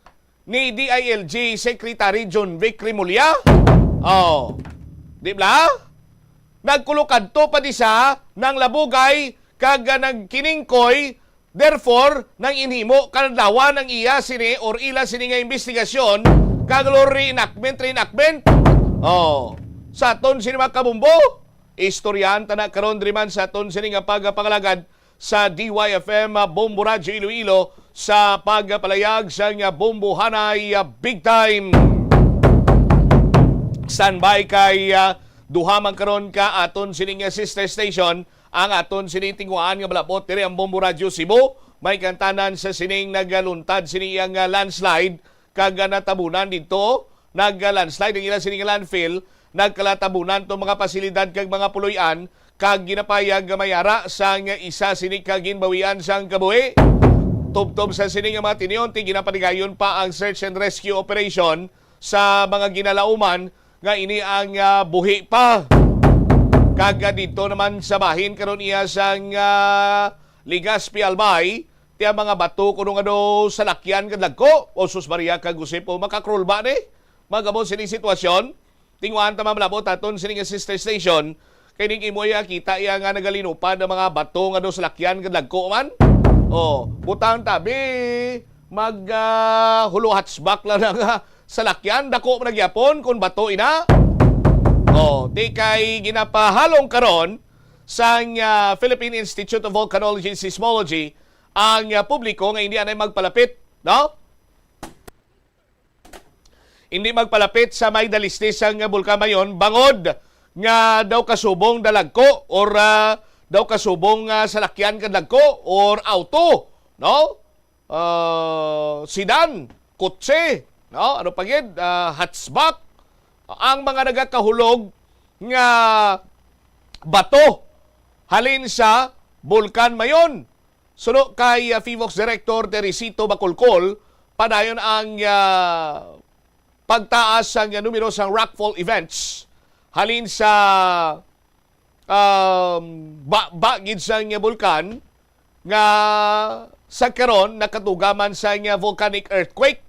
ni D I L G Secretary Jonvic Remulla? Oh. Di ba? Nagkulukadto pa di sa nanglabugay kag, ah, nagkiningkoy. Therefore, nang inhimo kadlawan ang iya sini or ila sini nga investigasyon, kag lo reenactment, reenactment. Oh, sa aton sini mga kabumbo, istoryahan ta na karon diri man sa aton sini nga pagpangalagad sa D Y F M, ah, Bombo Radyo Iloilo, sa pagpalayag sa nga Bombohanay, ah, Big Time. Standby kay, ah, duha man karon ka aton sini nga sister station, ang aton sini tinguhaan nga malabot diri ang Bombo Radyo Cebu. May kantanan sa sining nagaluntad sini iyang, ah, landslide kag, ah, natabunan didto. Nag-, ah, landslide ang ila sini nga landfill. Nagkalatabunan tong mga pasilidad kag mga puloy-an kag ginapayag nga mayara sang isa sini ka ginbawian sang kabuhi. Tubtob sa sini nga mga tinion, ti ginapatigayon pa ang search and rescue operation sa mga ginalauman nga ini ang, ah, buhi pa. Kag, ah, didto naman sa bahin karon iya sang, ah, Legazpi, Albay, ti ang mga bato kuno nga do salakyan kag dagko. O sus Maria kag Jose po, makakrol ba ni? Magamo sini sitwasyon. Tinguhaan ta, Ma'am Labot, aton sini nga sister station. Kay ning imo iya kita iya nga nagalinupad ang mga bato nga do salakyan kag dagko man. Oh, butang tabi, mag, ah, hulo hatchback lang na nga salakyan, dako man na gyapon kung bato ina. Oh, ti kay ginapahalong karon sang, ah, Philippine Institute of Volcanology and Seismology ang, ah, publiko nga hindi anay magpalapit, no? Hindi magpalapit sa may dalisdis sang Bulkan Mayon bangod nga daw kasubong dalagko or, ah, daw kasubong, ah, salakyan kag dagko or auto, no? Ah, sedan, kotse, no? Ano pa gid? Ah, hatchback. Ang mga nagakahulog nga bato halin sa Bulkan Mayon. Suno kay, ah, PHIVOLCS Director Teresito Bacolcol, padayon ang, ah, pagtaas sang numero sang rockfall events halin sa, um, ba, ba gid sang bulkan nga sa karon nakatugaman sang volcanic earthquake.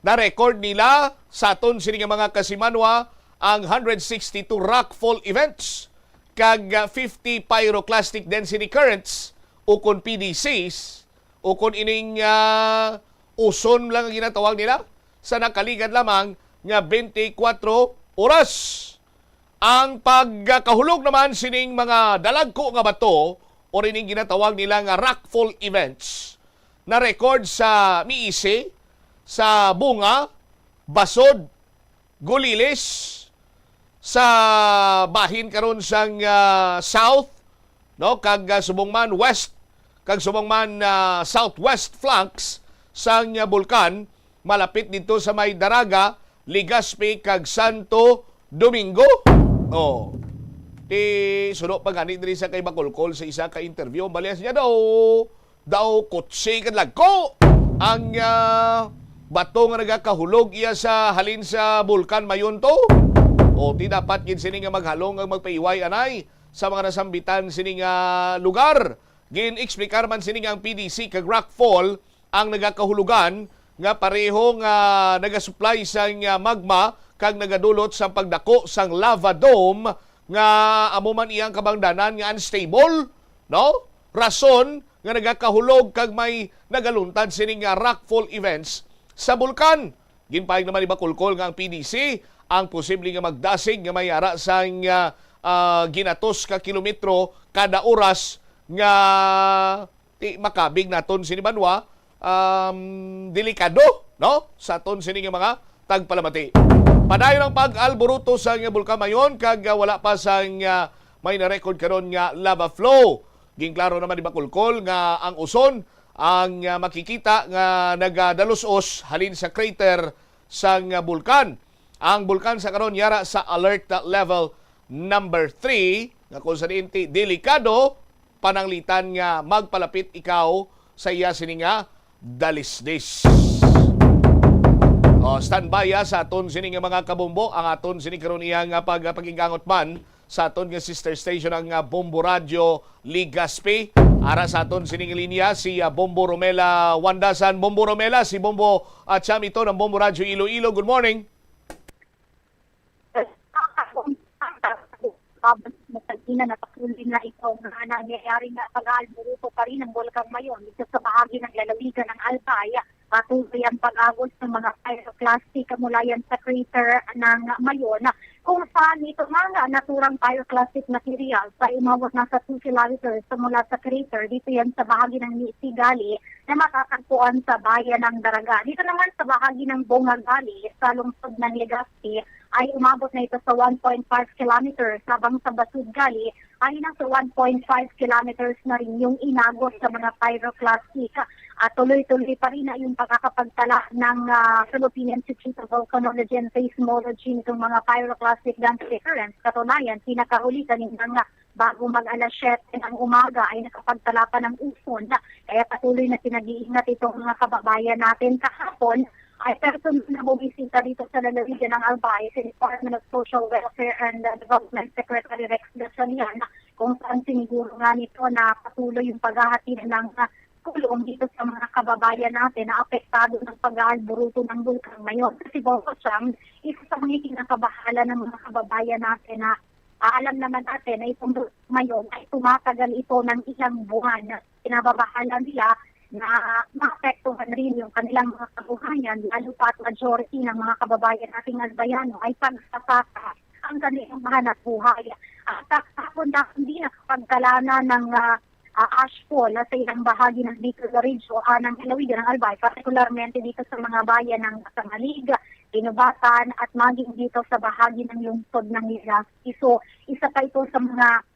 Na-record nila sa aton sini nga mga kasimanwa ang hundred sixty-two rockfall events kag, ah, fifty pyroclastic density currents, ukon P D Cs, ukon ining, ah, uson lang ang ginatawag nila, sa nakaligad lamang nga twenty-four oras. Ang pagkahulog naman sining mga dalagko nga bato o rining ginatawag nila nga rockfall events na-record sa Miisi, sa Bunga, Basod, Gulilis, sa bahin karon sang, ah, South, no, kag, ah, subong man West, kag subong man, ah, Southwest flanks sang, ah, bulkan, malapit didto sa may Daraga, Legazpi, kag Santo Domingo. Oh. Ti suno pa gani diri sa kay Bacolcol sa isa ka interview, ang balias niya daw, daw kutsi kadlagko ang, ah, bato nga nagakahulog iya sa halin sa bulkan Mayon to. O, ti dapat gid sini nga maghalong ang magpaiway anay sa mga nasambitan sini nga lugar. Gin-explicar man sini nga ang P D C kag rockfall ang nagakahulugan nga pareho nga nagasupply sang, ah, magma kag nagadulot sang pagdako sang lava dome nga amo man iyang kabangdanan nga unstable, no? Rason nga nagakahulog kag may nagaluntad sini nga rockfall events sa bulkan. Ginpahayag naman ni Bacolcol nga ang P D C ang posible nga magdasig nga may ara sang, ah, ah, ginatos ka kilometro kada oras nga ti makabig naton sini banwa, um, delikado, no? Sa aton sini nga mga tagpalamati. Padayon ang pag-alburuto sa nga Bulkan Mayon kag, ah, wala pa sang, ah, may na-record karon nga lava flow. Ginklaro naman ni Bacolcol nga ang uson ang, ah, makikita nga nagadalos-os halin sa crater sang, ah, bulkan. Ang bulkan sa karon yara sa alert level number three, nga kung sa diin ti delikado, pananglitan nga magpalapit ikaw sa iya sini nga dalisdis. O, standby, ah, sa aton sini nga mga kabombo, ang aton sini karon iya nga pag-, pag-igangot man sa aton nga sister station ang, ah, Bombo Radio Legazpi. Ara sa aton sini nga linya si, ah, Bombo Romela Wandasan. Bombo Romela, si Bombo, ah, Cham ito ng Bombo Radio Iloilo. Good morning. Matag-ina na patuloy na ito nga nangyayari nga pag-aalburuto pa rin ang Bulkang Mayon dito sa bahagi ng lalawigan ng Albay. Patuloy ang pag-agos ng mga pyroclastic kamulayan sa crater ng Mayon, kung saan ito nga naturang pyroclastic materials ay umabot na sa two kilometers mula sa crater. Dito yan sa bahagi ng Nisigali na matatagpuan sa bayan ng Daraga. Dito naman sa bahagi ng Bunga Gali, sa lungsod ng Legazpi, ay umabot na ito sa one point five kilometers, habang sa Basud Gali ay nasa one point five kilometers na rin yung inagos sa mga pyroclastic. At tuloy-tuloy pa rin na yung pagkakapagtala ng, ah, Philippine Institute of Volcanology and Seismology nitong mga pyroclastic density currents. Katunayan, pinakahuli kanina nga bago mag alas siyete ng umaga ay nakapagtala pa ng uson. Kaya patuloy na pinag-iingat itong mga kababayan natin. Kahapon ay personal na bumisita dito sa lalawigan ng Albay si Department of Social Welfare and, uh, Development Secretary Rex Gatchalian, kung saan siniguro nga nito na patuloy yung paghahatid ng, uh, tulong dito sa mga kababayan natin na apektado ng pag-aalburuto ng Bulkang Mayon. Kasi, Bobo Chang, isa sa mga kinakabahala ng mga kababayan natin na, ah, alam naman natin na itong Bulkang Mayon ay tumatagal ito ng ilang buwan. Kinababahala nila na maapektuhan rin yung kanilang mga kabuhayan, lalo pa at majority ng mga kababayan nating Albayano ay pagsasaka ang kanilang hanapbuhay. At kahapon na hindi nakapagkalana ng, ah, ah, ashfall sa ilang bahagi ng Bicol Region, ah, ng lalawigan ng Albay, partikularmente dito sa mga bayan ng Samalig, Inubatan, at maging dito sa bahagi ng lungsod ng Legazpi. So, isa pa ito sa mga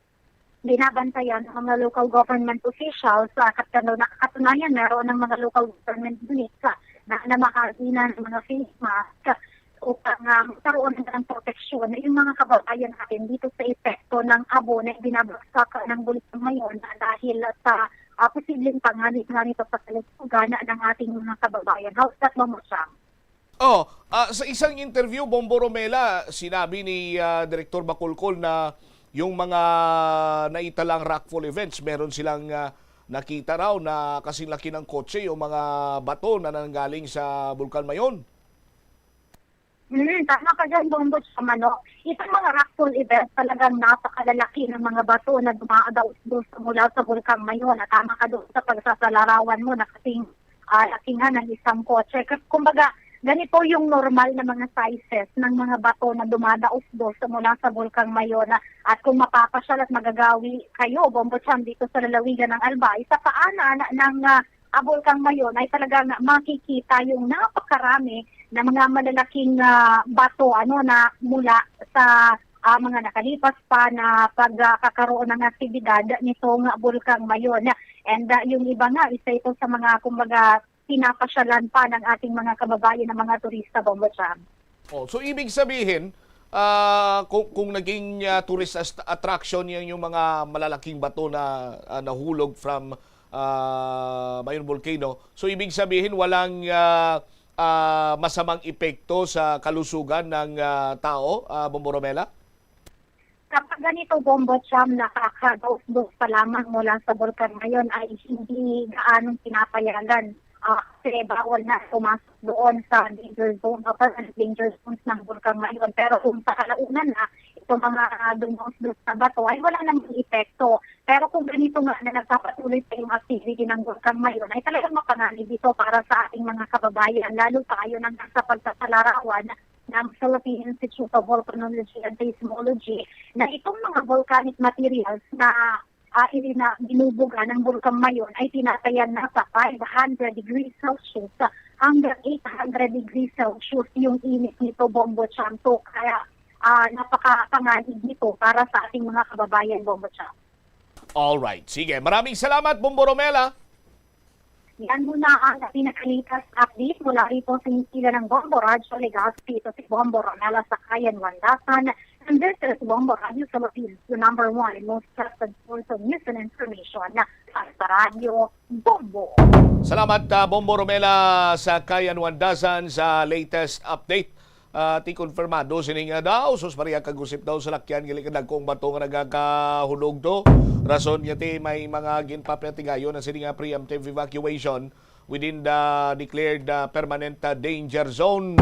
binabantayan ng mga local government officials. Sa katano-, katunayan, meron ng mga local government units, ah, na namahagi na ng mga face mask upang, ah, magkaroon ng proteksyon yung mga kababayan natin dito sa epekto ng abo na ibinabagsak ng Bulkang Mayon, ah, dahil sa, ah, posibleng panganib nga nito sa kalusugan ng ating mga kababayan. How's that, Ma'am Chang? Oh, Ah, sa isang interview, Bombo Romela, sinabi ni, ah, Direktor Bacolcol na yung mga naitalang rockfall events, meron silang, ah, nakita raw na kasing laki ng kotse, yung mga bato na nanggaling sa Bulkan Mayon. Hmm, tama ka dyan, Bombo, sa manok. Itong mga rockfall events, talagang napakalalaki ng mga bato na dumadaos-dos mula sa Bulkang Mayon. At tama ka doon sa pagsasalarawan mo na kasing ah, lakingan ng isang kotse. Kasi, kumbaga, ganito yung normal na mga sizes ng mga bato na dumadaos-dos mula sa Bulkang Mayon. At kung mapapasyal at magagawi kayo, Bombo Cham, dito sa lalawigan ng Albay, sa paanan ng ah, ah, Bulkang Mayon ay talagang makikita yung napakarami na mga malalaking ah, bato ano na mula sa ah, mga nakalipas pa na pagkakaroon ng aktibidad nitong Bulkang Mayon. And ah, yung iba nga, isa ito sa mga, kumbaga, pinapasyalan pa ng ating mga kababayan ng mga turista, Bombo Cham. Oh, so ibig sabihin, ah, kung, kung naging ah, tourist ast- attraction yan yung mga malalaking bato na ah, nahulog from ah, Mayon Volcano, so ibig sabihin walang ah, ah, masamang epekto sa kalusugan ng ah, tao, ah, Bombo Romela? Kapag ganito, Bombo Cham, nakakadaos-dos pa lamang mula sa Bulkang Mayon ay hindi gaanong pinapayagan. Ah, kasi bawal na pumasok doon sa danger zone o permanent danger zones ng Bulkang Mayon. Pero kung sa kalaunan na, itong mga dumaos-dos na bato ay wala namang epekto. Pero kung ganito nga na nagpapatuloy pa yung activity ng Bulkang Mayon, ay talagang mapanganib ito para sa ating mga kababayan, lalo pa ayon ang nasa pagsasalarawan ng Philippine Institute of Volcanology and Seismology na itong mga volcanic materials na ah, ini na binubuga ng Bulkang Mayon ay tinatayan na sa five hundred degrees Celsius hanggang eight hundred degrees Celsius yung init nito, Bombo Cham. So, kaya ah, napakapanganib nito para sa ating mga kababayan, Bombo Cham. Alright. Sige. Maraming salamat, Bombo Romela. Yan muna ang pinakalitas update mula rito sa himpilan ng Bombo Radyo Legazpi. Ito si Bombo Romela Sakayan Wandasan. And this is Bombo Radyo Philippines, the number one and most trusted source of news and information. Para sa Radyo Bombo. Salamat, ah, Bombo Romela Sakayan Wandasan sa latest update. Ah, ti konfirmado sini nga daw, sus Maria, kagusip daw sa lakyan, gali kadagko ang bato nga nagakahulog to. Rason nga ti may mga ginpapatigayon na sini nga preemptive evacuation within the declared ah, permanent ah, danger zone.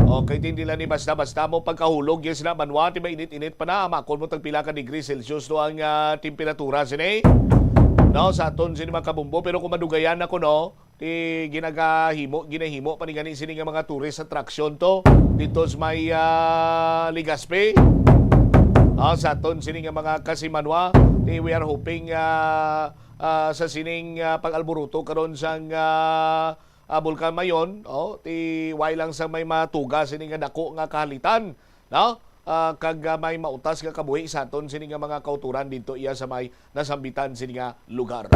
Okay, ti hindi lang ni basta-basta mo pagkahulog, yes na, banwa, ti mainit-init pa na, makon mo tagpila ka degree Celsius to ang ah, temperatura sini. No, sa aton sini mga kabombo, pero kung madugayan na ko, no, ti ginagahimo, ginahimo pa ni gani sini nga mga tourist attraction to dito sa may ah, Legazpi. Ah, sa aton sini nga mga kasimanwa, ti we are hoping ah, ah, sa sining ah, pag-alburuto karon sang ah, ah, Bulkan Mayon, oh, ti way lang sa may matuga sini nga dako nga kahalitan, no? Ah, kag ah, may mautas nga kabuhi sa aton sini nga mga kauturan didto iya sa may nasambitan sini nga lugar.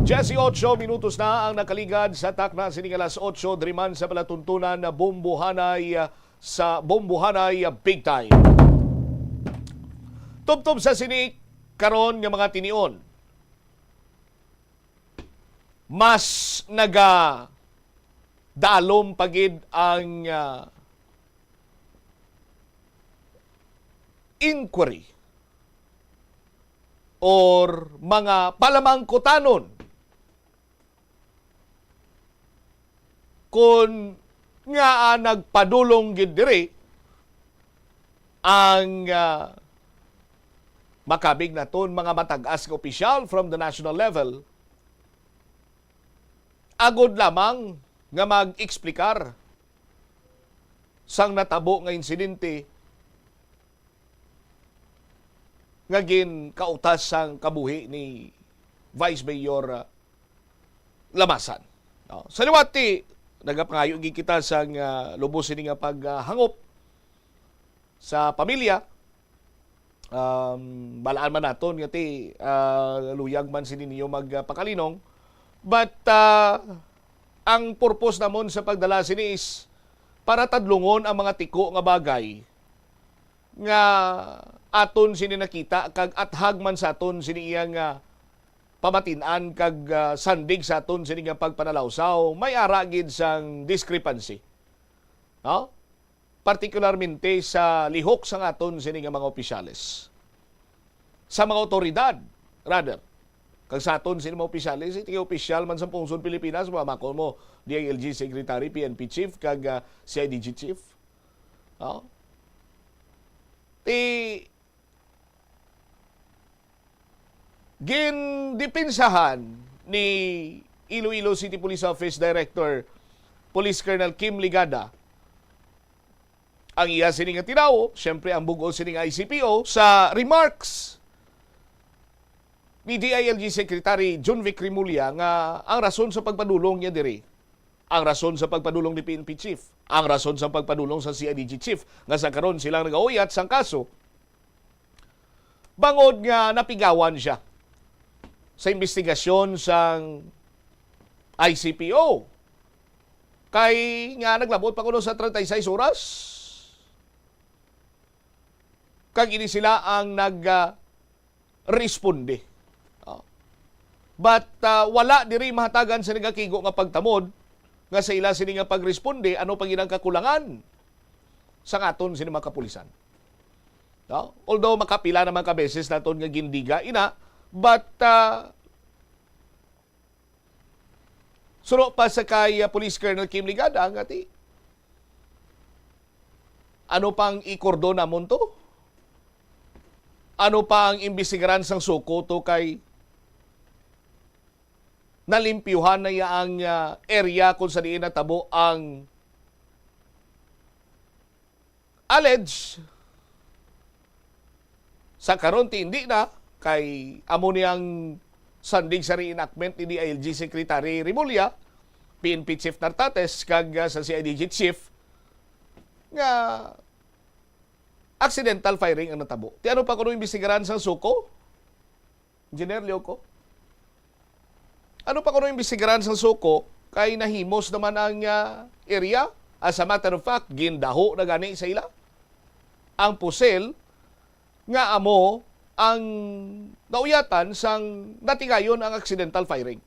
Dieciocho minutos na ang nakaligad sa takna sini nga alas otso diri man sa palatuntunan na Bombohanay, ah, sa Bombohanay, ah, Big Time. Tubtob sa sini karon nga mga tinion, mas nagadalom pa gid ang ah, inquiry or mga palamangkutanon kon ngaa nagpadulong gid diri ang ah, makabig naton mga matag-as nga opisyal from the national level, agod lamang nga mag-eksplikar sang natabo nga insidente nga ginkautas sang kabuhi ni Vice Mayor ah, Lamasan. No? Sa liwat ti, nagapangayo gid kita sang ah, lubos sini nga paghangop sa pamilya. Um, balaan man naton nga ti ah, luyag man sini niyo magpakalinong. But ah, ang purpose namon sa pagdala sini is para tadlungon ang mga tiko nga bagay nga aton sini nakita kag athag man sa aton sini iya nga pamatin-an kag ah, sandig sa aton sini nga pagpanalawsaw, may ara gid sang discrepancy. No? Partikularmente sa lihok sang aton sini nga mga opisyales, sa mga awtoridad, rather, kag sa aton sini mga opisyales, iti opisyal man sa pungsod Pilipinas, mamakon mo, D I L G Secretary, P N P Chief, kag, ah, C I D G Chief. No? Ti Gindipinsahan ni Iloilo City Police Office Director Police Colonel Kim Ligada ang iya sini nga tinawo, siyempre ang bug-o sining I C P O, sa remarks ni D I L G Secretary Jonvic Remulla nga ang rason sa pagpadulong niya diri, ang rason sa pagpadulong ni P N P Chief, ang rason sa pagpadulong sa C I D G Chief, nga sa karon sila nagauyat sang kaso, bangod nga napigawan siya sa imbestigasyon sang I C P O. Kay nga naglabot pa kuno sa treinta y seis oras. Kag ini sila ang nag, ah, responde. Oh. But, ah, wala diri mahatagan sa nagakigo nga pagtamod nga sa ila sini nga pagresponde, ano pa gid ang kakulangan sa aton sini mga kapulisan. No? Although makapila naman ka beses naton nga gindiga ina, but, ah, suno pa sa kay, ah, Police Colonel Kim Ligada, nga ti, ano pang ikordon namon to? Ano pa ang imbestigaran sang SOCO to kay nalimpyuhan na iya ang, ah, area kung sa diin natabo ang alleged sa karon ti hindi na, kay amo ni ang sandig sa reenactment ni D I L G Secretary Remulla, P N P Chief Nartates, kag, ah, sa C I D G Chief nga accidental firing ang natabo. Ti ano pa kuno imbestigaran sang SOCO? Engineer Leoco? Ano pa kuno imbestigaran sang SOCO kay nahimos naman ang, ah, area? As a matter of fact, gindaho na gani sa ila ang pusil nga amo ang nauyatan sang natigayon ang accidental firing.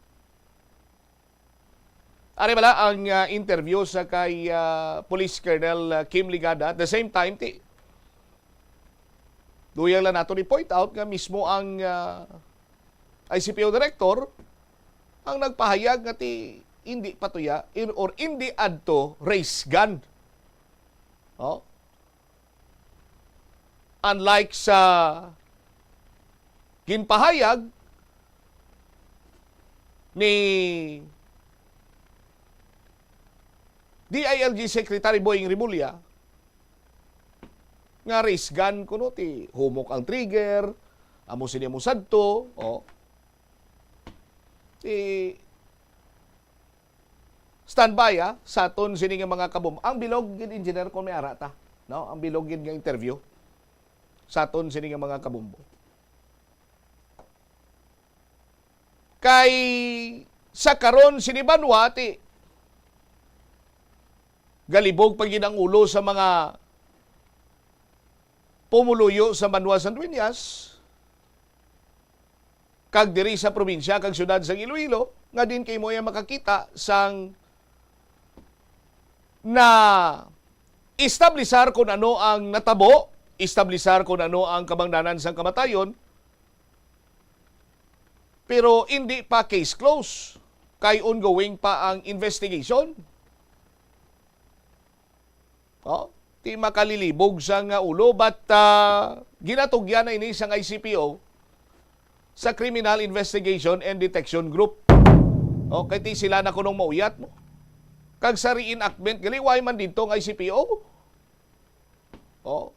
Ari bala ang, ah, interview sa kay, ah, Police Colonel, ah, Kim Ligada. At the same time, ti, duyang lang nato ni point out nga mismo ang, ah, I C P O director ang nagpahayag nga ti hindi patuya in, or hindi adto race gun. Oh? Unlike sa ginpahayag ni D I L G Secretary Boying Remulla, nga race gun kuno ti humok ang trigger, amo sini mo sadto, oh. Ti standby, ah, sa aton sini nga mga kabom-, ang bilog gid, engineer, kung may ara ta, no? Ang bilog gid nga interview sa aton sini nga mga kabombo. Kay sa karon sini banwa, ti galibog pa gid ang ulo sa mga pumuluyo sa banwa San Dueñas kag diri sa probinsya kag syudad sang Iloilo, nga din kay mo makakita sang na establisar kung ano ang natabo, establisar kung ano ang kabangdanan sang kamatayon, pero hindi pa case close, kay ongoing pa ang investigation. Oh, ti makalilibog sa nga ulo, but, ah, ginatugyan na ini sang I C P O sa Criminal Investigation and Detection Group. Oh, kay ti sila na kunong mauyat mo. Kag sa reenactment, gali, why man dito ang I C P O? Oh.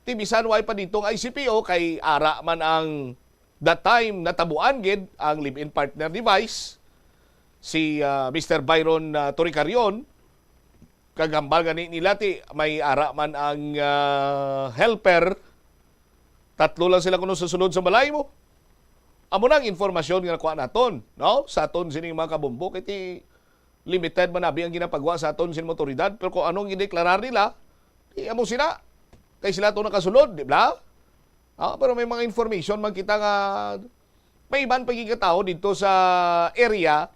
Ti bisan why pa dito ang I C P O, kay ara man ang that time natabuan gid ang live-in partner ni Vice, si, ah, Mister Byron, ah, Toricarion, kag hambal gani nila ti may ara man ang, ah, helper. Tatlo lang sila kuno sa sulod sa balay mo. Amo na ang informasyon nga nakuha naton, no? Sa aton sining mga kabombo, kay ti limited man abi ang ginapagwa sa aton sin mga awtoridad, pero kung anong gideklarar nila, di amo sila. Kay sila to nakasulod, di ba? Ah, pero may mga information man kita nga may iban pa gid nga tawo dito sa area,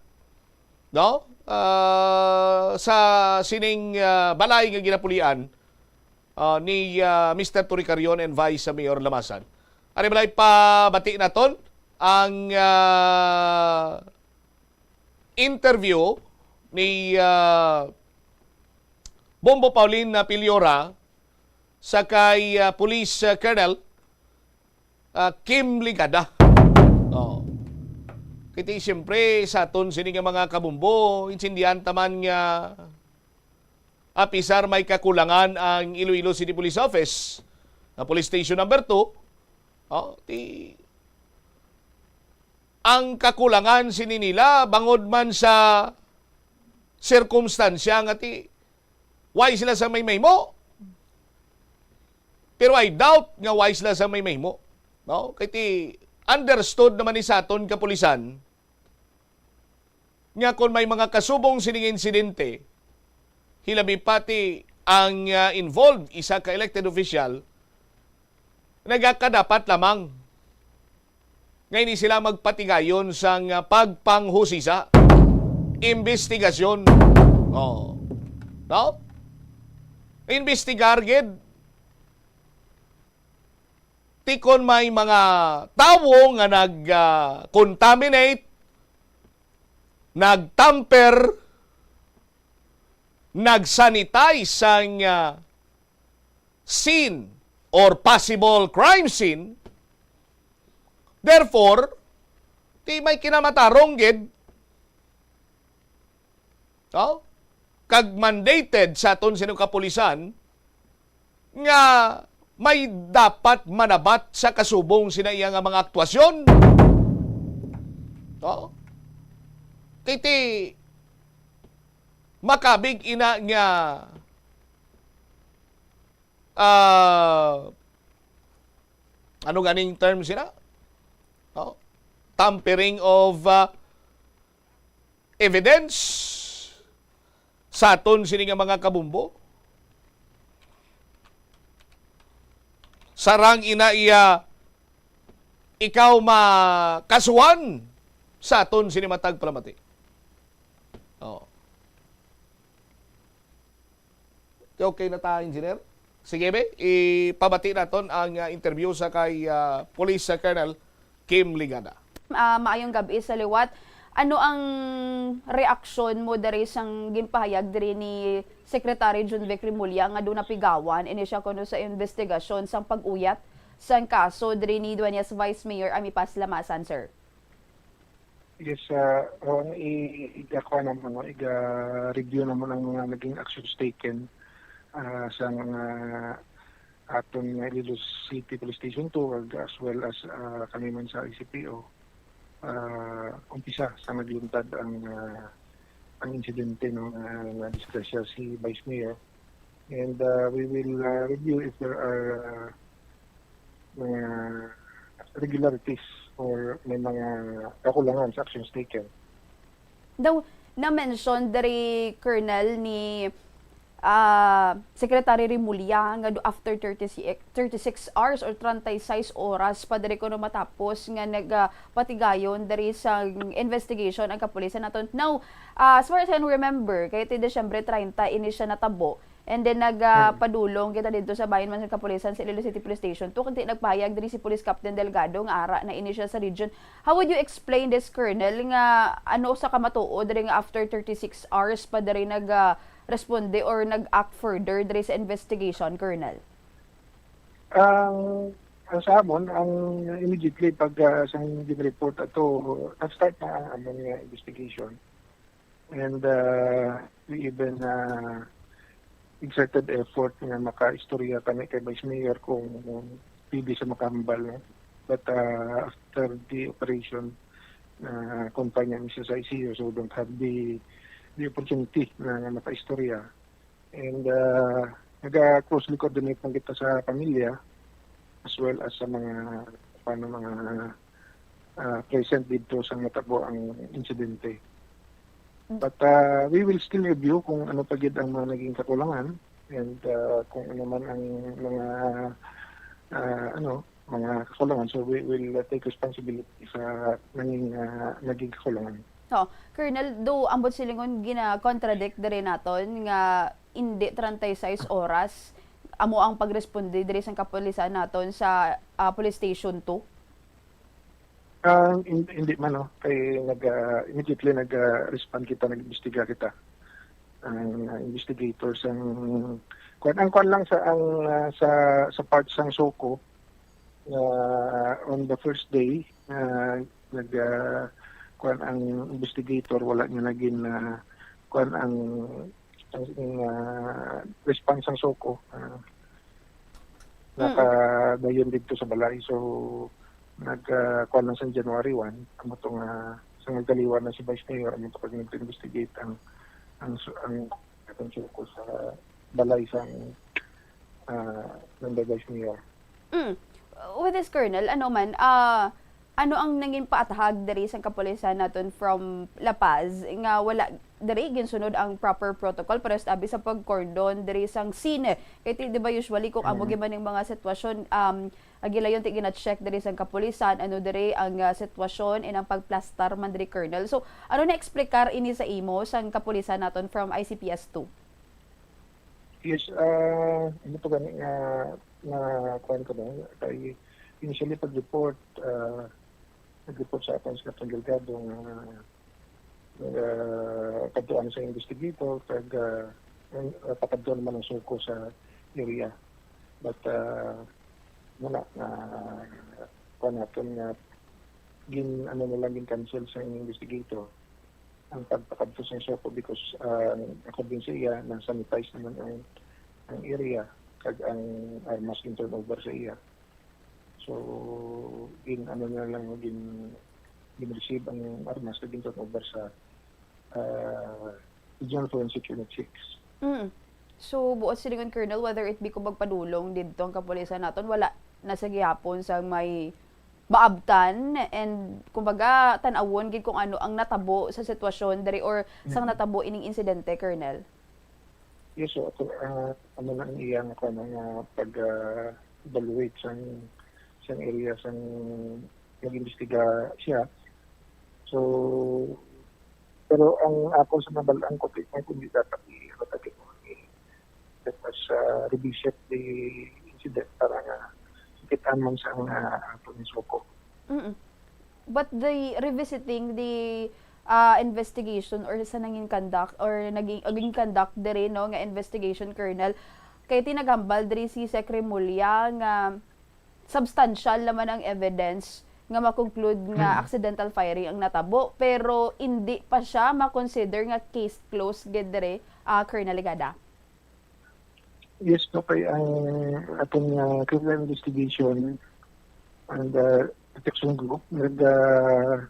no? ah, sa sining, ah, balay nga ginapulian, ah, ni, ah, Mister Turicarrion and Vice Mayor Lamasan. Ari balay pabati naton ang, ah, interview ni, ah, Bombo Pauline Piliora sa kay, ah, Police, ah, Colonel, ah, Kim Ligada. Oh. Kiti siyempre sa aton sini nga mga kabumbo, intindihan taman nga apisar may kakulangan ang Iloilo City Police Office, na Police Station Number Two, oh, ti ang kakulangan sini nila bangod man sa sirkumstansya nga ti why sila sa may mahimo. Pero I doubt nga why sila sa may mahimo, no? Kay ti understood naman ni sa aton kapulisan nga kon may mga kasubong sining insidente, hilabi pa ti ang, ah, involved isa ka elected official, nagakadapat lamang nga ini sila magpatigayon sang, ah, pagpanghusisa, imbestigasyon. Oh. No? Imbestigar gid ti kon may mga tawo nga nag, ah, contaminate, nagtamper, nagsanitize sang, ah, scene or possible crime scene. Therefore, ti may kinamatarong gid, no? Kag mandated sa aton sini kapulisan nga may dapat manabat sa kasubong sina iya nga mga aktwasyon. No? Kay ti makabig ina nga, ah, ano ganing term sila? No? Tampering of, ah, evidence sa aton sini nga mga kabumbo. Sarang ina iya ikaw makasuhan sa aton sini matag palamati. Oh. Okay na ta, Engineer? Sige, be, ipabati naton ang, ah, interview sa kay, ah, Police, ah, Colonel Kim Ligada. Ah, maayong gab-i sa liwat. Ano ang reaksyon mo diri sang ginpahayag diri ni Secretary Jun Vic Remulla nga do napigawan ini siya kuno sa investigasyon sang pag-uyat sang kaso diri ni Dueñas Vice Mayor Amy Paz Lamasan, sir? Yes, ah, o, ang i-, igakuha naman, no, iga-review naman ang mga naging actions taken, ah, sa mga aton nga Iloilo City Police Station two, ag-, as well as, ah, kami man sa I C P O. Ah, umpisa sa nagluntad ang, ah, ang insidente, no, nga nadisgrasya si Vice Mayor. And, uh, we will, uh, review if there are, uh, mga regularities or may mga kakulangan sa actions taken. Daw, na-mention diri, Colonel, ni, ah, Secretary Remulla nga do-, after thirty-six, thirty-six hours or treinta y seis oras pa diri kuno matapos nga nag, ah, patigayon diri sa investigation ang kapulisan naton. Now, ah, as far as I remember, kay ti Disyembre treinta ini siya natabo. And then, nag, ah, Hmm. padulong kita didto sa bahin man sa kapulisan sa Iloilo City Police Station two, kag ti nagpahayag diri si Police Captain Delgado nga ara na ini siya sa region. How would you explain this, Colonel, nga ano sa kamatuod diri nga after thirty-six hours pa diri nag, ah, responde or nag-act further diri sa investigation, Colonel? Ang, ang sa amon, ang immediately pag, ah, sang gin-report ato, nag-start na ang amon nga investigation. And, uh, we even, uh, exerted effort nga makaistorya kami kay Vice Mayor kung pwede siya makahambal, no? But, uh, after the operation, na-confine niya siya sa I C U, so don't have the, the opportunity na makaistorya. And, uh, naga-closely coordinate lang kita sa pamilya as well as sa mga, paano, mga, uh, present dito sa natabo ang insidente. Mm. But, uh, we will still review kung ano pa gid ang mga naging kakulangan and, uh, kung ano man ang mga, uh, ano, mga kakulangan. So we will, uh, take responsibility sa naging, uh, naging kakulangan. Oh, Colonel, do ambot silingon gina-contradict diri naton nga indi treinta y seis oras amo ang pagresponde diri sang kapulisan naton sa, ah, Police Station two? Ah, hin-, hindi man, no, kay nag, ah, immediately nag, ah, respond kita, nag-imbestiga kita. Ang, ah, investigators ang kuan, ang kuan lang sa, ang, ah, sa, sa part sang SOCO, ah, on the first day, ah, nag, ah, kuan ang investigator, wala niya naging, ah, kuan ang, ang, ah, response sang SOCO, ah, Mm. nakadayon didto sa balay. So, nag, ah, kuan lang sa January one, amo to nga, sa nagdaliwan na si Vice Mayor, amo to pag nag-investigate ang, ang, su-, ang, ang SOCO sa balay sang, ah, ng Vice Mayor. Mm. With this, Colonel, ano man, ah, ano ang nangin paathag diri sang kapulisan naton from La Paz nga wala diri ginsunod ang proper protocol, pero abi sa pag-cordon diri sang scene? Kay ti, di ba, usually kung amo Mm. gyud man ning mga sitwasyon, um, ang gilayon ti gina-check diri sang kapulisan, ano diri ang, ah, sitwasyon and ang pagplastar man diri, Colonel. So, ano na explicar ini sa imo sang kapulisan naton from I C P S two? Yes, ah, ano to gani nga, nga kuan ko ba? Kay initially pag-report, ah, nag-report sa aton si Captain Delgado nga, ah, kadtuan sa investigator, kag, ah, ang, ah, pakadto naman ang SOCO sa area. But, ah, wala, ah, kuan naton nga gin, ano na lang, gin-cancel sa investigator ang pagpakadto sa SOCO because, ah, according sa iya, na-sanitize naman ang, ang area kag ang armas gin-turnover sa iya. So, gin, ano na lang, gin, gin-receive ang armas kag gin-turnover sa, ah, Regional Forensic Unit six. Mm. So, buot silingon, Colonel, whether it be kung magpadulong didto ang kapulisan naton, wala na sa gihapon sa may maabtan and, kumbaga, tan-awon gid kung ano ang natabo sa sitwasyon diri or sang Mm. natabo ining insidente, Colonel? Yes, so, ato, ah, ano na ang iya nga, ano, nga pag, ah, evaluate sang, sang area sang nag-imbestiga siya. So, pero ang ako sa nabal-an ko, ti-, kung hindi dapat i-, ano, tagi mo ni, let us, ah, revisit the incident para nga makit-an man sa nga ato ni SOCO. Mm. But the revisiting the, ah, investigation or sa nangin conduct or naging, naging conduct diri, no, nga investigation, Colonel, kay ti naghambal diri si Sec Remulla nga substantial naman ang evidence nga ma-conclude nga Mm. accidental firing ang natabo, pero indi pa siya ma-consider nga case closed gid diri, ah, Colonel Ligada. Yes, no, kay ang aton nga criminal investigation and, uh, protection group nag, uh,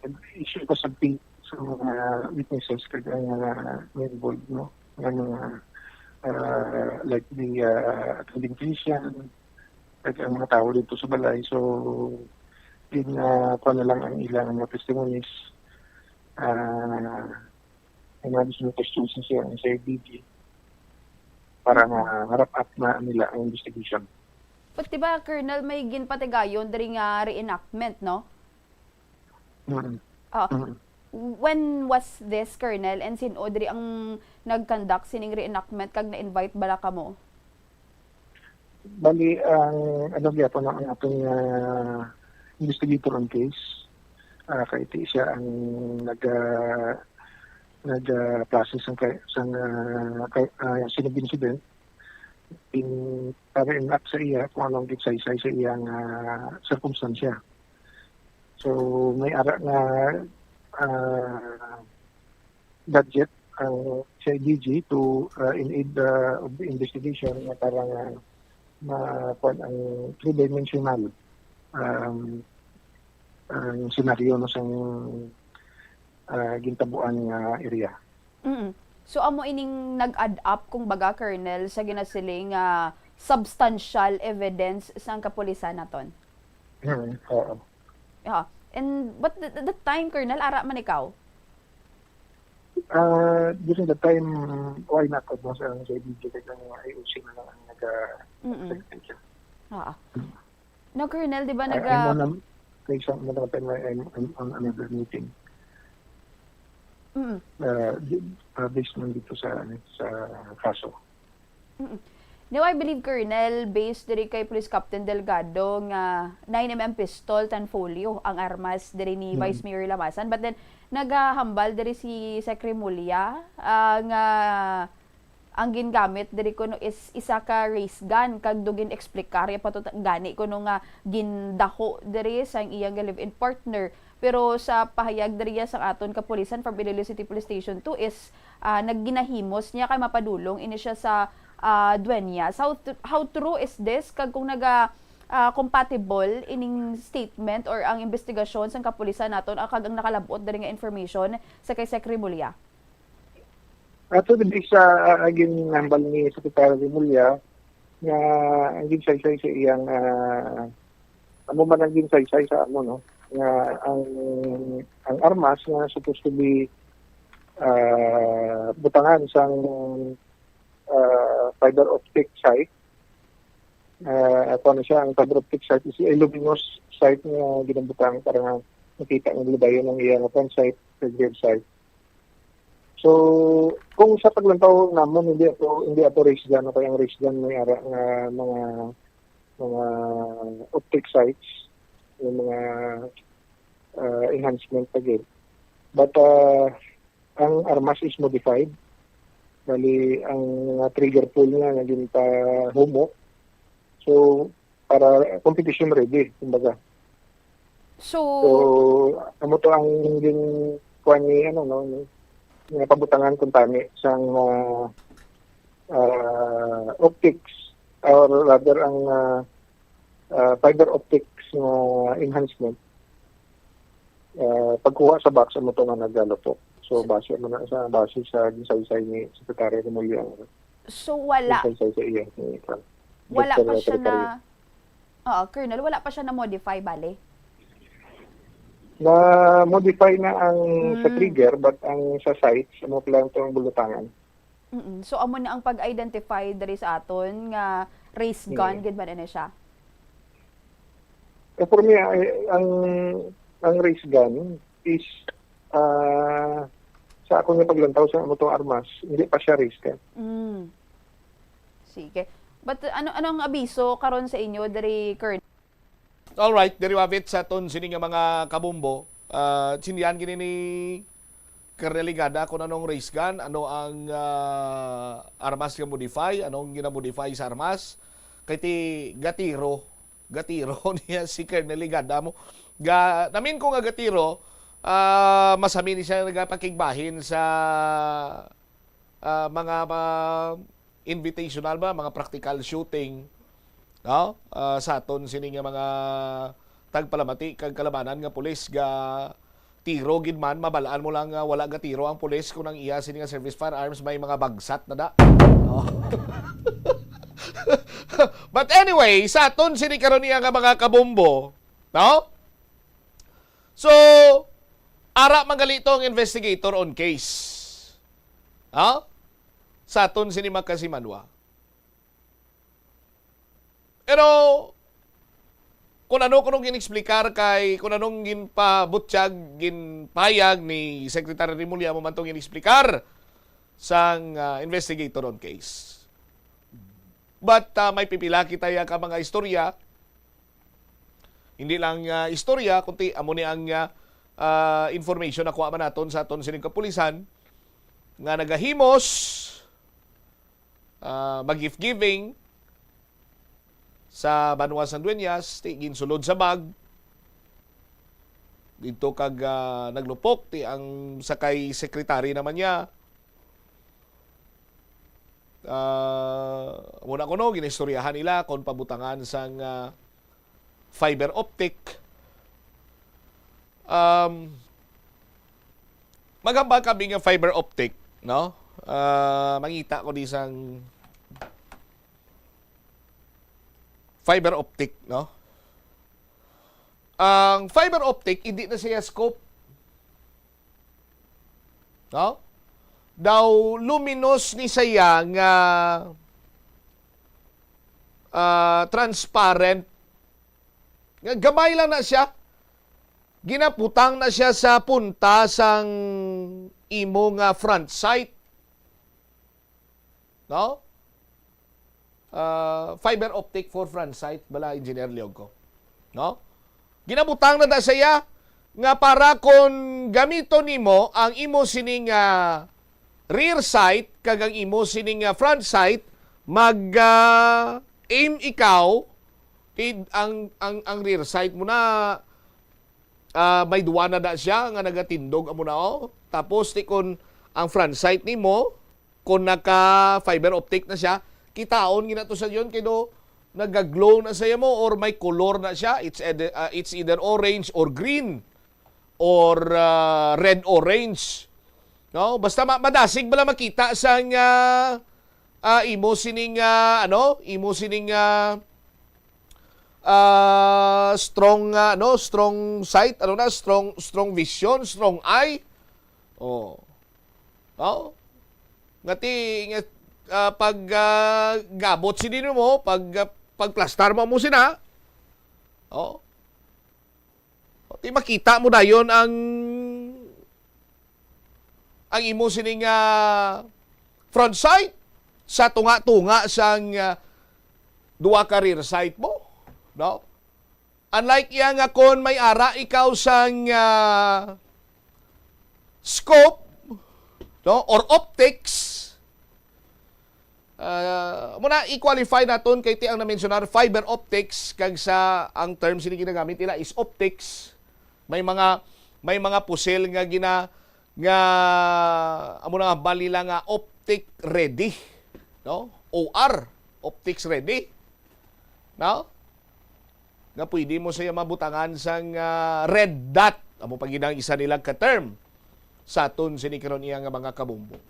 nag-issue ko sa pin-, sa mga witnesses kag ang mga involved, no, nga mga, uh, like the, uh, attending physician, kag ang mga tawo dito sa balay. So, yun nga, kuha na lang ang ilang mga testimonies. Ah, ang mga gusto ng questions sa, sa C I D G para ma-wrap up na nila ang investigation. But di ba, Colonel, may ginpatigayon diri nga reenactment, no? Mm. Ah, Mm. When was this, Colonel, and sin-o diri ang nag-conduct sining reenactment kag na-invite bala kamo? Bali, ang ano gyapon ang atong, ah, investigator on case, ah, kay ti siya ang nag, ah, nag, ah, process sang kay, sang, ah, kay, ah, sining incident. In, para in-act sa iya kung anong gisaysay sa iyang, ah, sirkumstansya. So, may ara nga, ah, budget ang C I D G to, ah, in aid, ah, of the investigation nga para nga ma-, kuwan ang three-dimensional, um, ang senaryo, no, sang, ah, gintabuan nga area. Mm. So, amo ining nag-add up, kung baga, Colonel, sa ginasiling nga substantial evidence sang kapulisan naton? Mm, oo. Yeah. And, but th-, th-, that time, Colonel, ara man ikaw? Ah, during the time, why not, no, sa, sa video, kaya ang I O C na lang ang nag-, Mm-mm. nag-, Ah. No, Colonel, di ba, I, I'm naga- on a, kay sa, another time, I'm, I'm on another meeting. Mm. Ah, di- ah, based man dito sa ano, sa kaso. Mm. Now, I believe, Colonel, based diri kay Police Captain Delgado nga nine M M pistol, ten folio ang armas diri ni Mm. Vice Mayor Lamasan. But then, nagahambal diri si Sec Remulla, ah, nga ang gingamit diri kuno is isa ka race gun, kag do gin-explicar ya patut gani kuno nga gindaho diri sang iyang live-in partner. Pero sa pahayag diri sang aton kapulisan from Iloilo City Police Station two is, ah, nagginahimos niya kay mapadulong ini siya sa, ah, duenyas. How, tr- how true is this? Kag kung naga, ah, compatible ining statement or ang investigasyon sang kapulisan naton, ah, kag ang nakalab-ot diri nga information sa kay Sec Remulla? Ato din sa, ah, ginhambal ni Secretary Remulla nga ang ginsaysay sa iyang, ah, amo man ang ginsaysay sa amo, no, nga ang ang armas nga supposed to be, ah, butangan sang, ah, fiber optic sight. Ah, ato na siya, ang fiber optic sight is a luminous sight nga ginabutang para nga makita ng lubayon ang iyang open sight, red sight. So, kung sa paglantaw namon, hindi ato, hindi ato race gun, o kaya ang race gun may ara nga mga, mga optic sights, yung mga, ah, enhancement pa gid. But, ah, ang armas is modified. Bali, ang mga trigger pull na naging pa humok. So, para competition ready, kumbaga. So, So, amo to ang gin kuan ni, ano, no, ni, nga pabutangan kung tani sang, ah, ah, optics, or rather ang, ah, ah, fiber optics nga enhancement. Ah, pagkuha sa box, amo to nga nagalupok. So, base mo na sa, base sa gisaysay ni Secretary Remulla, so wala gisaysay sa iya ni, wala Mister pa siya Secretary. Na Oo, Colonel, wala pa siya na-modify, bale? Na-modify na ang sa Mm. trigger, but ang sa sights, amo pa lang to ang bulutangan. Mm-mm. So, amo na ang pag-identify diri sa aton nga race gun, Mm. gid man ini siya? Eh, for me, ay, ang, ang race gun is, ah, sa akong nga paglantaw sa amo tong armas, hindi pa siya race gun. Mm. Sige. But ano, anong abiso karon sa inyo diri, Colonel? Alright, diri mabit sa aton sini nga mga kabombo. Ah, sindihan gini ni Colonel Ligada kung anong race gun, ano ang, ah, armas nga modify, anong ginamodify sa armas. Kay ti gatiro, gatiro niya si Colonel Ligada mo. Ga, namin ko nga gatiro, ah, masami ni siya nagapakigbahin sa, ah, mga, mga invitational ba, mga practical shooting, no? Ah, sa aton sini nga mga tagpalamati kag kalabanan nga pulis ga tiro gid man, mabalaan mo lang nga wala ga tiro ang pulis kung ang iya sini nga service firearms may mga bagsat na da. No? But anyway, sa aton sini karon niya nga mga kabombo, no? So, ara man gali to ang investigator on case. Ha? Sa aton sini makasimanwa. Pero, kung ano, kung anong gin-explicar kay, kung anong ginpabutyag, ginpayag ni Secretary Remulla, amo man tong gin-explicar sang, ah, investigator on case. But, ah, may pipila kita ya ka mga istorya. Hindi lang, ah, istorya, kundi amo ni ang, ah, ah, information na kuha man naton sa aton sining kapulisan nga nagahimos, ah, mag-gift giving sa Banwa San Dueñas, ti ginsulod sa bag dito kag, ah, naglupok ti ang sakay secretary naman niya. Ah, muna ko, no, ginistoryahan nila kung pabutangan sang, ah, fiber optic. Um, maghambal kami nga fiber optic, no? Ah, mangita ko di sang fiber optic, no? Ang fiber optic, hindi na siya scope. No? Daw luminous ni siya nga, ah, transparent. Nga gamay lang na siya. Ginaputang na siya sa punta sang imo nga front sight, no? Ah, fiber optic for front sight bala, Engineer Leoco, no? Ginabutang na da sa iya nga para kon gamiton nimo ang imo sining, ah, rear sight kag ang imo sining, ah, front sight, mag, ah, aim ikaw, kay ang, ang, ang rear sight mo na, ah, may duwa na da siya nga nagatindog amo na, oh. Tapos, ti kon ang front sight nimo, kung naka fiber optic na siya, kitaon gina to sa yon kay do nagaglow na sa mo or may color na siya. It's either, ah, it's either orange or green or, ah, red orange. No? Basta ma-, madasig bala makita sang, ah, ah, imo sining, ah, ano, imo sining, ah, ah, strong, ah, ano, strong sight, ano na, strong, strong vision, strong eye. Oh. Oh. Ngati nga, ah, pag, ah, gabot sini mo, pag, ah, pagplastar mo mo sina. Oh. Ti makita mo dayon ang, ang imo sining, ah, front sight sa tunga-tunga sang, ah, duha ka rear sight mo, no? Unlike iya nga kon may ara ikaw sang, ah, scope, no, or optics, ah, muna i-qualify naton kay ti ang na-mensionar fiber optics kag sa ang term sini ginagamit nila is optics. May mga, may mga pusil nga gina-, nga amo na nga bali lang nga optic ready, no? O R, optics ready, no? Nga pwede mo siya mabutangan sang, ah, red dot. Amo pa gid ang isa nila ka term sa aton sini karon iya nga mga kabombo.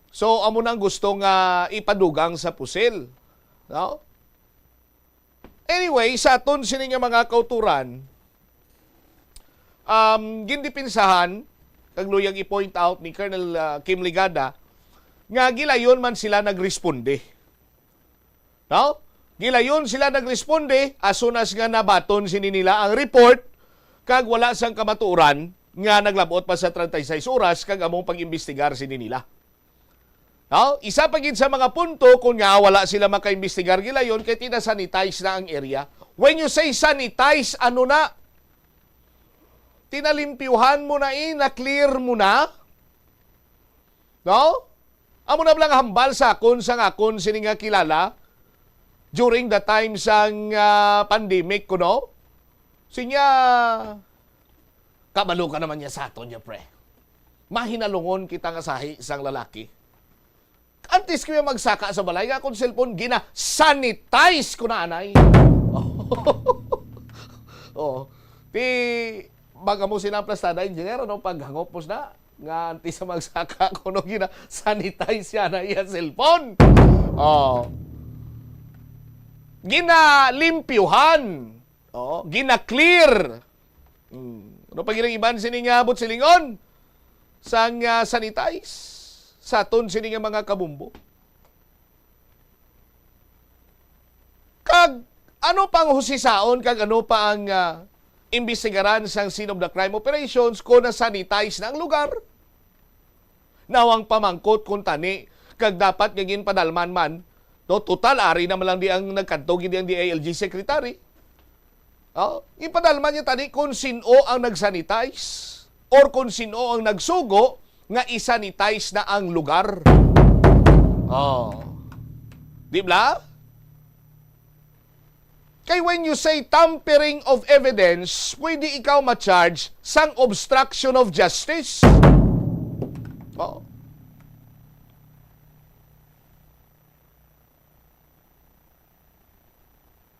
So, amo nang gusto nga ipadugang sa pusil, no? Anyway, sa aton sini nga mga kauturan, um, gindipinsahan, kag luyag i-point out ni Colonel, ah, Kim Ligada, nga gilayon man sila nagresponde. No? Gilayon sila nagresponde as soon as nga nabaton sini nila ang report, kag wala sang kamatuoran nga naglabot pa sa treinta y seis oras kag among pag-imbestigar sini nila. No? Isa pa gid sa mga punto kung nga wala sila makaimbestigar gilayon kay tinasanitize na ang area. When you say sanitize, ano na? Tinalimpyuhan mo na, eh, na-clear mo na? No? Amo na lang hambal sa akon, sang akon sini nga kilala during the time sang, ah, pandemic kuno. Sinya, kabalo ka naman niya sa aton niya, pre. Mahinalungon kita nga sahi sang lalaki. Antes ko yung magsaka sa balay, nga akong cellphone, gina-sanitize ko na, anay. Oh. Ti, baga mo sila plastada, engineer, ano, paghangop mo na, nga antes sa magsaka ko, no, gina-sanitize siya na iya cellphone. Oh. Ginalimpyuhan. Oh, gina-clear. Hmm. Ano pa gid ang iban sini nga butsilingon? Sang, ah, sanitize sa aton sini nga mga kabumbo. Kag ano pang husisaon kag ano pa ang, ah, imbestigaran sang scene of the crime operations kung na-sanitize na ang lugar? Now, ang pamangkot kung tani kag dapat nga ginpadalman man, no, total ari naman lang di ang nagkadto gid ang D I L G secretary. Oh, ipadalman niya tani kung sin-o ang nag-sanitize or kung sin-o ang nagsugo nga i-sanitize na ang lugar. Oh. Di bla? Kay when you say tampering of evidence, pwede ikaw ma-charge sang obstruction of justice. Oh.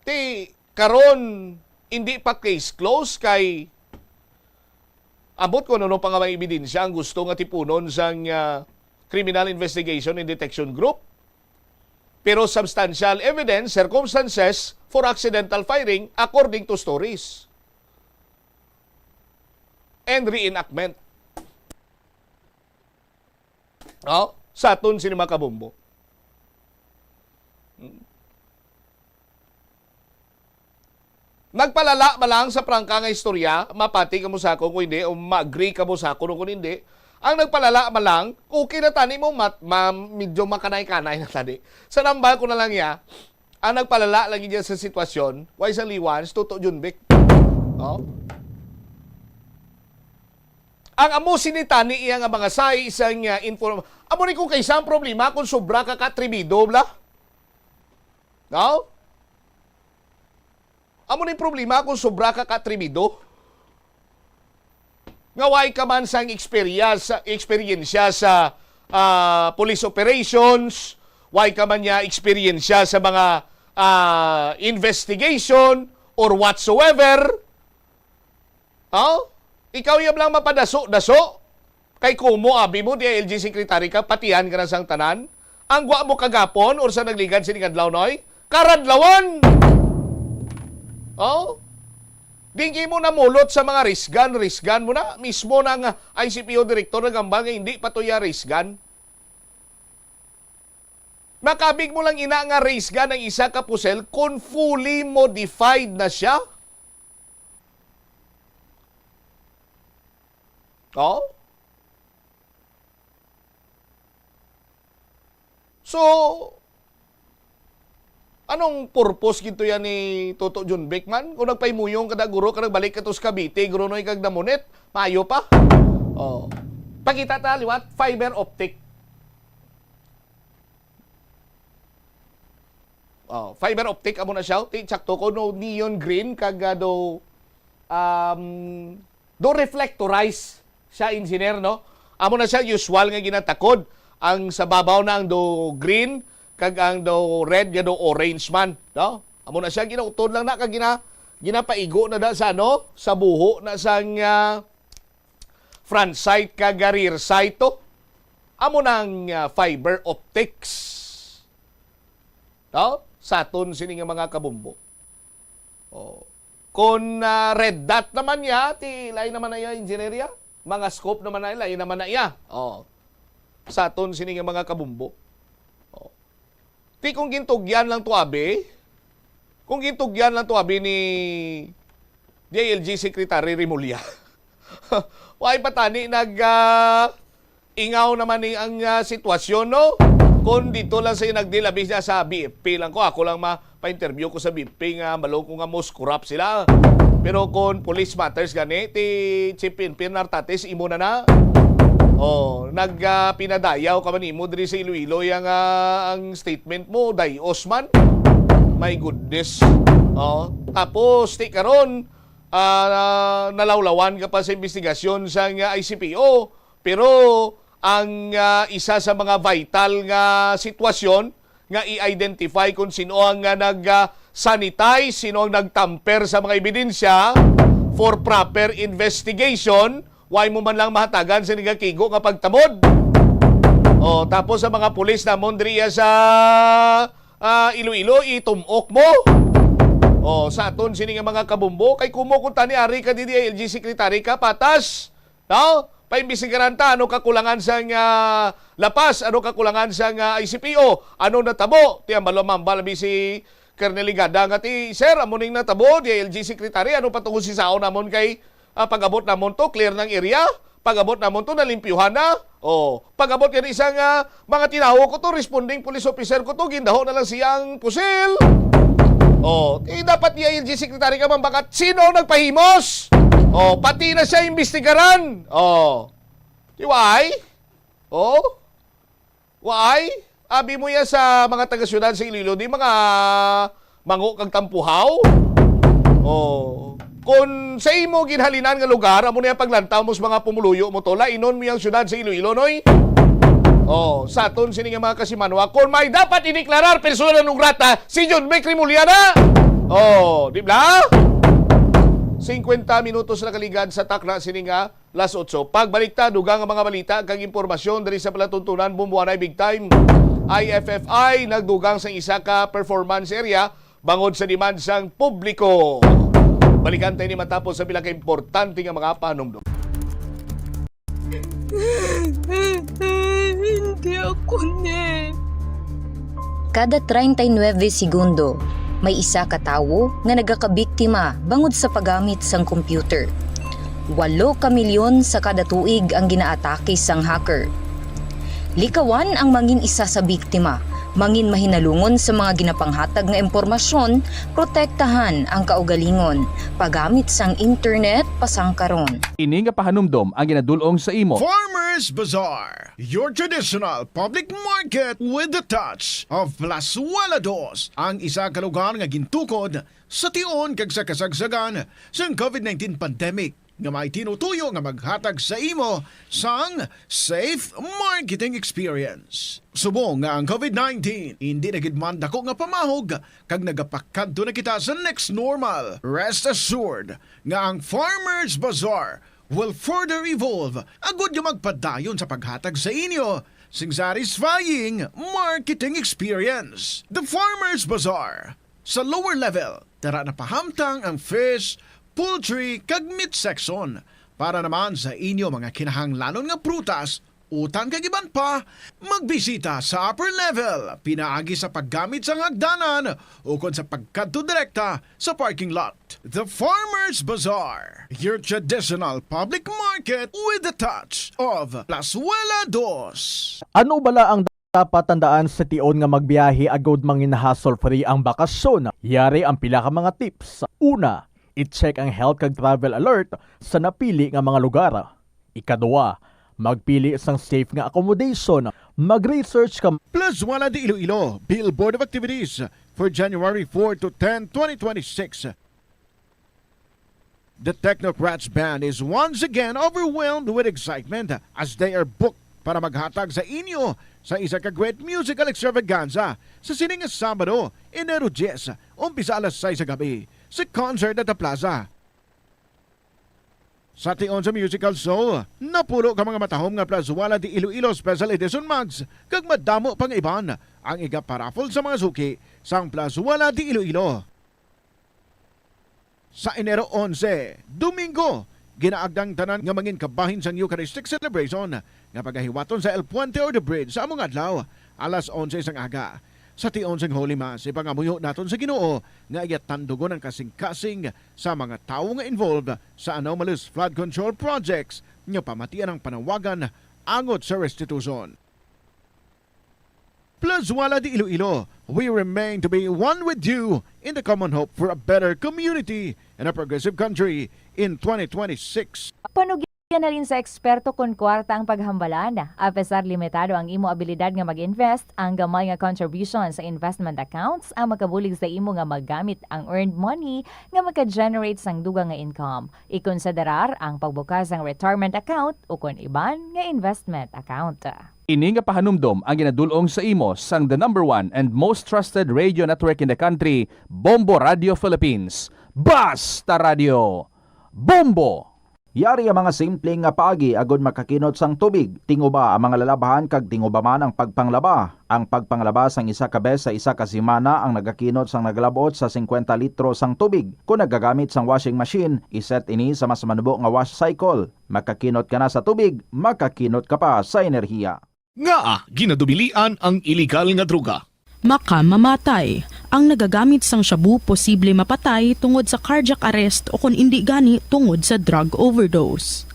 Ti, karon, hindi pa case close kay ambot kung ano pa nga mga ebidensya ang gusto nga tipunon sang, ah, Criminal Investigation and Detection Group. Pero substantial evidence, circumstances for accidental firing according to stories and reenactment. Oh, sa aton sini mga kabombo. Hmm. Nagpalala ba lang sa prangka nga istorya? Mapati ka mo sa akon kung hindi, o ma-agree ka mo sa akon kung hindi. Ang nagpalala ba lang, okay na tani mo, mat-, ma-, medyo makanay-kanay na tani. Sa nambal ko na lang ya, ang nagpalala lagi dyan sa sitwasyon, why sa liwan, si Toto Junbek. No? Ang amo sini tani iya nga mga say isang, ah, inform-, amo ni kung kaisa ang problema kung sobra ka katribido, bla? No? Amo ni problema kung sobra ka katribido. Nga way ka man sang experience, eksperyensya sa, ah, police operations, way ka man niya eksperyensya sa mga, ah, investigation or whatsoever. Oh? Ikaw yam lang mapadaso-daso. Kay kumo, abi mo, D I L G secretary ka, patihan ka na sang tanan. Ang gwa mo kagapon or sa nagligad sining adlaw, noy? Karadlawan! Oh? Di mo namulot sa mga risgan, risgan mo na. Mismo na nga I C P O director nagambal nga hindi pa to iya risgan. Makabig mo lang ina nga risgan ang isa ka pusel kung fully modified na siya. Oh? So, anong purpose gito yan ni Toto John Beckman? Kung nagpaimuyong ka na, guro, ka nagbalik ka to sa Cavite, guro, noy kag namunit, maayo pa. Oh. Pakita ta, liwat, fiber optic. Oh, fiber optic, amo na siya. Ti, tsakto ko, no, neon green, kag, ah, do, um, do reflectorize siya, engineer, no? Amo na siya, usual nga ginatakod. Ang sa babaw na ang do green, kag ang do red nga do orange man, no? Amo na siya, ginautod lang na, kag gina-, ginapaigo na da sa, ano, sa buho na sang, ah, front sight kag rear sight to. Amo nang, ah, fiber optics. No? Sa aton sini nga mga kabumbo. Oh. Kung, ah, red dot naman niya, ti lain naman na iya, engineer ya. Mga scope naman na, lain naman na iya. Oh. Sa aton sini nga mga kabumbo. Oh. Ti kung gintugyan lang to, abi, kung gintugyan lang to, abi, ni D I L G Secretary Remulla, why pa tani nag, ah, ingaw naman ni ang, ah, sitwasyon, no? Kung dito lang sa nagdil, abi, siya sa B F P lang ko, ako lang ma-, pa-interview ko sa B F P nga malo ko nga most corrupt sila. Pero kung police matters gani, ti Chief P N P Nartates, imo na na. Oh, nag, ah, pinadayaw ka man imo diri sa Iloilo, yang, ah, ang statement mo, dayos man. My goodness. Oh, tapos, ti karon, ah, nalawlawan ka pa sa investigasyon sa nga I C P O. Pero ang, ah, isa sa mga vital nga sitwasyon nga i-identify kung sino ang, ah, nag, ah, sanitize, sino ang nagtamper sa mga ebidensya for proper investigation, why mo man lang mahatagan sa nga kigo nga pagtamod? Oh, tapos sa mga pulis namon diriya sa, ah, Iloilo, itumok mo. Oh, sa aton sini nga mga kabumbo, kay kumo kung tani ari ka D I L G secretary ka, patas. No? Paimbestigaran ta, ano kakulangan sang, ah, lapas, ano kakulangan sang, ah, I C P O, ano natabo? Ti ang malo mambal bi si Colonel Ligada nga ti, "Sir, amo ning natabo, D I L G secretary, ano pa tungod si saon namon kay, ah, pag-abot namon to, clear ng area, pag-abot namon to, nalimpyuhan na." Oh, pag-abot gani sang, ah, mga tinawo ko to, responding police officer ko to, gindaho na lang siyang pusil. Oh, ti dapat D I L G secretary ka man, bakat sino ang nagpahimos? Oh, pati na siya imbestigaran. Oh. Di why? Oh. Why? Abi mo ya sa mga taga-syudad sa Iloilo, di mga mango kag tampuhaw? Oh. Kung sa imo ginhalinan nga lugar, amo na yung paglantaw mo sa mga pumuluyo mo to, lainon mo yung syudad sa Iloilo, noy? Oh, sa aton sini nga mga kasimanwa, kung may dapat ideklarar personal ng rata, si John Vic Remulla na. Oh, di ba? Singkwenta minutos na kaligad sa takna sini nga las otso. Pagbalik ta, dugang ang mga balita kag impormasyon diri sa palatuntunan, Bumbuanay Big Time. I F F I nagdugang sa isa ka performance area bangod sa demand sang publiko. Balikan tayo ni matapos sa pila ka importante nga mga panumdum. Hindi ako ni. Kada treinta y nueve segundo, May isa ka tawo nga nagakabiktima bangod sa paggamit sang computer. Walo ka milyon sa kada tuig ang ginaatake sang hacker. Likawan ang mangin isa sa biktima, mangin mahinalungon sa mga ginapanghatag nga impormasyon, protektahan ang kaugalingon, paggamit sang internet pasangkaron. Ini nga pahanumdom ang ginadul-ong sa imo. Farmers Bazaar, your traditional public market with the touch of Plazuela Dos, ang isa ka lugar nga gintukod sa tion kag sa kasagsagan sang covid nineteen pandemic, nga may tinutuyo nga maghatag sa imo sang safe marketing experience. Subong nga ang covid nineteen indi na gid man dako nga pamahog kag nagapakadto na kita sa next normal, rest assured nga ang Farmers Bazaar will further evolve agud nga magpadayon sa paghatag sa inyo sing satisfying marketing experience. The Farmers Bazaar, sa lower level, tara na pahamtang ang fish, poultry, kag meat section. Para naman sa inyo mga kinahanglanon nga prutas, utan kag iban pa, magbisita sa upper level pinaagi sa paggamit sang hagdanan ukon sa pagkadto direkta sa parking lot. The Farmers Bazaar, your traditional public market with the touch of Plazuela Dos. Ano bala ang dapat tandaan sa tion nga magbiyahe agud mangin hassle-free ang bakasyon? Yari ang pila ka mga tips. Una, i-check ang health kag travel alert sa napili nga mga lugar. Ikaduha, magpili sang safe nga accommodation. Mag-research ka. Plazuela de Iloilo, Billboard of Activities for January four to ten, twenty twenty-six. The Technocrats Band is once again overwhelmed with excitement as they are booked para maghatag sa inyo sa isa ka great musical extravaganza sa sini nga Sabado, Enero diyes, umpisa alas sais sa gabi, sa Concert at the Plaza. Sa tion sa musical show, napulo ka mga matahom nga Plazuela de Iloilo Special Edition mugs kag madamo pang iban ang iga-paraffle sa mga suki sang Plazuela de Iloilo. Sa Enero onse, Domingo, ginaagda ang tanan nga mangin kabahin sang Eucharistic celebration nga pagahiwaton sa El Puente or the Bridge sa among adlaw, alas onse sang aga. Sa tion sang Holy Mass, ipangamuyo naton sa Ginoo nga iya tandugon ang kasing-kasing sa mga tawo nga involved sa anomalous flood control projects nga pamatian ang panawagan angot sa restitution. Plazuela de Iloilo, we remain to be one with you in the common hope for a better community and a progressive country in twenty twenty-six. Panugyan na rin sa eksperto kon kwarta ang paghambalan. Apesar limitado ang imo abilidad nga mag-invest, ang gamay nga contribution sa investment accounts ang makabulig sa imo nga magamit ang earned money nga maka-generate sang dugang nga income. Ikonsiderar ang pagbukas sang retirement account ukon iban nga investment account. Ini nga pahanumdom ang ginadul-ong sa imo sang the number one and most trusted radio network in the country, Bombo Radio Philippines. Basta Radio, Bombo! Yari ang mga simple nga paagi agud makakinot sang tubig. Tinguba ang mga lalabhan kag tinguba man ang pagpanglaba. Ang pagpanglaba sang isa ka bes sa isa ka semana ang nagakinot sang nagalab-ot sa singkwenta litro sang tubig. Kon nagagamit sang washing machine, iset ini sa mas manubo nga wash cycle. Makakinot ka na sa tubig, makakinot ka pa sa enerhiya. Ngaa ginadubilian ang iligal nga droga? Makamamatay. Ang nagagamit sang shabu posible mapatay tungod sa cardiac arrest o kon indi gani tungod sa drug overdose.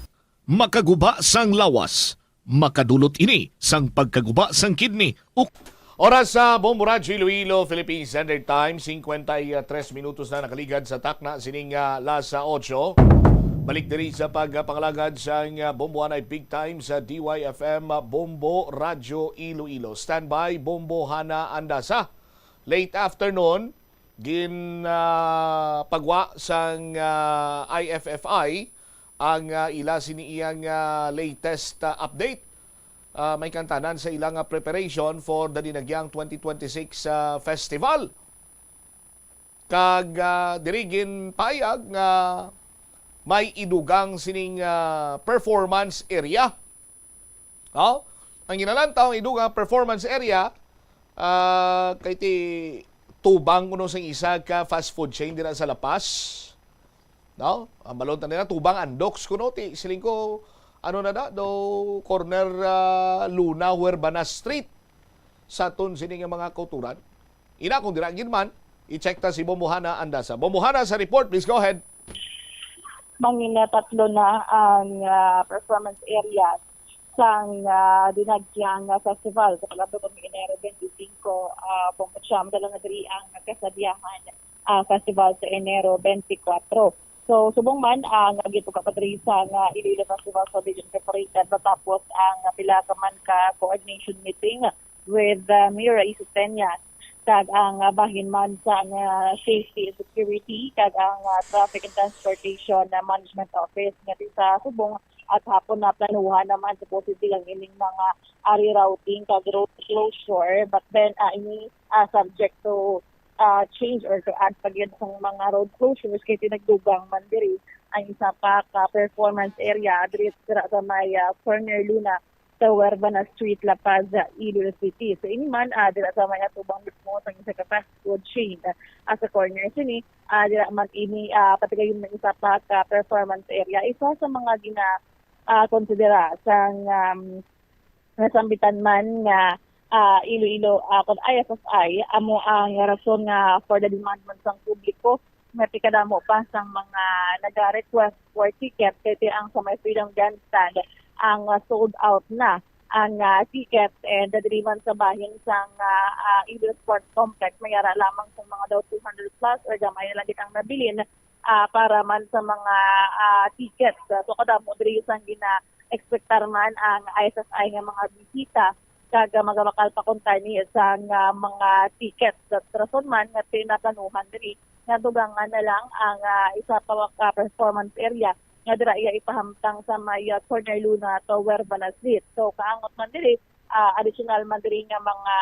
Makaguba sang lawas. Makadulot ini sang pagkaguba sang kidney o Oras sa Bombo Radyo Iloilo, Philippine Standard Time, singkwenta y tres minutos na nakaligad sa takna sining, ah, alas otso. Balik diri sa pagpangalagad sang, ah, Bombo Anay Big Time sa D Y F M, ah, Bombo Radyo Iloilo. Standby, Bombo Hana Andasa. Late afternoon, gin, ah, pagwa sang, ah, I F F I ang, ah, ila sini iyang, ah, latest, ah, update, ah, may kantanan sa ila nga preparation for the Dinagyang twenty twenty-six, ah, Festival. Kag, ah, diri ginpahayag nga may idugang sining, ah, performance area. Oh, ang ginalantaw ang idugang performance area, ah, kay ti tubang kuno sang isa ka fast food chain dira sa La Paz. No? Ang balon ta nila, tubang Andox kuno, ti, siling ko, ano na da, do corner, ah, Luna, Huerbanas Street. Sa aton sini nga mga kauturan. Ina, kung dira gid man, I-check ta si Bomohana Andasa. Bomohana, sa report, please go ahead. Mangin na tatlo na ang ah, performance areas sang ah, Dinagyang ah, Festival sa pag-abot ni Enero twenty-five, ah, Pongpacham, dala na diri ang Kasadyahan ah, Festival sa Enero twenty-four. So, subong man ang gituga pa diri sa nga Iloilo Festival Subdivision Incorporated matapos ang pila ka man ka coordination meeting with uh, Mayor Raiza Peña kag ang ah, bahin man sa nga safety and security kag ang ah, traffic and transportation na management office nga di sa subong at hapon na planuhan naman supposedly ang ining mga ah, rerouting kag road closure, but then ah, ini ah, subject to ah, change or to add pa gyud sang mga road closures kay tinagdugang man diri ang isa pa ka performance area diri sa may ah, corner Luna sa Huervana Street, La Paz, Iloilo City. So, ini man ah, dira sa may atubang mismo sang isa ka fast food chain ah, sa corner sini. Ah, dira man ini ah, patigayon na isa pa ka performance area. Isa sa mga gina ah, konsidera sang um, nasambitan man nga ah, Iloilo ah, kag I F F I amo ang rason nga for the demand man sang publiko nga tikadamo pa sang mga naga-request for ticket kay ti ang sa may Freedom Grandstand ang ah, sold out na ang ah, ticket, and diri man sa bahin sang ah, ah, Iloilo Sports Complex may ara lamang sang mga daw two hundred plus or gamay na lang gid ang nabilin ah, para man sa mga ah, tickets. So kadamo diri sang gina-expectar man ang I F F I nga mga bisita kag ah, magabakal pa kuntani sang ah, mga tickets. Sa rason man nga pinaplanuhan diri nga dugangan na lang ang ah, isa pa ka performance area nga dira iya ipahamtang sa may ah, corner Luna to Huervana Street. So kaangot man diri, ah, additional man diri nga mga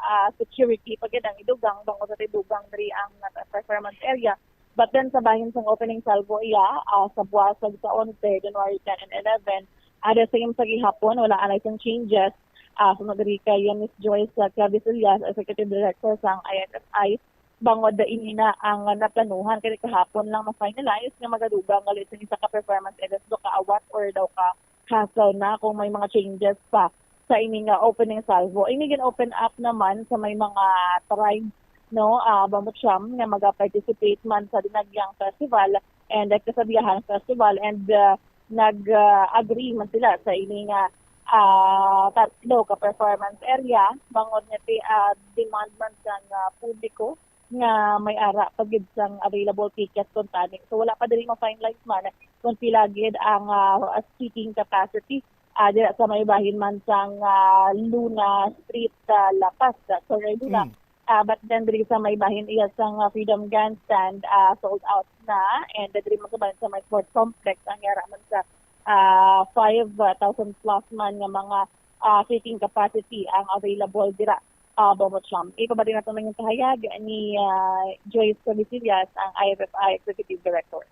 ah, security pa gid ang idugang bangod sa tidugang diri ang ah, performance area. But then sa bahin sang opening salvo iya ah, sa buwasag sa onse, January ten and eleven, ah, the same sa gihapon, wala anay sang changes. Ah, sunod diri kay Miss Joyce ah, Clavisillas, Executive Director sang I F F I, bangod da ini na ang naplanuhan kay kahapon lang ma-finalize nga magadugang gali sa isa ka performance area sa ka awat or daw ka hassle na kung may mga changes pa sa ini nga opening salvo. Ini gin-open up naman sa may mga tribes, no, ah, Bambucham nga maga-participate man sa Dinagyang Festival and uh, Kasadyahan Festival, and uh, nag-agree man sila sa ini nga ah, tatlo ka performance area bangod nga ti ah, demand man sang ah, publiko nga may ara pa gid sang available ticket kuntani. So wala pa diri ma-finalize man kung pila gid ang ah, seating capacity ah, dira sa may bahin man sang ah, Luna Street, ah, La Paz, ah, sorry, Luna. Mm. Ah, but then diri sa may bahin iya sang ah, Freedom Grandstand, ah, sold out na, and diri man sa bahin sa may sports complex ang yara man sa ah, five thousand plus man nga mga ah, seating capacity ang available dira. Ah, Bomocham. Ipabalik nato ang kahayag ni ah, Joyce Cabisillas, ang I F F I Executive Director.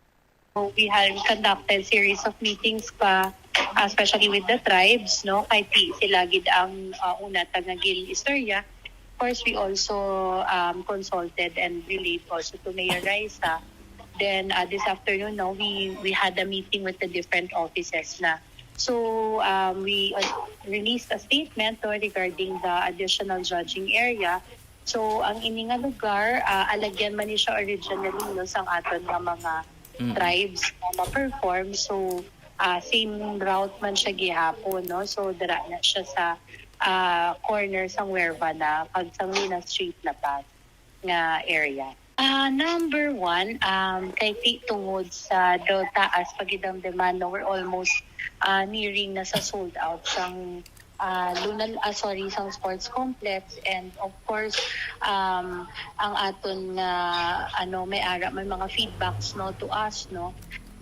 So, we have conducted series of meetings pa, especially with the tribes, no? Kay ti sila gid ang uh, una ta nga gin-istorya. Of course, we also um, consulted and relayed also to Mayor Raiza. Then uh, this afternoon, no, we we had a meeting with the different offices na. So um, we uh, released a statement, no, regarding the additional judging area. So ang ini nga lugar, ah, alagyan man ni siya originally, no, sang aton nga mga Mm. tribes nga ma-perform. So ah, same route man siya gihapon, no? So dira na siya sa ah, corner sang Huervana kag sang Luna Street, La Paz nga area. Ah, number one, um, kay ti tungod sa daw taas pa gid ang demand, no, we're almost ah, nearing na sa sold out sang ah, Luna, ah, sorry, sang sports complex, and of course um, ang aton nga ano, may ara man mga feedbacks, no, to us, no,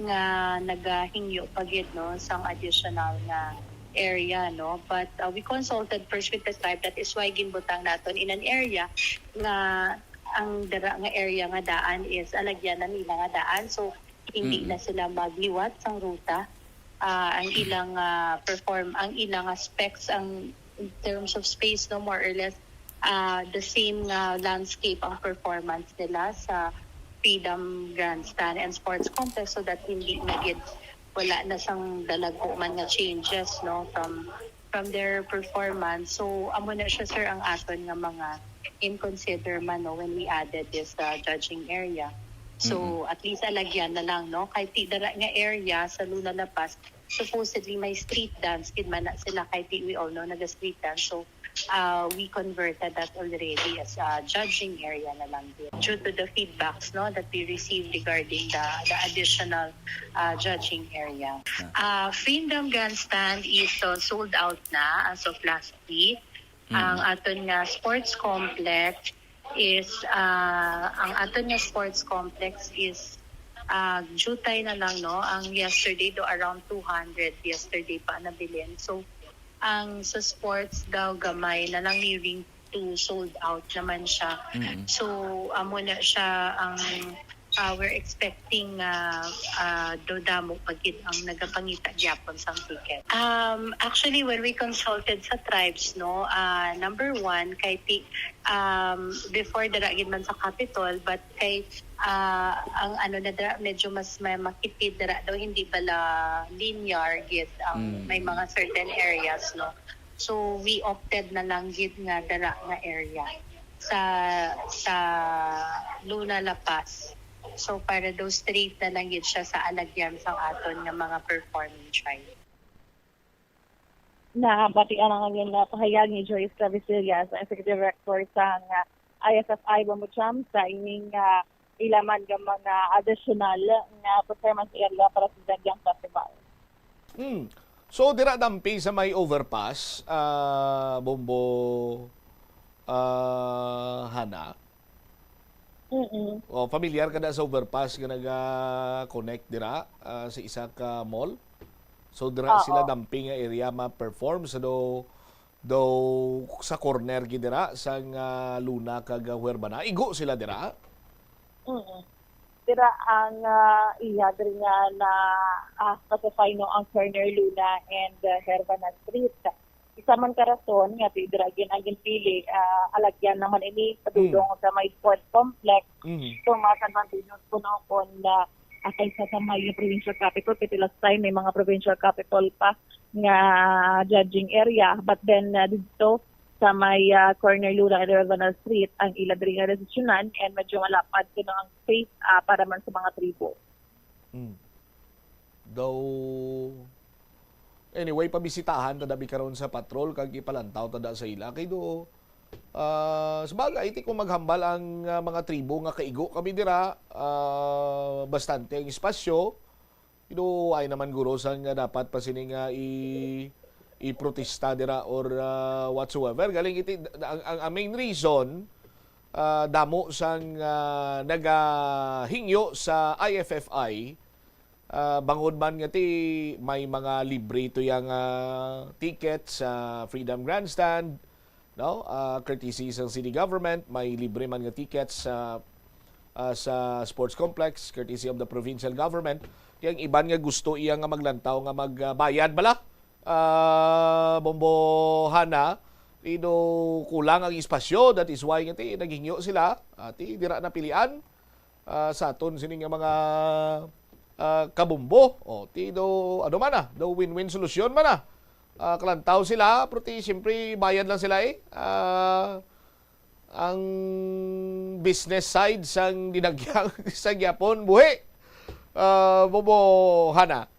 nga nagahingyo pa gid, no, sang additional nga area, no, but uh, we consulted first with the tribe. That is why ginbutang naton in an area nga ang dira nga area nga daan is alagyanan nila nga daan, so hindi Mm-mm. na sila magliwat sang ruta. Ah, ang ilang ah, perform ang ilang aspects ang in terms of space, no, more or less ah, the same nga landscape ang performance nila sa Freedom Grandstand and Sports Complex, so that hindi na gid wala na sang dalago man nga changes, no, from from their performance. So amo na siya, sir, ang aton nga mga in consider man, no, when we added this uh, judging area. So, at least alagyan na lang, no? Kahit ti dara nga area sa Luna La Paz, supposedly may street dance, gid man na sila, kahit ti we all know, naga-street dance. So, uh, we converted that already as a judging area na lang din. Due to the feedbacks, no, that we received regarding the, the additional uh, judging area. Uh, Freedom Grandstand is uh, sold out na as of last week. Ang aton nga sports complex is, ah, ang aton nga sports complex is, ah, jutay na lang, no? Ang yesterday do around two hundred yesterday pa nabilin. So, ang sa sports daw gamay na lang, nearing to sold out naman siya. So, amo na siya ang uh, we're expecting uh, uh, do damo pa gid ang nagapangita gyapon sang ticket. Um, actually, when we consulted sa tribes, no, uh, number one, kay ti, um, before dira gid man sa Capitol, but kay uh, ang ano na dira, medyo mas may makitid dira daw, hindi bala linear gid ang may mga certain areas, no. So we opted na lang gid nga dira nga area sa sa Luna La Paz. So, para daw straight na lang gid siya sa alagyan sang aton nga mga performing tribe. Nabatian ang ilang pahayag ni Joyce Clavisillas, ang Executive Director sang I F F I Bombo Champ, sa ining ah, ila man nga mga additional nga performance area para sa Daliang Festival. Hmm. So, dira dampi sa may overpass, ah, Bombo, ah, Hana? Mm-mm. O, familiar ka na sa overpass nga naga-connect dira, ah, sa isa ka mall? So, dira sila damping nga area ma-perform sa do, do sa corner gid dira sang ah, Luna kag ah, Huerbana. Igo sila dira? Mm. Dira ang ah, iya diri nga na ah, specify, no, ang corner Luna and ah, Huerbana Street. Isa man ka rason nga ti dira gin ang ginpili, ah, alagyan naman ini padulong sa may sport complex. Mhm. So, mas advantageous kuno kon ah, kaysa sa may provincial capital, kasi last time may mga provincial capital pa nga judging area, but then ah, dito sa may ah, corner Lula and River Street ang ila diri nga desisyonan, and medyo malapad kuno ang space ah, para man sa mga tribo. Mm. Daw, anyway, pabisitahan ta dabi karon sa patrol kag ipalantaw ta da sa ila kay do, ah, sa bagay, ti kung maghambal ang ah, mga tribo nga kaigo kami dira, ah, bastante ang espasyo. Pero ay naman guro sang nga dapat pa sini nga i iprotesta dira or ah, whatsoever. Galing iti ang, ang, ang main reason, ah, damo sang ah, nagahingyo sa I F F I, ah, bangod man nga ti may mga libre to yang ah, ticket sa Freedom Grandstand, no? Ah, courtesy sang city government, may libre man nga tickets sa ah, sa sports complex courtesy of the provincial government. Kay ang iban nga gusto iya nga maglantaw nga magbayad bala, ah, Bombo Hana, ino kulang ang espasyo, that is why nga ti naghingyo sila, ah, ti dira napilian ah, sa aton sini nga mga ah, kabumbo. O, ti do, ano man na, do win-win solusyon man na. Ah, kalantaw sila, pero ti, siyempre, bayad lang sila eh. Ah, ang business side sang dinagyang sa gyapon, buhi. Ah, Bombo Hana.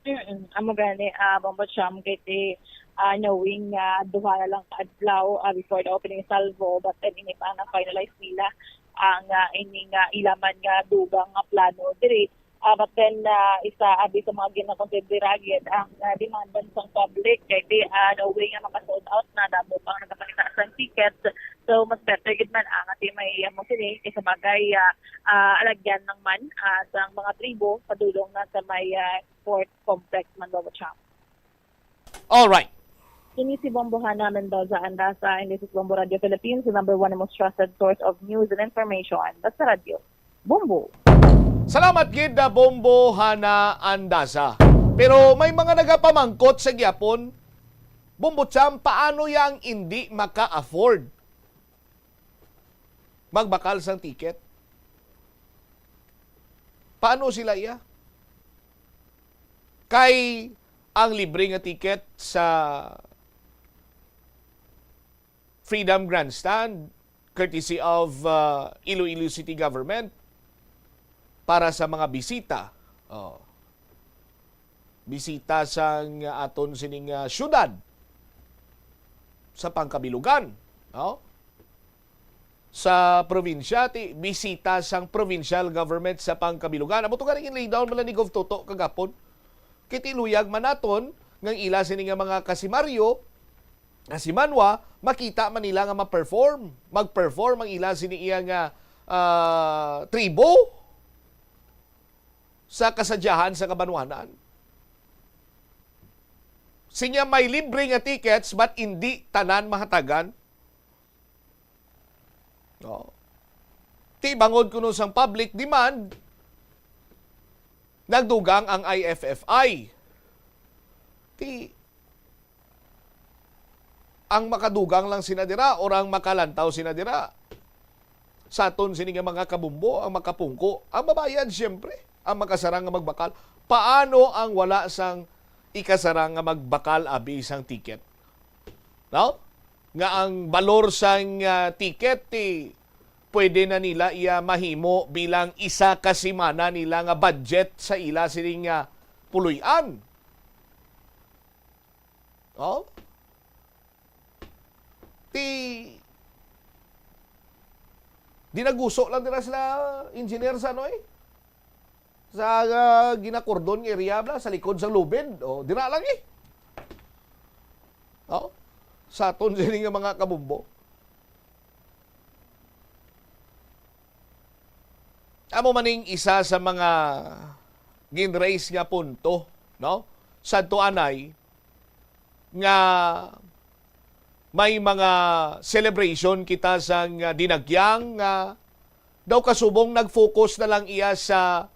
Mm, amo gani, ah, Bombo Cham, kay ti, ah, knowing nga duha na lang ka adlaw ah, before the opening salvo, but then ini pa na-finalize nila ang ah, ini nga ila man nga dugang nga plano diri. Ah, but then, ah, isa abi sa mga ginakonsidera gid ang ah, demanda sang public, kay ti, ah, knowing nga maka-sold out na, damo pang nagapakita sang tickets. So, mas better gid man ang ati may amo sini kay sa bagay, ah, ah, alagyan lang man ah, sang mga tribo padulong na sa may ah, sport complex man, Bombo Cham. All right. Kini si Bombo Hana Mendoza Andasa, and this is Bombo Radio Philippines, the number one and most trusted source of news and information. Basta Radio, Bombo. Salamat gid na Bombo Hana Andasa. Pero may mga nagapamangkot sa gyapon, Bombo Cham, paano yang hindi maka-afford magbakal sang ticket? Paano sila iya? Kay ang libre nga ticket sa Freedom Grandstand, courtesy of, uh, Iloilo City Government, para sa mga bisita. Oh. Bisita sang aton sining, uh, syudad sa pangkabilugan, no? Sa probinsya, ti bisita sang provincial government sa pangkabilugan. Amo to gani gin-lay down man lang ni Gov Toto kagapon. Kay ti luyag man naton nga ang ila sini nga mga kasimaryo, kasimanwa, makita man nila nga ma-perform, mag-perform ang ila sini iya nga, ah, tribo sa kasadyahan sa kabanwanan. Sinya may libre nga tickets, but indi tanan mahatagan. No. Ti bangod kuno sang public demand, nagdugang ang I F F I. Ti ang makadugang lang sina dira or ang makalantaw sina dira, sa aton sini nga mga kabumbo, ang makapungko, ang mabayad, siyempre, ang makasarang nga magbakal. Paano ang wala sang ikasarang nga magbakal abi sang ticket? No? Nga ang balor sang, ah, ticket, ti, pwede na nila iya mahimo bilang isa ka semana nila nga budget sa ila sining, ah, puloy-an. Oh? Ti, dinaguso lang dira sila, engineer, sa ano, eh? Sa, ah, ginakordon nga area, bla, sa likod sang lubid. Oh, dira lang, eh. Oh, sa aton sini nga mga kabumbo. Amo maning isa sa mga gin-raise nga punto, no? Sadto anay nga may mga celebration kita sang, ah, dinagyang nga daw kasubong nag-focus na lang iya sa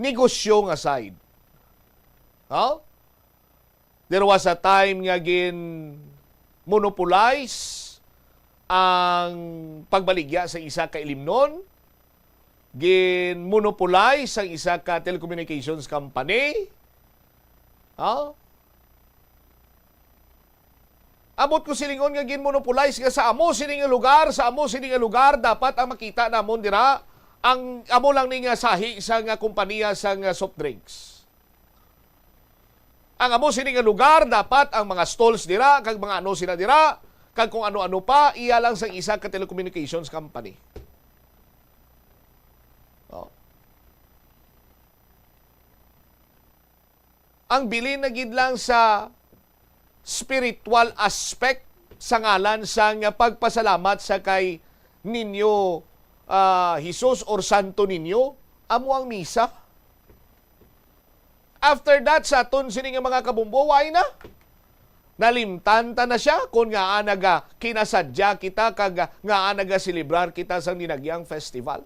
negosyo nga side. No? There was a time nga gin-monopolize ang pagbaligya sa isa ka ilimnon, gin-monopolize ang isa ka telecommunications company. Ha? Ambot ko silingon nga gin-monopolize nga sa amo sini nga lugar, sa amo sini nga lugar, dapat ang makita namon dira, ang amo lang ni nga sahi sa nga kompanya sa nga soft drinks. Ang amo sini nga lugar, dapat ang mga stalls dira, kag mga ano sila dira, kag kung ano-ano pa, iya lang sa isa ka telecommunications company. Oh. Ang bilin na gid lang sa spiritual aspect sa ngalan sang pagpasalamat sa kay Niño, ah, Jesus or Santo Niño, amo ang misa. After that, sa aton sini nga mga kabumbo, why na? Nalimtan ta na siya kung ngaa naga kinasadya kita kag ngaa naga-celebrar kita sang Dinagyang Festival.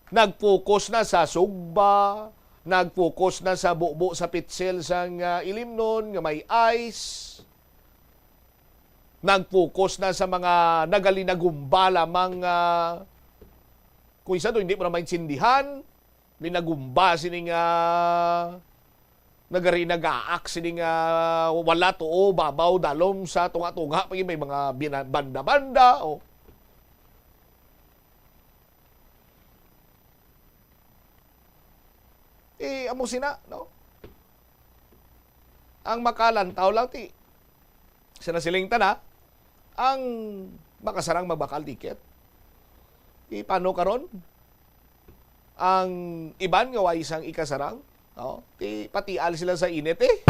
Nag-focus na sa sugba, nag-focus na sa bubo sa pitsil sang, ah, ilimnon nga may ice, nag-focus na sa mga nagalinagumba lamang, ah, kung isa to, hindi mo na maintindihan, linagumba sini nga nagari nagaak sini nga wala tuo, babaw, dalom sa tunga-tunga, pa may mga bina-, banda-banda, o. Eh, amo sina, no? Ang makalantaw lang ti, sa nasiling ta na, ang makasarang magbakal ticket. Ti paano karon? Ang iban nga way sang ikasarang, oh, ti patial sila sa init, eh.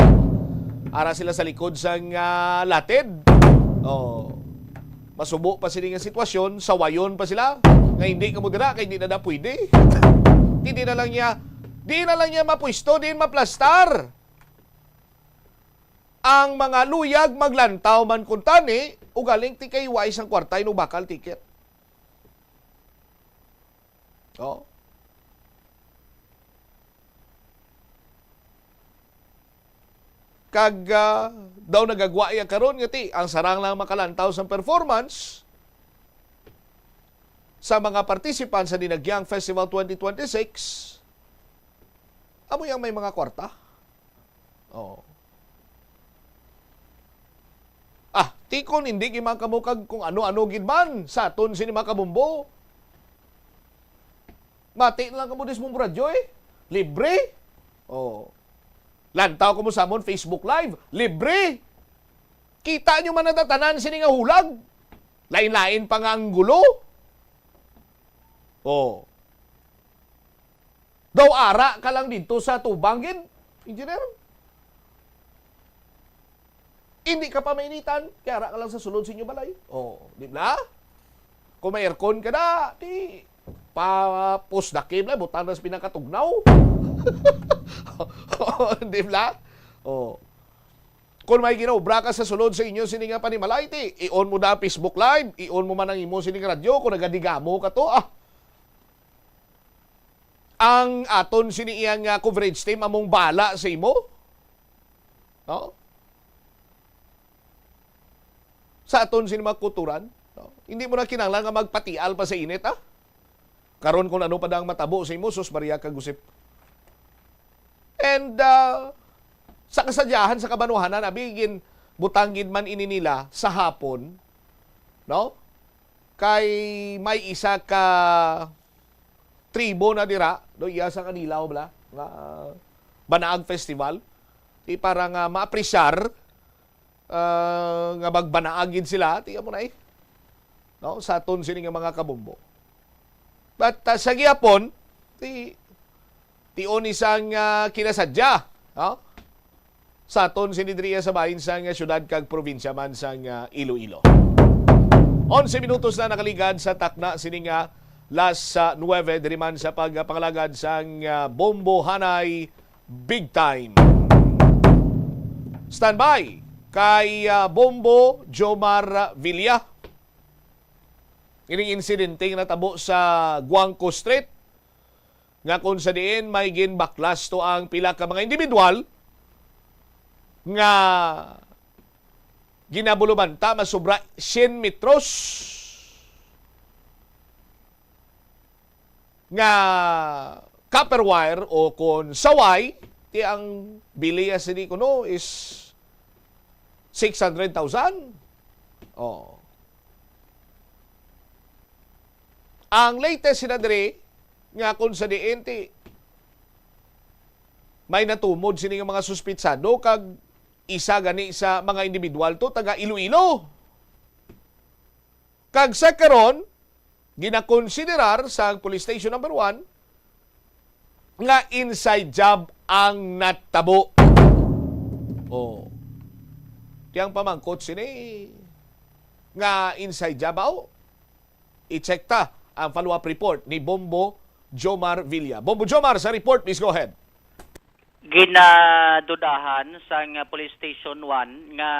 Ara sila sa likod sang, ah, latid. Oh. Masubo pa sini nga sitwasyon, sawayon pa sila nga hindi kamo dira kay di na na pwede. Di, di na lang niya, di na lang niya mapwesto, di maplastar. Ang mga luyag maglantaw man kuntani, ugaling ti kay way sang kwarta, inubakal ticket. Oh. Kag, ah, daw nagagwa iya karon nga ti ang sarang lang makalantaw sang performance sa mga participants sa Dinagyang Festival twenty twenty-six, amo yang may mga kwarta. Oh. Ti kon hindi gid man kamo kag kung ano-ano gid man sa aton sini mga kabombo. Mati na lang kamo dis mong radyo, eh. Libre. Oh. Lantaw kamo sa amon Facebook Live, libre. Kita nyo man ang tatanan sini nga hulag. Lain-lain pa nga anggulo. Oh. Daw ara ka lang dito sa tubang gid, engineer. Hindi ka pa mainitan, kaya ara ka lang sa sulod sa inyo balay. Oh, di ba? Kung may aircon ka na, di pa pusdakim lang, butang na sa pinakatugnaw. Di ba? Oh. Kung may ginaobra ka sa sulod sa inyo sini nga panimalay, ti, i-on mo na ang Facebook Live, i-on mo man ang imo sini nga radyo, kung nagadigamo ka to, ah. Ang aton sini iyang, ah, coverage team among bala sa imo. No? Sa aton sini mga kuturan, no? Hindi mo na kinahanglan nga magpatial pa sa init, ah. Karon kung ano pa dang matabo sa imo, sus, Maria kag Josep. And, ah, sa kasadyahan sa kabanwahanan, abi, gin-, butang gid man ini nila sa hapon, no? Kay may isa ka tribo na dira, do iya sa Kanilaw bala, nga Banaag Festival. Di para nga maapresyar, ah, nga magbanaag gid sila, ti amo na eh. No, sa aton sini nga mga kabombo. But, ah, sa gihapon, ti, tion isang, ah, kinasadya, no? Sa aton sini diriya sa bahin sang siyudad kag probinsya man sang, ah, Iloilo. Onse minutos na nakaligad sa takna sini nga las, ah, nuwebe diri man sa pagpangalagad sang, ah, Bombo Hanay Big Time. Standby kay, ah, Bombo Jomar Villa. Ining insidente nga natabo sa Guangco Street, nga kung sa diin may ginbaklas to ang pila ka mga individual nga ginabulumanta masobra syen metros nga copper wire o kon saway, ti ang biliya sini kuno is six hundred thousand. Oh. Ang latest sina diri nga kung sa diin ti may natumod sini nga mga suspitsado kag isa gani sa mga individual to taga Iloilo. Kag sa karon, ginakonsiderar sang Police Station Number One nga inside job ang natabo. Oh. Ti ang pamangkot sini nga inside job, aw? I-check ta ang follow-up report ni Bombo Jomar Villa. Bombo Jomar, sa report, please go ahead. Ginadudahan sang Police Station One nga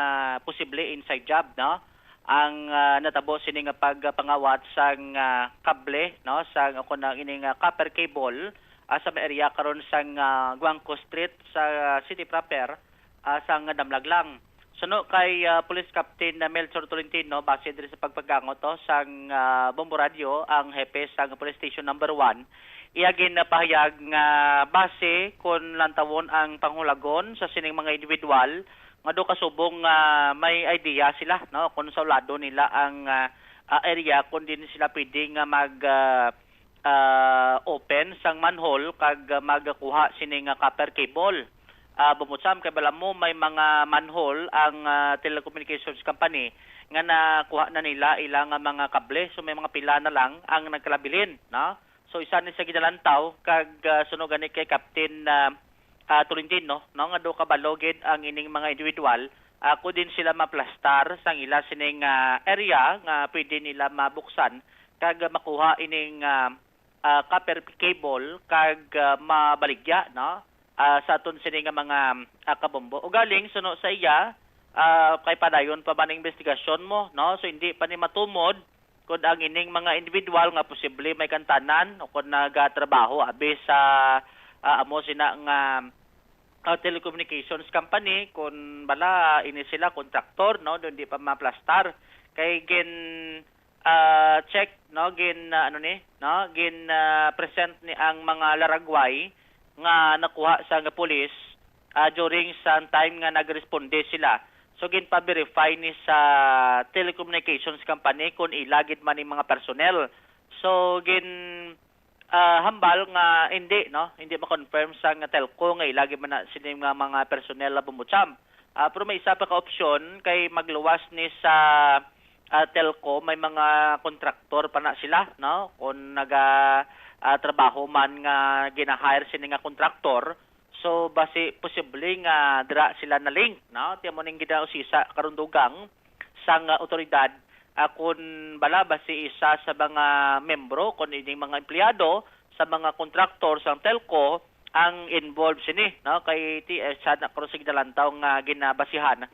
posible inside job, no? Ang, ah, natabo sini nga pagpangawat sang, ah, kable, no, sang, o kon ang ining, ah, copper cable, ah, sa may area karon sang, ah, Guangco Street sa city proper, ah, sang Damlaglang. Suno kay, ah, Police Captain, ah, Melchor Tolentino, base diri sa pagpagangot, oh, sang, ah, Bombo Radyo, ang hepe sang Police Station Number One, iya ginapahayag nga base kon lantawon ang panghulagon sa sining mga individual nga do kasubong nga may idea sila, no, kon sa ulado nila ang, ah, ah, area kon din sila pwede nga mag, ah, ah, open sang manhole kag, ah, magkuha sini nga copper cable. Ah, bumot sa am kay bala mo may mga manhole ang, ah, telecommunications company nga nakuha na nila ila nga mga kable. So, may mga pila na lang ang nagkalabilin, no? So, isa ni sa ginalantaw kag, ah, suno gani kay Captain, ah, ah, Tolentino, no, nga do kabalo gid ang ining mga individual, ah, kon din sila maplastar sang ila sining, ah, area nga pwede nila mabuksan kag makuha ining, ah, ah, copper cable kag, ah, mabaligya, no, ah, sa aton sini nga mga, ah, kabombo. Ugaling suno sa iya, ah, kay padayon pa man ang investigasyon mo, no? So, hindi pa ni matumod kon ang ining mga individual nga posible may kantanan o kon nagatrabaho abi sa, ah, amo sina nga, ah, telecommunications company, kon bala ini sila kontraktor, no, do hindi pa maplastar. Kay gin, ah, check, no, gin, ah, ano ni, no, gin, ah, present ni ang mga laragway nga nakuha sa nga pulis, ah, during sa time nga nagresponde sila So, ginpa-verify ni sa telecommunications company kung ila gid man ni mga personnel. So, gin, ah, hambal nga hindi, no? Hindi ma-confirm sang telco nga ila gid man na sini nga mga personnel na bumbucham. Ah, pero may isa pa ka opsyon kay magluwas ni sa, ah, telco, may mga kontraktor pa na sila, no? Kung naga, ah, trabaho man nga gina-hire sini nga kontraktor, so basi posible nga dira sila na-link, no? Ti amo ning ginausisa karon dugang sang, ah, otoridad, ah, kun bala basi isa sa mga membro, kun ining mga empleyado sa mga kontraktor sang telco ang involved sini, no? Kay ti, eh, sa na karon sa ginalantaw nga ginabasihan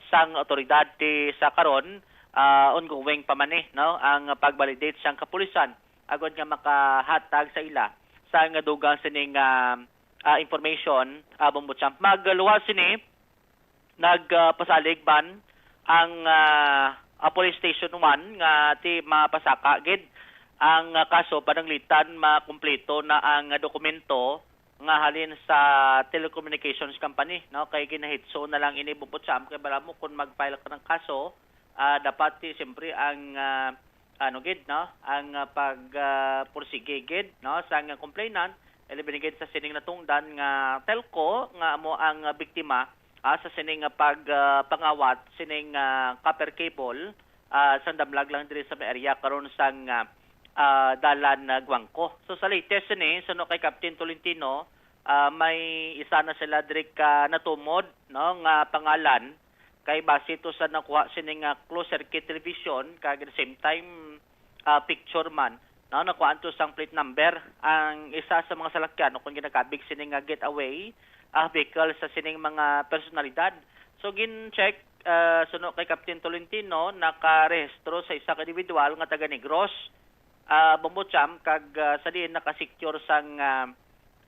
sang otoridad ti sa karon, ah, ongoing pa man ni, no, ang pag-validate sang kapulisan agud nga makahatag sa ila sang dugang sining, ah, ah, information, ah, Bombo Champ. Magluwas sini, nagpasalig man ang, ah, ah, Police Station one nga ti mapasaka gid ang, ah, kaso pananglitan makumpleto na ang, ah, dokumento nga halin sa telecommunications company, no? Kay ginahitso na lang ini, Bombo Champ, kay bala mo kung mag-file ka ng kaso, ah, dapat ti siyempre ang, ah, ano gid, no, ang, ah, pag, ah, pursige gid, no, sang complainant, ilabi na gid sa sining natungdan nga telco nga amo ang, ah, biktima, ah, sa sining, ah, pag, ah, pangawat sining, ah, copper cable, ah, sang damlag lang diri sa may area karon sang, ah, ah, dalan, ah, Guangco. So, sa latest sini, suno kay Captain Tolentino, ah, may isa na sila diri ka natumod, no, nga pangalan kay base to sa nakuha sini nga closed circuit television kag at the same time, ah, picture man, no, nakuhaan to sang plate number ang isa sa mga salakyan o kung ginakabig sini nga getaway, ah, vehicle sa sining mga personalidad. So gin-check, ah, suno kay Captain Tolentino, nakarehistro sa isa ka individual nga taga Negros, ah, Bombo Champ, kag, ah, sa diin nakasecure sang, ah,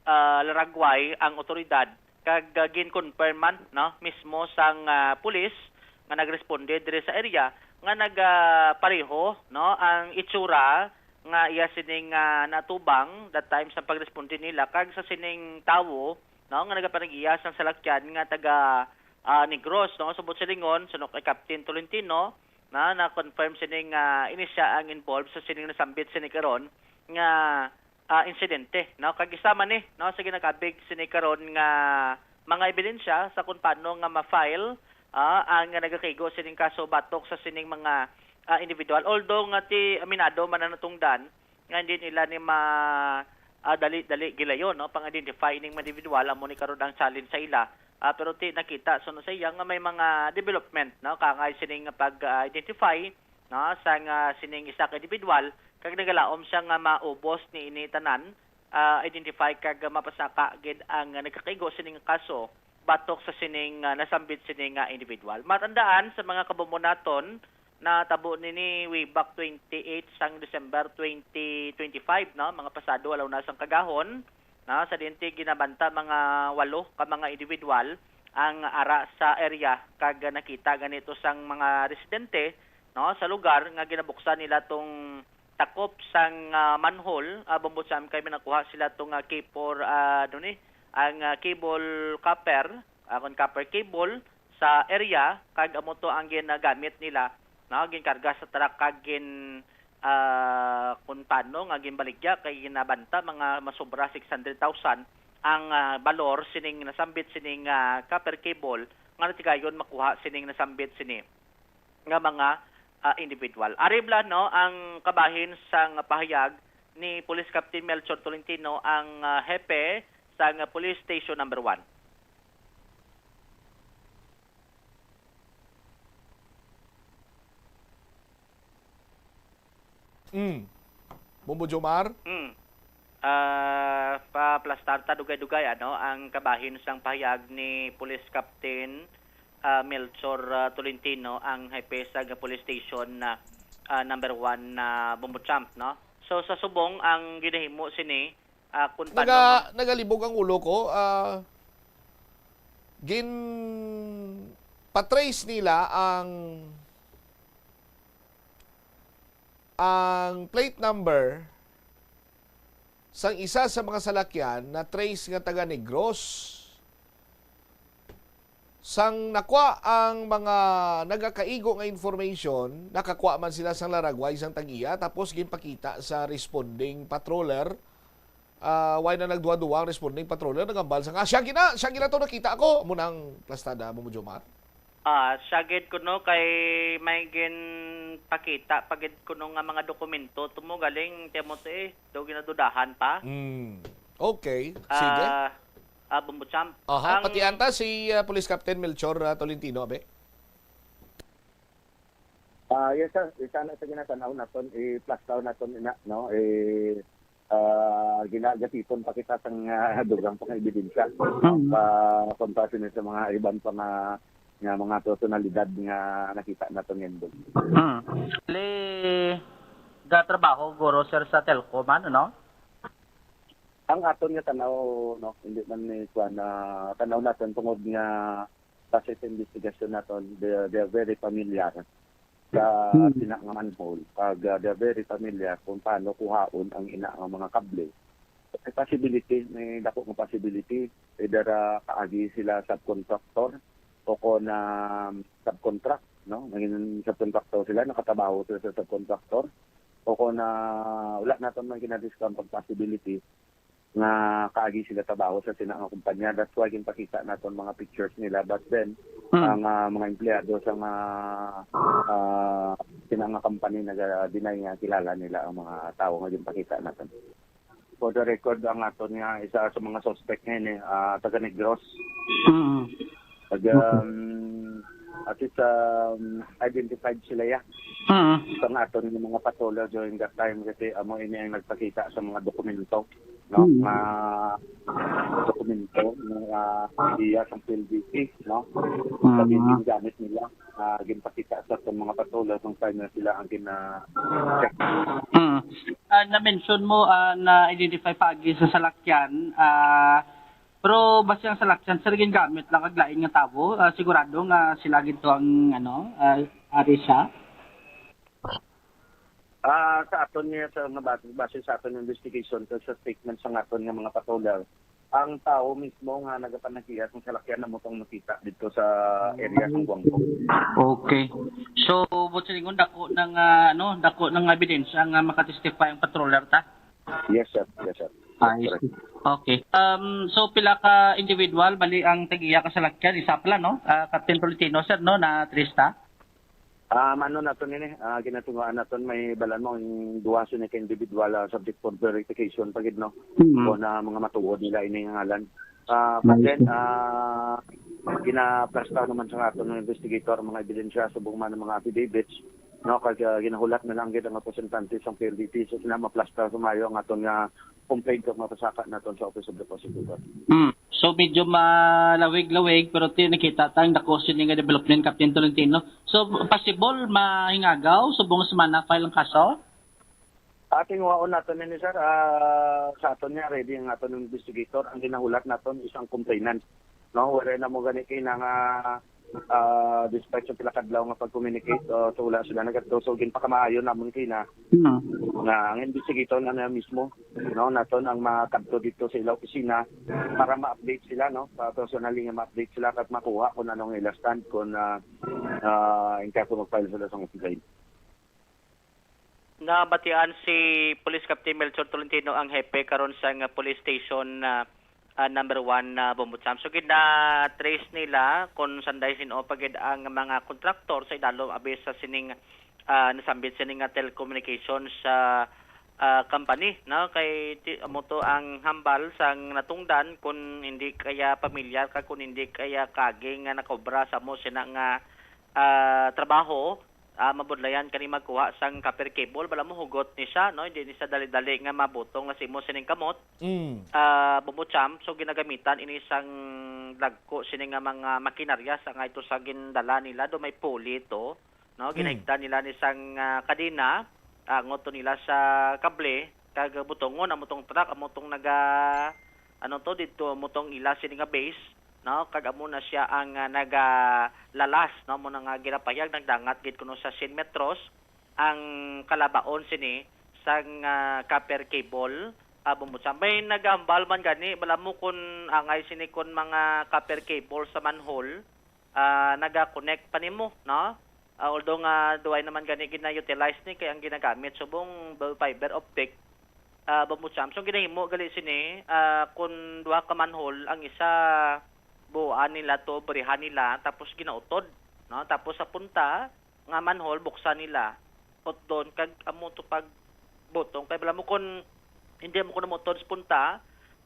ah, laragway ang otoridad, kag, ah, gin-confirm man, no, mismo sang, ah, pulis nga nagresponde diri sa area nga nagapareho, no, ang itsura nga iya sining, ah, natubang that time sa pagresponde nila kag sa sining tawo, no, nga nagapanag-iya sang salakyan nga taga, ah, Negros, no. Subot silingon, suno kay Captain Tolentino, na na-confirm sini nga ini sia ang involved sa sining nasambit sini karon nga, ah, insidente, no? Kag isa man ni, no, sa ginakabig sini karon nga mga ebidensya sa kung paano nga ma-file, ah, ang nagakaigo sining kaso batok sa sining mga, ah, individual. Although nga ti aminado man ang natungdan nga hindi nila ni ma, ah, dali-dali gilayon, no, pang-identify ning mga individual, amo ni karon ang challenge sa ila. Ah, pero ti nakita suno sa iya nga may mga development, no, kangay sining pag-identify, no, sang, ah, sining isa ka individual, kag nagalaom siya nga maubos ni ini tanan, ah, identify kag mapasaka gid ang nagakaigo sining kaso batok sa sining, ah, nasambit sini nga individual. Matandaan sa mga kabumbon naton, natabo nini way back twenty-eight sang December twenty twenty-five, no, mga pasado alaw na sang kagahon, no, sa diin ti ginabanta mga walo ka mga individual ang ara sa area kag nakita gani to sang mga residente, no, sa lugar nga ginabuksan nila tong takop sang, ah, manhole, ah, Bombo Champ, kay may nakuha sila tong, ah, K four, ah, ano ni, ang, ah, cable copper, ah, kon copper cable sa area, kag amo to ang ginagamit nila, no, ginkarga sa truck kag gin, ah, kun paano nga ginbaligya kay ginabanta mga masobra six hundred thousand ang, ah, balor sining nasambit sining, ah, copper cable nga natigayon makuha sining nasambit sini nga mga, ah, individual. Ari bala, no, ang kabahin sang pahayag ni Police Captain Melchor Tolentino, ang, ah, hepe sang Police Station Number One. Mm. Bombo Jomar? Mm. Ah, paplastar ta dugay-dugay, ano, ang kabahin sang pahayag ni Police Captain, ah, Melchor, ah, Tolentino, ang hepe sa Police Station na, ah, number one na Bombo Champ, no? So, sa subong, ang ginahimo sini, ah, kun paano Naga, nagalibog ang ulo ko. Ah, gin patrace nila ang ang plate number sang isa sa mga salakyan na trace nga taga Negros. Sang nakwa ang mga nagakaigo nga information, nakakwa man sila sang laragway sang tag-iya, tapos ginpakita sa responding patroller. Ah, way na nagduwa-duwa ang responding patroller, nagambal sa nga, "Siya gina, siya gina to nakita ako." Amo nang plastada mo, Jomar. Ah, siya gid kuno kay may ginpakita pa gid kuno nga mga dokumento to mo galing, tiyan mo to eh, daw ginadudahan pa. Mm. Okay, sige. Ah, ah, Bombo Champ. Aha, Ang pati anta si, ah, Police Captain Melchor, ah, Tolentino, abi? Ah, yes, sir. Isa na sa ginatanaw naton, i-flash down naton ina, no? Eh, ah, ginagatipon pa kita sang, ah, dugang pa nga ebidensya, no? Mm. Pa, kontra sini sa mga iban pa nga, nga mga personalidad nga nakita naton ngayon. Mm. Li, gatrabaho, guro, sir, sa Telco man, no? Ang aton nga tanaw, no, hindi man ni kuwan, ah, tanaw naton tungod nga base sa investigasyon naton, they, they are very familiar sa Hmm. ina nga manhole. Kag, ah, they are very familiar kung paano kuhaon ang ina nga mga kable. May possibility, may dako nga possibility, either, ah, kaagi sila subcontractor o kon, ah, subcontract, no? Nangin subcontractor sila, nakatrabaho sila sa subcontractor. O kon, ah, wala naton man gina-discount ang possibility nga kaagi sila trabaho sa sina nga kumpanya. That's why ginpakita naton mga pictures nila. But then, Mm. ang, ah, mga empleyado sa nga, ah, sina nga company naga-deny nga kilala nila ang mga tawo nga ginpakita naton. For the record, ang aton nga isa sa mga suspect ngayon eh, ah, taga Negros. Mm. Pag, Okay. um, at least, um, identified sila ya. Mm. Sa nga aton nga mga patroller during that time kasi amo ini ang nagpakita sa mga dokumento, no? Mm. Nga dokumento nga iya sa P L D T, no? Mm. Sa gingamit nila, ah, ginpakita sa atong mga patroller kung saan na sila ang gina-check. Mm. Ah, na-mention mo, ah, na-identify paagi sa salakyan, ah, pero basi ang salakyan, sir, gingamit lang kag lain nga tawo, ah, sigurado nga sila gid to ang, ano, ah, ari siya? Ah, sa aton niya, sa nga base, base sa aton investigation, sa, sa statement sa aton nga mga patroller, ang tawo mismo nga nagapanagiya sang salakyan amo tong nakita dito sa area sa Guangco. Okay. So, buot silingon, dako na nga, ano, dako na nga ebidensya nga makatestify ang patroller ta? Yes, sir. Yes, sir. I That's correct. see. Okay. Um, so, pila ka individual, bali ang tagiya ka salakyan, isa pala, no? Ah, Captain Tolentino, sir, no, na-trace ta? Ah, mano naton ini, ah, ginatungaan naton may balan mo ang duha sini ka individual, ah, subject for verification pa gid, no? Mm. Kung na mga matuod nila ini nga ngalan. Ah, but Nice. then, ah, gina-flash down naman sa aton nga investigator ang mga ebidensya, subong man ang mga affidavits, no? Kag, ah, ginahulat na lang gid ang representante sa P L D T, so sila ma-flash down sa maayo ang aton nga complaint kag mapasaka naton sa Office of the Prosecutor. Hmm. So, medyo malawig-lawig, pero ti-, nakita ta ang dako sini nga development, Captain Tolentino. So, possible mahingagaw subong nga semana file ang kaso? Ating waon naton ini, sir. Ah, sa aton niya, ready ang aton investigator. Ang ginahulat naton is ang complainant. No, wala na mo gani kay na nga, ah, despite sa pila ka adlaw nga pag-communicate, ah, so wala sila nagadto. So, ginpakamaayo namon kay na Hmm. nga ang investigator na, na mismo, no, naton ang makadto dito sa ila opisina para ma-update sila, no, pa personally nga ma-update sila kag makuha kung anong ila stand kung, ah, ah, in case mag-file sila sa complaint. Nabatian si Police Captain Melchor Tolentino, ang hepe karon sa nga police station, ah, ah, number one na Bombo Champ. So, gina-trace nila kung sanday sin-o pa gid ang mga kontraktor sa idalom abi sa sining, ah, nasambit sining nga telecommunications, ah, ah, company, no? Kay ti-, amo to ang hambal sang natungdan, kung hindi kaya pamilyar ka, kung hindi kaya kagi nga nakobra sa mo sina nga, ah, trabaho, ah, mabudlayan kani magkuha sang copper cable, bala mo hugot ni siya, no? Hindi ni siya dali-dali nga mabutong nga simo sining kamot. Mm. Ah, Bombo Champ, so ginagamitan ini sang dagko sini nga mga makinarya sa nga ito sa gindala nila, do may pulley to, no? Mm. Ginahigda nila ni sang, ah, kadena, angot to nila sa kable, kag butongon amo tong truck, amo tong naga, ano to, dito, amo tong ila sini nga base, no? Kag amo na siya ang, ah, nagalalas, no? Mo na nga ginapahayag, nagdangat gid kuno sa cien metros ang kalabaon sini sang, ah, copper cable, ah, Bombo Champ. May nagahambal man gani, bala mo kun angay sini kun mga copper cable sa manhole, ah, naga-connect pa nimo, no? Ah, although nga duay naman gani gina-utilize ni, kay ang ginagamit subong ba-, fiber optic, ah, Bombo Champ. So, ang ginahimo gali sini, ah, kun duha ka manhole, ang isa buuan nila to, burihan nila, tapos ginautod, no? Tapos sa punta nga manhole, buksan nila, utdon, kag amo to pag butong. Kay bala mo kun hindi mo kuno utod sa punta,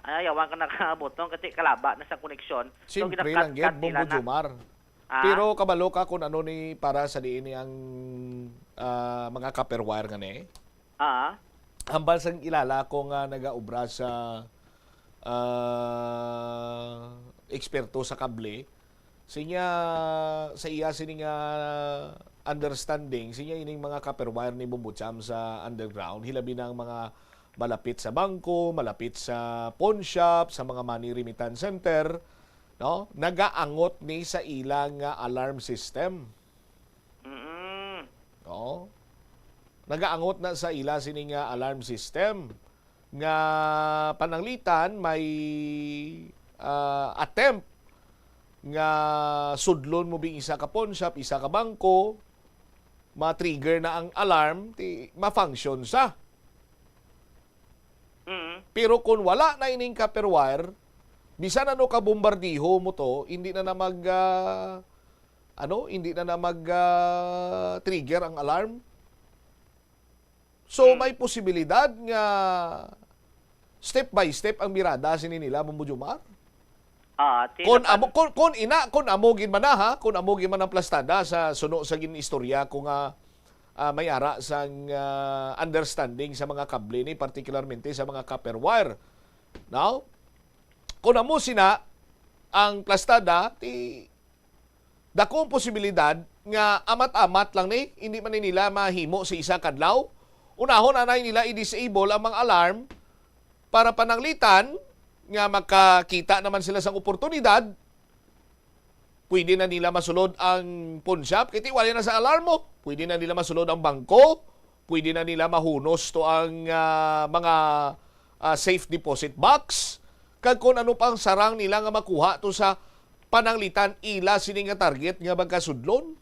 ay, yawan ka nakabutong kasi kalaba na sa koneksyon. So, Siyempre lang gid, ginakat-kat nila Bombo na. Jomar. Ah? Pero kabalo ka kung ano ni para sa diin ni ang, ah, mga copper wire nga ni? Ah? Hambal sang ilala ko nga nagaobra sa, ah, eksperto sa kable, sinya, sa iya sini nga understanding, sinya ining mga copper wire ni Bombo Cham sa underground, hilabi na ang mga malapit sa bangko, malapit sa pawn shop, sa mga money remittance center, no? Nagaangot ni sa ila nga alarm system. Mm. Oo. Nagaangot na sa ila sini nga alarm system nga pananglitan may, ah, attempt nga sudlon mo bing isa ka pawn shop, isa ka bangko, ma-trigger na ang alarm, ti ma-function sa. Mm. Pero kung wala na ining copper wire, bisan ano ka bombardiho mo to, hindi na na mag, ah, ano, hindi na na mag, ah, trigger ang alarm. So, Hmm. may posibilidad nga step by step ang birada sini nila, Bombo Jomar? Ah, ti Kon napan- amo, kon, kon ina, kon amo gid man na, ha? Kon amo gid man ang plastada sa suno sa gin-istorya ko nga, ah, may ara sang, ah, understanding sa mga kable ni, particularmente sa mga copper wire. Now, kon amo sina ang plastada, ti dako ang posibilidad nga amat-amat lang ni, hindi man ni nila mahimo sa isa ka adlaw. Unahon anay nila i-disable ang mga alarm para pananglitan nga makakita naman sila sang oportunidad. Pwede na nila masulod ang pawn shop, kay ti wala na sa alarm mo. Pwede na nila masulod ang bangko. Pwede na nila mahunos to ang, ah, mga, ah, safe deposit box. Kag kung ano pa ang sarang nila nga makuha to sa pananglitan ila sini nga target nga magkasudlon.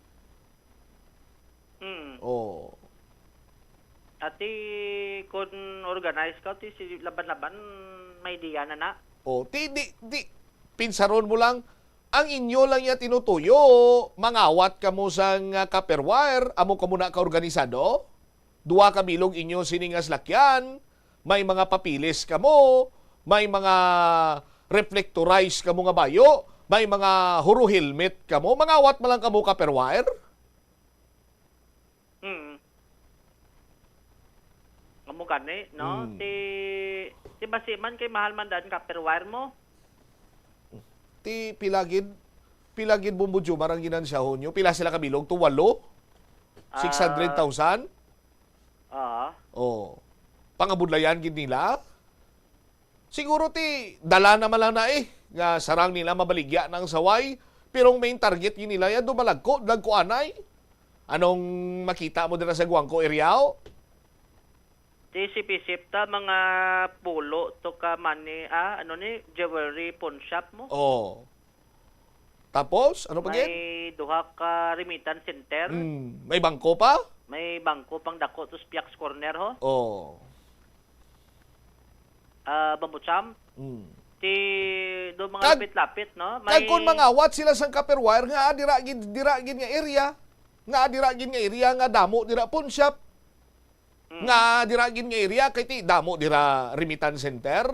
Mm. Oh. Ati, kun organize ka, ti si laban-laban, may diya na na. Oh, ti, di, di, pinsaron mo lang, ang inyo lang ya tinutuyo, mangawat kamo sang, ah, copper wire, amo kamo na kaorganisado? Duha ka bilog inyo sini nga salakyan, may mga papeles kamo, may mga reflectorized kamo nga bayo, may mga huro helmet kamo, mangawat man lang kamo copper wire? Mm. Amo gani, no? Mm. Ti, ti basi man kay mahal man daan copper wire mo. Ti pila gid, pila gid Bombo Jomar ang ginansyahon nyo? Pila sila kabilog? To walo? Ah. Six hundred thousand? Ah. Oh. Pangabudlayan gid nila? Siguro ti dala naman lang na eh, nga sarang nila mabaligya na ang saway, pero ang main target gid nila yan, dumalagko, dagko anay. Anong makita mo dira sa Guangco area, oh? Ti isip-isip ta, mga pulo to ka money, ah, ano ni, jewelry pawn shop mo? Oh. Tapos, ano pa gid? May duha ka remittance center. Hmm, may bangko pa? May bangko pang dako to sa Piax Corner, ho. Oh. Ah, Bambucham. Hmm. Ti, do mga Kag, lapit-lapit, no? Kag May kung mangawat sila sang copper wire, nga dira gid, dira gid nga area, nga dira gid nga area nga damo dira pawn shop. Mm. Nga dira gid nga area, kay ti damo dira remittance center.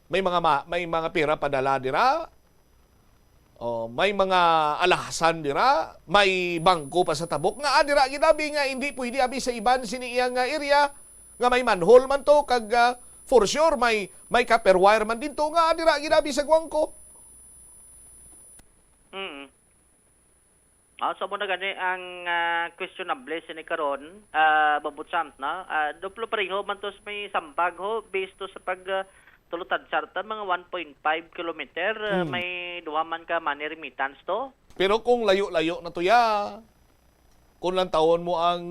May mga ma-, may mga pera padala dira. Oh, may mga alahsan dira, may bangko pa sa tabok. Nga dira gid abi nga hindi pwede abi sa iban sini iya nga area nga may manhole man to kag, ah, for sure may, may copper wire man didto nga dira gid abi sa Guangco. Mm. Ah, so, amo na gani ang, ah, questionable sini karon, ah, Bambucham, no? Ah, duplo pareho man to sa may sambag, ho, based to sa pag, ah, tulutad, sir, ta, mga one point five kilometer, ah, Hmm. may duha man ka money remittance to. Pero kung layo-layo na to ya, kung lantawon mo ang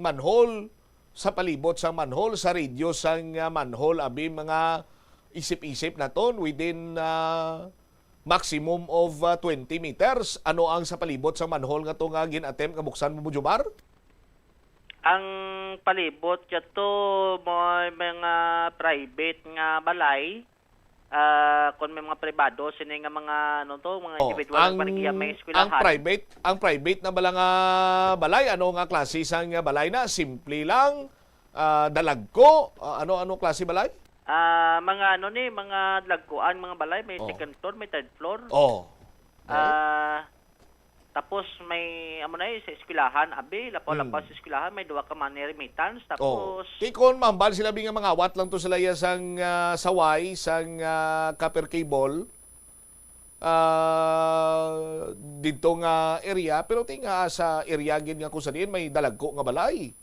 manhole, sa palibot sang manhole, sa radius sang, ah, manhole, abi, mga isip-isip naton, within, ah, maximum of, ah, twenty meters. Ano ang sa palibot sa manhole nga to nga gin-attempt nga buksan mo, Jomar? Ang palibot kato may mga private nga balay. Ah, kung may mga pribado, sini nga mga, ano to, mga Oh, individual ang nga panigiya may ang eskwelahan. private, ang private na bala nga balay, ano nga klase sang balay na? Simple lang, ah, dalagko, ah, ano ano klase balay? Ah, mga ano ni, mga lagkuan, mga balay, may Oh. second floor, may third floor. Oh. Ah, tapos may amo na eh, sa eskwelahan, abi, lapaw-lapaw Hmm. sa eskwelahan, may duha ka money remittance. Oh. Tapos Ti kon mahambal sila bi nga mangawat lang to sila iya sang, ah, saway sang, ah, copper cable, ah, didto nga area, pero ti nga sa area gid nga kung sa diin may dalagko nga balay.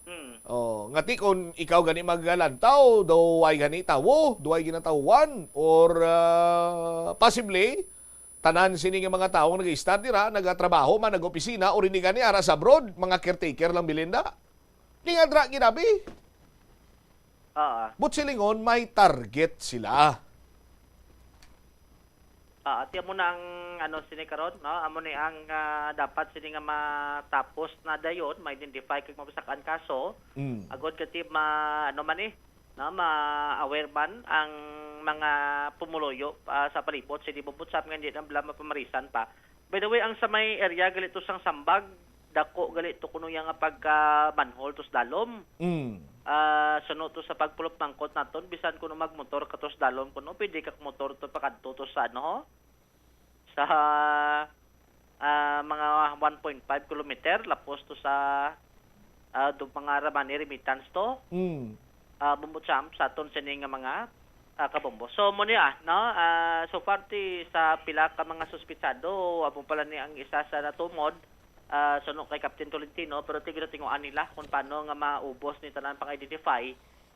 Hmm. Oh, nga ti kon ikaw gani maglantaw, duway gani tawo, duway ginatawhan, or, ah, possibly tanan sini nga mga tawo nga nag-start dira, nagatrabaho man, nag-opisina, or hindi gani ara sa abroad, mga caretaker lang, Belinda. Ni nga dra ginabi. Oo. But silingon, may target sila. Ah, ti amo na ang ano sini karon, no? Amo ni ang, ah, dapat sini nga matapos na dayon, ma-identify kag mapasakaan kaso. Mm. Agod kati ma ano man eh, no, ma-aware man ang mga pumuluyo, ah, sa palibot sini, Bombo Cham, nga hindi na bala mapamarisan pa. By the way, ang sa may area gali to sang Sambag, dako gali to kuno iya nga pagka manhole to sa dalom. Mm. Ah, suno to sa pagpulop mangkot naton, bisan kuno magmotor ka to sa dalom kuno, pwede ka motor to pakadto to sa ano, ho? Sa, ah, mga one point five kilometer, lapos to sa, ah, do, mga Ramani remittance to. Mm. Ah, Bombo Cham, sa aton sini nga mga, ah, kabombo. So, mo niya, no? Ah, so far ti sa pila ka mga suspitsado, amo pala ni ang isa sa natumod, ah, suno kay Captain Tolentino, pero ti ginatinguan nila kung paano nga maubos ni tanan pang-identify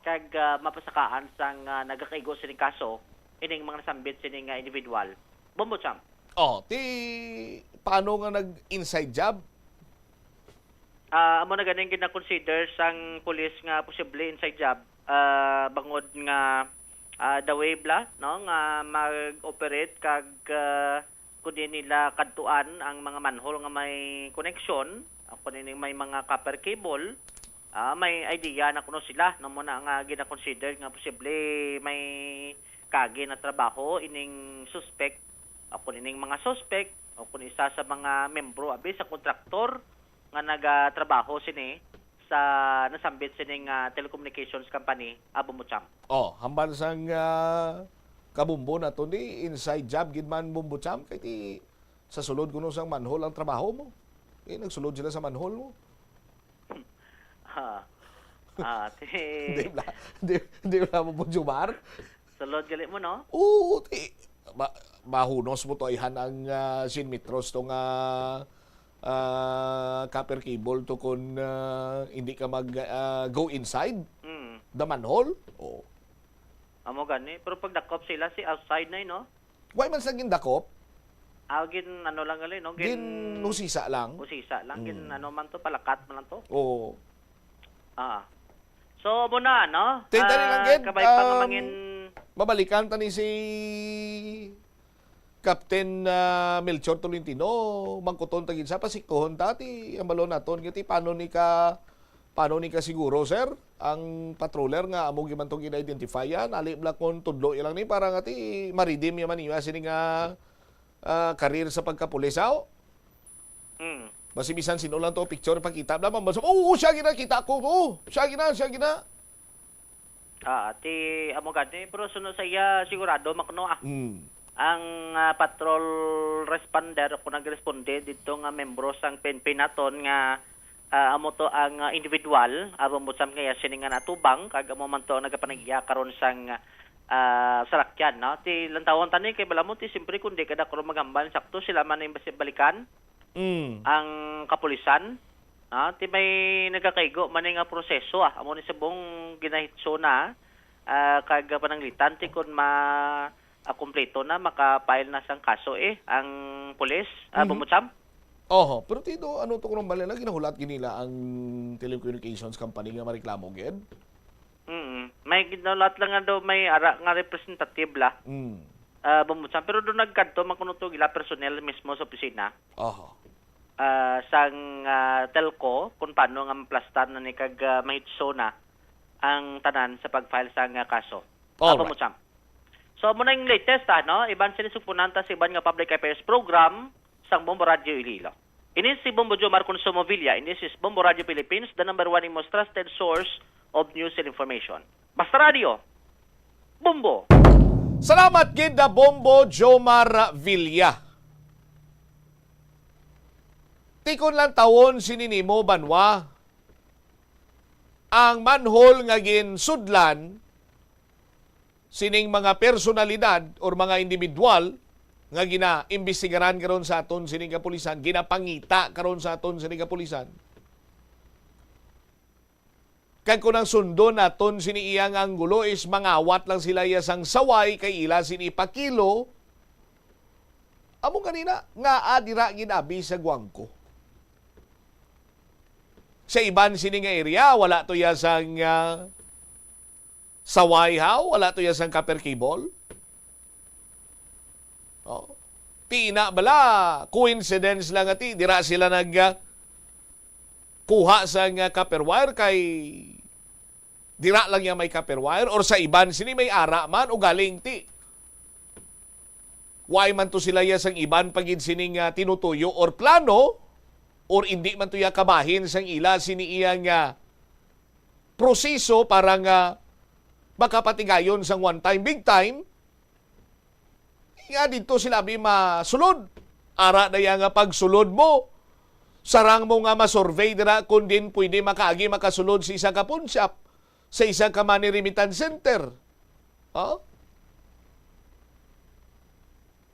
kag, ah, mapasakaan sang, ah, nagakaigo sining kaso ining mga nasambit sini nga individual. Bombo Cham. Oh, ti paano nga nag-inside job? Ah, amo na ganing gina-consider sang pulis nga posible inside job, ah, bangod nga, ah, the way bala, no, nga mag-operate kag, ah, kundi nila kadtuan ang mga manhole nga may koneksyon, ah, kundi may mga copper cable, ah, may idea na kuno sila, no, mo na nga gina-consider nga posible may kagi na trabaho ining suspect, o kun ining mga suspect, o kun isa sa mga membro abi sa kontraktor nga nagatrabaho sini sa nasambit sining, ah, telecommunications company, ah, Bombo Cham. Oh, hambal sang, ah, kabombo naton ni inside job gid man, Bombo Cham, kay ti sa sulod kuno sang manhole ang trabaho mo. Eh, nagsulod sila sa manhole mo. Ah, ah, ti Di bala, di, di bala mo, Jomar? Sulod gali mo, no? Oo, ti, ma, mahunos mo to ayhan ang, ah, cien metros to nga, ah, copper cable to kon, ah, hindi ka mag, ah, go inside Mm. the manhole. Oh. Amo gani, pero pag dakop sila si outside na, eh, no? Why man sa gindakop? Ah, gin ano lang gali, no? Gin Ginusisa lang. Usisa lang, gin Mm. ano man to, palakat man lang to. Oo. Ah. So, amo na, no? Ti, dali lang, Ah, gid, kabay pa nga um, mangin Mabalikan ta ni si Captain, ah, Melchor Tolentino, mangkuton ta gid sa pasikuhon ta ti ang balon naton giti paano ni ka, paano ni ka siguro, sir, ang patroller nga amo gyud man tong gina-identify yan, ali bala kon tudlo lang ni para nga ti ma-redeem ya man niya sini nga, ah, career sa pagkapulis, aw? Mm. Basi bisan sino lang to picture pakita bala, mabasa, "Oo, siya gina, kita ko, oo, siya gina, siya gina." Ah, ti amo gani, pero suno sa iya sigurado makno ah. Mm. Ang, ah, patrol responder o kung nagresponde dito nga membro sang P N P naton nga, ah, amo to ang, ah, individual, amo mo sam kaya sini nga natubang kag amo man to ang nagapanagya karon sang, ah, salakyan, no? Ti lantawon tani kay bala mo ti siyempre kung di ka da karon maghambal sakto sila man ang basi-, balikan Mm. ang kapulisan, ah, ti may nagakaigo man nga proseso ah. Amo ni subong ginahitso na, ah, kag pananglitan ti kun ma ah, kompleto na, maka-file na sang kaso eh ang pulis, ah, Mhm. Bumucham. Oho, pero ti do, ano to kung bali na ginahulat gid nila ang telecommunications company nga mareklamo gid? Mm. May ginahulat lang nga daw may ara nga representative la. Mm. ah, Bombo Cham, pero doon nagkadto man kuno to ila personnel mismo sa opisina, Oho. ah, sang, ah, telco, kung paano nga maplastar na ni kag, ah, mahitso na ang tanan sa pag-file sang, ah, kaso. Ah, Alright. Bombo Cham. So, amo na yung latest, ano? Iban sila sugpunan ta sa iban nga public affairs program sang Bombo Radio Iloilo. Ini si Bombo Jomar Consumo Villa, and this is Bombo Radio Philippines, the number one and most trusted source of news and information. Basta Radio, Bombo! Salamat gid na Bombo Jomar Villa. Tikon lang tawon sini nimo, Banwa, ang manhole nga ginsudlan sining mga personalidad or mga individual nga ginaimbestigaran karon sa aton sining kapulisan, ginapangita karon sa aton sining kapulisan. Kag kung ang sundon naton sini iya nga anggulo is mangawat lang sila iya sang saway kay ila sini ipakilo, amo ganina nga, ah, dira gid abi sa Guangco. Sa iban sini nga area, wala to iya sang, ah, saway, haw? Wala to iya sang copper cable? Oh. Ti ina bala, coincidence lang nga ti, dira sila nag, ah, kuha sang, ah, copper wire kay dira lang niya may copper wire or sa iban sini may ara man o galing ti. Why man to sila iya sang iban pa gid sining, ah, tinutuyo or plano or indi man to iya kabahin sang ila sini iya nga proseso para nga makapatigayon sang one time, big time, nga didto sila abi masulod. Ara na iya nga pagsulod mo, sarang mo nga masurvey dira kung din pwede makaagi makasulod sa isa ka pawnshop, sa isa ka money remittance center, oh,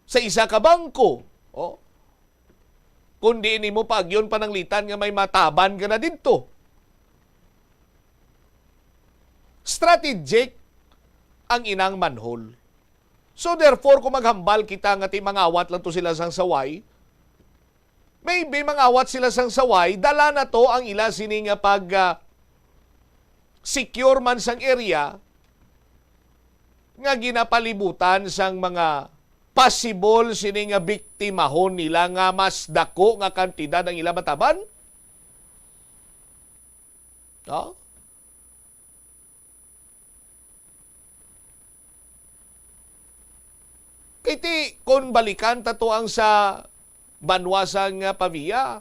sa isa ka bangko, oh, kung diin nimo paagyon pananglitan nga may mataban ka na didto. Strategic ang inang manhole. So therefore, kung maghambal kita nga ti mangawat lang to sila sang saway, maybe mangawat sila sang saway, dala na to ang ila sini nga pag, ah, secure man sang area nga ginapalibutan sang mga possible sini nga biktimahon nila nga mas dako nga kantidad ang ila mataban. No? Kay ti, kon balikan ta to ang sa banwa sang, ah, Pavia,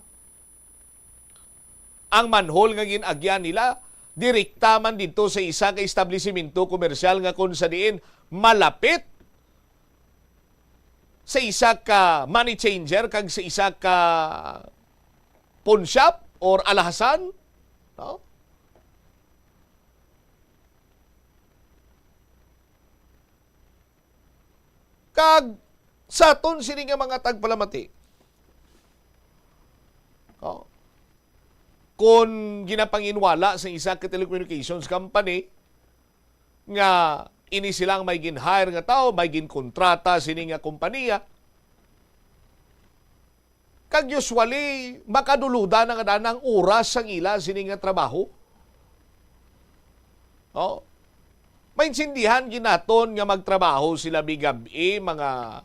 ang manhole nga gin-agyan nila, direkta man didto sa isa ka establisimento komersyal nga kon sa diin malapit sa isa ka money changer kag sa isa ka pawn shop or alhasan, no? Kag sa aton sini nga mga tagpalamati, oh, kon ginapanginwala sa isa ka telecommunications company nga ini sila ang may gin-hire nga tawo, may ginkontrata sini nga kompanya, kag usually, makaduluda na nga daan ang oras sang ila sini nga trabaho. Oh. Maintindihan gid naton nga magtrabaho sila bigab-i, mga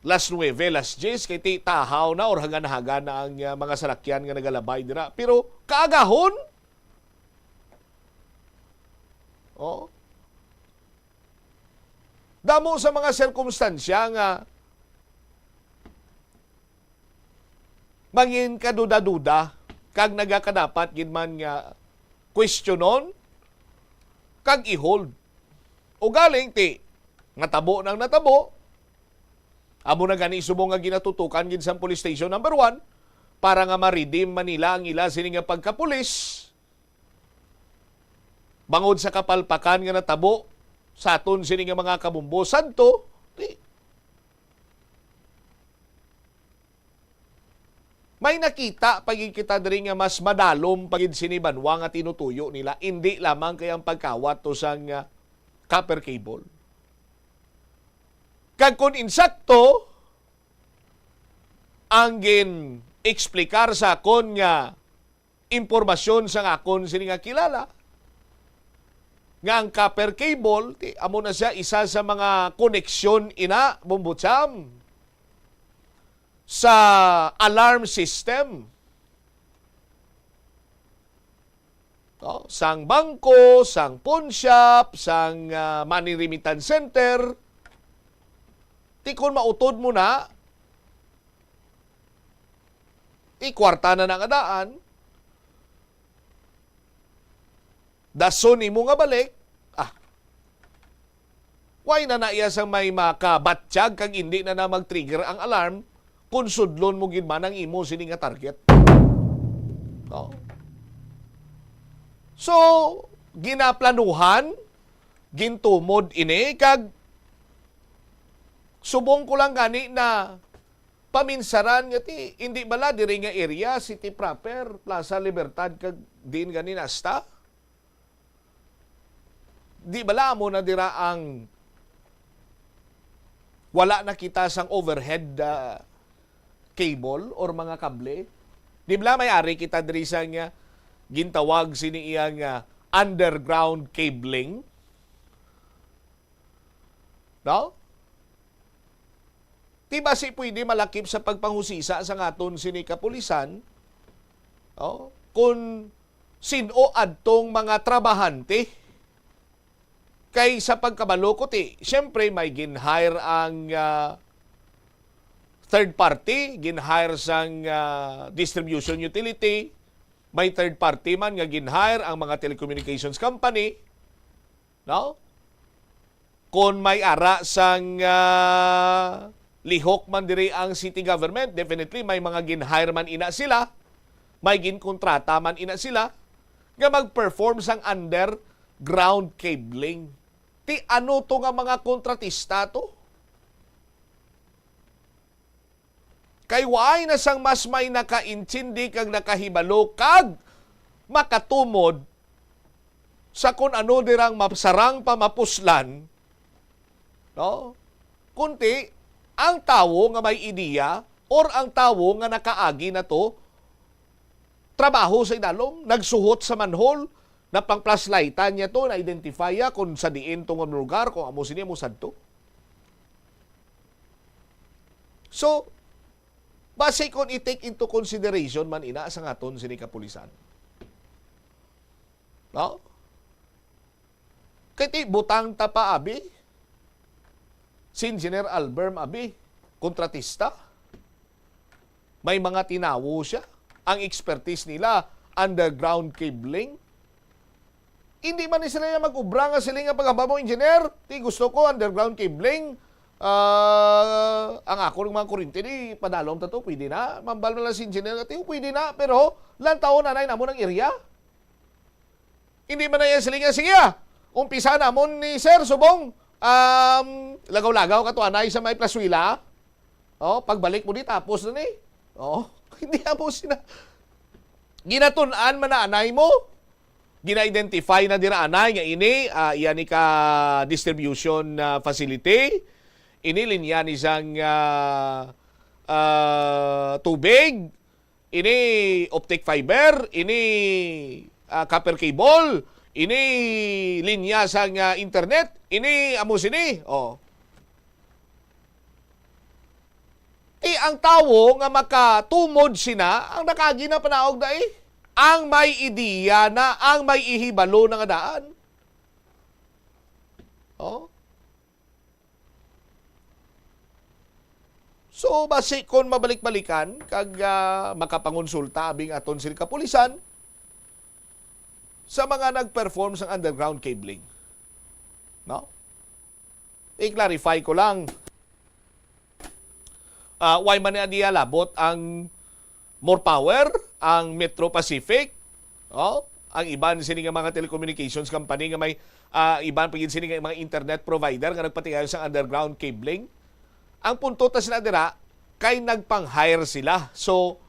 las nuebe, las diyes, kay ti tahaw na or hagan-hagan na ang, ah, mga salakyan nga nagalabay dira. Pero kaagahon, oh, damo sa mga sirkumstansya nga mangin kaduda-duda kag nagakadapat gid man nga kwestiyonon kag i-hold. Ugaling ti natabo nang natabo, amo na gani subong nga ginatutukan gid sang Police Station Number One para nga ma-redeem man nila ang ila sini nga pagkapulis. Bangod sa kapalpakan nga natabo sa aton sini nga mga kabombo, sadto, di, may nakita pa gid kita diri nga mas madalom pa gid sini banwa nga tinutuyo nila, indi lamang kay ang pagkawat to sang, ah, copper cable. Kag kun insakto ang gin-eksplikar sa akon nga impormasyon sang akon sini nga kilala, nga ang copper cable, ti, amo na siya isa sa mga koneksyon ina, Bombo Cham, sa alarm system. No? Sang bangko, sang pawn shop, sang, ah, money remittance center. Ti kon mautod mo na, ti kwarta na na nga daan, dason nimo nga balik, ah, why na na iya sang may makabatyag kag hindi na na mag-trigger ang alarm kung sudlon mo gid man ang imo sini nga target? No? So, ginaplanuhan, gintumod ini, kag subong ko lang gani na paminsaran nga ti, hindi bala diri nga area, city proper, Plaza Libertad, kag din gani nasta? Di bala amo na dira ang wala na kita sang overhead, ah, cable or mga kable? Di bala may ari kita diri sa nga gintawag sini iya nga underground cabling? No? Ti basi pwede malakip sa pagpanghusisa sa ngaton sini kapulisan, no? Kung sin-o adtong mga trabahante. Kay sa pagkabalo ko, ti, siyempre, may gin-hire ang, ah, third party, gin-hire sang, ah, distribution utility, may third party man nga gin-hire ang mga telecommunications company, no? Kon may ara sang, ah, lihok man diri ang city government, definitely may mga gin-hire man ina sila, may ginkontrata man ina sila nga mag-perform sang underground cabling. Ti ano to nga mga kontratista to? Kay waay na sang mas may nakaintindi kag nakahibalo kag makatumod sa kun ano dirang mapsarang pa mapuslan, no? Kundi ang tawo nga may ideya or ang tawo nga nakaagi na to, trabaho sa idalom, nagsuhot sa manhole, napang-flashlightan niya to, na-identify ya kung sa diin to nga lugar, kung amo sini, amo sadto. So, basi kung i-take into consideration man ina sa ngaton sini kapulisan. No? Kay ti butang ta pa abi. Si Engineer Alberm abi, kontratista. May mga tinawo siya. Ang expertise nila, underground cabling. Hindi man ni sila yung mag-ubra nga sila nga pagamba mo, engineer, ti gusto ko underground cabling. Ah, ang ako ng mga kuryente, di padalom ta to, pwede na. Mambal na lang si engineer, ti, pwede na, pero lantaw na namo ng area. Hindi man na yan silingan. Sige, ah. Umpisa namon ni Sir Subong. Um, lagaw-lagaw ka to, anay sa may Plazuela. Oh, pagbalik mo di, tapos na ni. Oh, hindi mo sina-, ginatun-an man na anay mo. Gina-identify na dira anay nga ini, ah, iya ni ka distribution, ah, facility. Ini linya ni sang, ah, ah, tubig. Ini optic fiber, ini, ah, copper cable, ini linya sang, ah, internet, ini amo sini. Oh. Ti ang tawo nga makatumod sina, ang nakagi na panaog dai. Ang may ideya na, ang may ihibalo na nga daan. Oh. So, basi kon mabalik-balikan, kag, ah, makapangonsulta abing aton sini kapulisan sa mga nag-perform sang underground cabling. No? I-clarify ko lang. Ah, why man na diya labot ang More Power, ang Metro Pacific, oh, ang iban sini nga mga telecommunications company nga may, ah, iban pa gid sini nga mga internet provider nga nagpatigayon sa underground cabling. Ang punto ta sila dira kay nagpang-hire sila. So,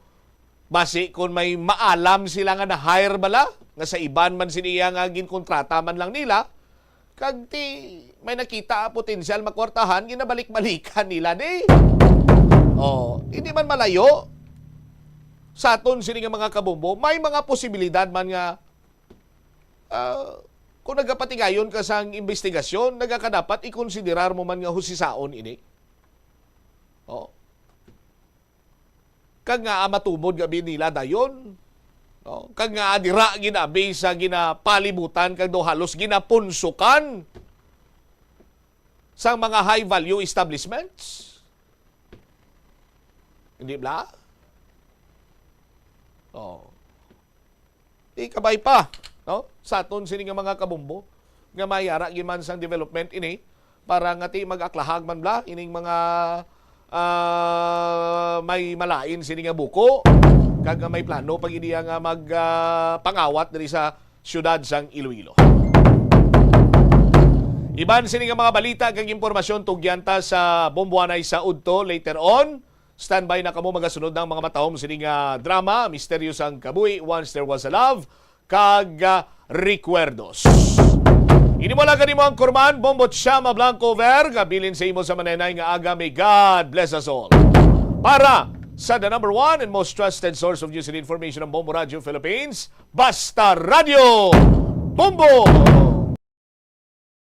basi kung may maalam sila nga na-hire bala, nga sa iban man sini iya nga ginkontrata man lang nila, kag ti may nakita potensyal makwartahan, ginabalik-balikan nila di. Oh, hindi man malayo sa aton sini nga mga kabombo, may mga posibilidad man nga, ah, Kung nagapatigayon ka sang imbestigasyon, nagakadapat ikonsiderar mo man nga husisaon ini. Oh. Kag nga, ah, matubod nga abi nila dayon, no? Kag nga, ah, dira ginabi sa ginapalibutan kag daw halos ginapunsukan sang mga high value establishments. Hindi bla? Oh. Ikabay pa, no? Sa aton sini nga mga kabombo, nga may ara gid man sang development ini, para nga ti mag-aklahag man bla ining mga, ah, may malain sini nga buko, kag nga may plano pa gid iya nga mag, ah, pangawat diri sa siyudad sang Iloilo. Iban sini nga mga balita kag impormasyon tugyan ta sa Bomboanay sa udto later on. Standby na kamo, magasunod ang mga matahom sini nga drama, Misteryo sang Kabuhi, Once There Was a Love, kag, ah, Recuerdos. Ini mo lang kanimo ang Kurman, Bombo Chama Blanco Ver, nga bilin sa imo sa manenay nga aga. May God bless us all. Para sa the number one and most trusted source of news and information, ang Bombo Radio Philippines, Basta Radio Bombo!